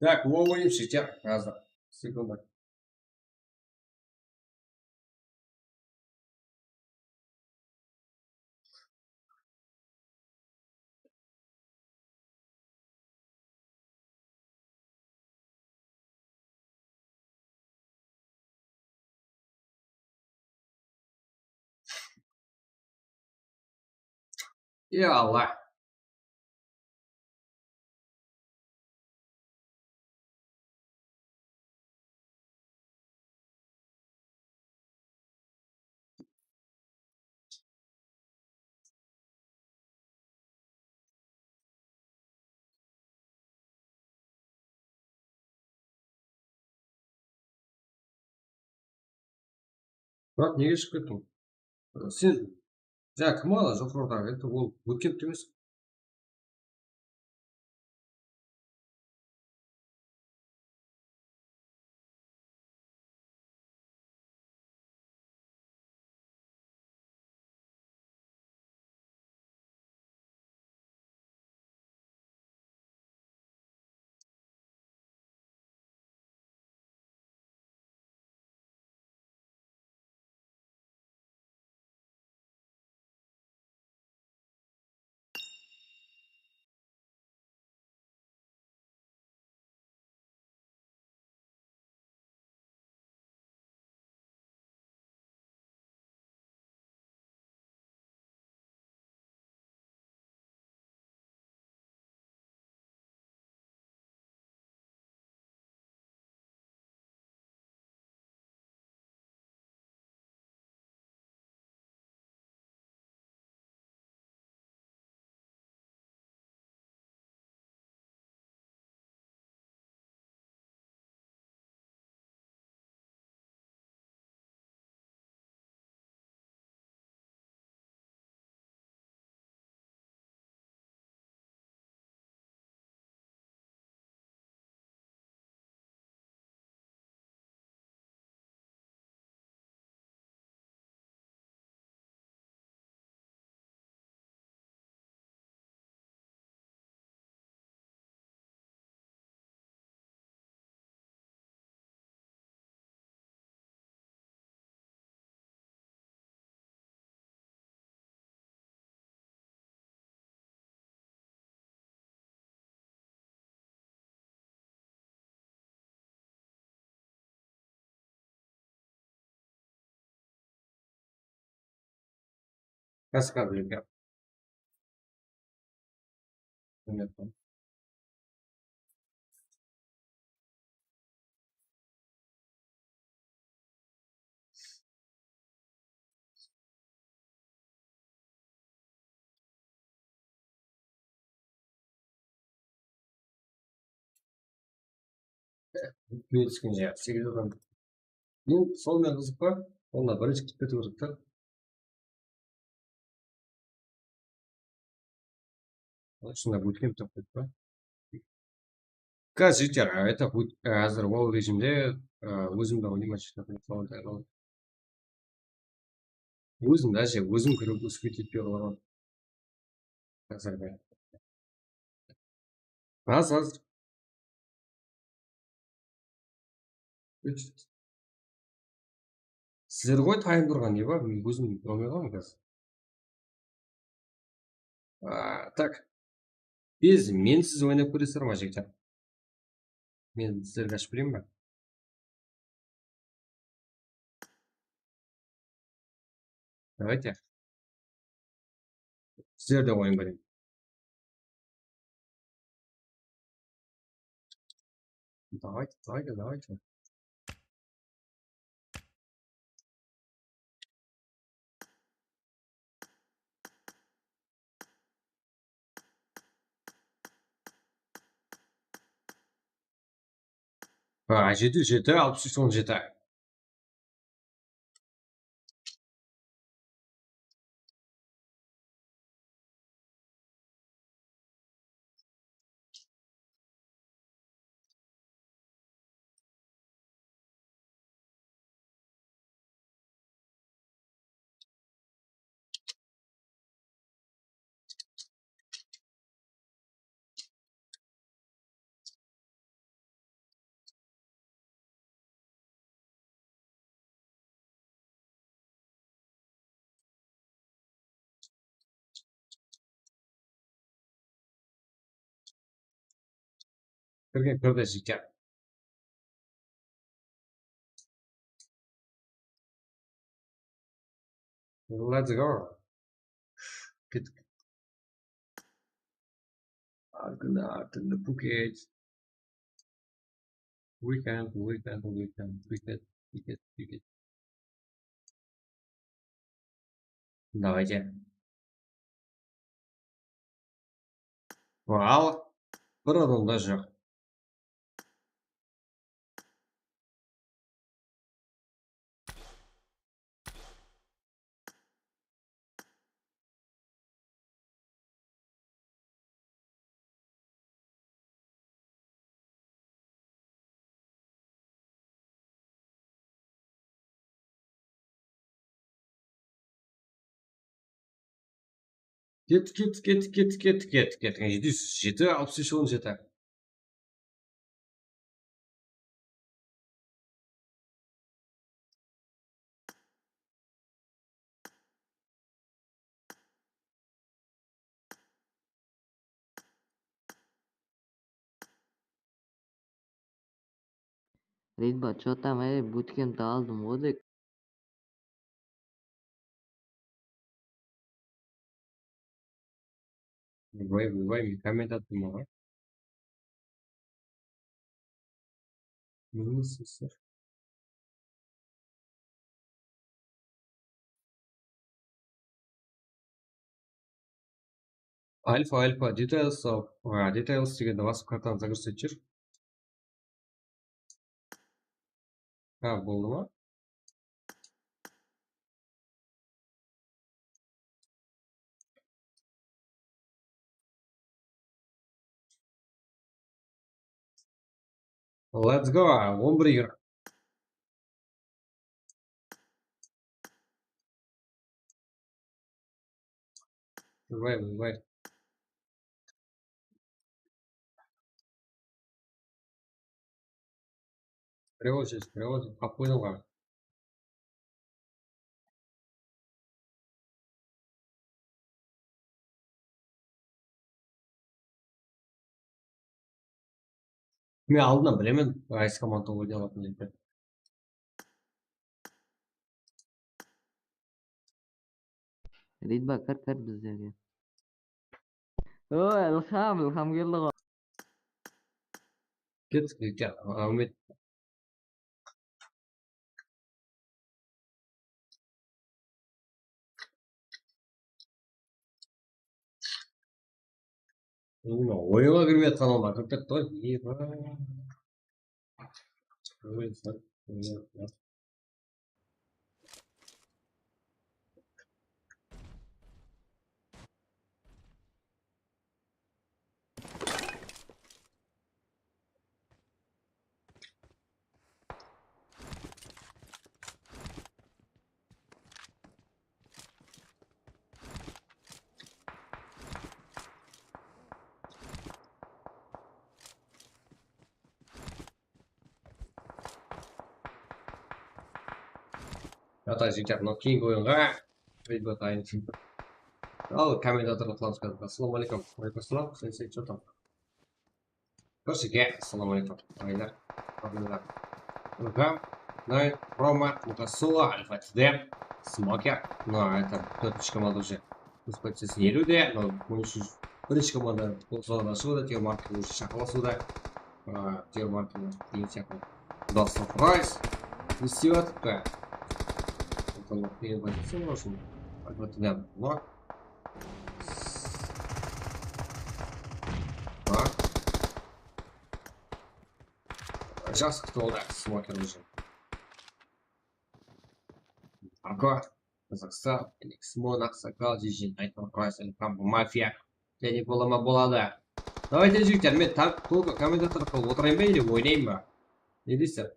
Так, o oyunshı, так, házir. Sekunda. Ya Allah. Murat, nege shıǵıp kettiń? Sen, jańa kim ala joqarıdaǵı edi, ol ótken emes. Qasqa bir gáp. Buyırıskın ya, segiz adam. Bul sol menen qızıq pa? Onda birinshi kitip ketiw kerek ta. Shında bootcamp tap ketip pa? Gaz jeter, это будет, házir ол rejimde, e, ózimdi oynayman, shıqtım. Ózimdi, áje, ózim kirip, ósip ketedi, deydi olar. Házirgi. Az, az. Sizler ǵoy tayın turǵan, ne bar? Men ózim bilmey qaldım házir. A, tak. Biz, men siz oynap kóresiz ma, jigitler? Men sizlerge ashıp bereyin ba? Давайте. Sizler de oyın bereyik. Давайте, давайте, давайте. Ha, jeti, jeti, alpıs úsh, on jeti. Kirgen kirdi, jigitler. Let's go. Kettik. Artındı, artındı, Phuket. Weekend, weekend, weekend, weekend, weekend, weekend. Давайте. Wow, bir adam da joq. Ket, ket, ket, ket, ket, ket, ket. Jeti júz jeti, alpıs bes, on jeti. Ridba, чё там, ey, butkempti aldım ǵo dek. Vay, vay, vay, men komment attım oǵan. Neni isleysiz? Alfa, alfa, details of, a, details degende basıp kartanı загрузить etip júr. Ha, boldı ma? Let's go, on bir yigirmi. Vay, vay, vay. Привозит, привозит, по поняла. Men aldınnan bilemen, qaysı komanda oynay alatın dep. Ridba, kir, kir bizlerge. O, Ilham, Ilham keldi ǵoy. Ket, ket, áwmet. Oyınǵa kirmey atqan adamlar kirip ketti ǵoy. Eba. Jata jigitler, mınaw keyingi oyınǵa. Al, kommentatorlıq qılamız házir. Assalamu aleykum. Aleykum assalam. Sen, sen, что там? Kórsege, assalamu aleykum. Aqaylar, aqaylar. Ilham, Nayt, Roma, Mukasula, Alfa Tidem, Smoker. Ну, это тёртинshi komanda уже. Biz pozitsiyasin eliwde, mınaw on úshinshi, birinshi komanda sol zaldan shıǵıwda, Teo Mark уже shaqalasıwda. A, Teo Mark deyin siyaqlı. Dustin Rayz. Ne islep atırıptı? Qıyın pozitsiya, в общем. Alfa Tidem. Bak. Jaqsı kútip aldı, Smoker уже. Marko, Qazaqstan, Alex Mon, Aqsaqal, Jijin, Aytan Qurayız, Ilham, Mafiya. Jáne bola ma, boladı. Давайте, jigitler, men tak, только kommentator qılıp otırayın ba, ele oynayın ba? Ne deysizler?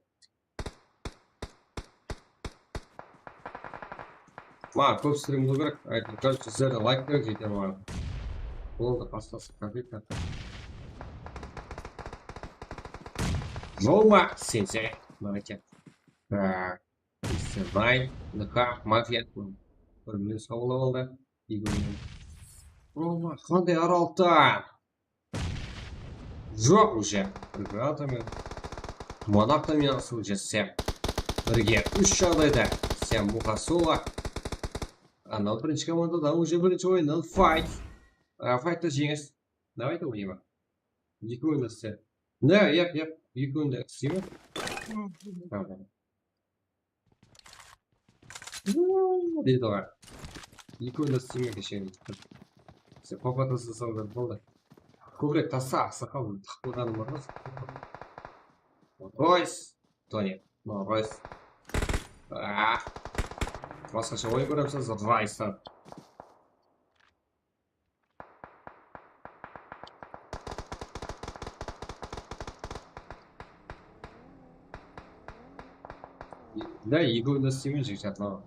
Maǵan kóp strim qılıw kerek. Aytayın, короче, sizler de layk berip jete maǵan. Boldı, paslası, konflikt. Jol ma, sense? Давайте. Так, Issenay, N K, Mafiya. Bir minus qabıllap aldı. Ego. Roma, qanday araltı? Joq уже. Ribata men. Monarxta men asıl jasam. Birge úsh jaǵdayda. Sen Muqasola. Anaw birinshi komandada уже birinshi oyınnan fight. A, fight'ta jeńis. Давайте oynayma. Eki oyında sen. Ne, yap, yap. Eki oyında isteyme. Tamam. Uuu, deydi oǵan. Eki oyunda isteyme keshe. Sen qopa taslasań da boldı. Kóbirek tasla, aqsaqal, taqpılǵanım bar ǵoy. Royce, Toni, no, Royce. Ah, basqasha oyın kóremiz házir Royce'tan. Да, eki oyunda isteymen, jigitler, mınaw.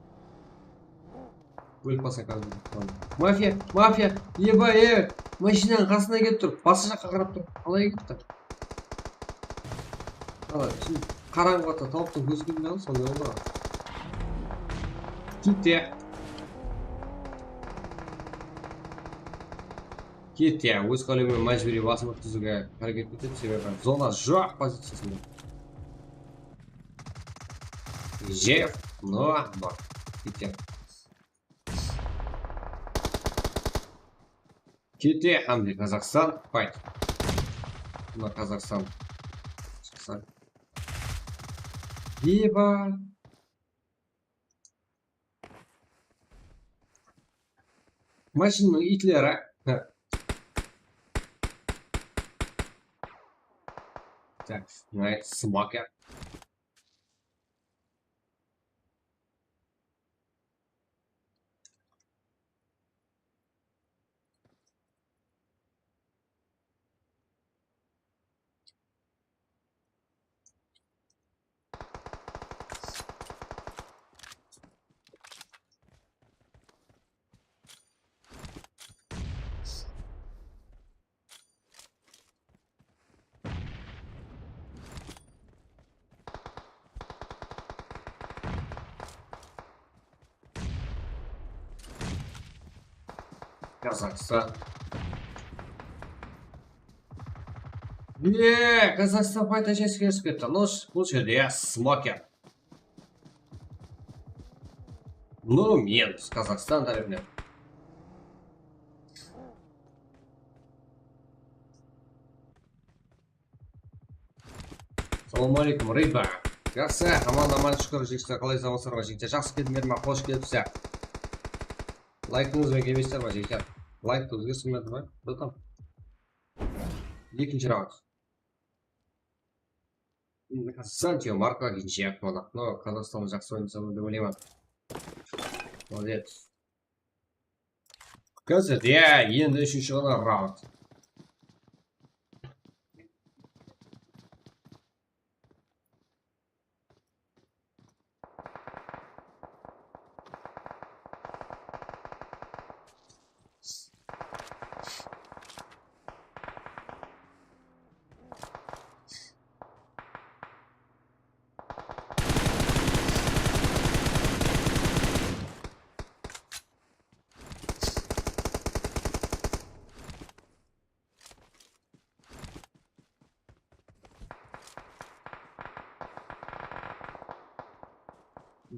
Ólip qalsam, mafiya, mafiya, eba, e, mashinanıń qasına kelip turıp, basqa jaqqa qarap turıp, qalay ketip tur? Ala, şimdi qarańǵı waqıtta tawıqtıń kózi kelmey qaldı, sonday boldı ǵoy. Kete. Kete, óz qálewimen májbúriy basım ótkizige háreket etedi, sebebi zona joq poziciyasında. Jeff, no, bor. Kete. Kete, Hamdi, Qazaqstan, fight. Mına Qazaqstan shıqsa. Eba. Mashinnıń iytleri. Так, nice smoker. Qazaqstan. Eee, Qazaqstan fayta jeskesip ketti. Bul jerde, ya, smoker. Ну, минус Qazaqstan tárepinen. Assalawma aleykum, Rıba. Jaqsı, aman, aman, shúkir, jigitler, qalay, saw-aman, jigitler? Jaqsı keldińler me? Xosh kelipsizler. Laykińız benen kelmeysizler me, jigitler? Layktı ózgertpedi me? Bildim. Ekinshi raund. Sancho Marko, Ginchek, Monak. No, Qazaqstanda jaqsı oynasa dep oylayman. Молодец. Házir, ya, endi úshinshi ǵana raund.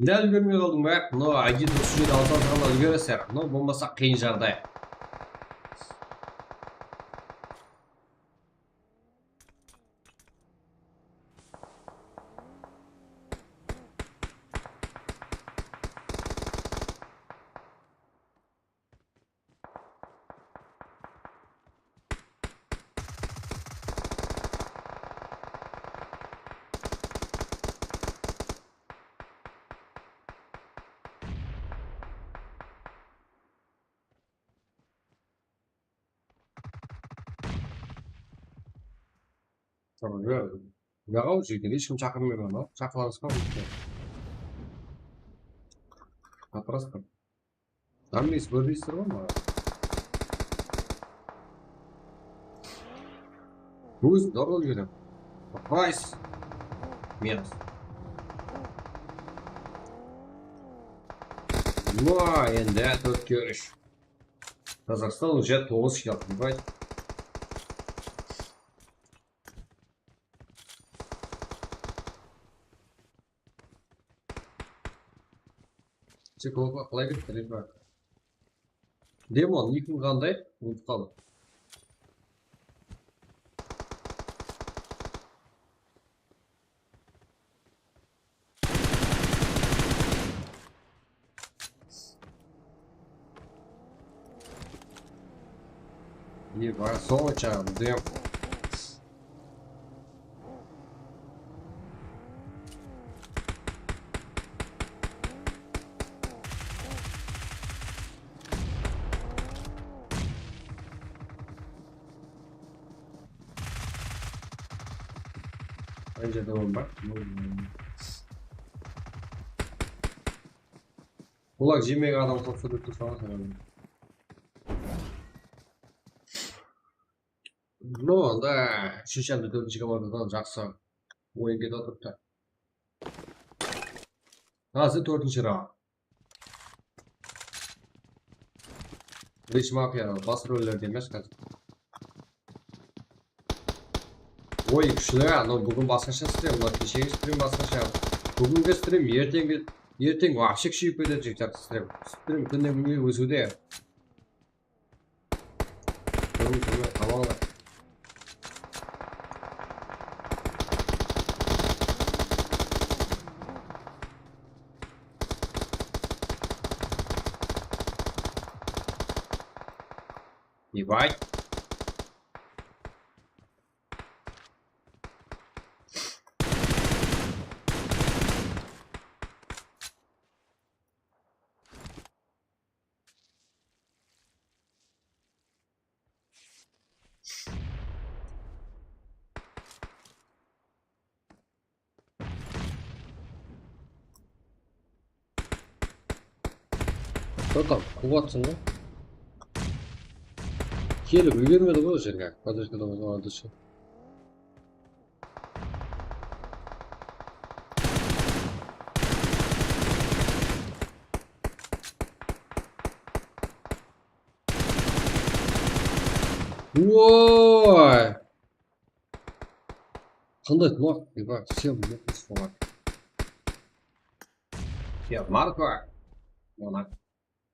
Dál úlgermey qaldıń ba? No, Agit, usı jerde alsa alsaqlar úlgeresizler. No, bolmasa qıyın jaǵday. Uyaǵaw, jerde hesh kim shaqırmay ma mınaw? Shaqırıńız ba? Вопрос bar. Hámmesi bir deysiz ǵoy maǵan. Ózim de ol jerde. Nice. Minus. No, endi tórtke úsh. Qazaqstan уже toǵız kill aldı, ебать. Psixologqa qalay kettiler ba? Demon, nikiń qanday? Umıtıp qaldım. Ебать, солнце, дым. Bence de bomba. Bular jemegen adam qılıp sóylep tursalar, sen. No, anda úshinshi hám dórtinshi komandadan jaqsı oyın ketip atırıptı. Házir tórtinshi raund. Rich Mafia bas rollerde emes házir. Oy, kúshli, anaw búgin basqasha stream, mına keshegi stream basqasha. Búgingi stream, erteńgi, erteń вообще kúsheyip ketedi, jigitler, stream. Stream kúnne-kúnge ósiwde. Turıń, turıń, tamam. Ебать. Что там? Quwatsań ba? Kelip úlgermedi ǵoy o jerge. Podrejkada bolǵan dúrsi. Oy! Qanday tınaq, eba, всем мукус var. Ya, Marko. Ona.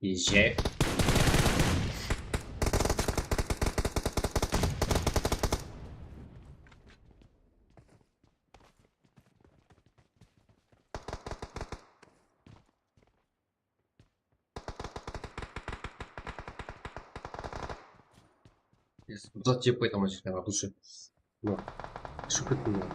Ije. Zat jep qoytaman, jigitler, от души. Mına, ushıp kettim ya.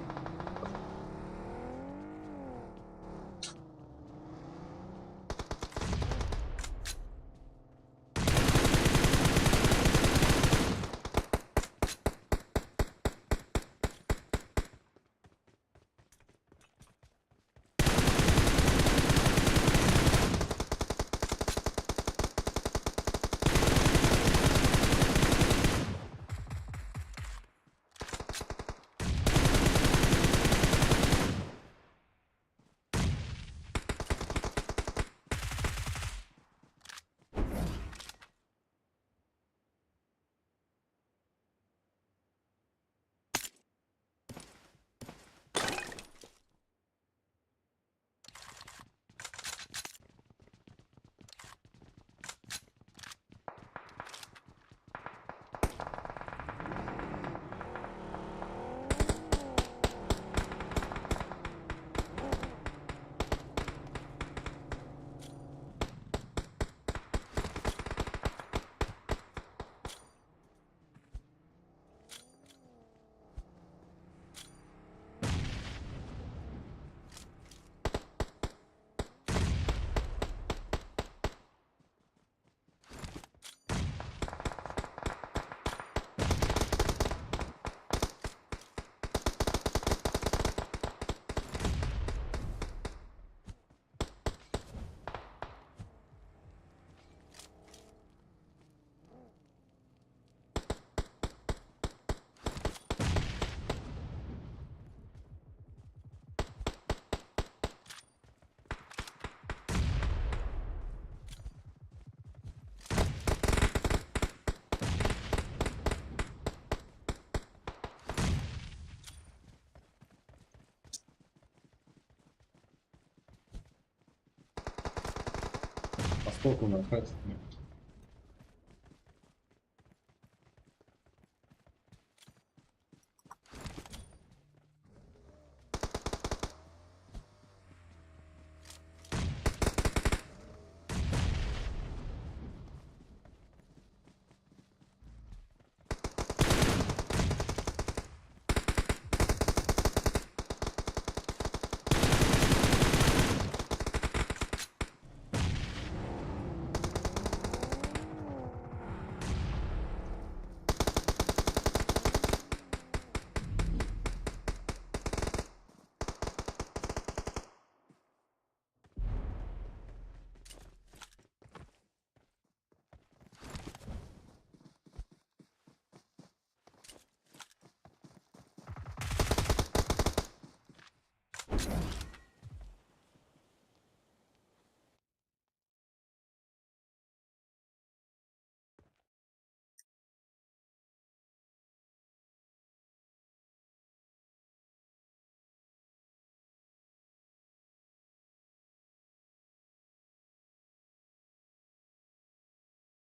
Осколком открыть.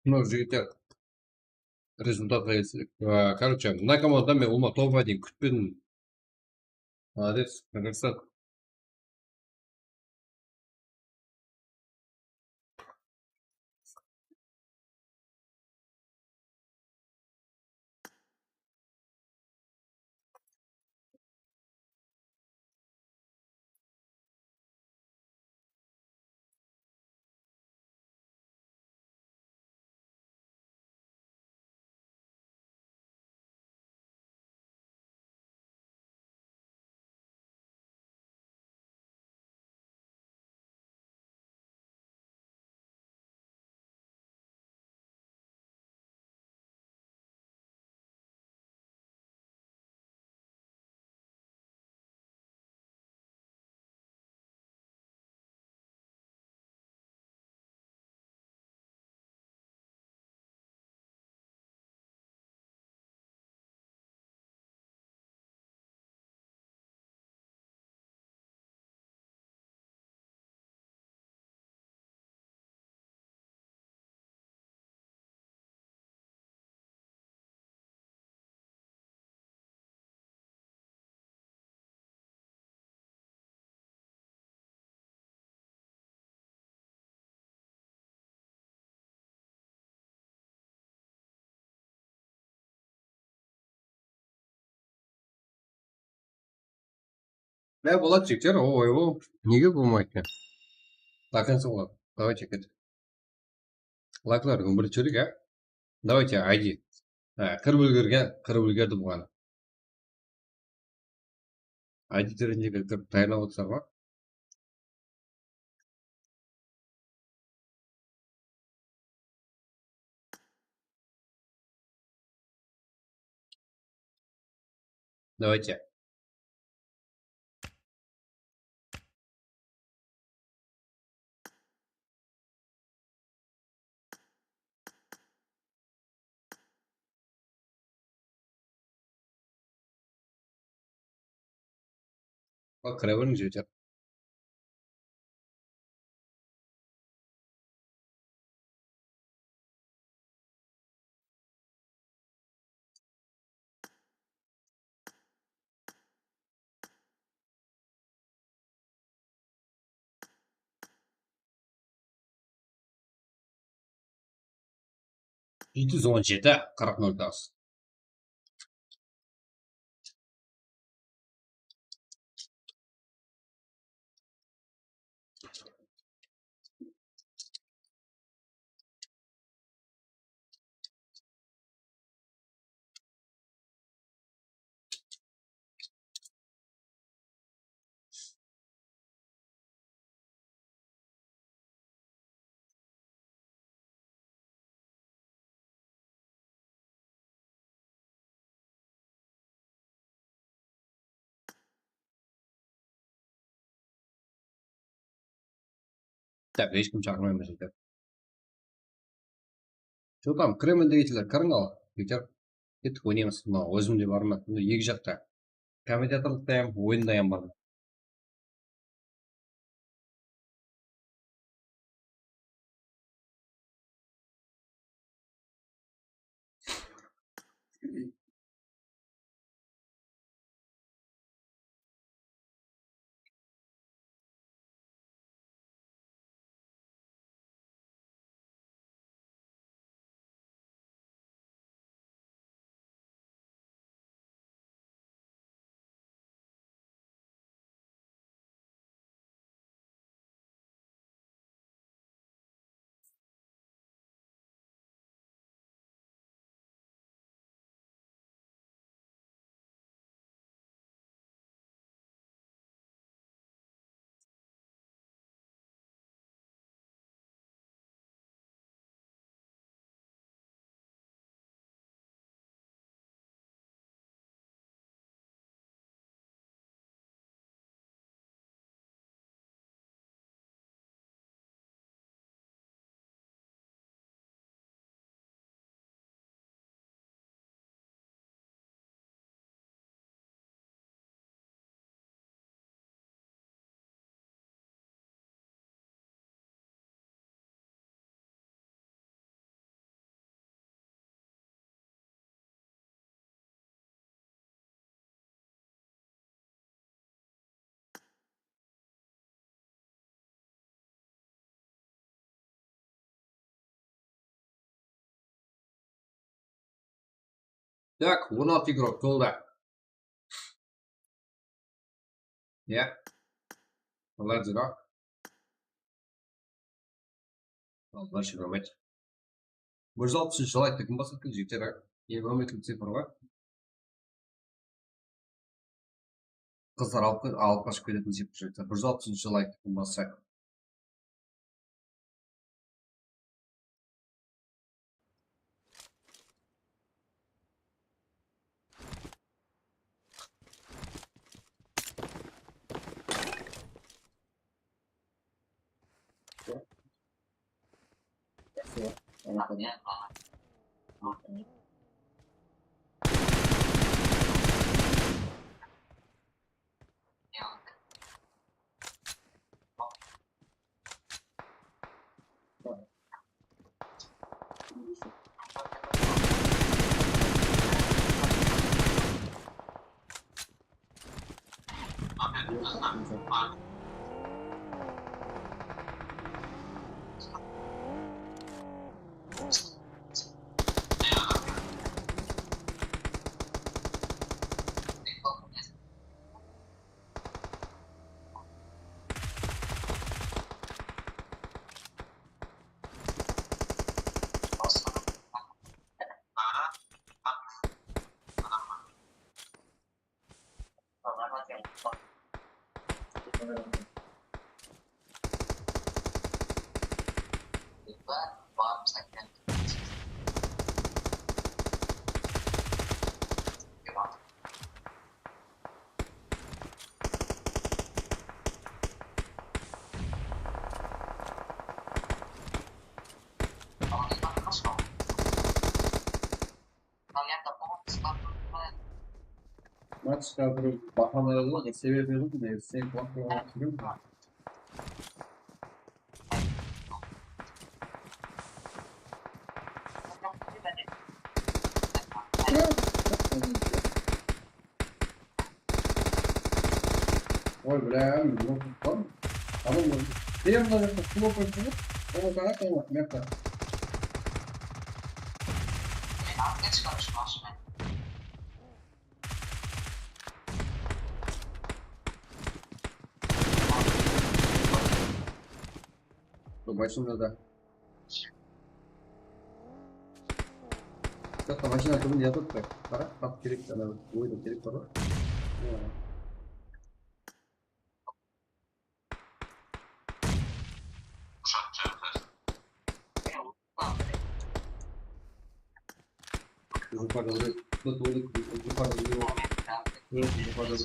Mına jigitler rezultatqa kelsek. Á, короче, mına komanda men ulıwma topıma deyin kútpedim. Молодец, красавчик. Ya, boladı, jigitler, oy, o. Nege bolmaydı eken? До конца boladı. Давайте, ket. Layklar, on birinshi rlik, ya. Давайте, I D. Ha, kirip úlgergen, kirip úlgerdi buǵan. I D trendingge kirip tayarlap otırsızlar ma? Давайте. Bak, kire beriń, jigitler. Jeti júz on jeti, qırq nol toǵız. Так, hesh kim shaqırmay ma, jigitler? Что там, Kreml degeytiler, kiriń al, jigitler. Kettik, oynaymız. Mına, ózim de barman. Bunda eki jaqta. Kommentatorlıqta ham, oyında ham barman. Tak, on altı igrok toldı. Ya. Alar zero. Allar shıǵarmaydı. Bir júz alpısınshı layktı kim basıp jigitler? Endi on eki cifr bar. Qızlar alıp, alıp qashıp ketetin jigitler. Bir júz alpısınshı layktı kim bassa? Matchqa bir baha qoyadı ǵoy, sebebi ne? Sen qulaq qoyǵan túsirem. Oy, bля, mine, mına tutqan. Adam ol. Sen mına jaqta klop etip, oǵan qarań, oǵan, mıyaqta. Bul mashinada. Katta mashina túbinde yatırıptı. Qara, tap kerek, ana, oyda kerek bar ǵoy. Ushaq jarıqlar. Yuqarıda bir, yuqarıda bir, yuqarıda bir.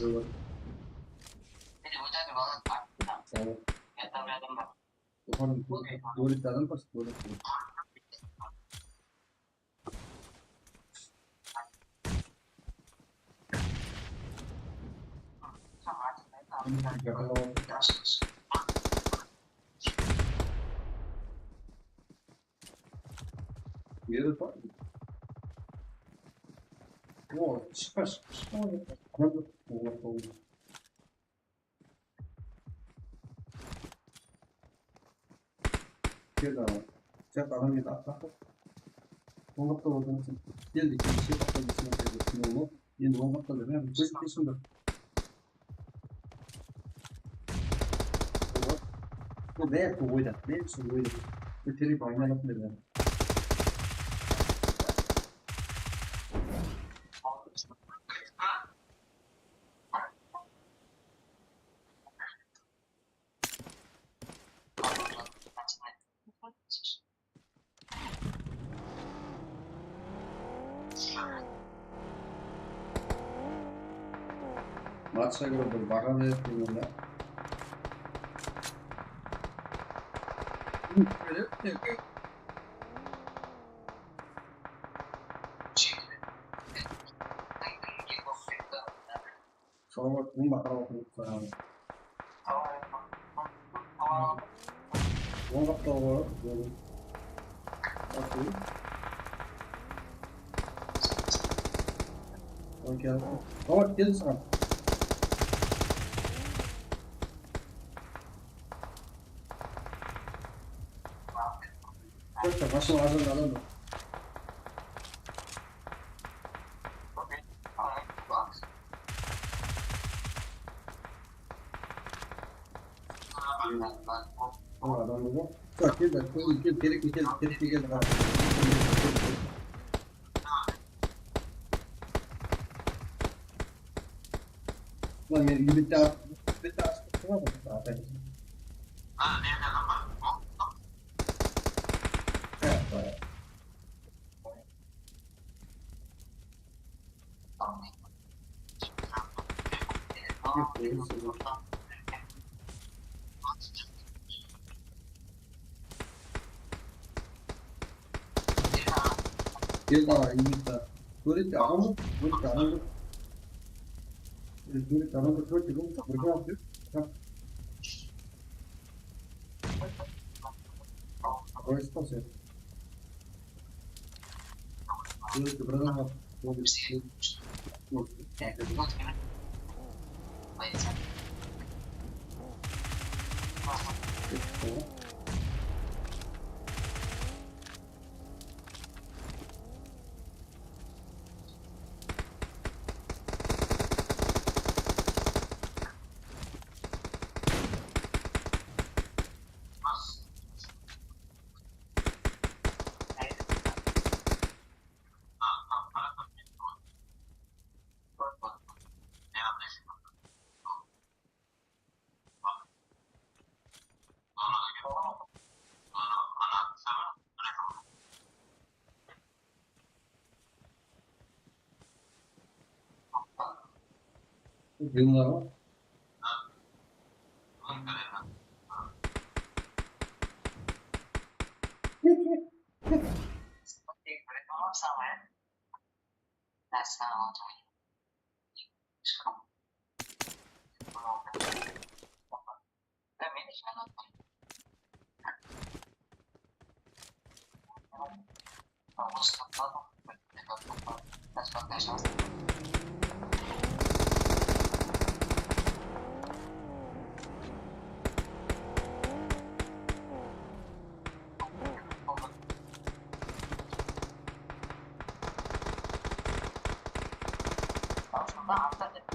Sağ ol. Oxan, tualet adam bar, tualet. Nere bar? O, shıqpa, shıqpa, shıqpa. Kel, adam. Sen adam edi, atla. Ońlapta bolsań sen. Kel de, kel, shep atla, desem, kel, desem, ońlap. Endi ońlapta da, men kózip keshimdi. Bul bári oyda, bári oyda. Bul terek aylanatın edi. Matchqa kirip bir baǵa berip kelgen da. Salawat, oń baqırıp otırıptı. Oń qaptalı bar, oń. Okey. Salawat, kel saǵan. Kópte mashina arjanda adam bar. Aa, adam burada. Bak, gel, gel, gel, gel, gel, gel, gel, gel, gel, gel. Ulan, meni bitti at-, bitti atıp turma da, atayın. Gel, daǵan, ińlikte. Kóredi, adam joq, kóredi, adam joq. Kóredi, adam joq, kóredi, kóredi, bir adam joq. Qoyıspasın. Kóredi, bir adam joq. Bilmiyorum.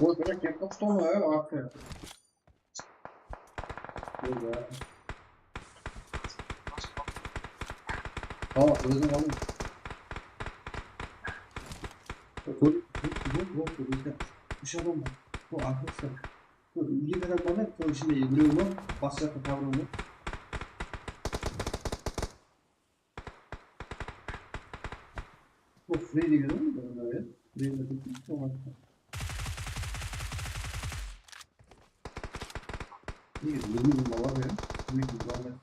Вот, блядь, я как что, э, вообще. Aa, qılıjın aldım. Kör, kör, kör, kör, bizde úsh adam bar. Sol, arkadaşlar. Sol, eki adam bar da, sol ishinde birew bar, bas jaqta tabıraw bar. Sol, Frey degen ǵoy, bir adam, ya? Frey degen ǵoy. Nege, bilmeymen, bala ya. Nege, bala ya.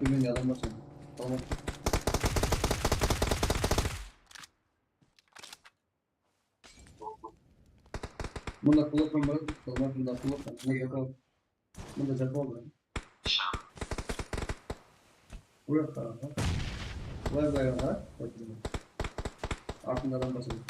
Bilmeymen, adam bar sen. Tamam. Bunda kulaktan bar, bunda kulaktan. Bunda japa bar. Bunda japa bar. Buyaq qarań. Bılay, bılay qarań. Artındadan basın.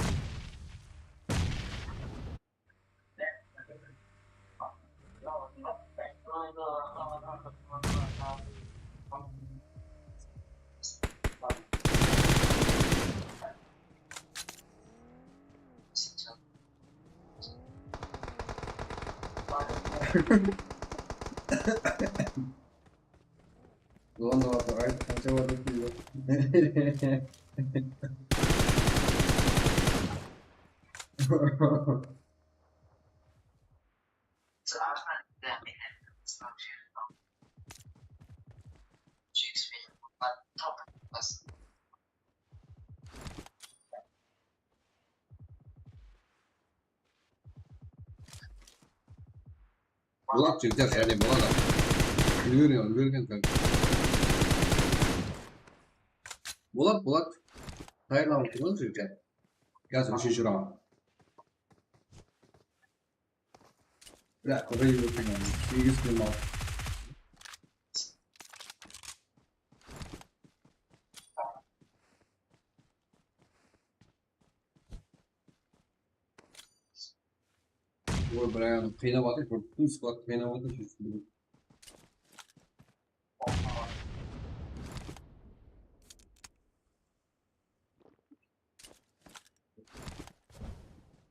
Ulan da bak, ayt, qansha bardı ki? Boladı, jigitler, jáne boladı. Úlgerigen, úlgerigen kóp. Boladı, boladı. Tayarlanıp turıń, jigitler. Házir úshinshi raund. Biraq, Rey ótken, segiz kill al. Oy, Brian qıynap atır, bir pul squad qıynap atır. Shu.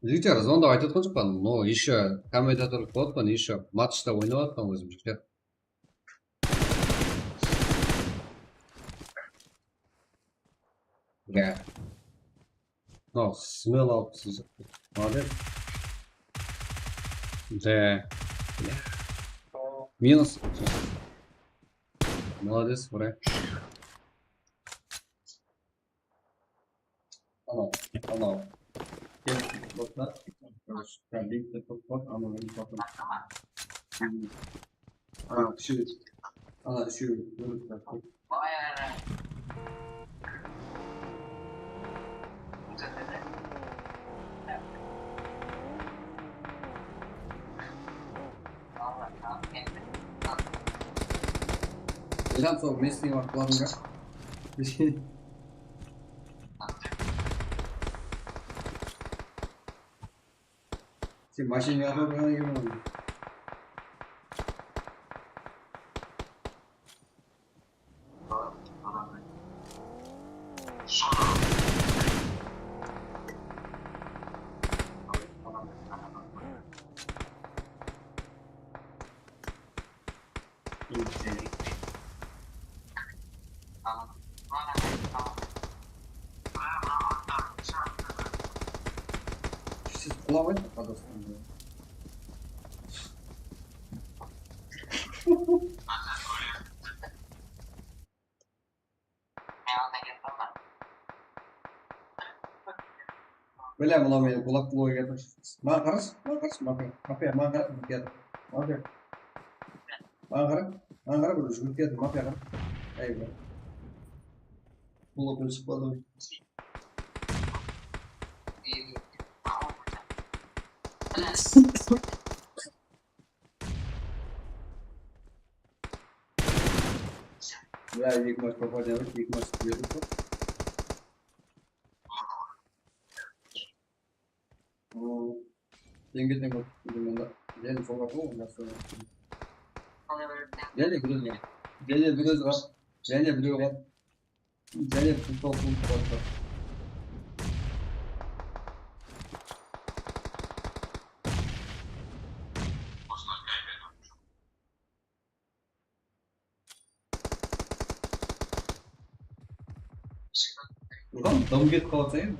Jigitler, zonda aytıp atqan joqpan, no, ещё kommentatorlıq qılıp atqan, ещё matchta oynap atqan ózim, jigitler. Bля. No, smell alıpsız. Молодец. Да. Минус. Молодец, бля. Anaw, anaw. Kel, toqta. Короче, sen linkte toqta, anaw, men toqta. Ana, úshew. Ana, úshew. Elham, sol men islegen waqıtlarında. Sen mashinaǵa otırǵan eken. Siz qulap aytın, Qazaqstanda. Bile, mınaw meni qulap qılıp atır. Maǵan qarash, maǵan qarash, mafiya, mafiya, maǵan qarash, mafiya. Mafiya. Maǵan qara, maǵan qara, bir júgirip keldi, mafiya qara. Áy, bir. Qulap shıqpadı. Ya, eki match попадение, eki match berdi. Tenge teng bolıp ketken onda. Jáne sol ǵap onda. Jáne bir ózi ǵap. Jáne bir ózi ǵap. Jáne bir ózi ǵap. Jáne bir sol qılıp atır. Ulan dam ketip qalsa endi.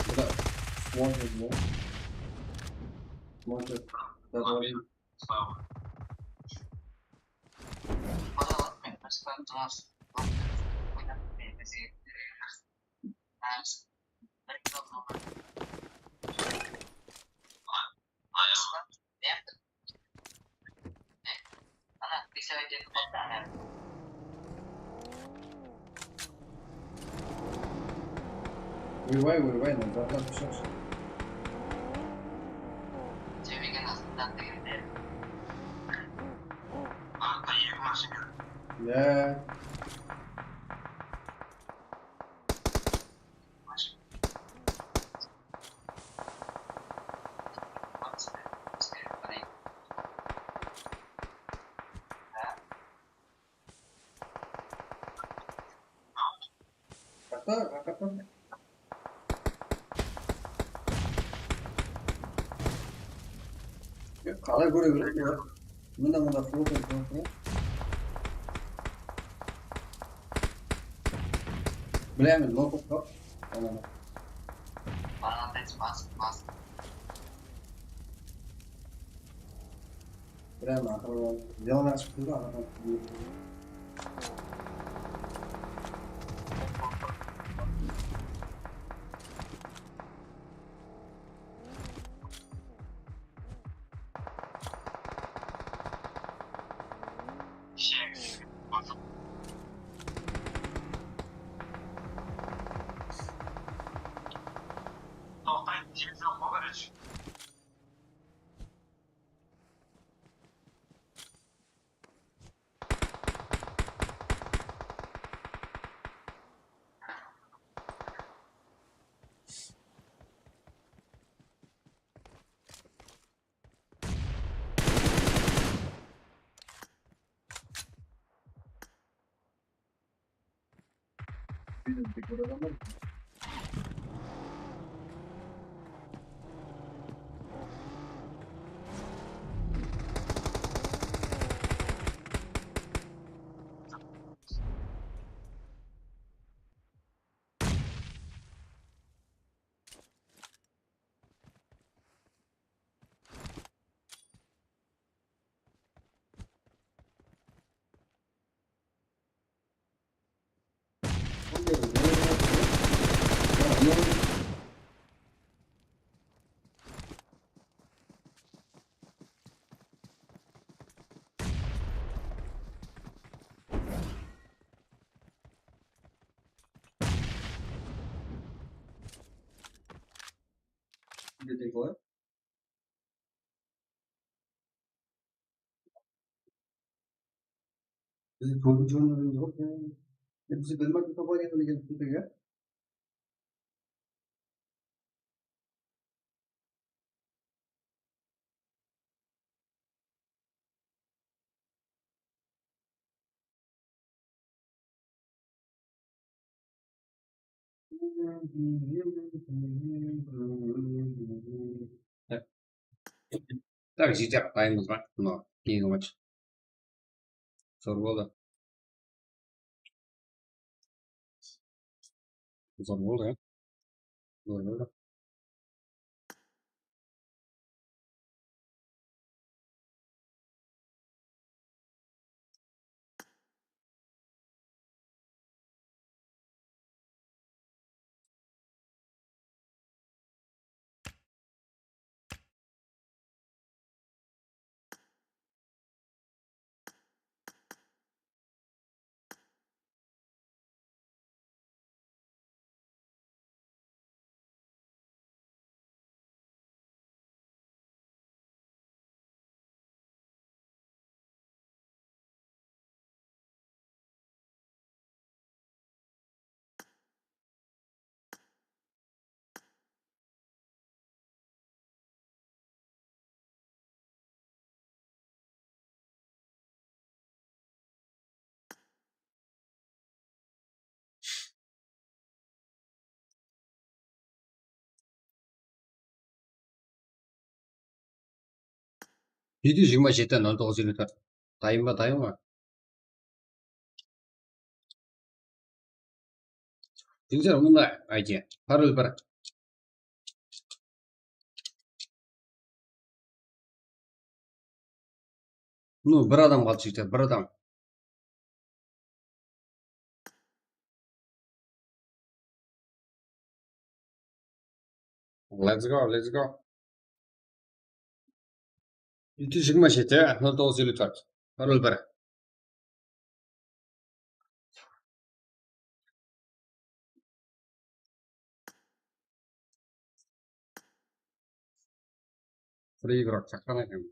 Burada smoke var. Smoke. Double. Oybay, oybay, nazardan tıshlash. Jemegen azından degende. Artqa eki mashina. Ya. Qaqta, qaqta. Qalay kóre beredi ya? Mında, mında, fluxın, fluxın. Bilemiz, no, no. Tamam. Bana bas, bas. Прямо aqırı, yalan ashıp turdı, anadan. Toqtaydı, televizor qoyıp. Bizde tóbinshi oyın joq ya. Bizde bir marta topar edi degen fikir ya. Tak, jeter, dayınbız ba? Mınaw, keyingi match. Zor boldı. Zor boldı, ya. Zor boldı. Jeti júz jigirma jeti, nol toǵız, eliw tórt. Dayın ba, dayın ba? Jigitler, mında I D. Parol bir. Ну, bir adam qaldı, jigitler, bir adam. Let's go, let's go. Jeti júz jigirma jeti, nol toǵız, eliw tórt. Parol bir. Bir igrok shaqırǵan eken.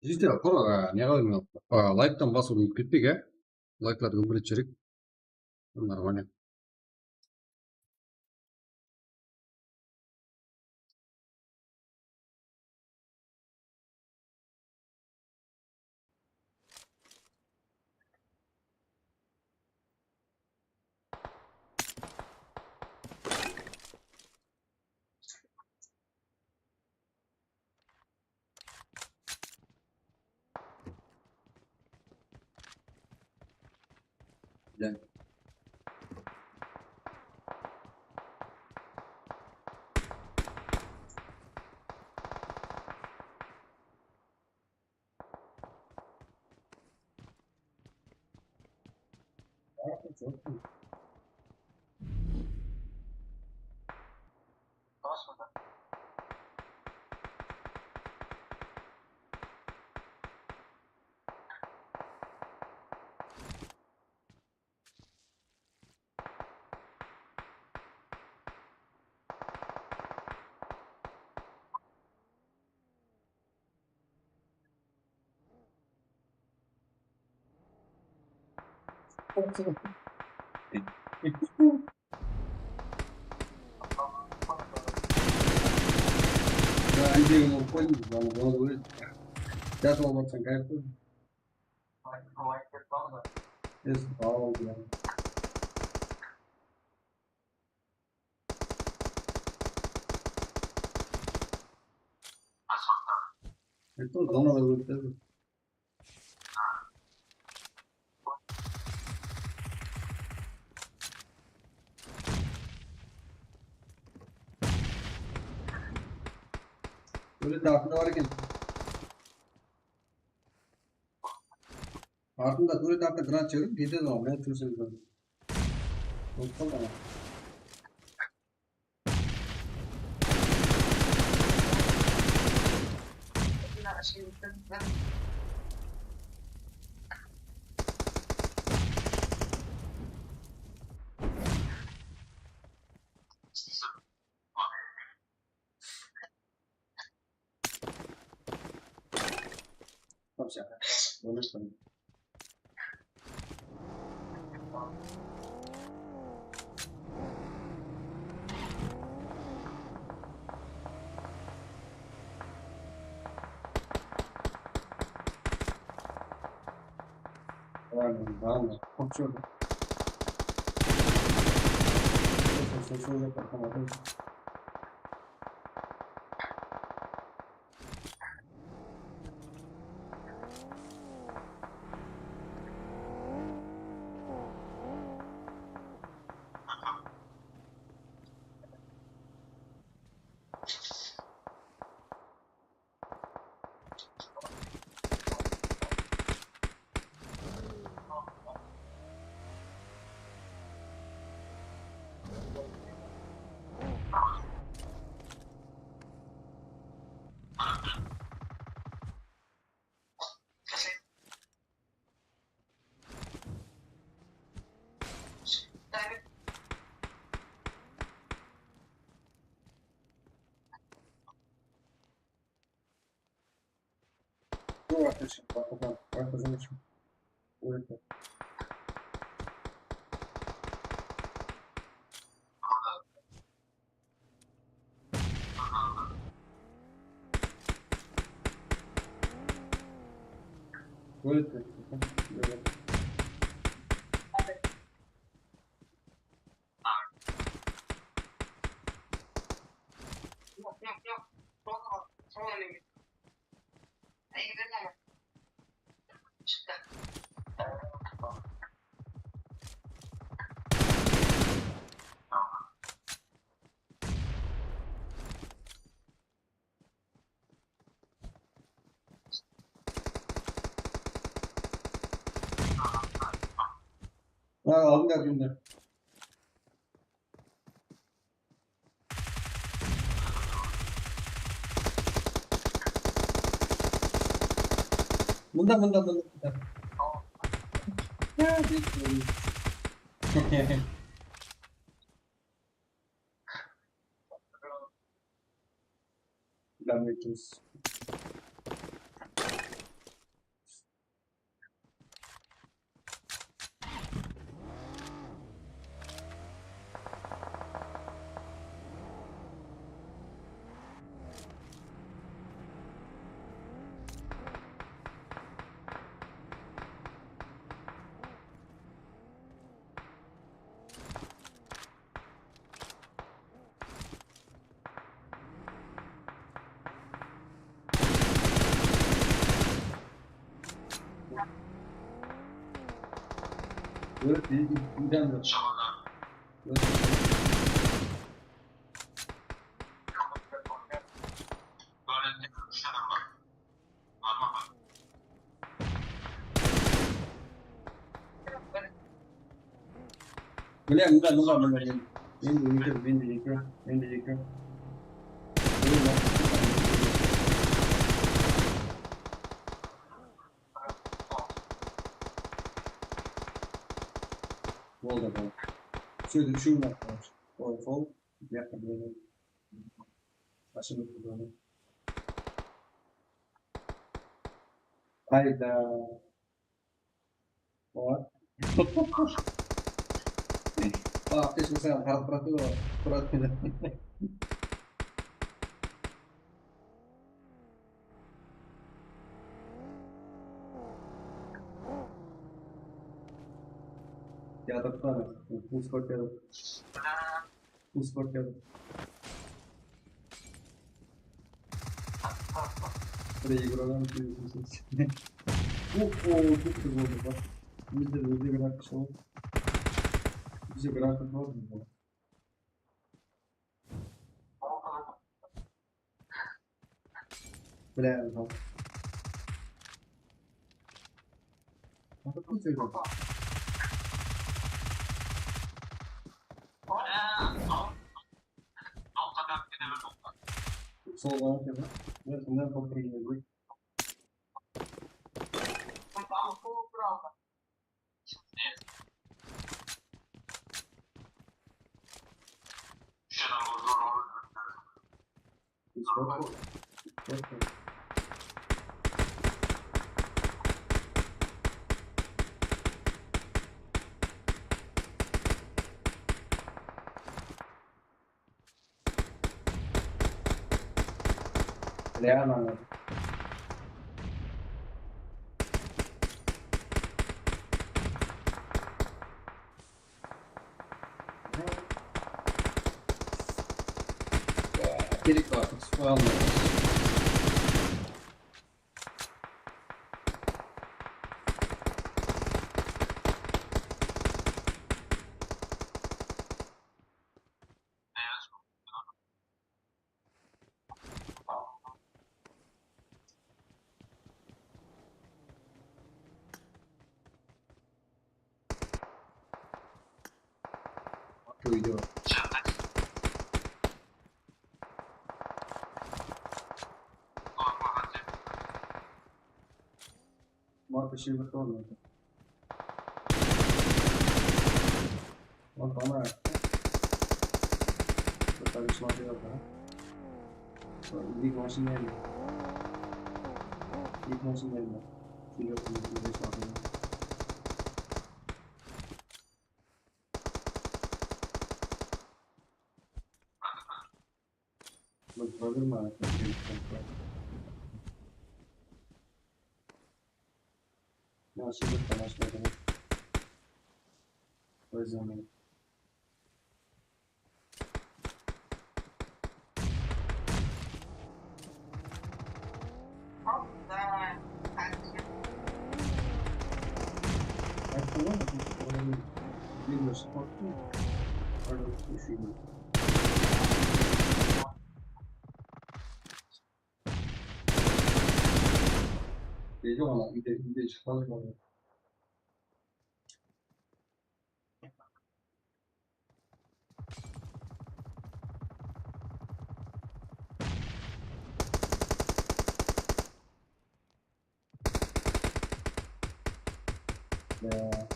Jigitler, qor, a, ne qılayın, a, layktan basıwdı umıtıp ketpeyik, a? Layklardı kóbirek júreyik. Нормально. Videonı alıp qoydım, bana, bana da óledi. Jatırıp atırsań, kayf qoy. Yes, al, ya. Ayttım, zona da óledi. Óledi, artında bar eken. Artında óledi, artında granat jiberdim, ketedi ǵoy, men túrsem. Bolıp qaldı ǵoy. Ладно, ладно, хоть что-то. Слушай, слушай, слушай, слушай. Dur, arkadaşım, bak, bak, bak, arkadaşım. Dur, dur. Dur, dur, dur. Ha, aldım da, aldım da. Mında, mında, mında, mında. Ya, Lametus. Mine, mında, mında, mında, mında. Mende eki, mende eki, mende eki. Boldı, boldı. Sóytip úshewin attılar. Ol sol, bu jaqqa bir. Ashılıp turdı. Qayda? Olar. Aa, keshirseńiz, qarap turadı, turadı. Yatırıp ta, buz kvartira. Buz kvartira. Bir eki adam keliyorsun. Oh, oh, çok güzel oldu bak. Bizde de öyle bir akış oldu. Bize bir akış oldu. Bilaman. Nasıl kúlseydi? Sol baǵan eken, ha? Mına, mına qoyıp turgen edi. Bilaman. Gerek bar, qıtıp qoya almayman. Uydı. Marka şey bir kalmadı. Bak, bana. Bak, kardeşim, atıyor da. Bak, ilk maşın geldi. İlk maşın geldi. Geliyor, ilk maşın geldi. Bak, hazır mı? Ya, şimdi tamam, şimdi tamam. O yüzden ben Gece valla, bir de, bir de çıkalım abi. Ya.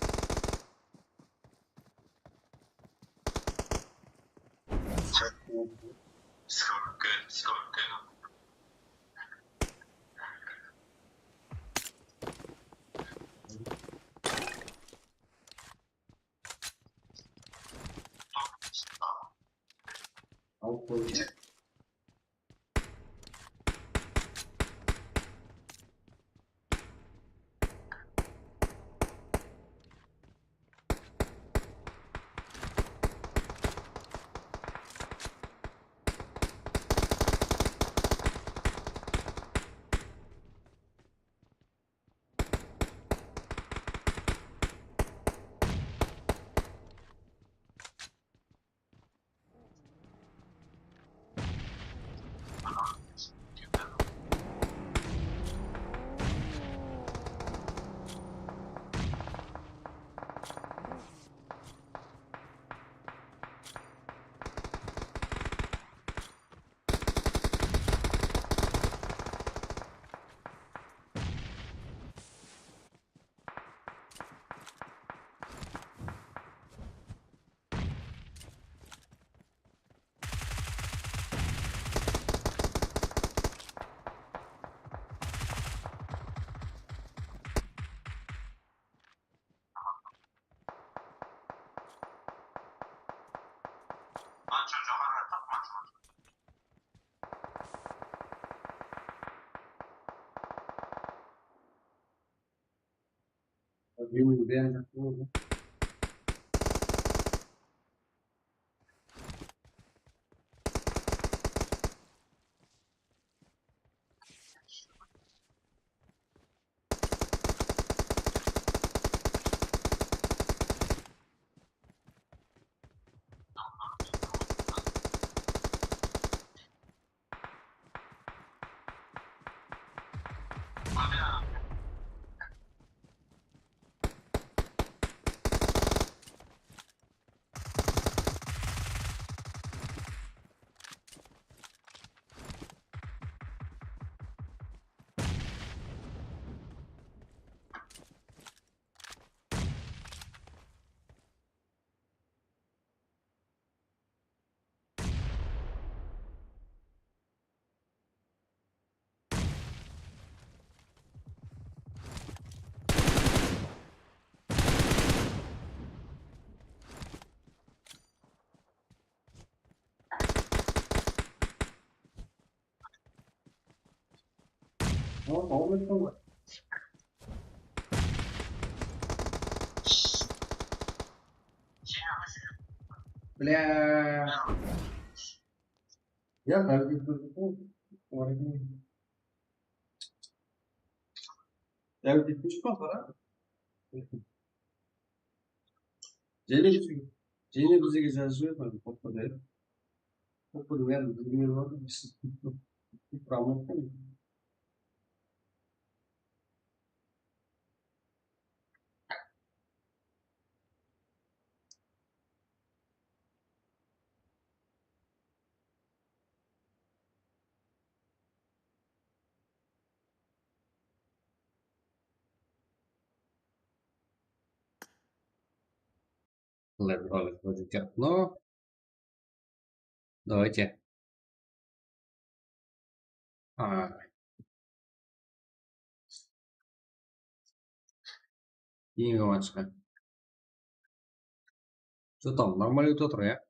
Alıp qoyıp. Viewing banned. Bля. Ya, ya, Jene bizge, jene bizge jazıp jiberiń, qoppa da. Qoppa da bárin bilmey barmız. Давайте. А. Keyingi matchqa. Что там, нормально ótip atır, ya?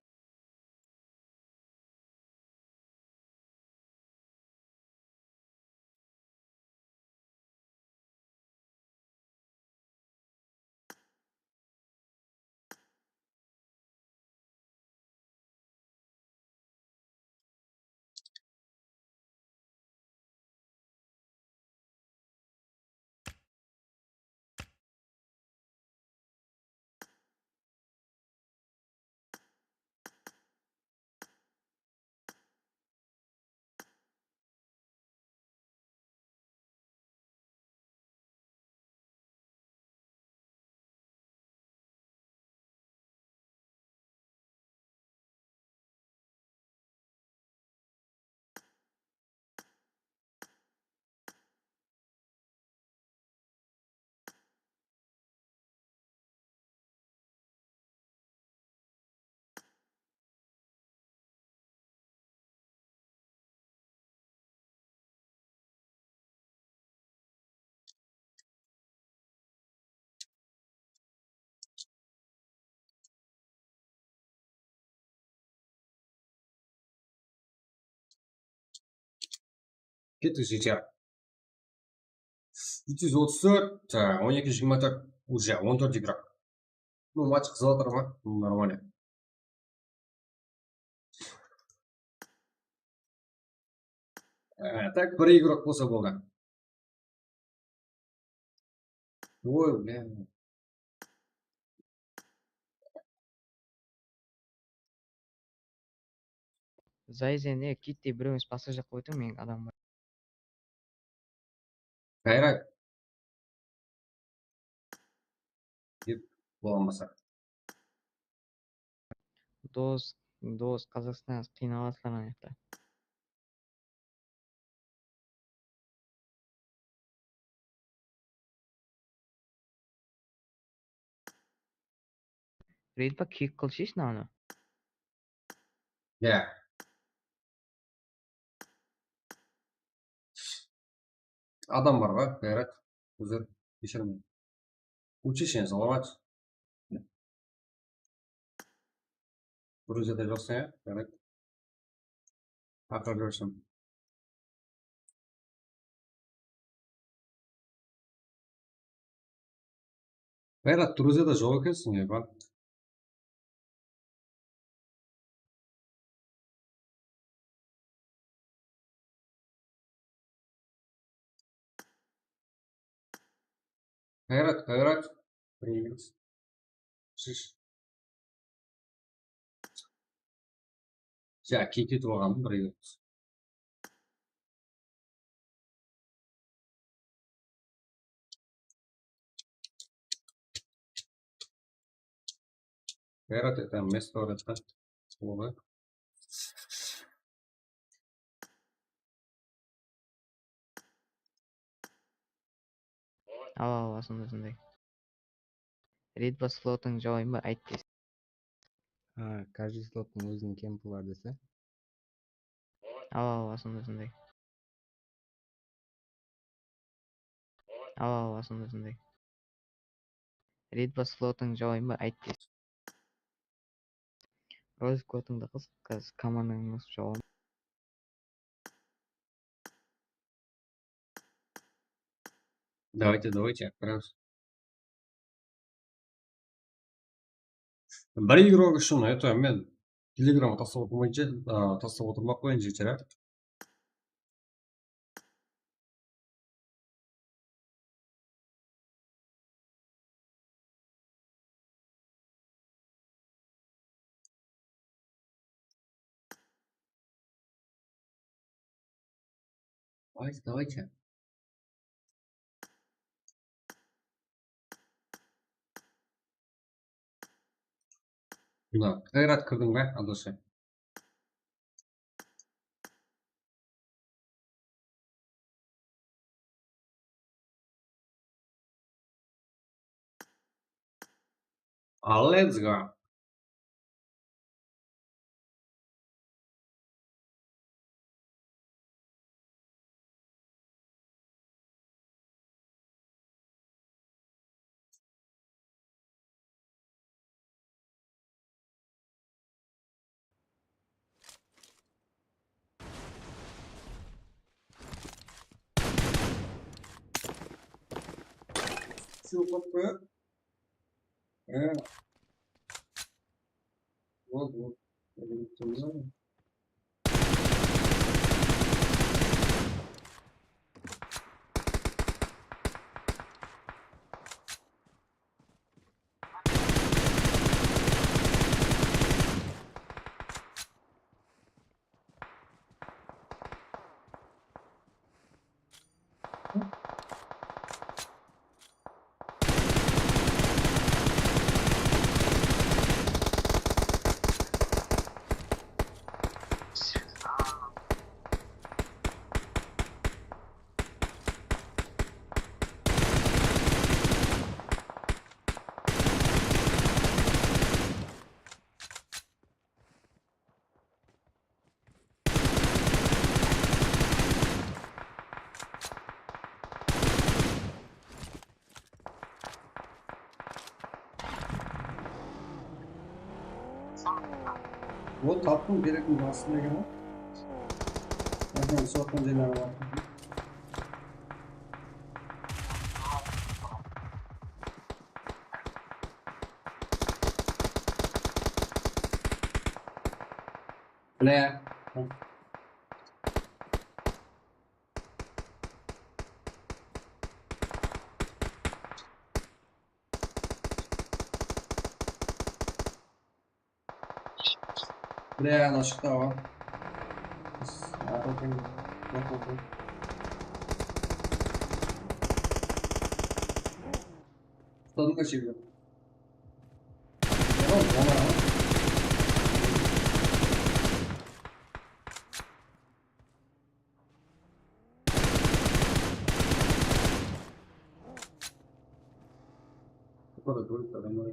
Kettik, jigitler. Jeti júz otız tórt, on eki jigirma tórt, уже on tórt игрок. Ну, матч qızıp atır ǵoy, нормально. Á, так, bir игрок bolsa boldı. Oy, блин. Zayzen, e, Kitti, birewimiz basqa jaqqa ótiń, meniń adam bar. Ǵayrat. Dep bolmasa. Dos, dos, Qazaqstan qıynalasızlar ana jaqta. Redba, kik qılshıysh mınanı. Ya. Adam bar ǵoy, Ǵayrat. Uzr, keshirmeń. Учишься, саламат. Gruziyada joqsań, ya, Ǵayrat. Aqırı júrsin. Ǵayrat, Gruziyada joq ekensiń, ya, ǵoy. Ǵayrat, Ǵayrat. Привет. Shısh. Ya, ketip turǵanım bir minut. Ǵayrat, это место, это слово. Awa, awa, sonday, sonday. Redba, slotıń jawayın ba, ayt dese. Ha, каждый slottıń óziniń kempi bar dese. Awa, awa, sonday, sonday. Awa, awa, sonday, sonday. Redba, slotıń jawayın ba, ayt dese. Rozik, kotıńdı qıs, házir komandańdı jawayın. Давайте, давайте, прям. Bir igrok ushın, это, men Telegramǵa taslap otırmayın, a, taslap otırmaqpayın, jigitler, a? Давайте, давайте. Mına, Qayrat, kirdiń be, Adasha? Al, let's go. Всё, пока. Э. Вот, вот. Я не понимаю. Ol taptım, gerekli aslında eken ǵoy. Aha, soqtan jaynaǵı bar. Bile. Bile, ana shıqtı awa. Atıldım. Yoq boldı. Ustadım kaçırdı. Yalan, yalan. Burada durup adamlar.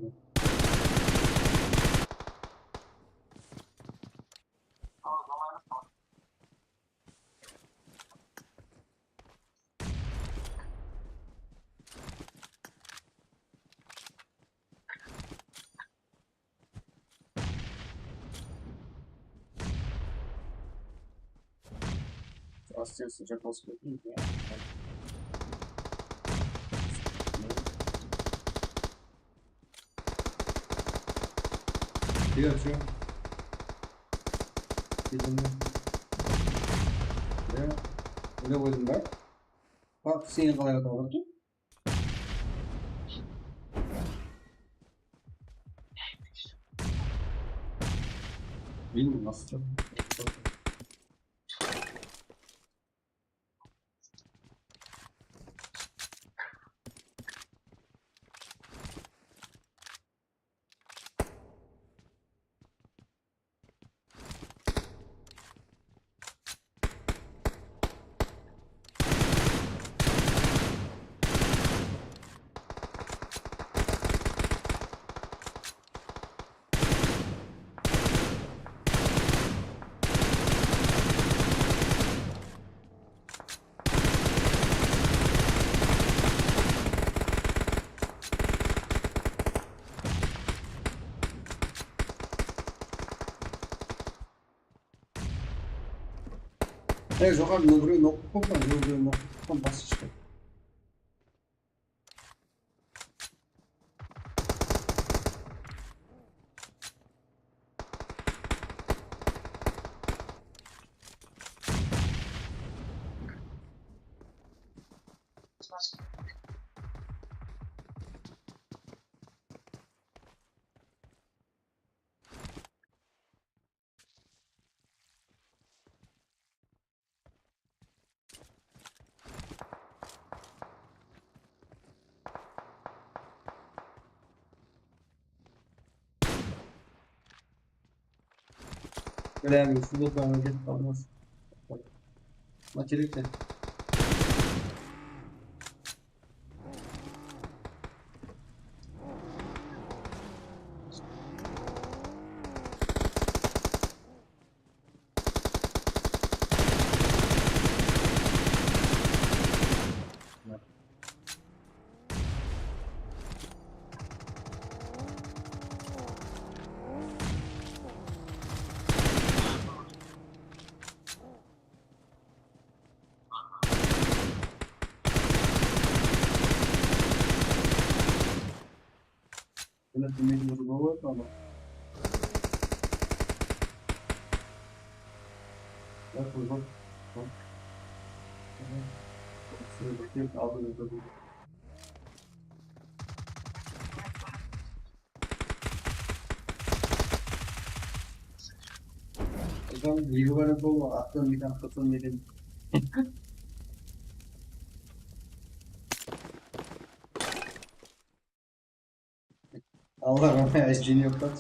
Остался уже после. Gel şu. Gel. Öyle koydum ben. Bak, seni kalaya doğru. Bilmiyorum nasıl. Ey, joqarı, mına birew noq qoyıppan, mına birew noq qoyıppan, bası shıqtı. Bilaman, futbolkaǵa ketip qalmaz. Materikte. Bunda temekin urıp alıp ama. Bak, bak, bak. Şuraya bir tek aldın, aldın. Adam yılı var, bu attan bir tane kıtın dedim. Allah Allah, jin yok lan.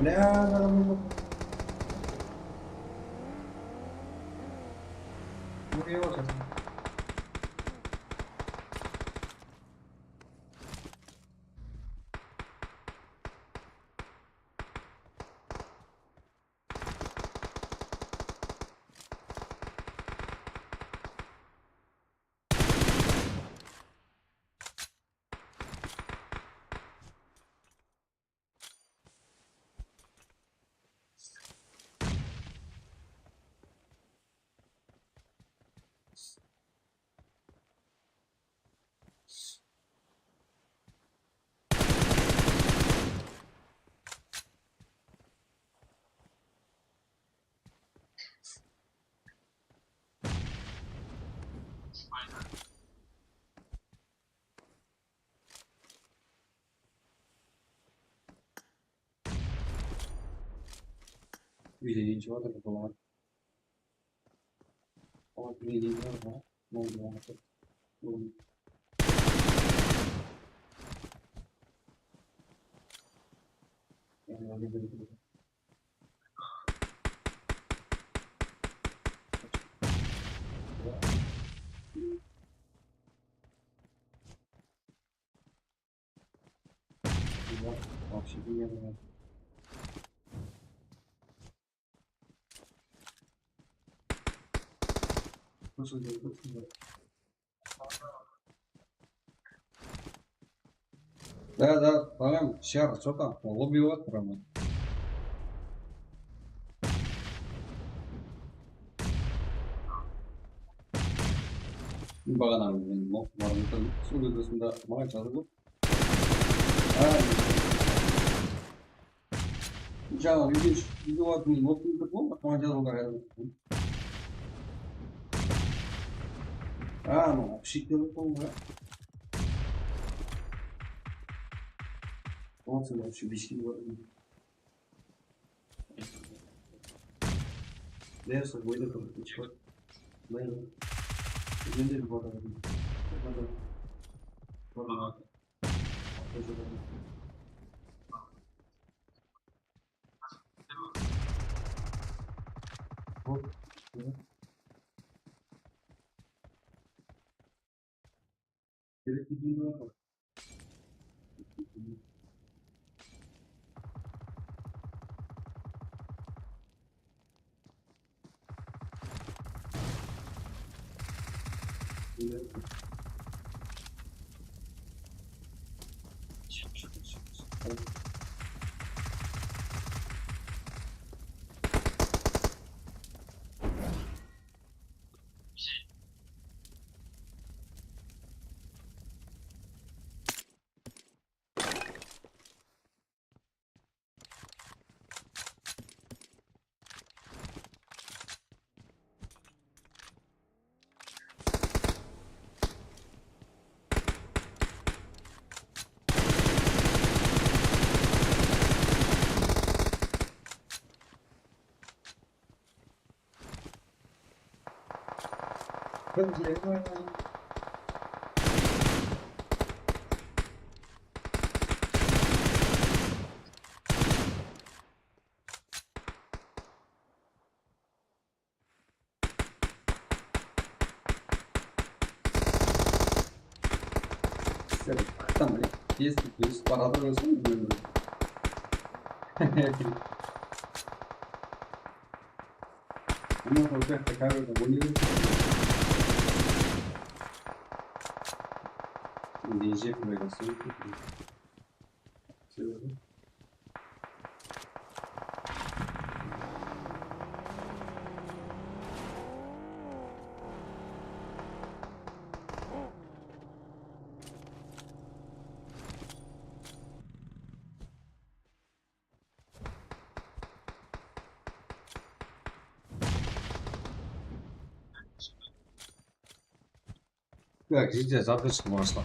Bля, adam yok. Buraya bak. Úyde enship atır bular. Olar úyde enship atır. Вообще не было. Да, да, baǵam, shar, что там, лобби bar, прямо. Baǵana men barıp otırdım. Sol gezde sonda maǵan jazıp. Jańa úyde, úyde otırdım, otırdım, otırdım, otırdım. A, mına, pishik kelip qaldı. Otırdım, şu bishik kelip qaldı. Neyse, oyda turıp, ish bar. Neyse. Mende bir bor. Bor. Sen qıttan bile tez, tez baradı, ózi. Bundan soń sen kameradan oynay ber. Endi jep qoyasın. Sebebi? Так, jigitler, zatkıshkı basla.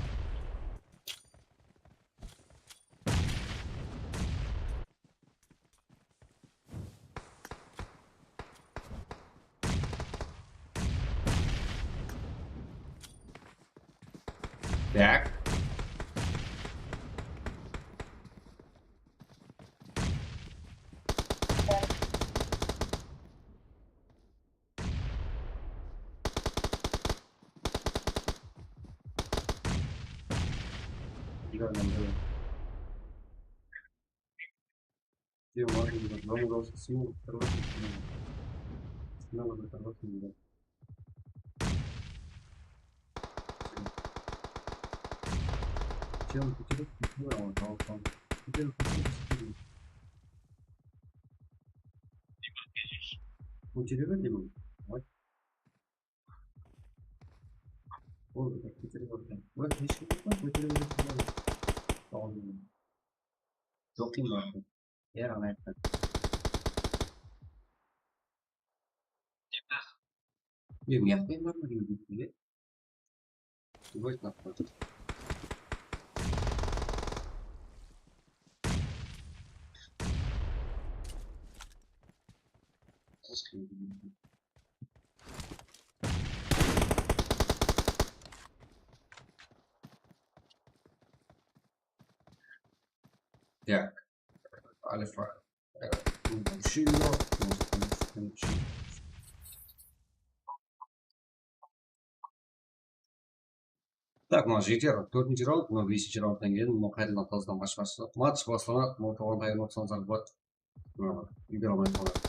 Так. Где можно было? Дома просто снимал, оторвать не снимал. Снимал, оторвать не снимал. Чем потерять? Не снимал, а вот там. Теперь потерять, потерять. Потерять не могу. Вот. Ol, kóterip atır. Bak, hesh kim joq pa? Kóterip atır. Joq kim bar? Yer alayıq. Ey, mıyaqta bar ma? Voy, taptım. Так. Альфа. Э, ну, вообще не рад, ну, конечно, конечно. Так, mına jigitler, tórtinshi raund, mına besinshi raundtan keyin, mına qaytadan tazadan qashqashı. Match baslanadı, mına toǵan tayın otsańızlar boladı. Mına, úyge almay qaladı.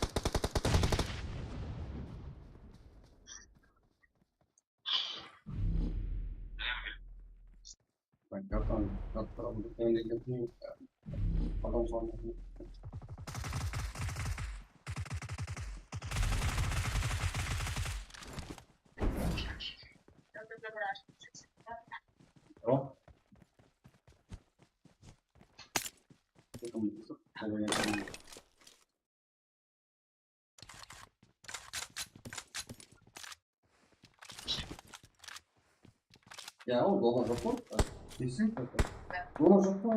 Ya, o dolar joq pa? Bilseń, dolar joq pa?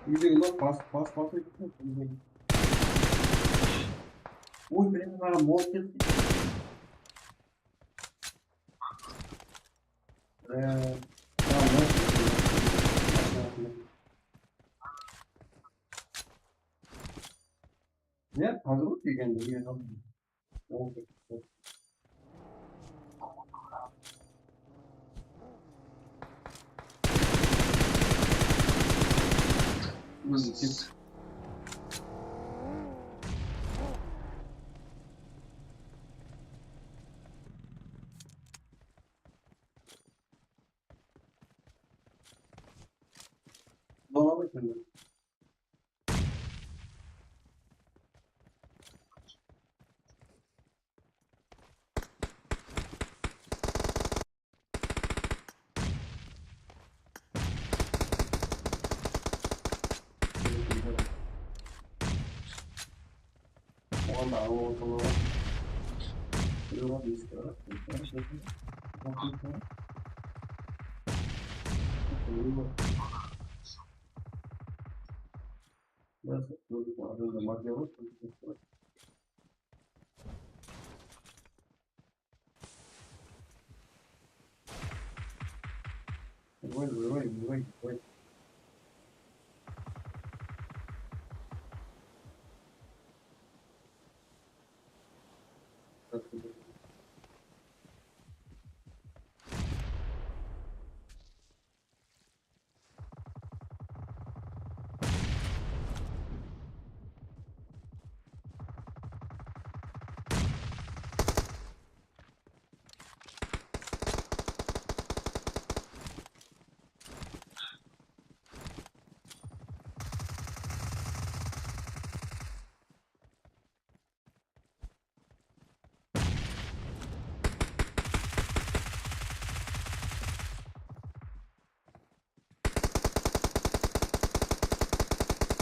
Úydegi nok bas, bas, bas. Oy, men mına mol kettim. Ne? Hazır degende ne qaldı? Ózi ket. Bana bak şimdi.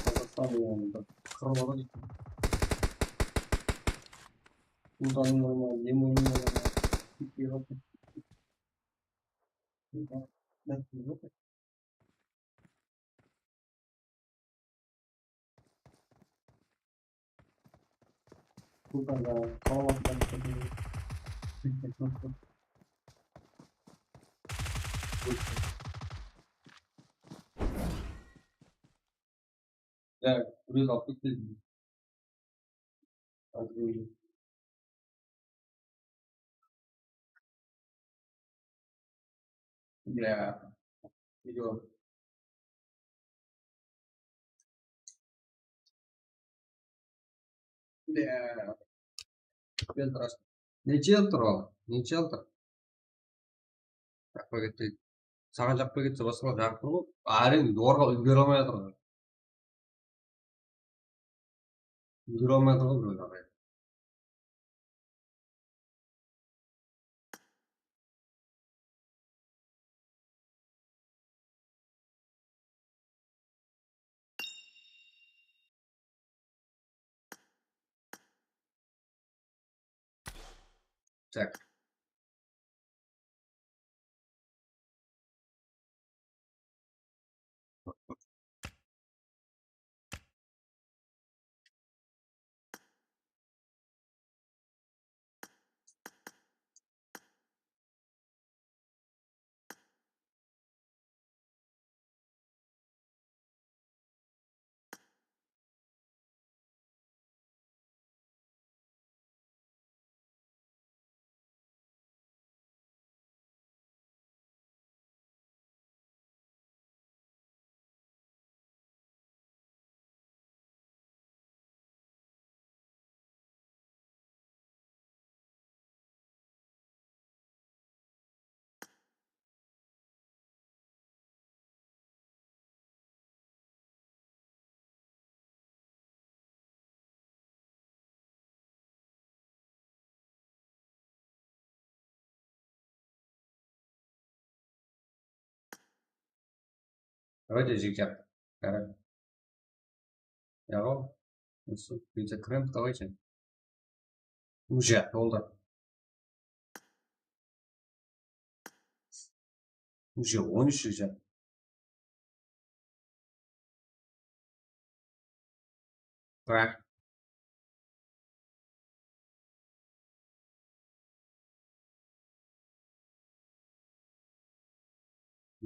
Qazaqstan bolıwı múmkin. Qırıp aladı eken. Sultanın ormanı, Yemenniń ormanı. Bitpey qaldı. Ya, buraya da alıp ketpedin. Ya. Video. Ya. Necha yıl tur ol? Necha yıl tur? Jaqpay ketpeydi. Saǵan jaqpay ketse, basqalarǵa jaǵıp tur ǵoy. Áren, orǵa úlgere almay atır ǵoy. Úlgere almay atır ǵoy birew jaǵday. Tak. Давайте zigzag. Qara. Yaǵo. Usı bitta kremp давайте. Уже toldı. Уже on úsh zigzag. Qara.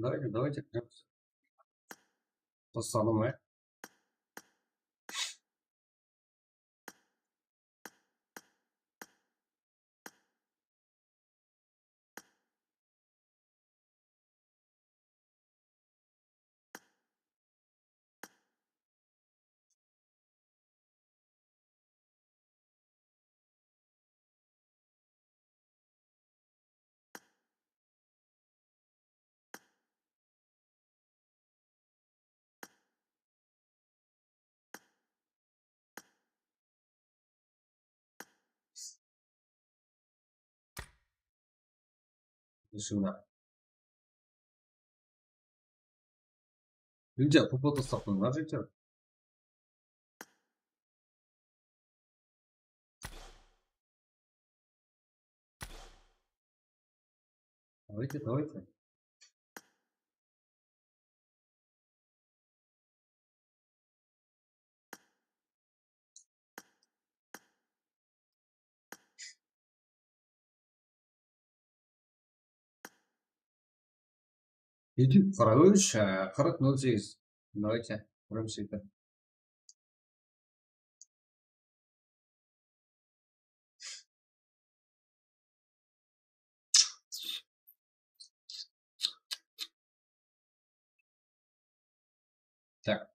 Давайте, давайте. Qossalım, e. Dúshinde. Люди, а попа-то сапынlar, жігіттер. Давайте, давайте. Edik, Frolovich, qırq nol segiz. Давайте, Фролович. Так.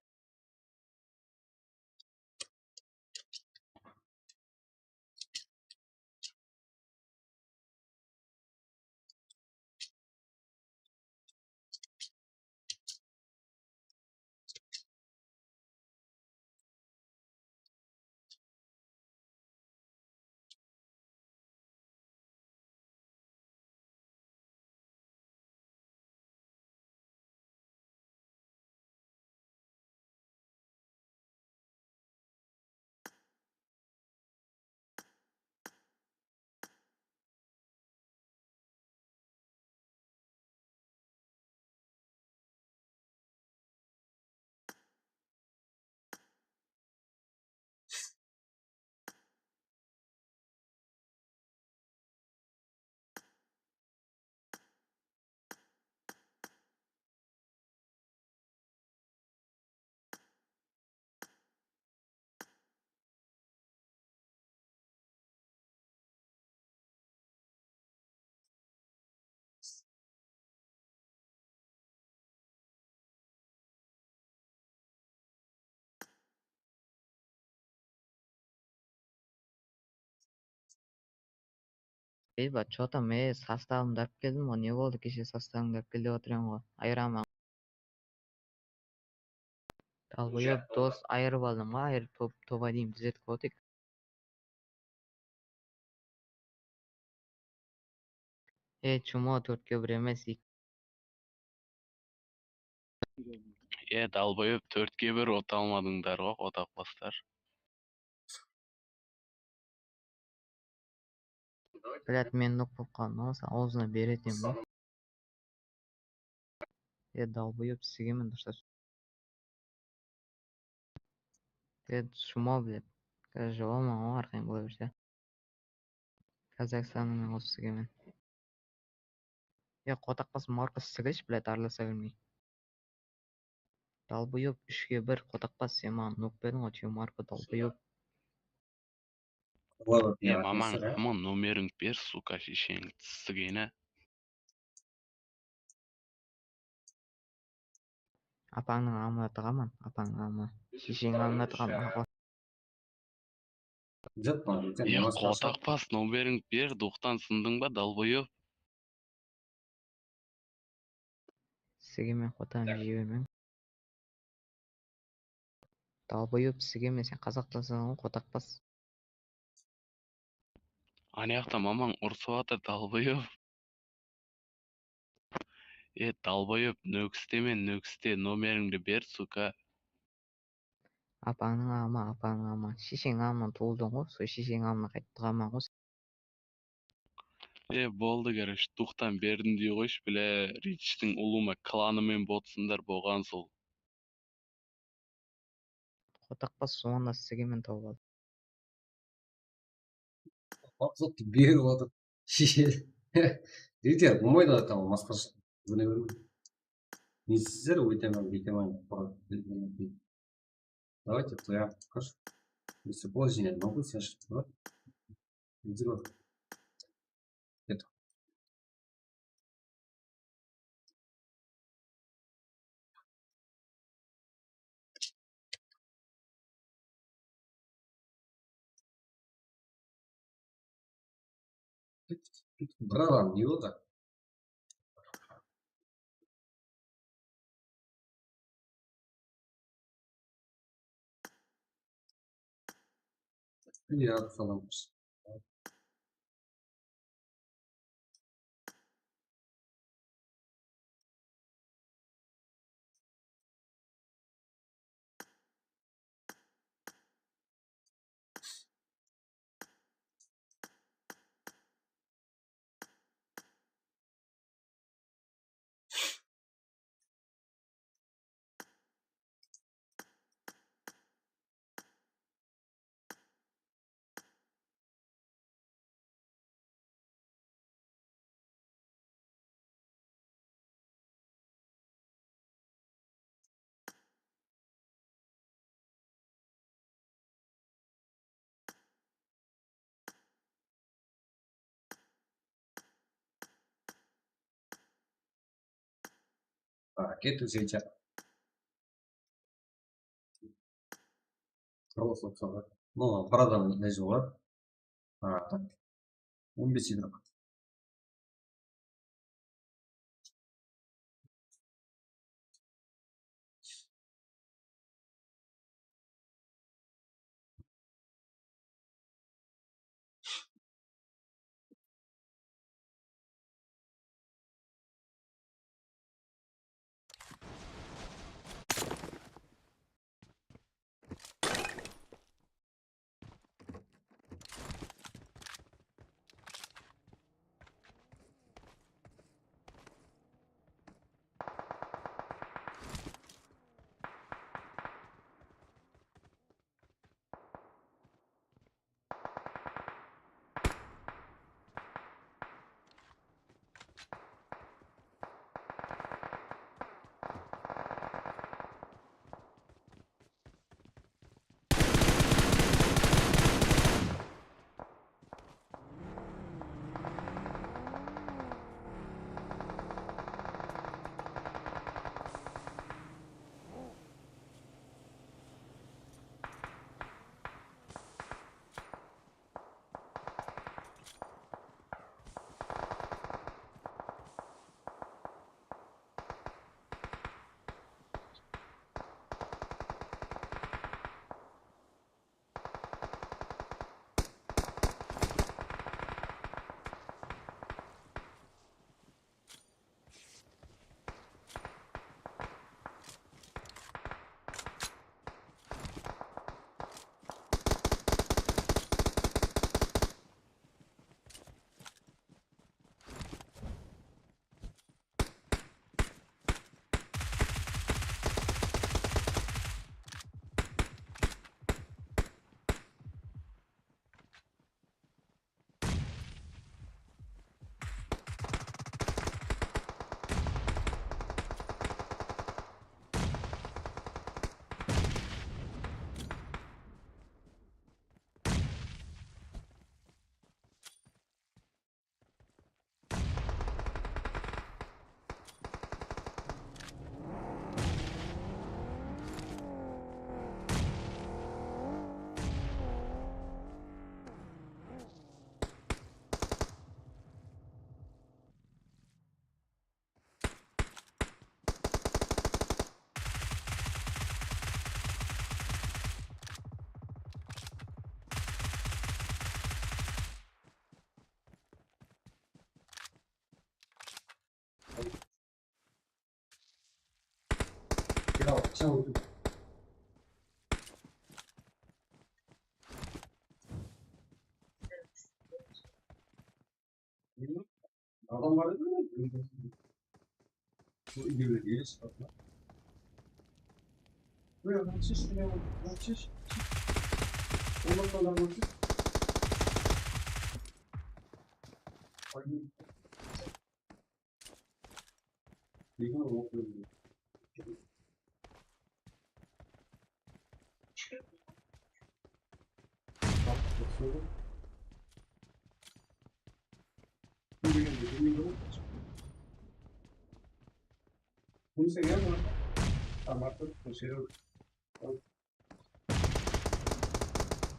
Ey, ba, chota, men sostavımdı alıp keldim ǵoy. Ne boldı, keshe sostavıńdı alıp kel dep otırman ǵoy. Ayıraman. Dalboyob dos ayırıp aldım ǵoy, ayırıp top, toba deyim, dúzetip otayıq. E, chumo, tórtke bir emes, eki. E, dalboyob, tórtke bir ota almadıńdar ǵoy, qotaqpaslar. Блядь, men nuk bolıp qaldım, ol saǵan awzına beretin ba? E, dalboyob, sigemen dursa. E, chumo, блядь. Jolaman ǵoy, arqayın bola berse. Kazakstannıń men qosıp sigemen. E, qotaqpas, Markus, sigish, блядь, aralasa bermey. Dalboyob, úshke bir, qotaqpas, sen maǵan nuk berdiń ǵoy, tyumarka, dalboyob. E, mamań, aman, nomerińdi ber, suka, shesheń, sigene. Apańnıń alnına tıǵaman, apańnıń alnına. Shesheniń alnına tıǵaman, aǵa. E, qotaqpas, nomerińdi ber, duxtan sındıń ba, dalboyob? Sigemen, qotam, jey bermeń. Dalboyob, sigemen, sen qazaqtasań ǵoy, qotaqpas. Anayaqta mamań urısıp atır, dalboyob. E, dalboyob, nókiste men, nókiste, nomerińdi ber, suka. Apańnıń alnına, apańnıń alnına. Shesheniń alnına tuwıldıń ǵoy, sol shesheniń alnına qaytıp tıǵaman ǵoy. E, boldı, короче, duxtan berdim dey ǵoyshı, bile, Richtiń ulıwma klanı men botsınlar, bolǵan sol. Qotaqpas, suwanda sigemen tawıp aldım. Maqsattı berip atır. Shishe. Deydi, ya, bolmaydı, tamam, masqara. Bune bermey. Nesi sizler, óytemen, búytemen, bilmemen. Давайте, твоя, хорошо. Если положение, могу, слышать, вот. Иди вот. Это. Bratан, не было? Привет, салам. А, кеттік, Зейча. Просто, ну, bir adam ne jılı? А, так. On bes yıl. Adam var edi mi? Bu ileri geliş bak lan. Buraya lan, çiş, buraya lan, lan, çiş, çiş. Ondan sonra lan, çiş. Ay. Neden o? Kimse gelmedi. Tamam, bu şey.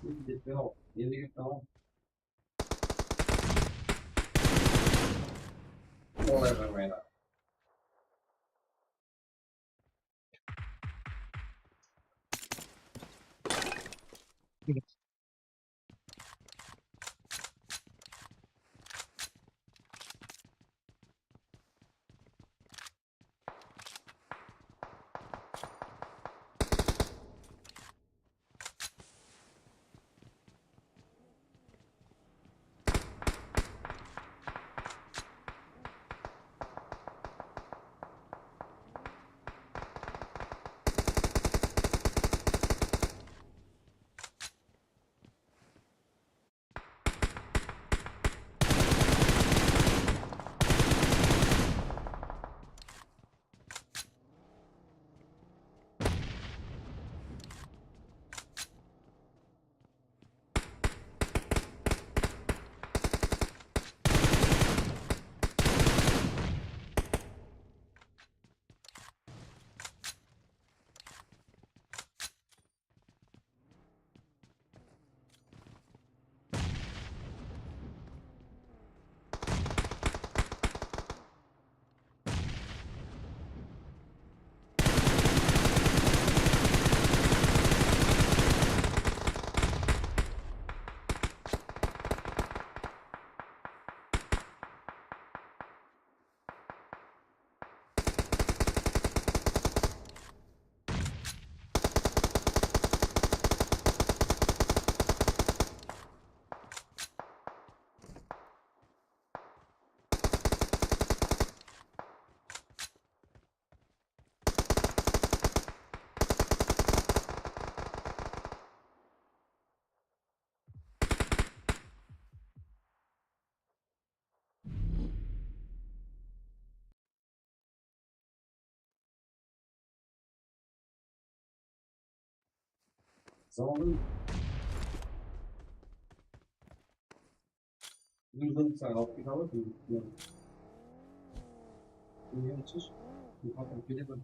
Endi ketken ol. Endi ketken ol. Olay qoymaydı. Zamanın yılın saǵan alıp kete alıp, bilmem. Bilmem, siz, bu kadar bilemen.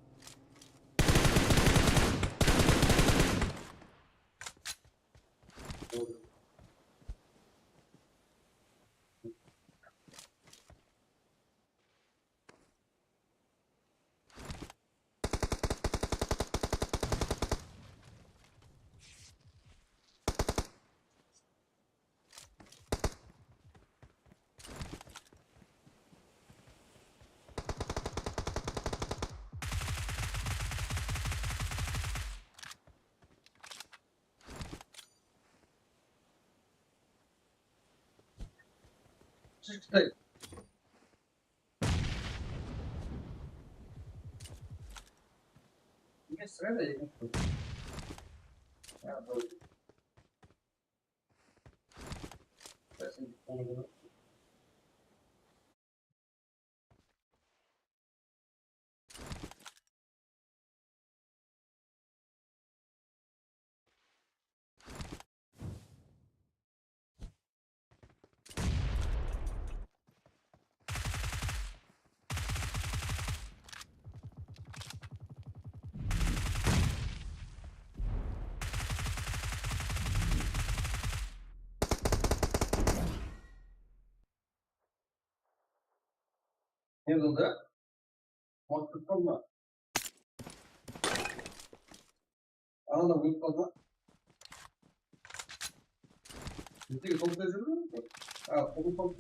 Siz Xitay. Nege sıra da edim? Ya, bu. Ne boldı? Waqıt qalma. Ana, ólip qalma. Bizde sol júrdi. A, qolu sol.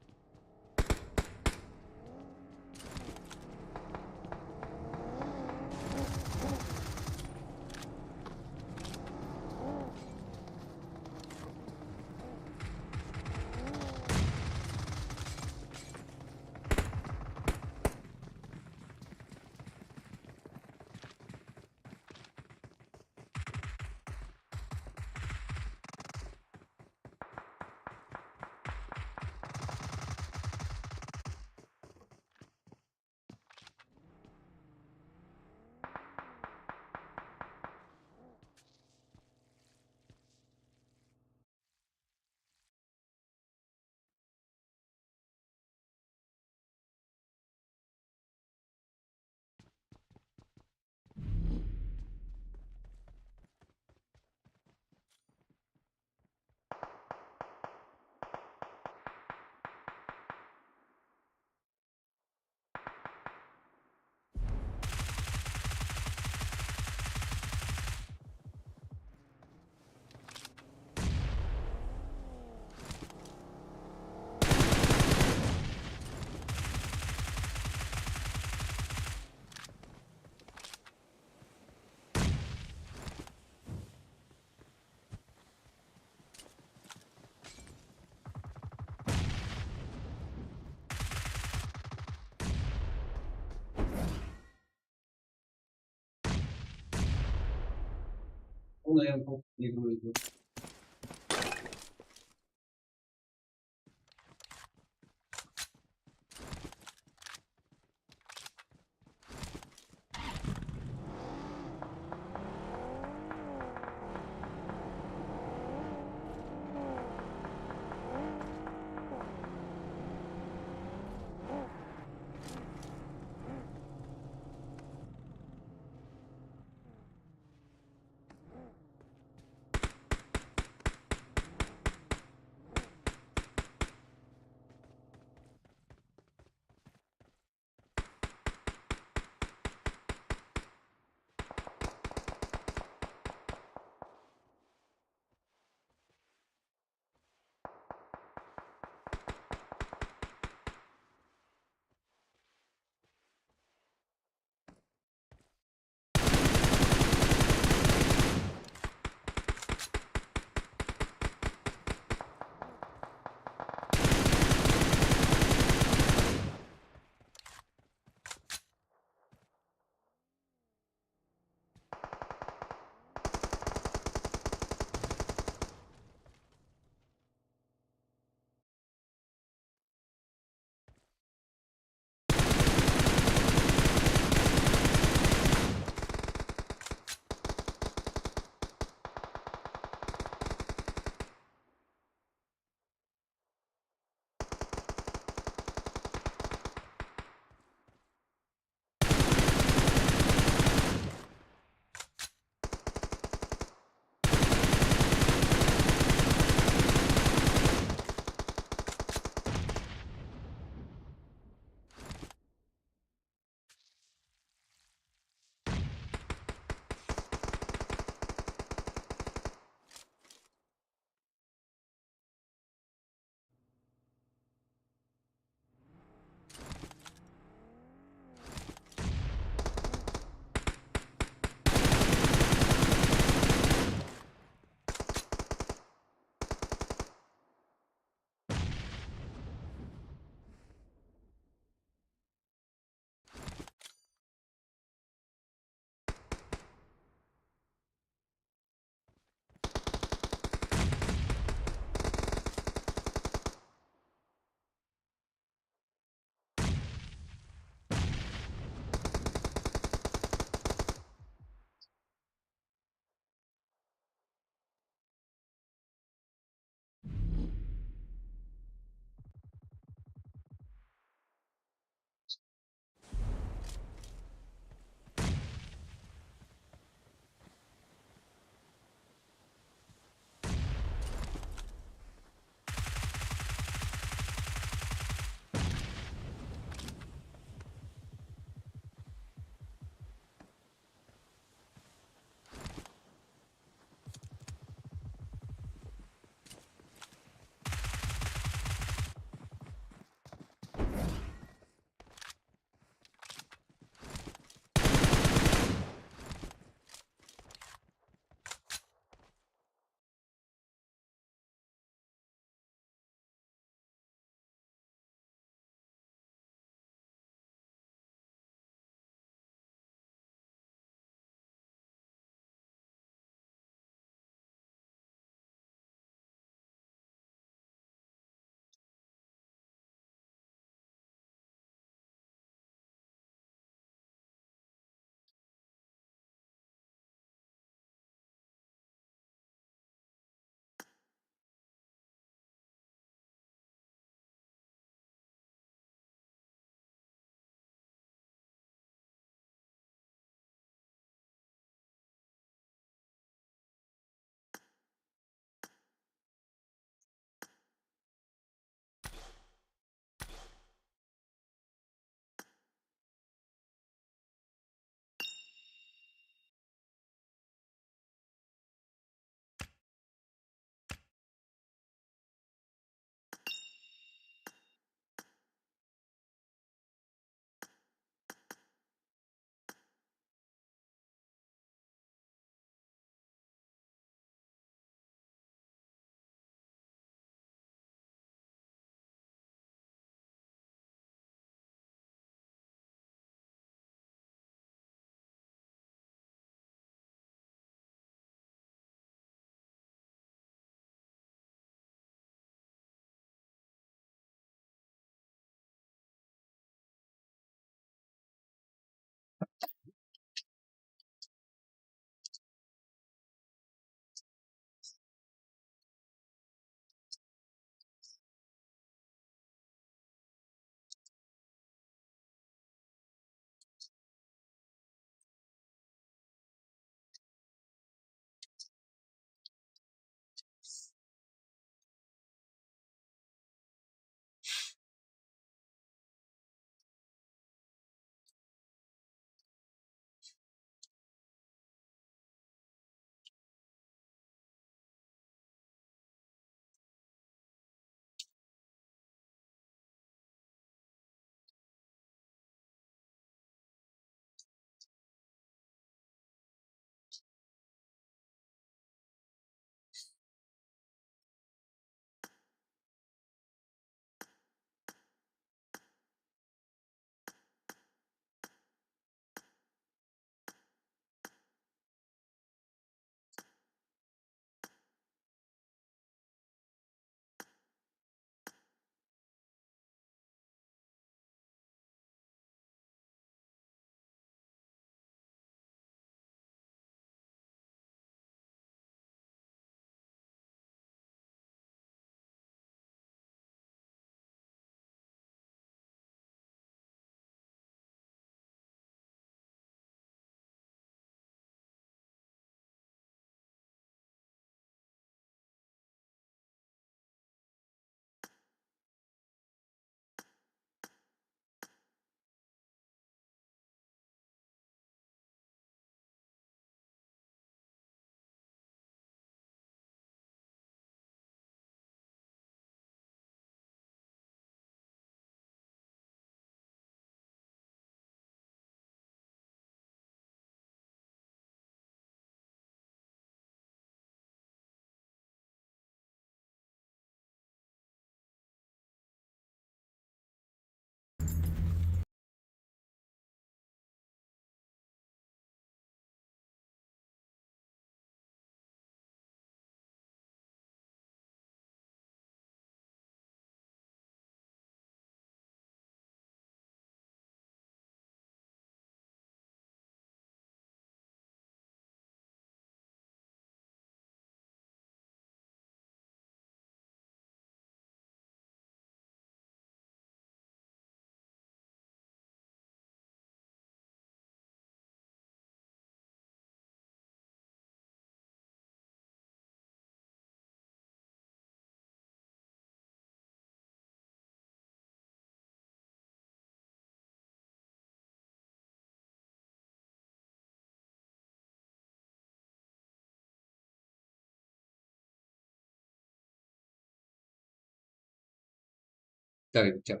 Так, так.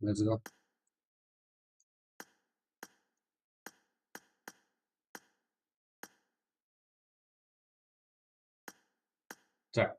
Let's go. Так.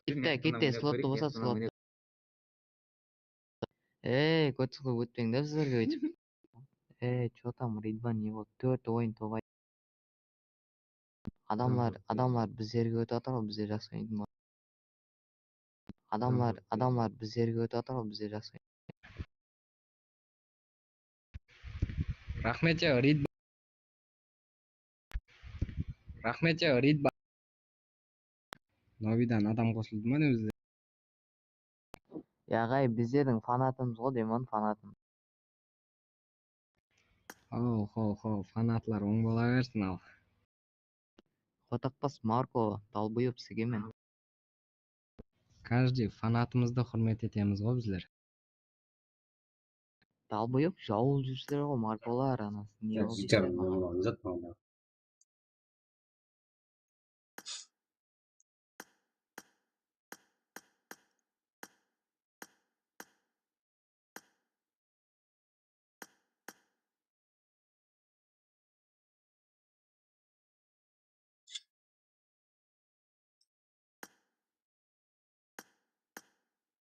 Kette, kette, slottı bosa, slottı. Ey, kótsiz qoy, ótpeń da bizlerge óytip. Ey, chё там, Ridvan, ne boldı? Tórt oyın tobay. Adamlar, adamlar bizlerge ótip atır ǵoy, bizler jaqsı oynaydı. Adamlar, adamlar bizlerge ótip atır ǵoy, bizler jaqsı oynaydı. Raxmet ya, Ridvan. Raxmet ya, Ridvan. Novidan adam qosıldı ma ne bizde? Ya, ǵay, bizlerdiń fanatımız ǵoy, Demon fanatım. Ho, ho, ho, fanatlar oń bola bersin al. Qotaqbas Marko, dalbuyıp, sigemen. Каждый fanatımızdı húrmet etemiz ǵo bizler. Dalbuyıp, jawıl júrsizler ǵo, Markolar, anası, ne Ya, boldı júrler, endi? Mınaw zat mınaw.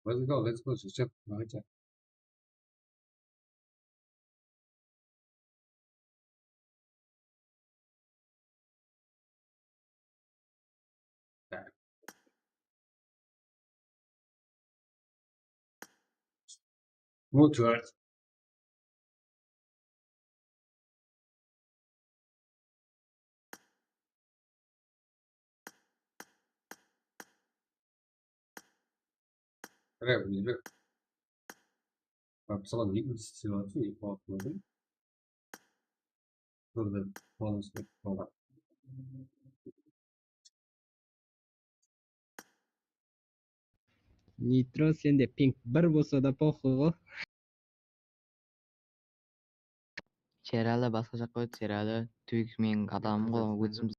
Let's go, let's go, сейчас, давайте. Так. Ну, чёрт. Рэп, не рэп. Написал, не инвестиция, не платно. Burada полностью. Nitro, sende ping bir bolsa da poxıy ǵo. Sherali basqa jaqqa ót, Sherali. Twigs meniń adamım ǵo, ótsin.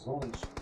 Zonde.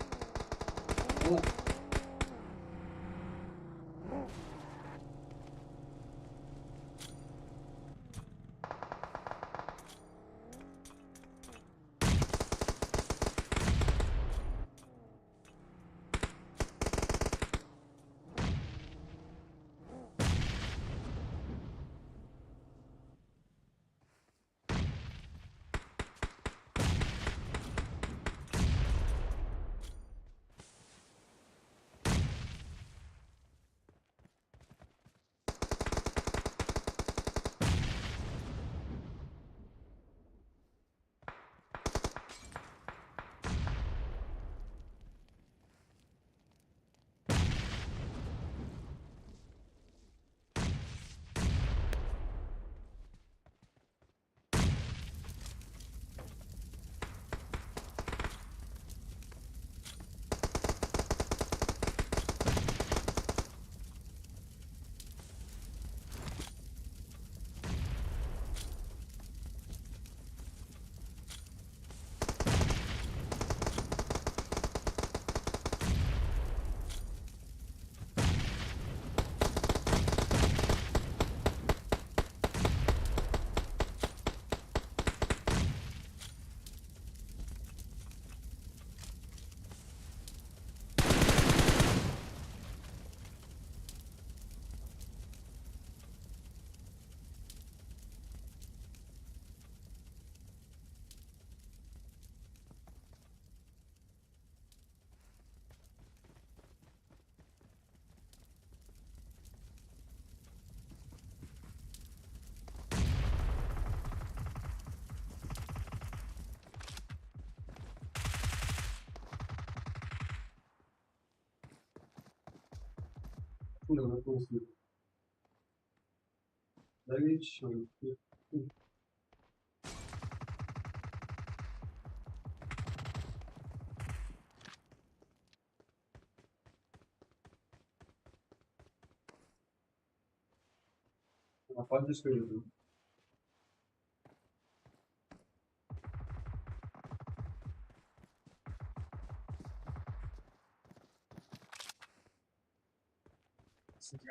Rapaz escolhido.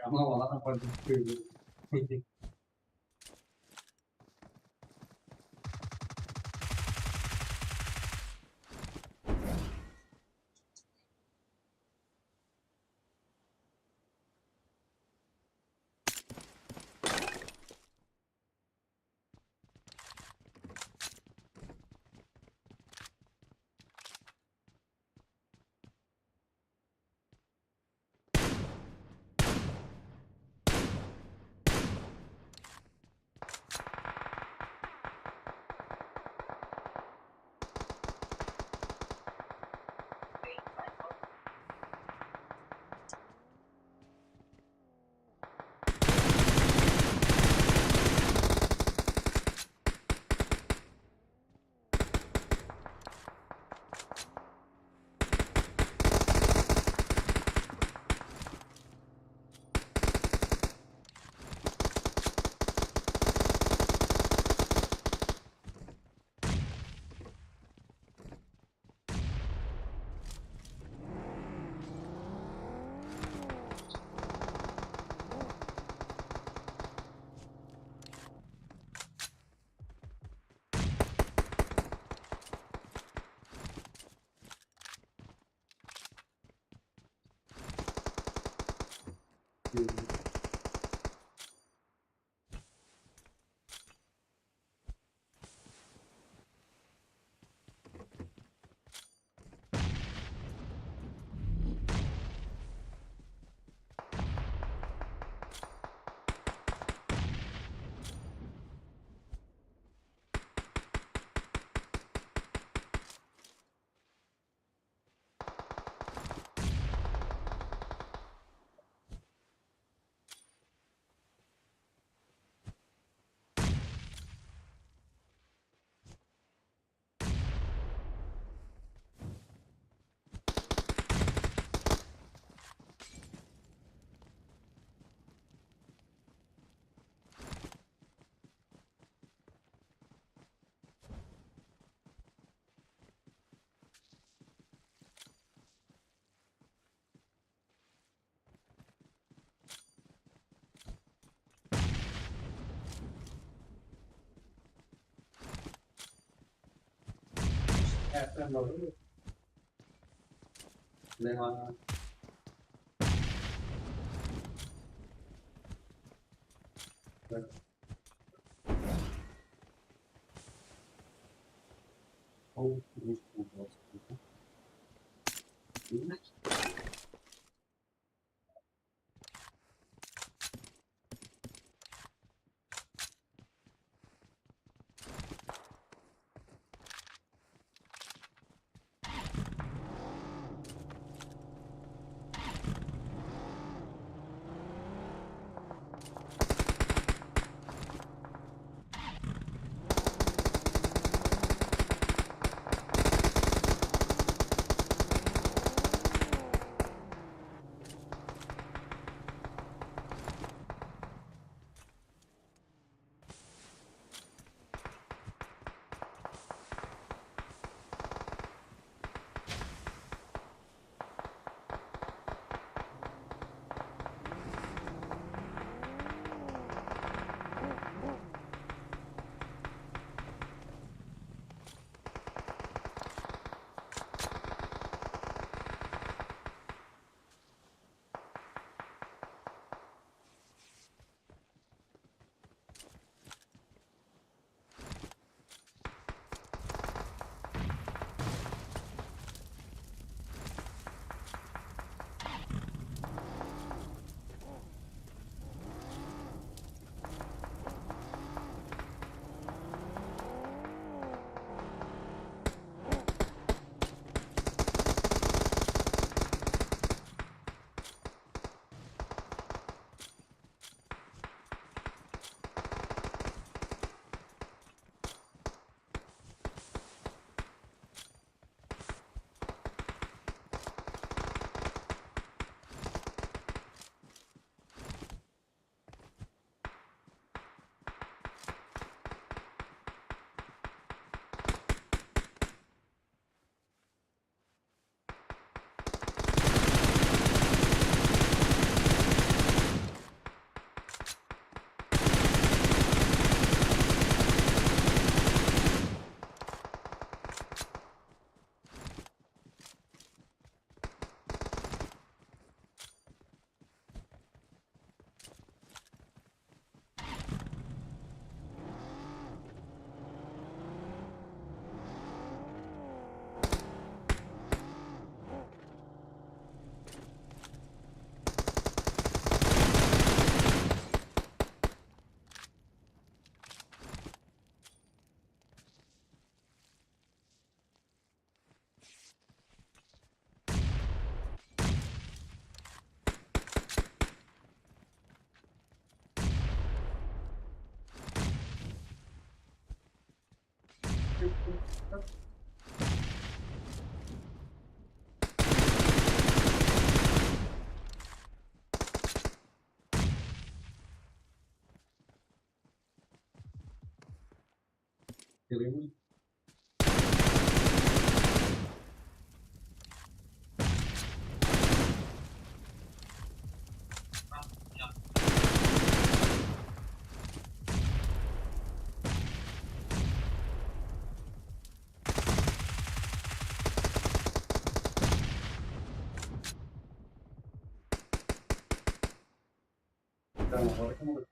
Ama lá, rapaz escolhido. Úshinshi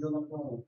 adam.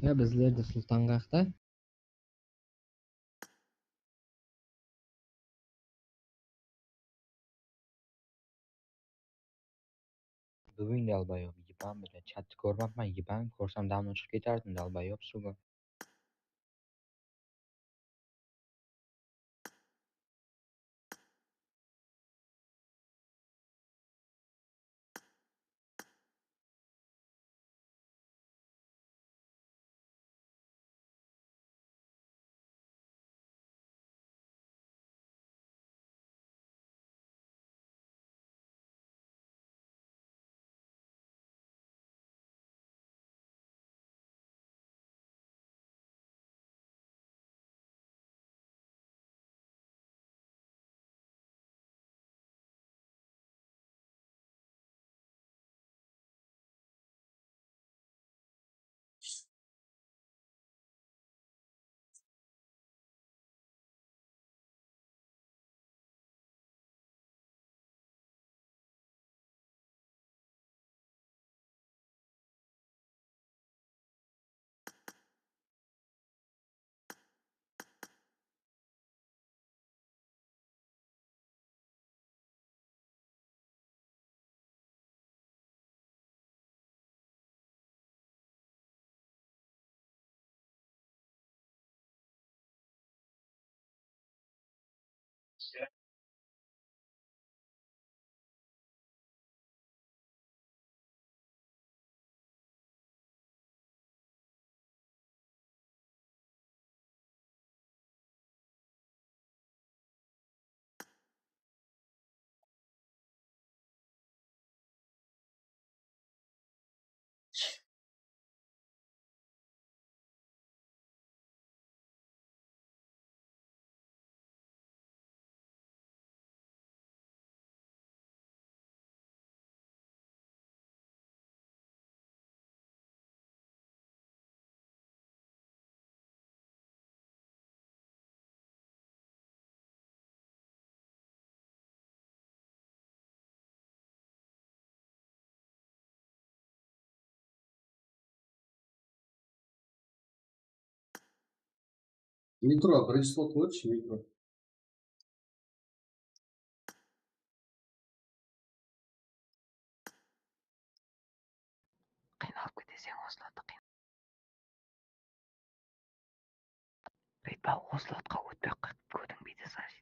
Ya bizler de Sultanǵaqta. Dubin dalbayob, ебан, блядь, chattı kórmeppan, ебан, kórsem, давно shıǵıp keterdim, dalbayob, suka. Metro, birinshi slot qoyıpshı, metro. Qıynalıp keteseń, Oslotı qıyn-, Ritbal, Oslotqa ótpey qa-, kódiń biydi, Sari.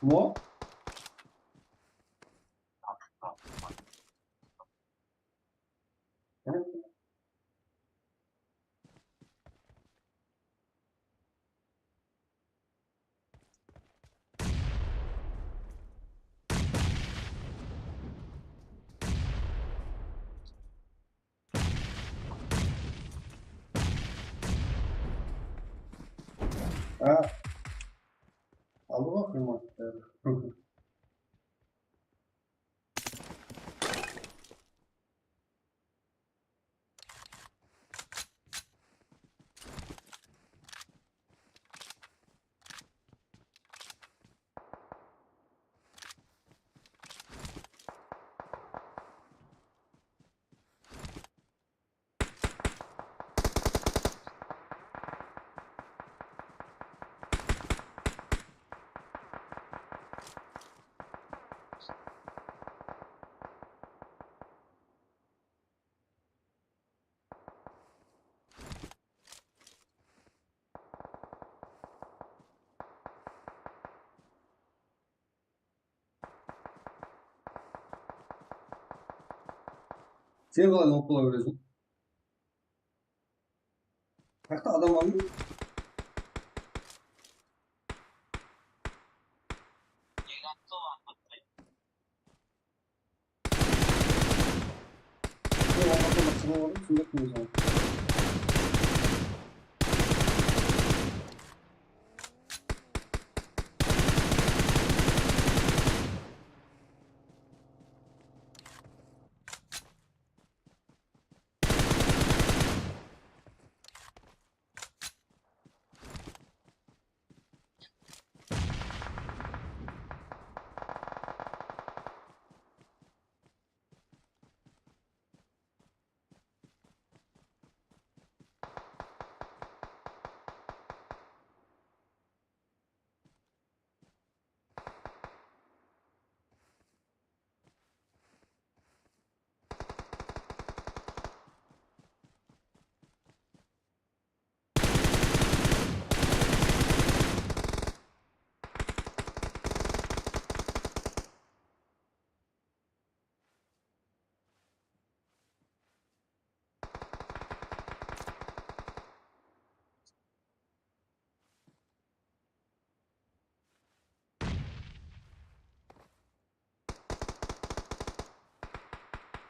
Mo? Ha. Aldı ǵoy qıymandı. Sen qalay noq bola beresiń? Qayaqta adam barmı? Sen almaqta basqa bolǵan, túsinbeptiń men saǵan.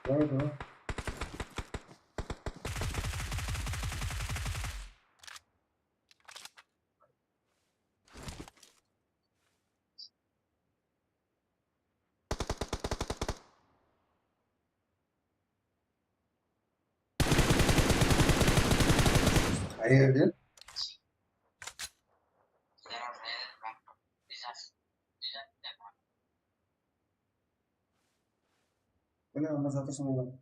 Var da. Qayerden? Mine, mına zatı sonıń.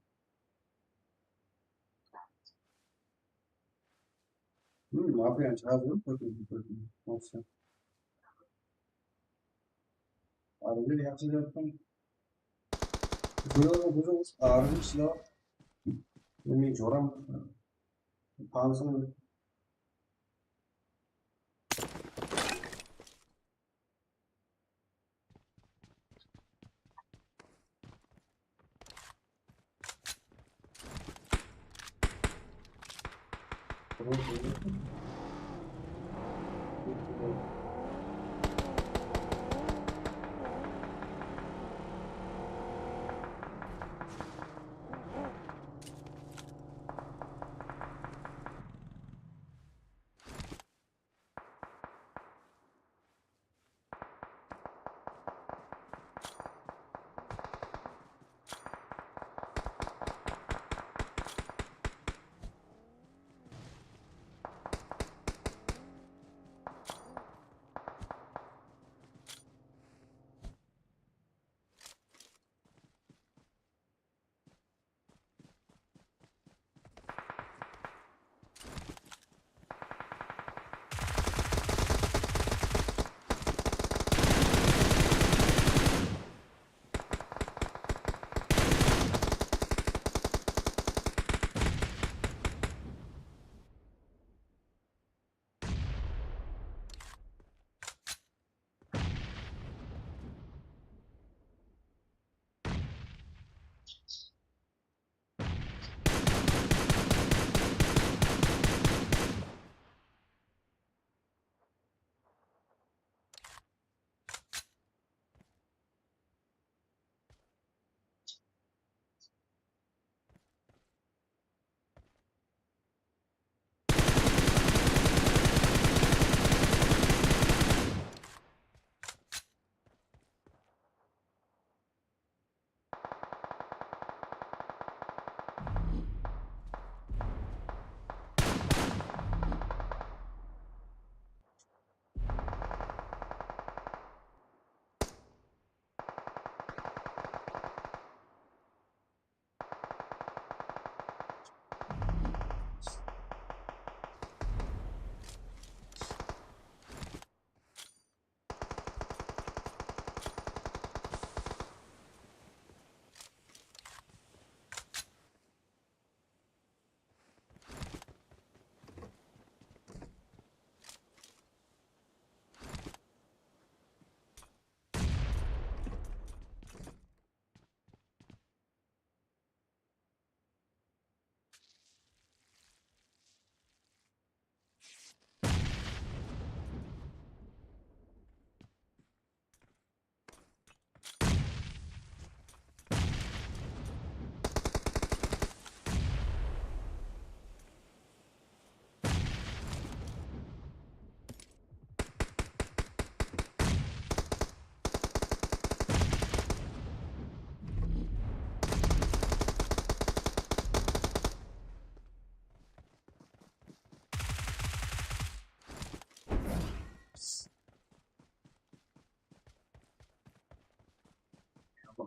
Hmm, maqul, yanı shıǵadı, kórdim, kórdim. Maqul. Arıgı yaqshı jatırman. Kórdim, kórdim, arıgı shıǵadı. Men joram. Tanısım.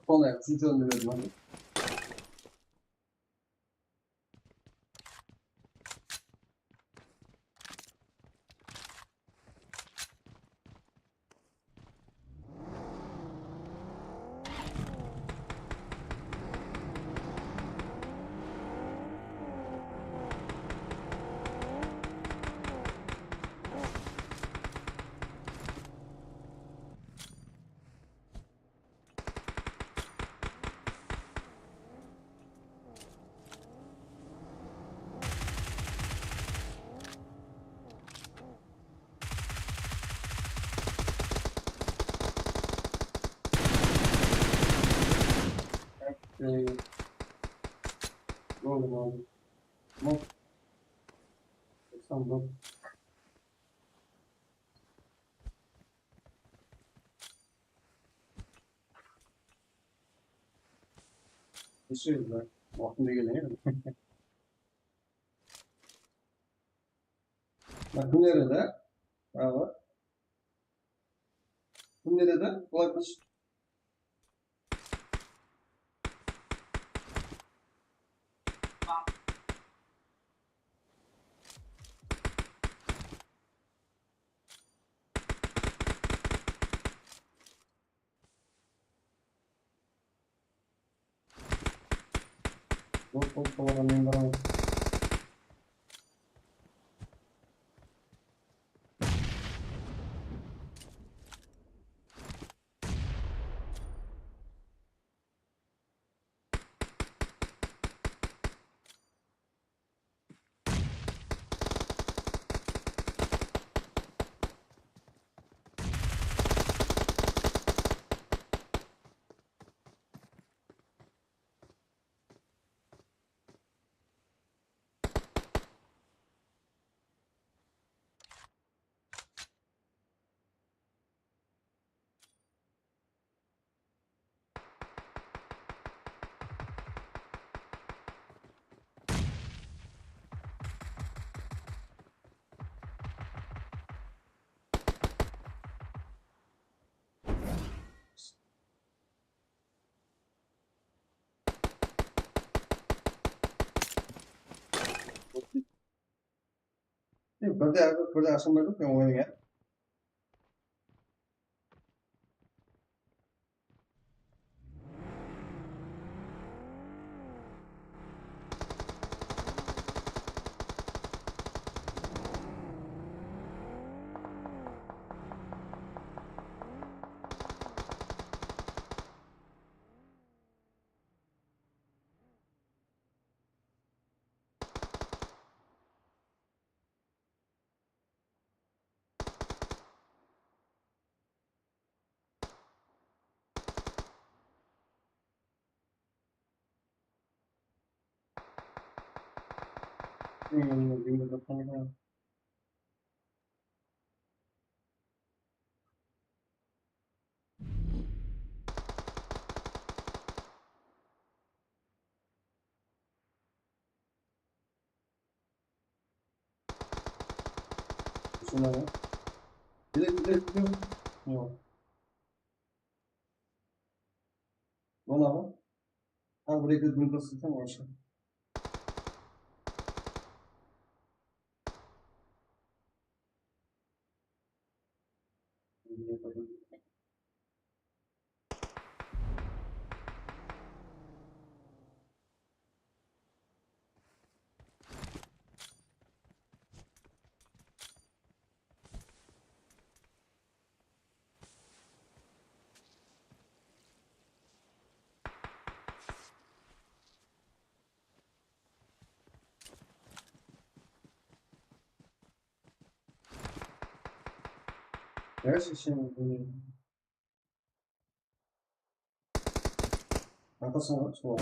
Sonday, úshinshi orındı berdim. Gol, gol. Gol. Toqsan gol. Neshege waqtında keldi, ya? Mına kim beredi, a? Bravo. Kim beredi? Bılay qılsh. Hop, hop, hop, men baraman. Bir de, bir de ashılmaydı, men oynayan. Şunları. Gide, gide, gide. Yok. Bola mı? Al, bir eki gün basılsam, orası. Gerçekten. Arkasına bak, sola.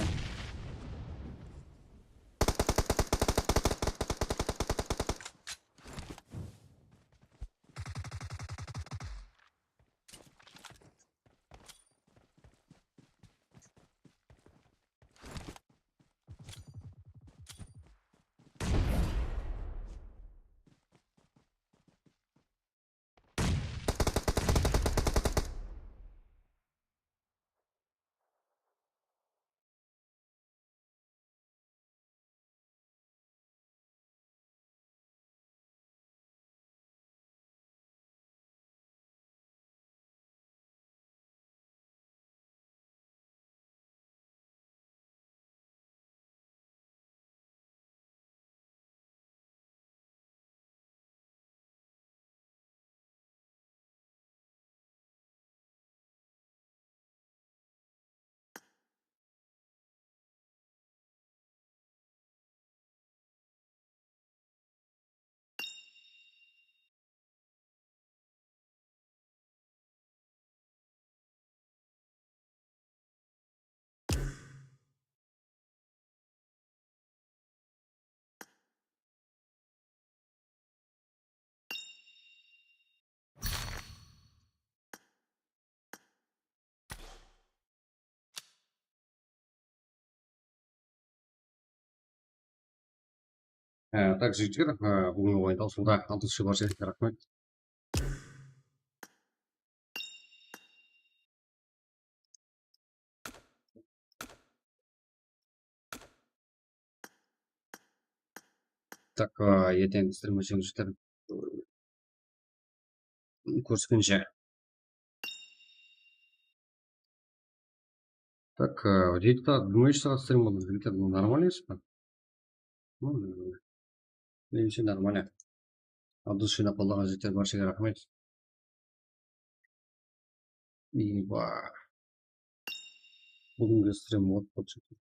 Á, tak, jigitler, á, búgingi oyın tawsıldı. Aldınshı barshangizge raxmet. Tak, á, erteń istirmesemiz jigitler. Kóriskenshe. Так, э, jeti saat, он бес saat стрим boldı, jigitler, bul нормально emes pa? Ну, менимше, нормально. Aldınshı oynap qalǵan jigitler, barshege raxmet. Iyba. Búgingi strim ot bolıp ketken.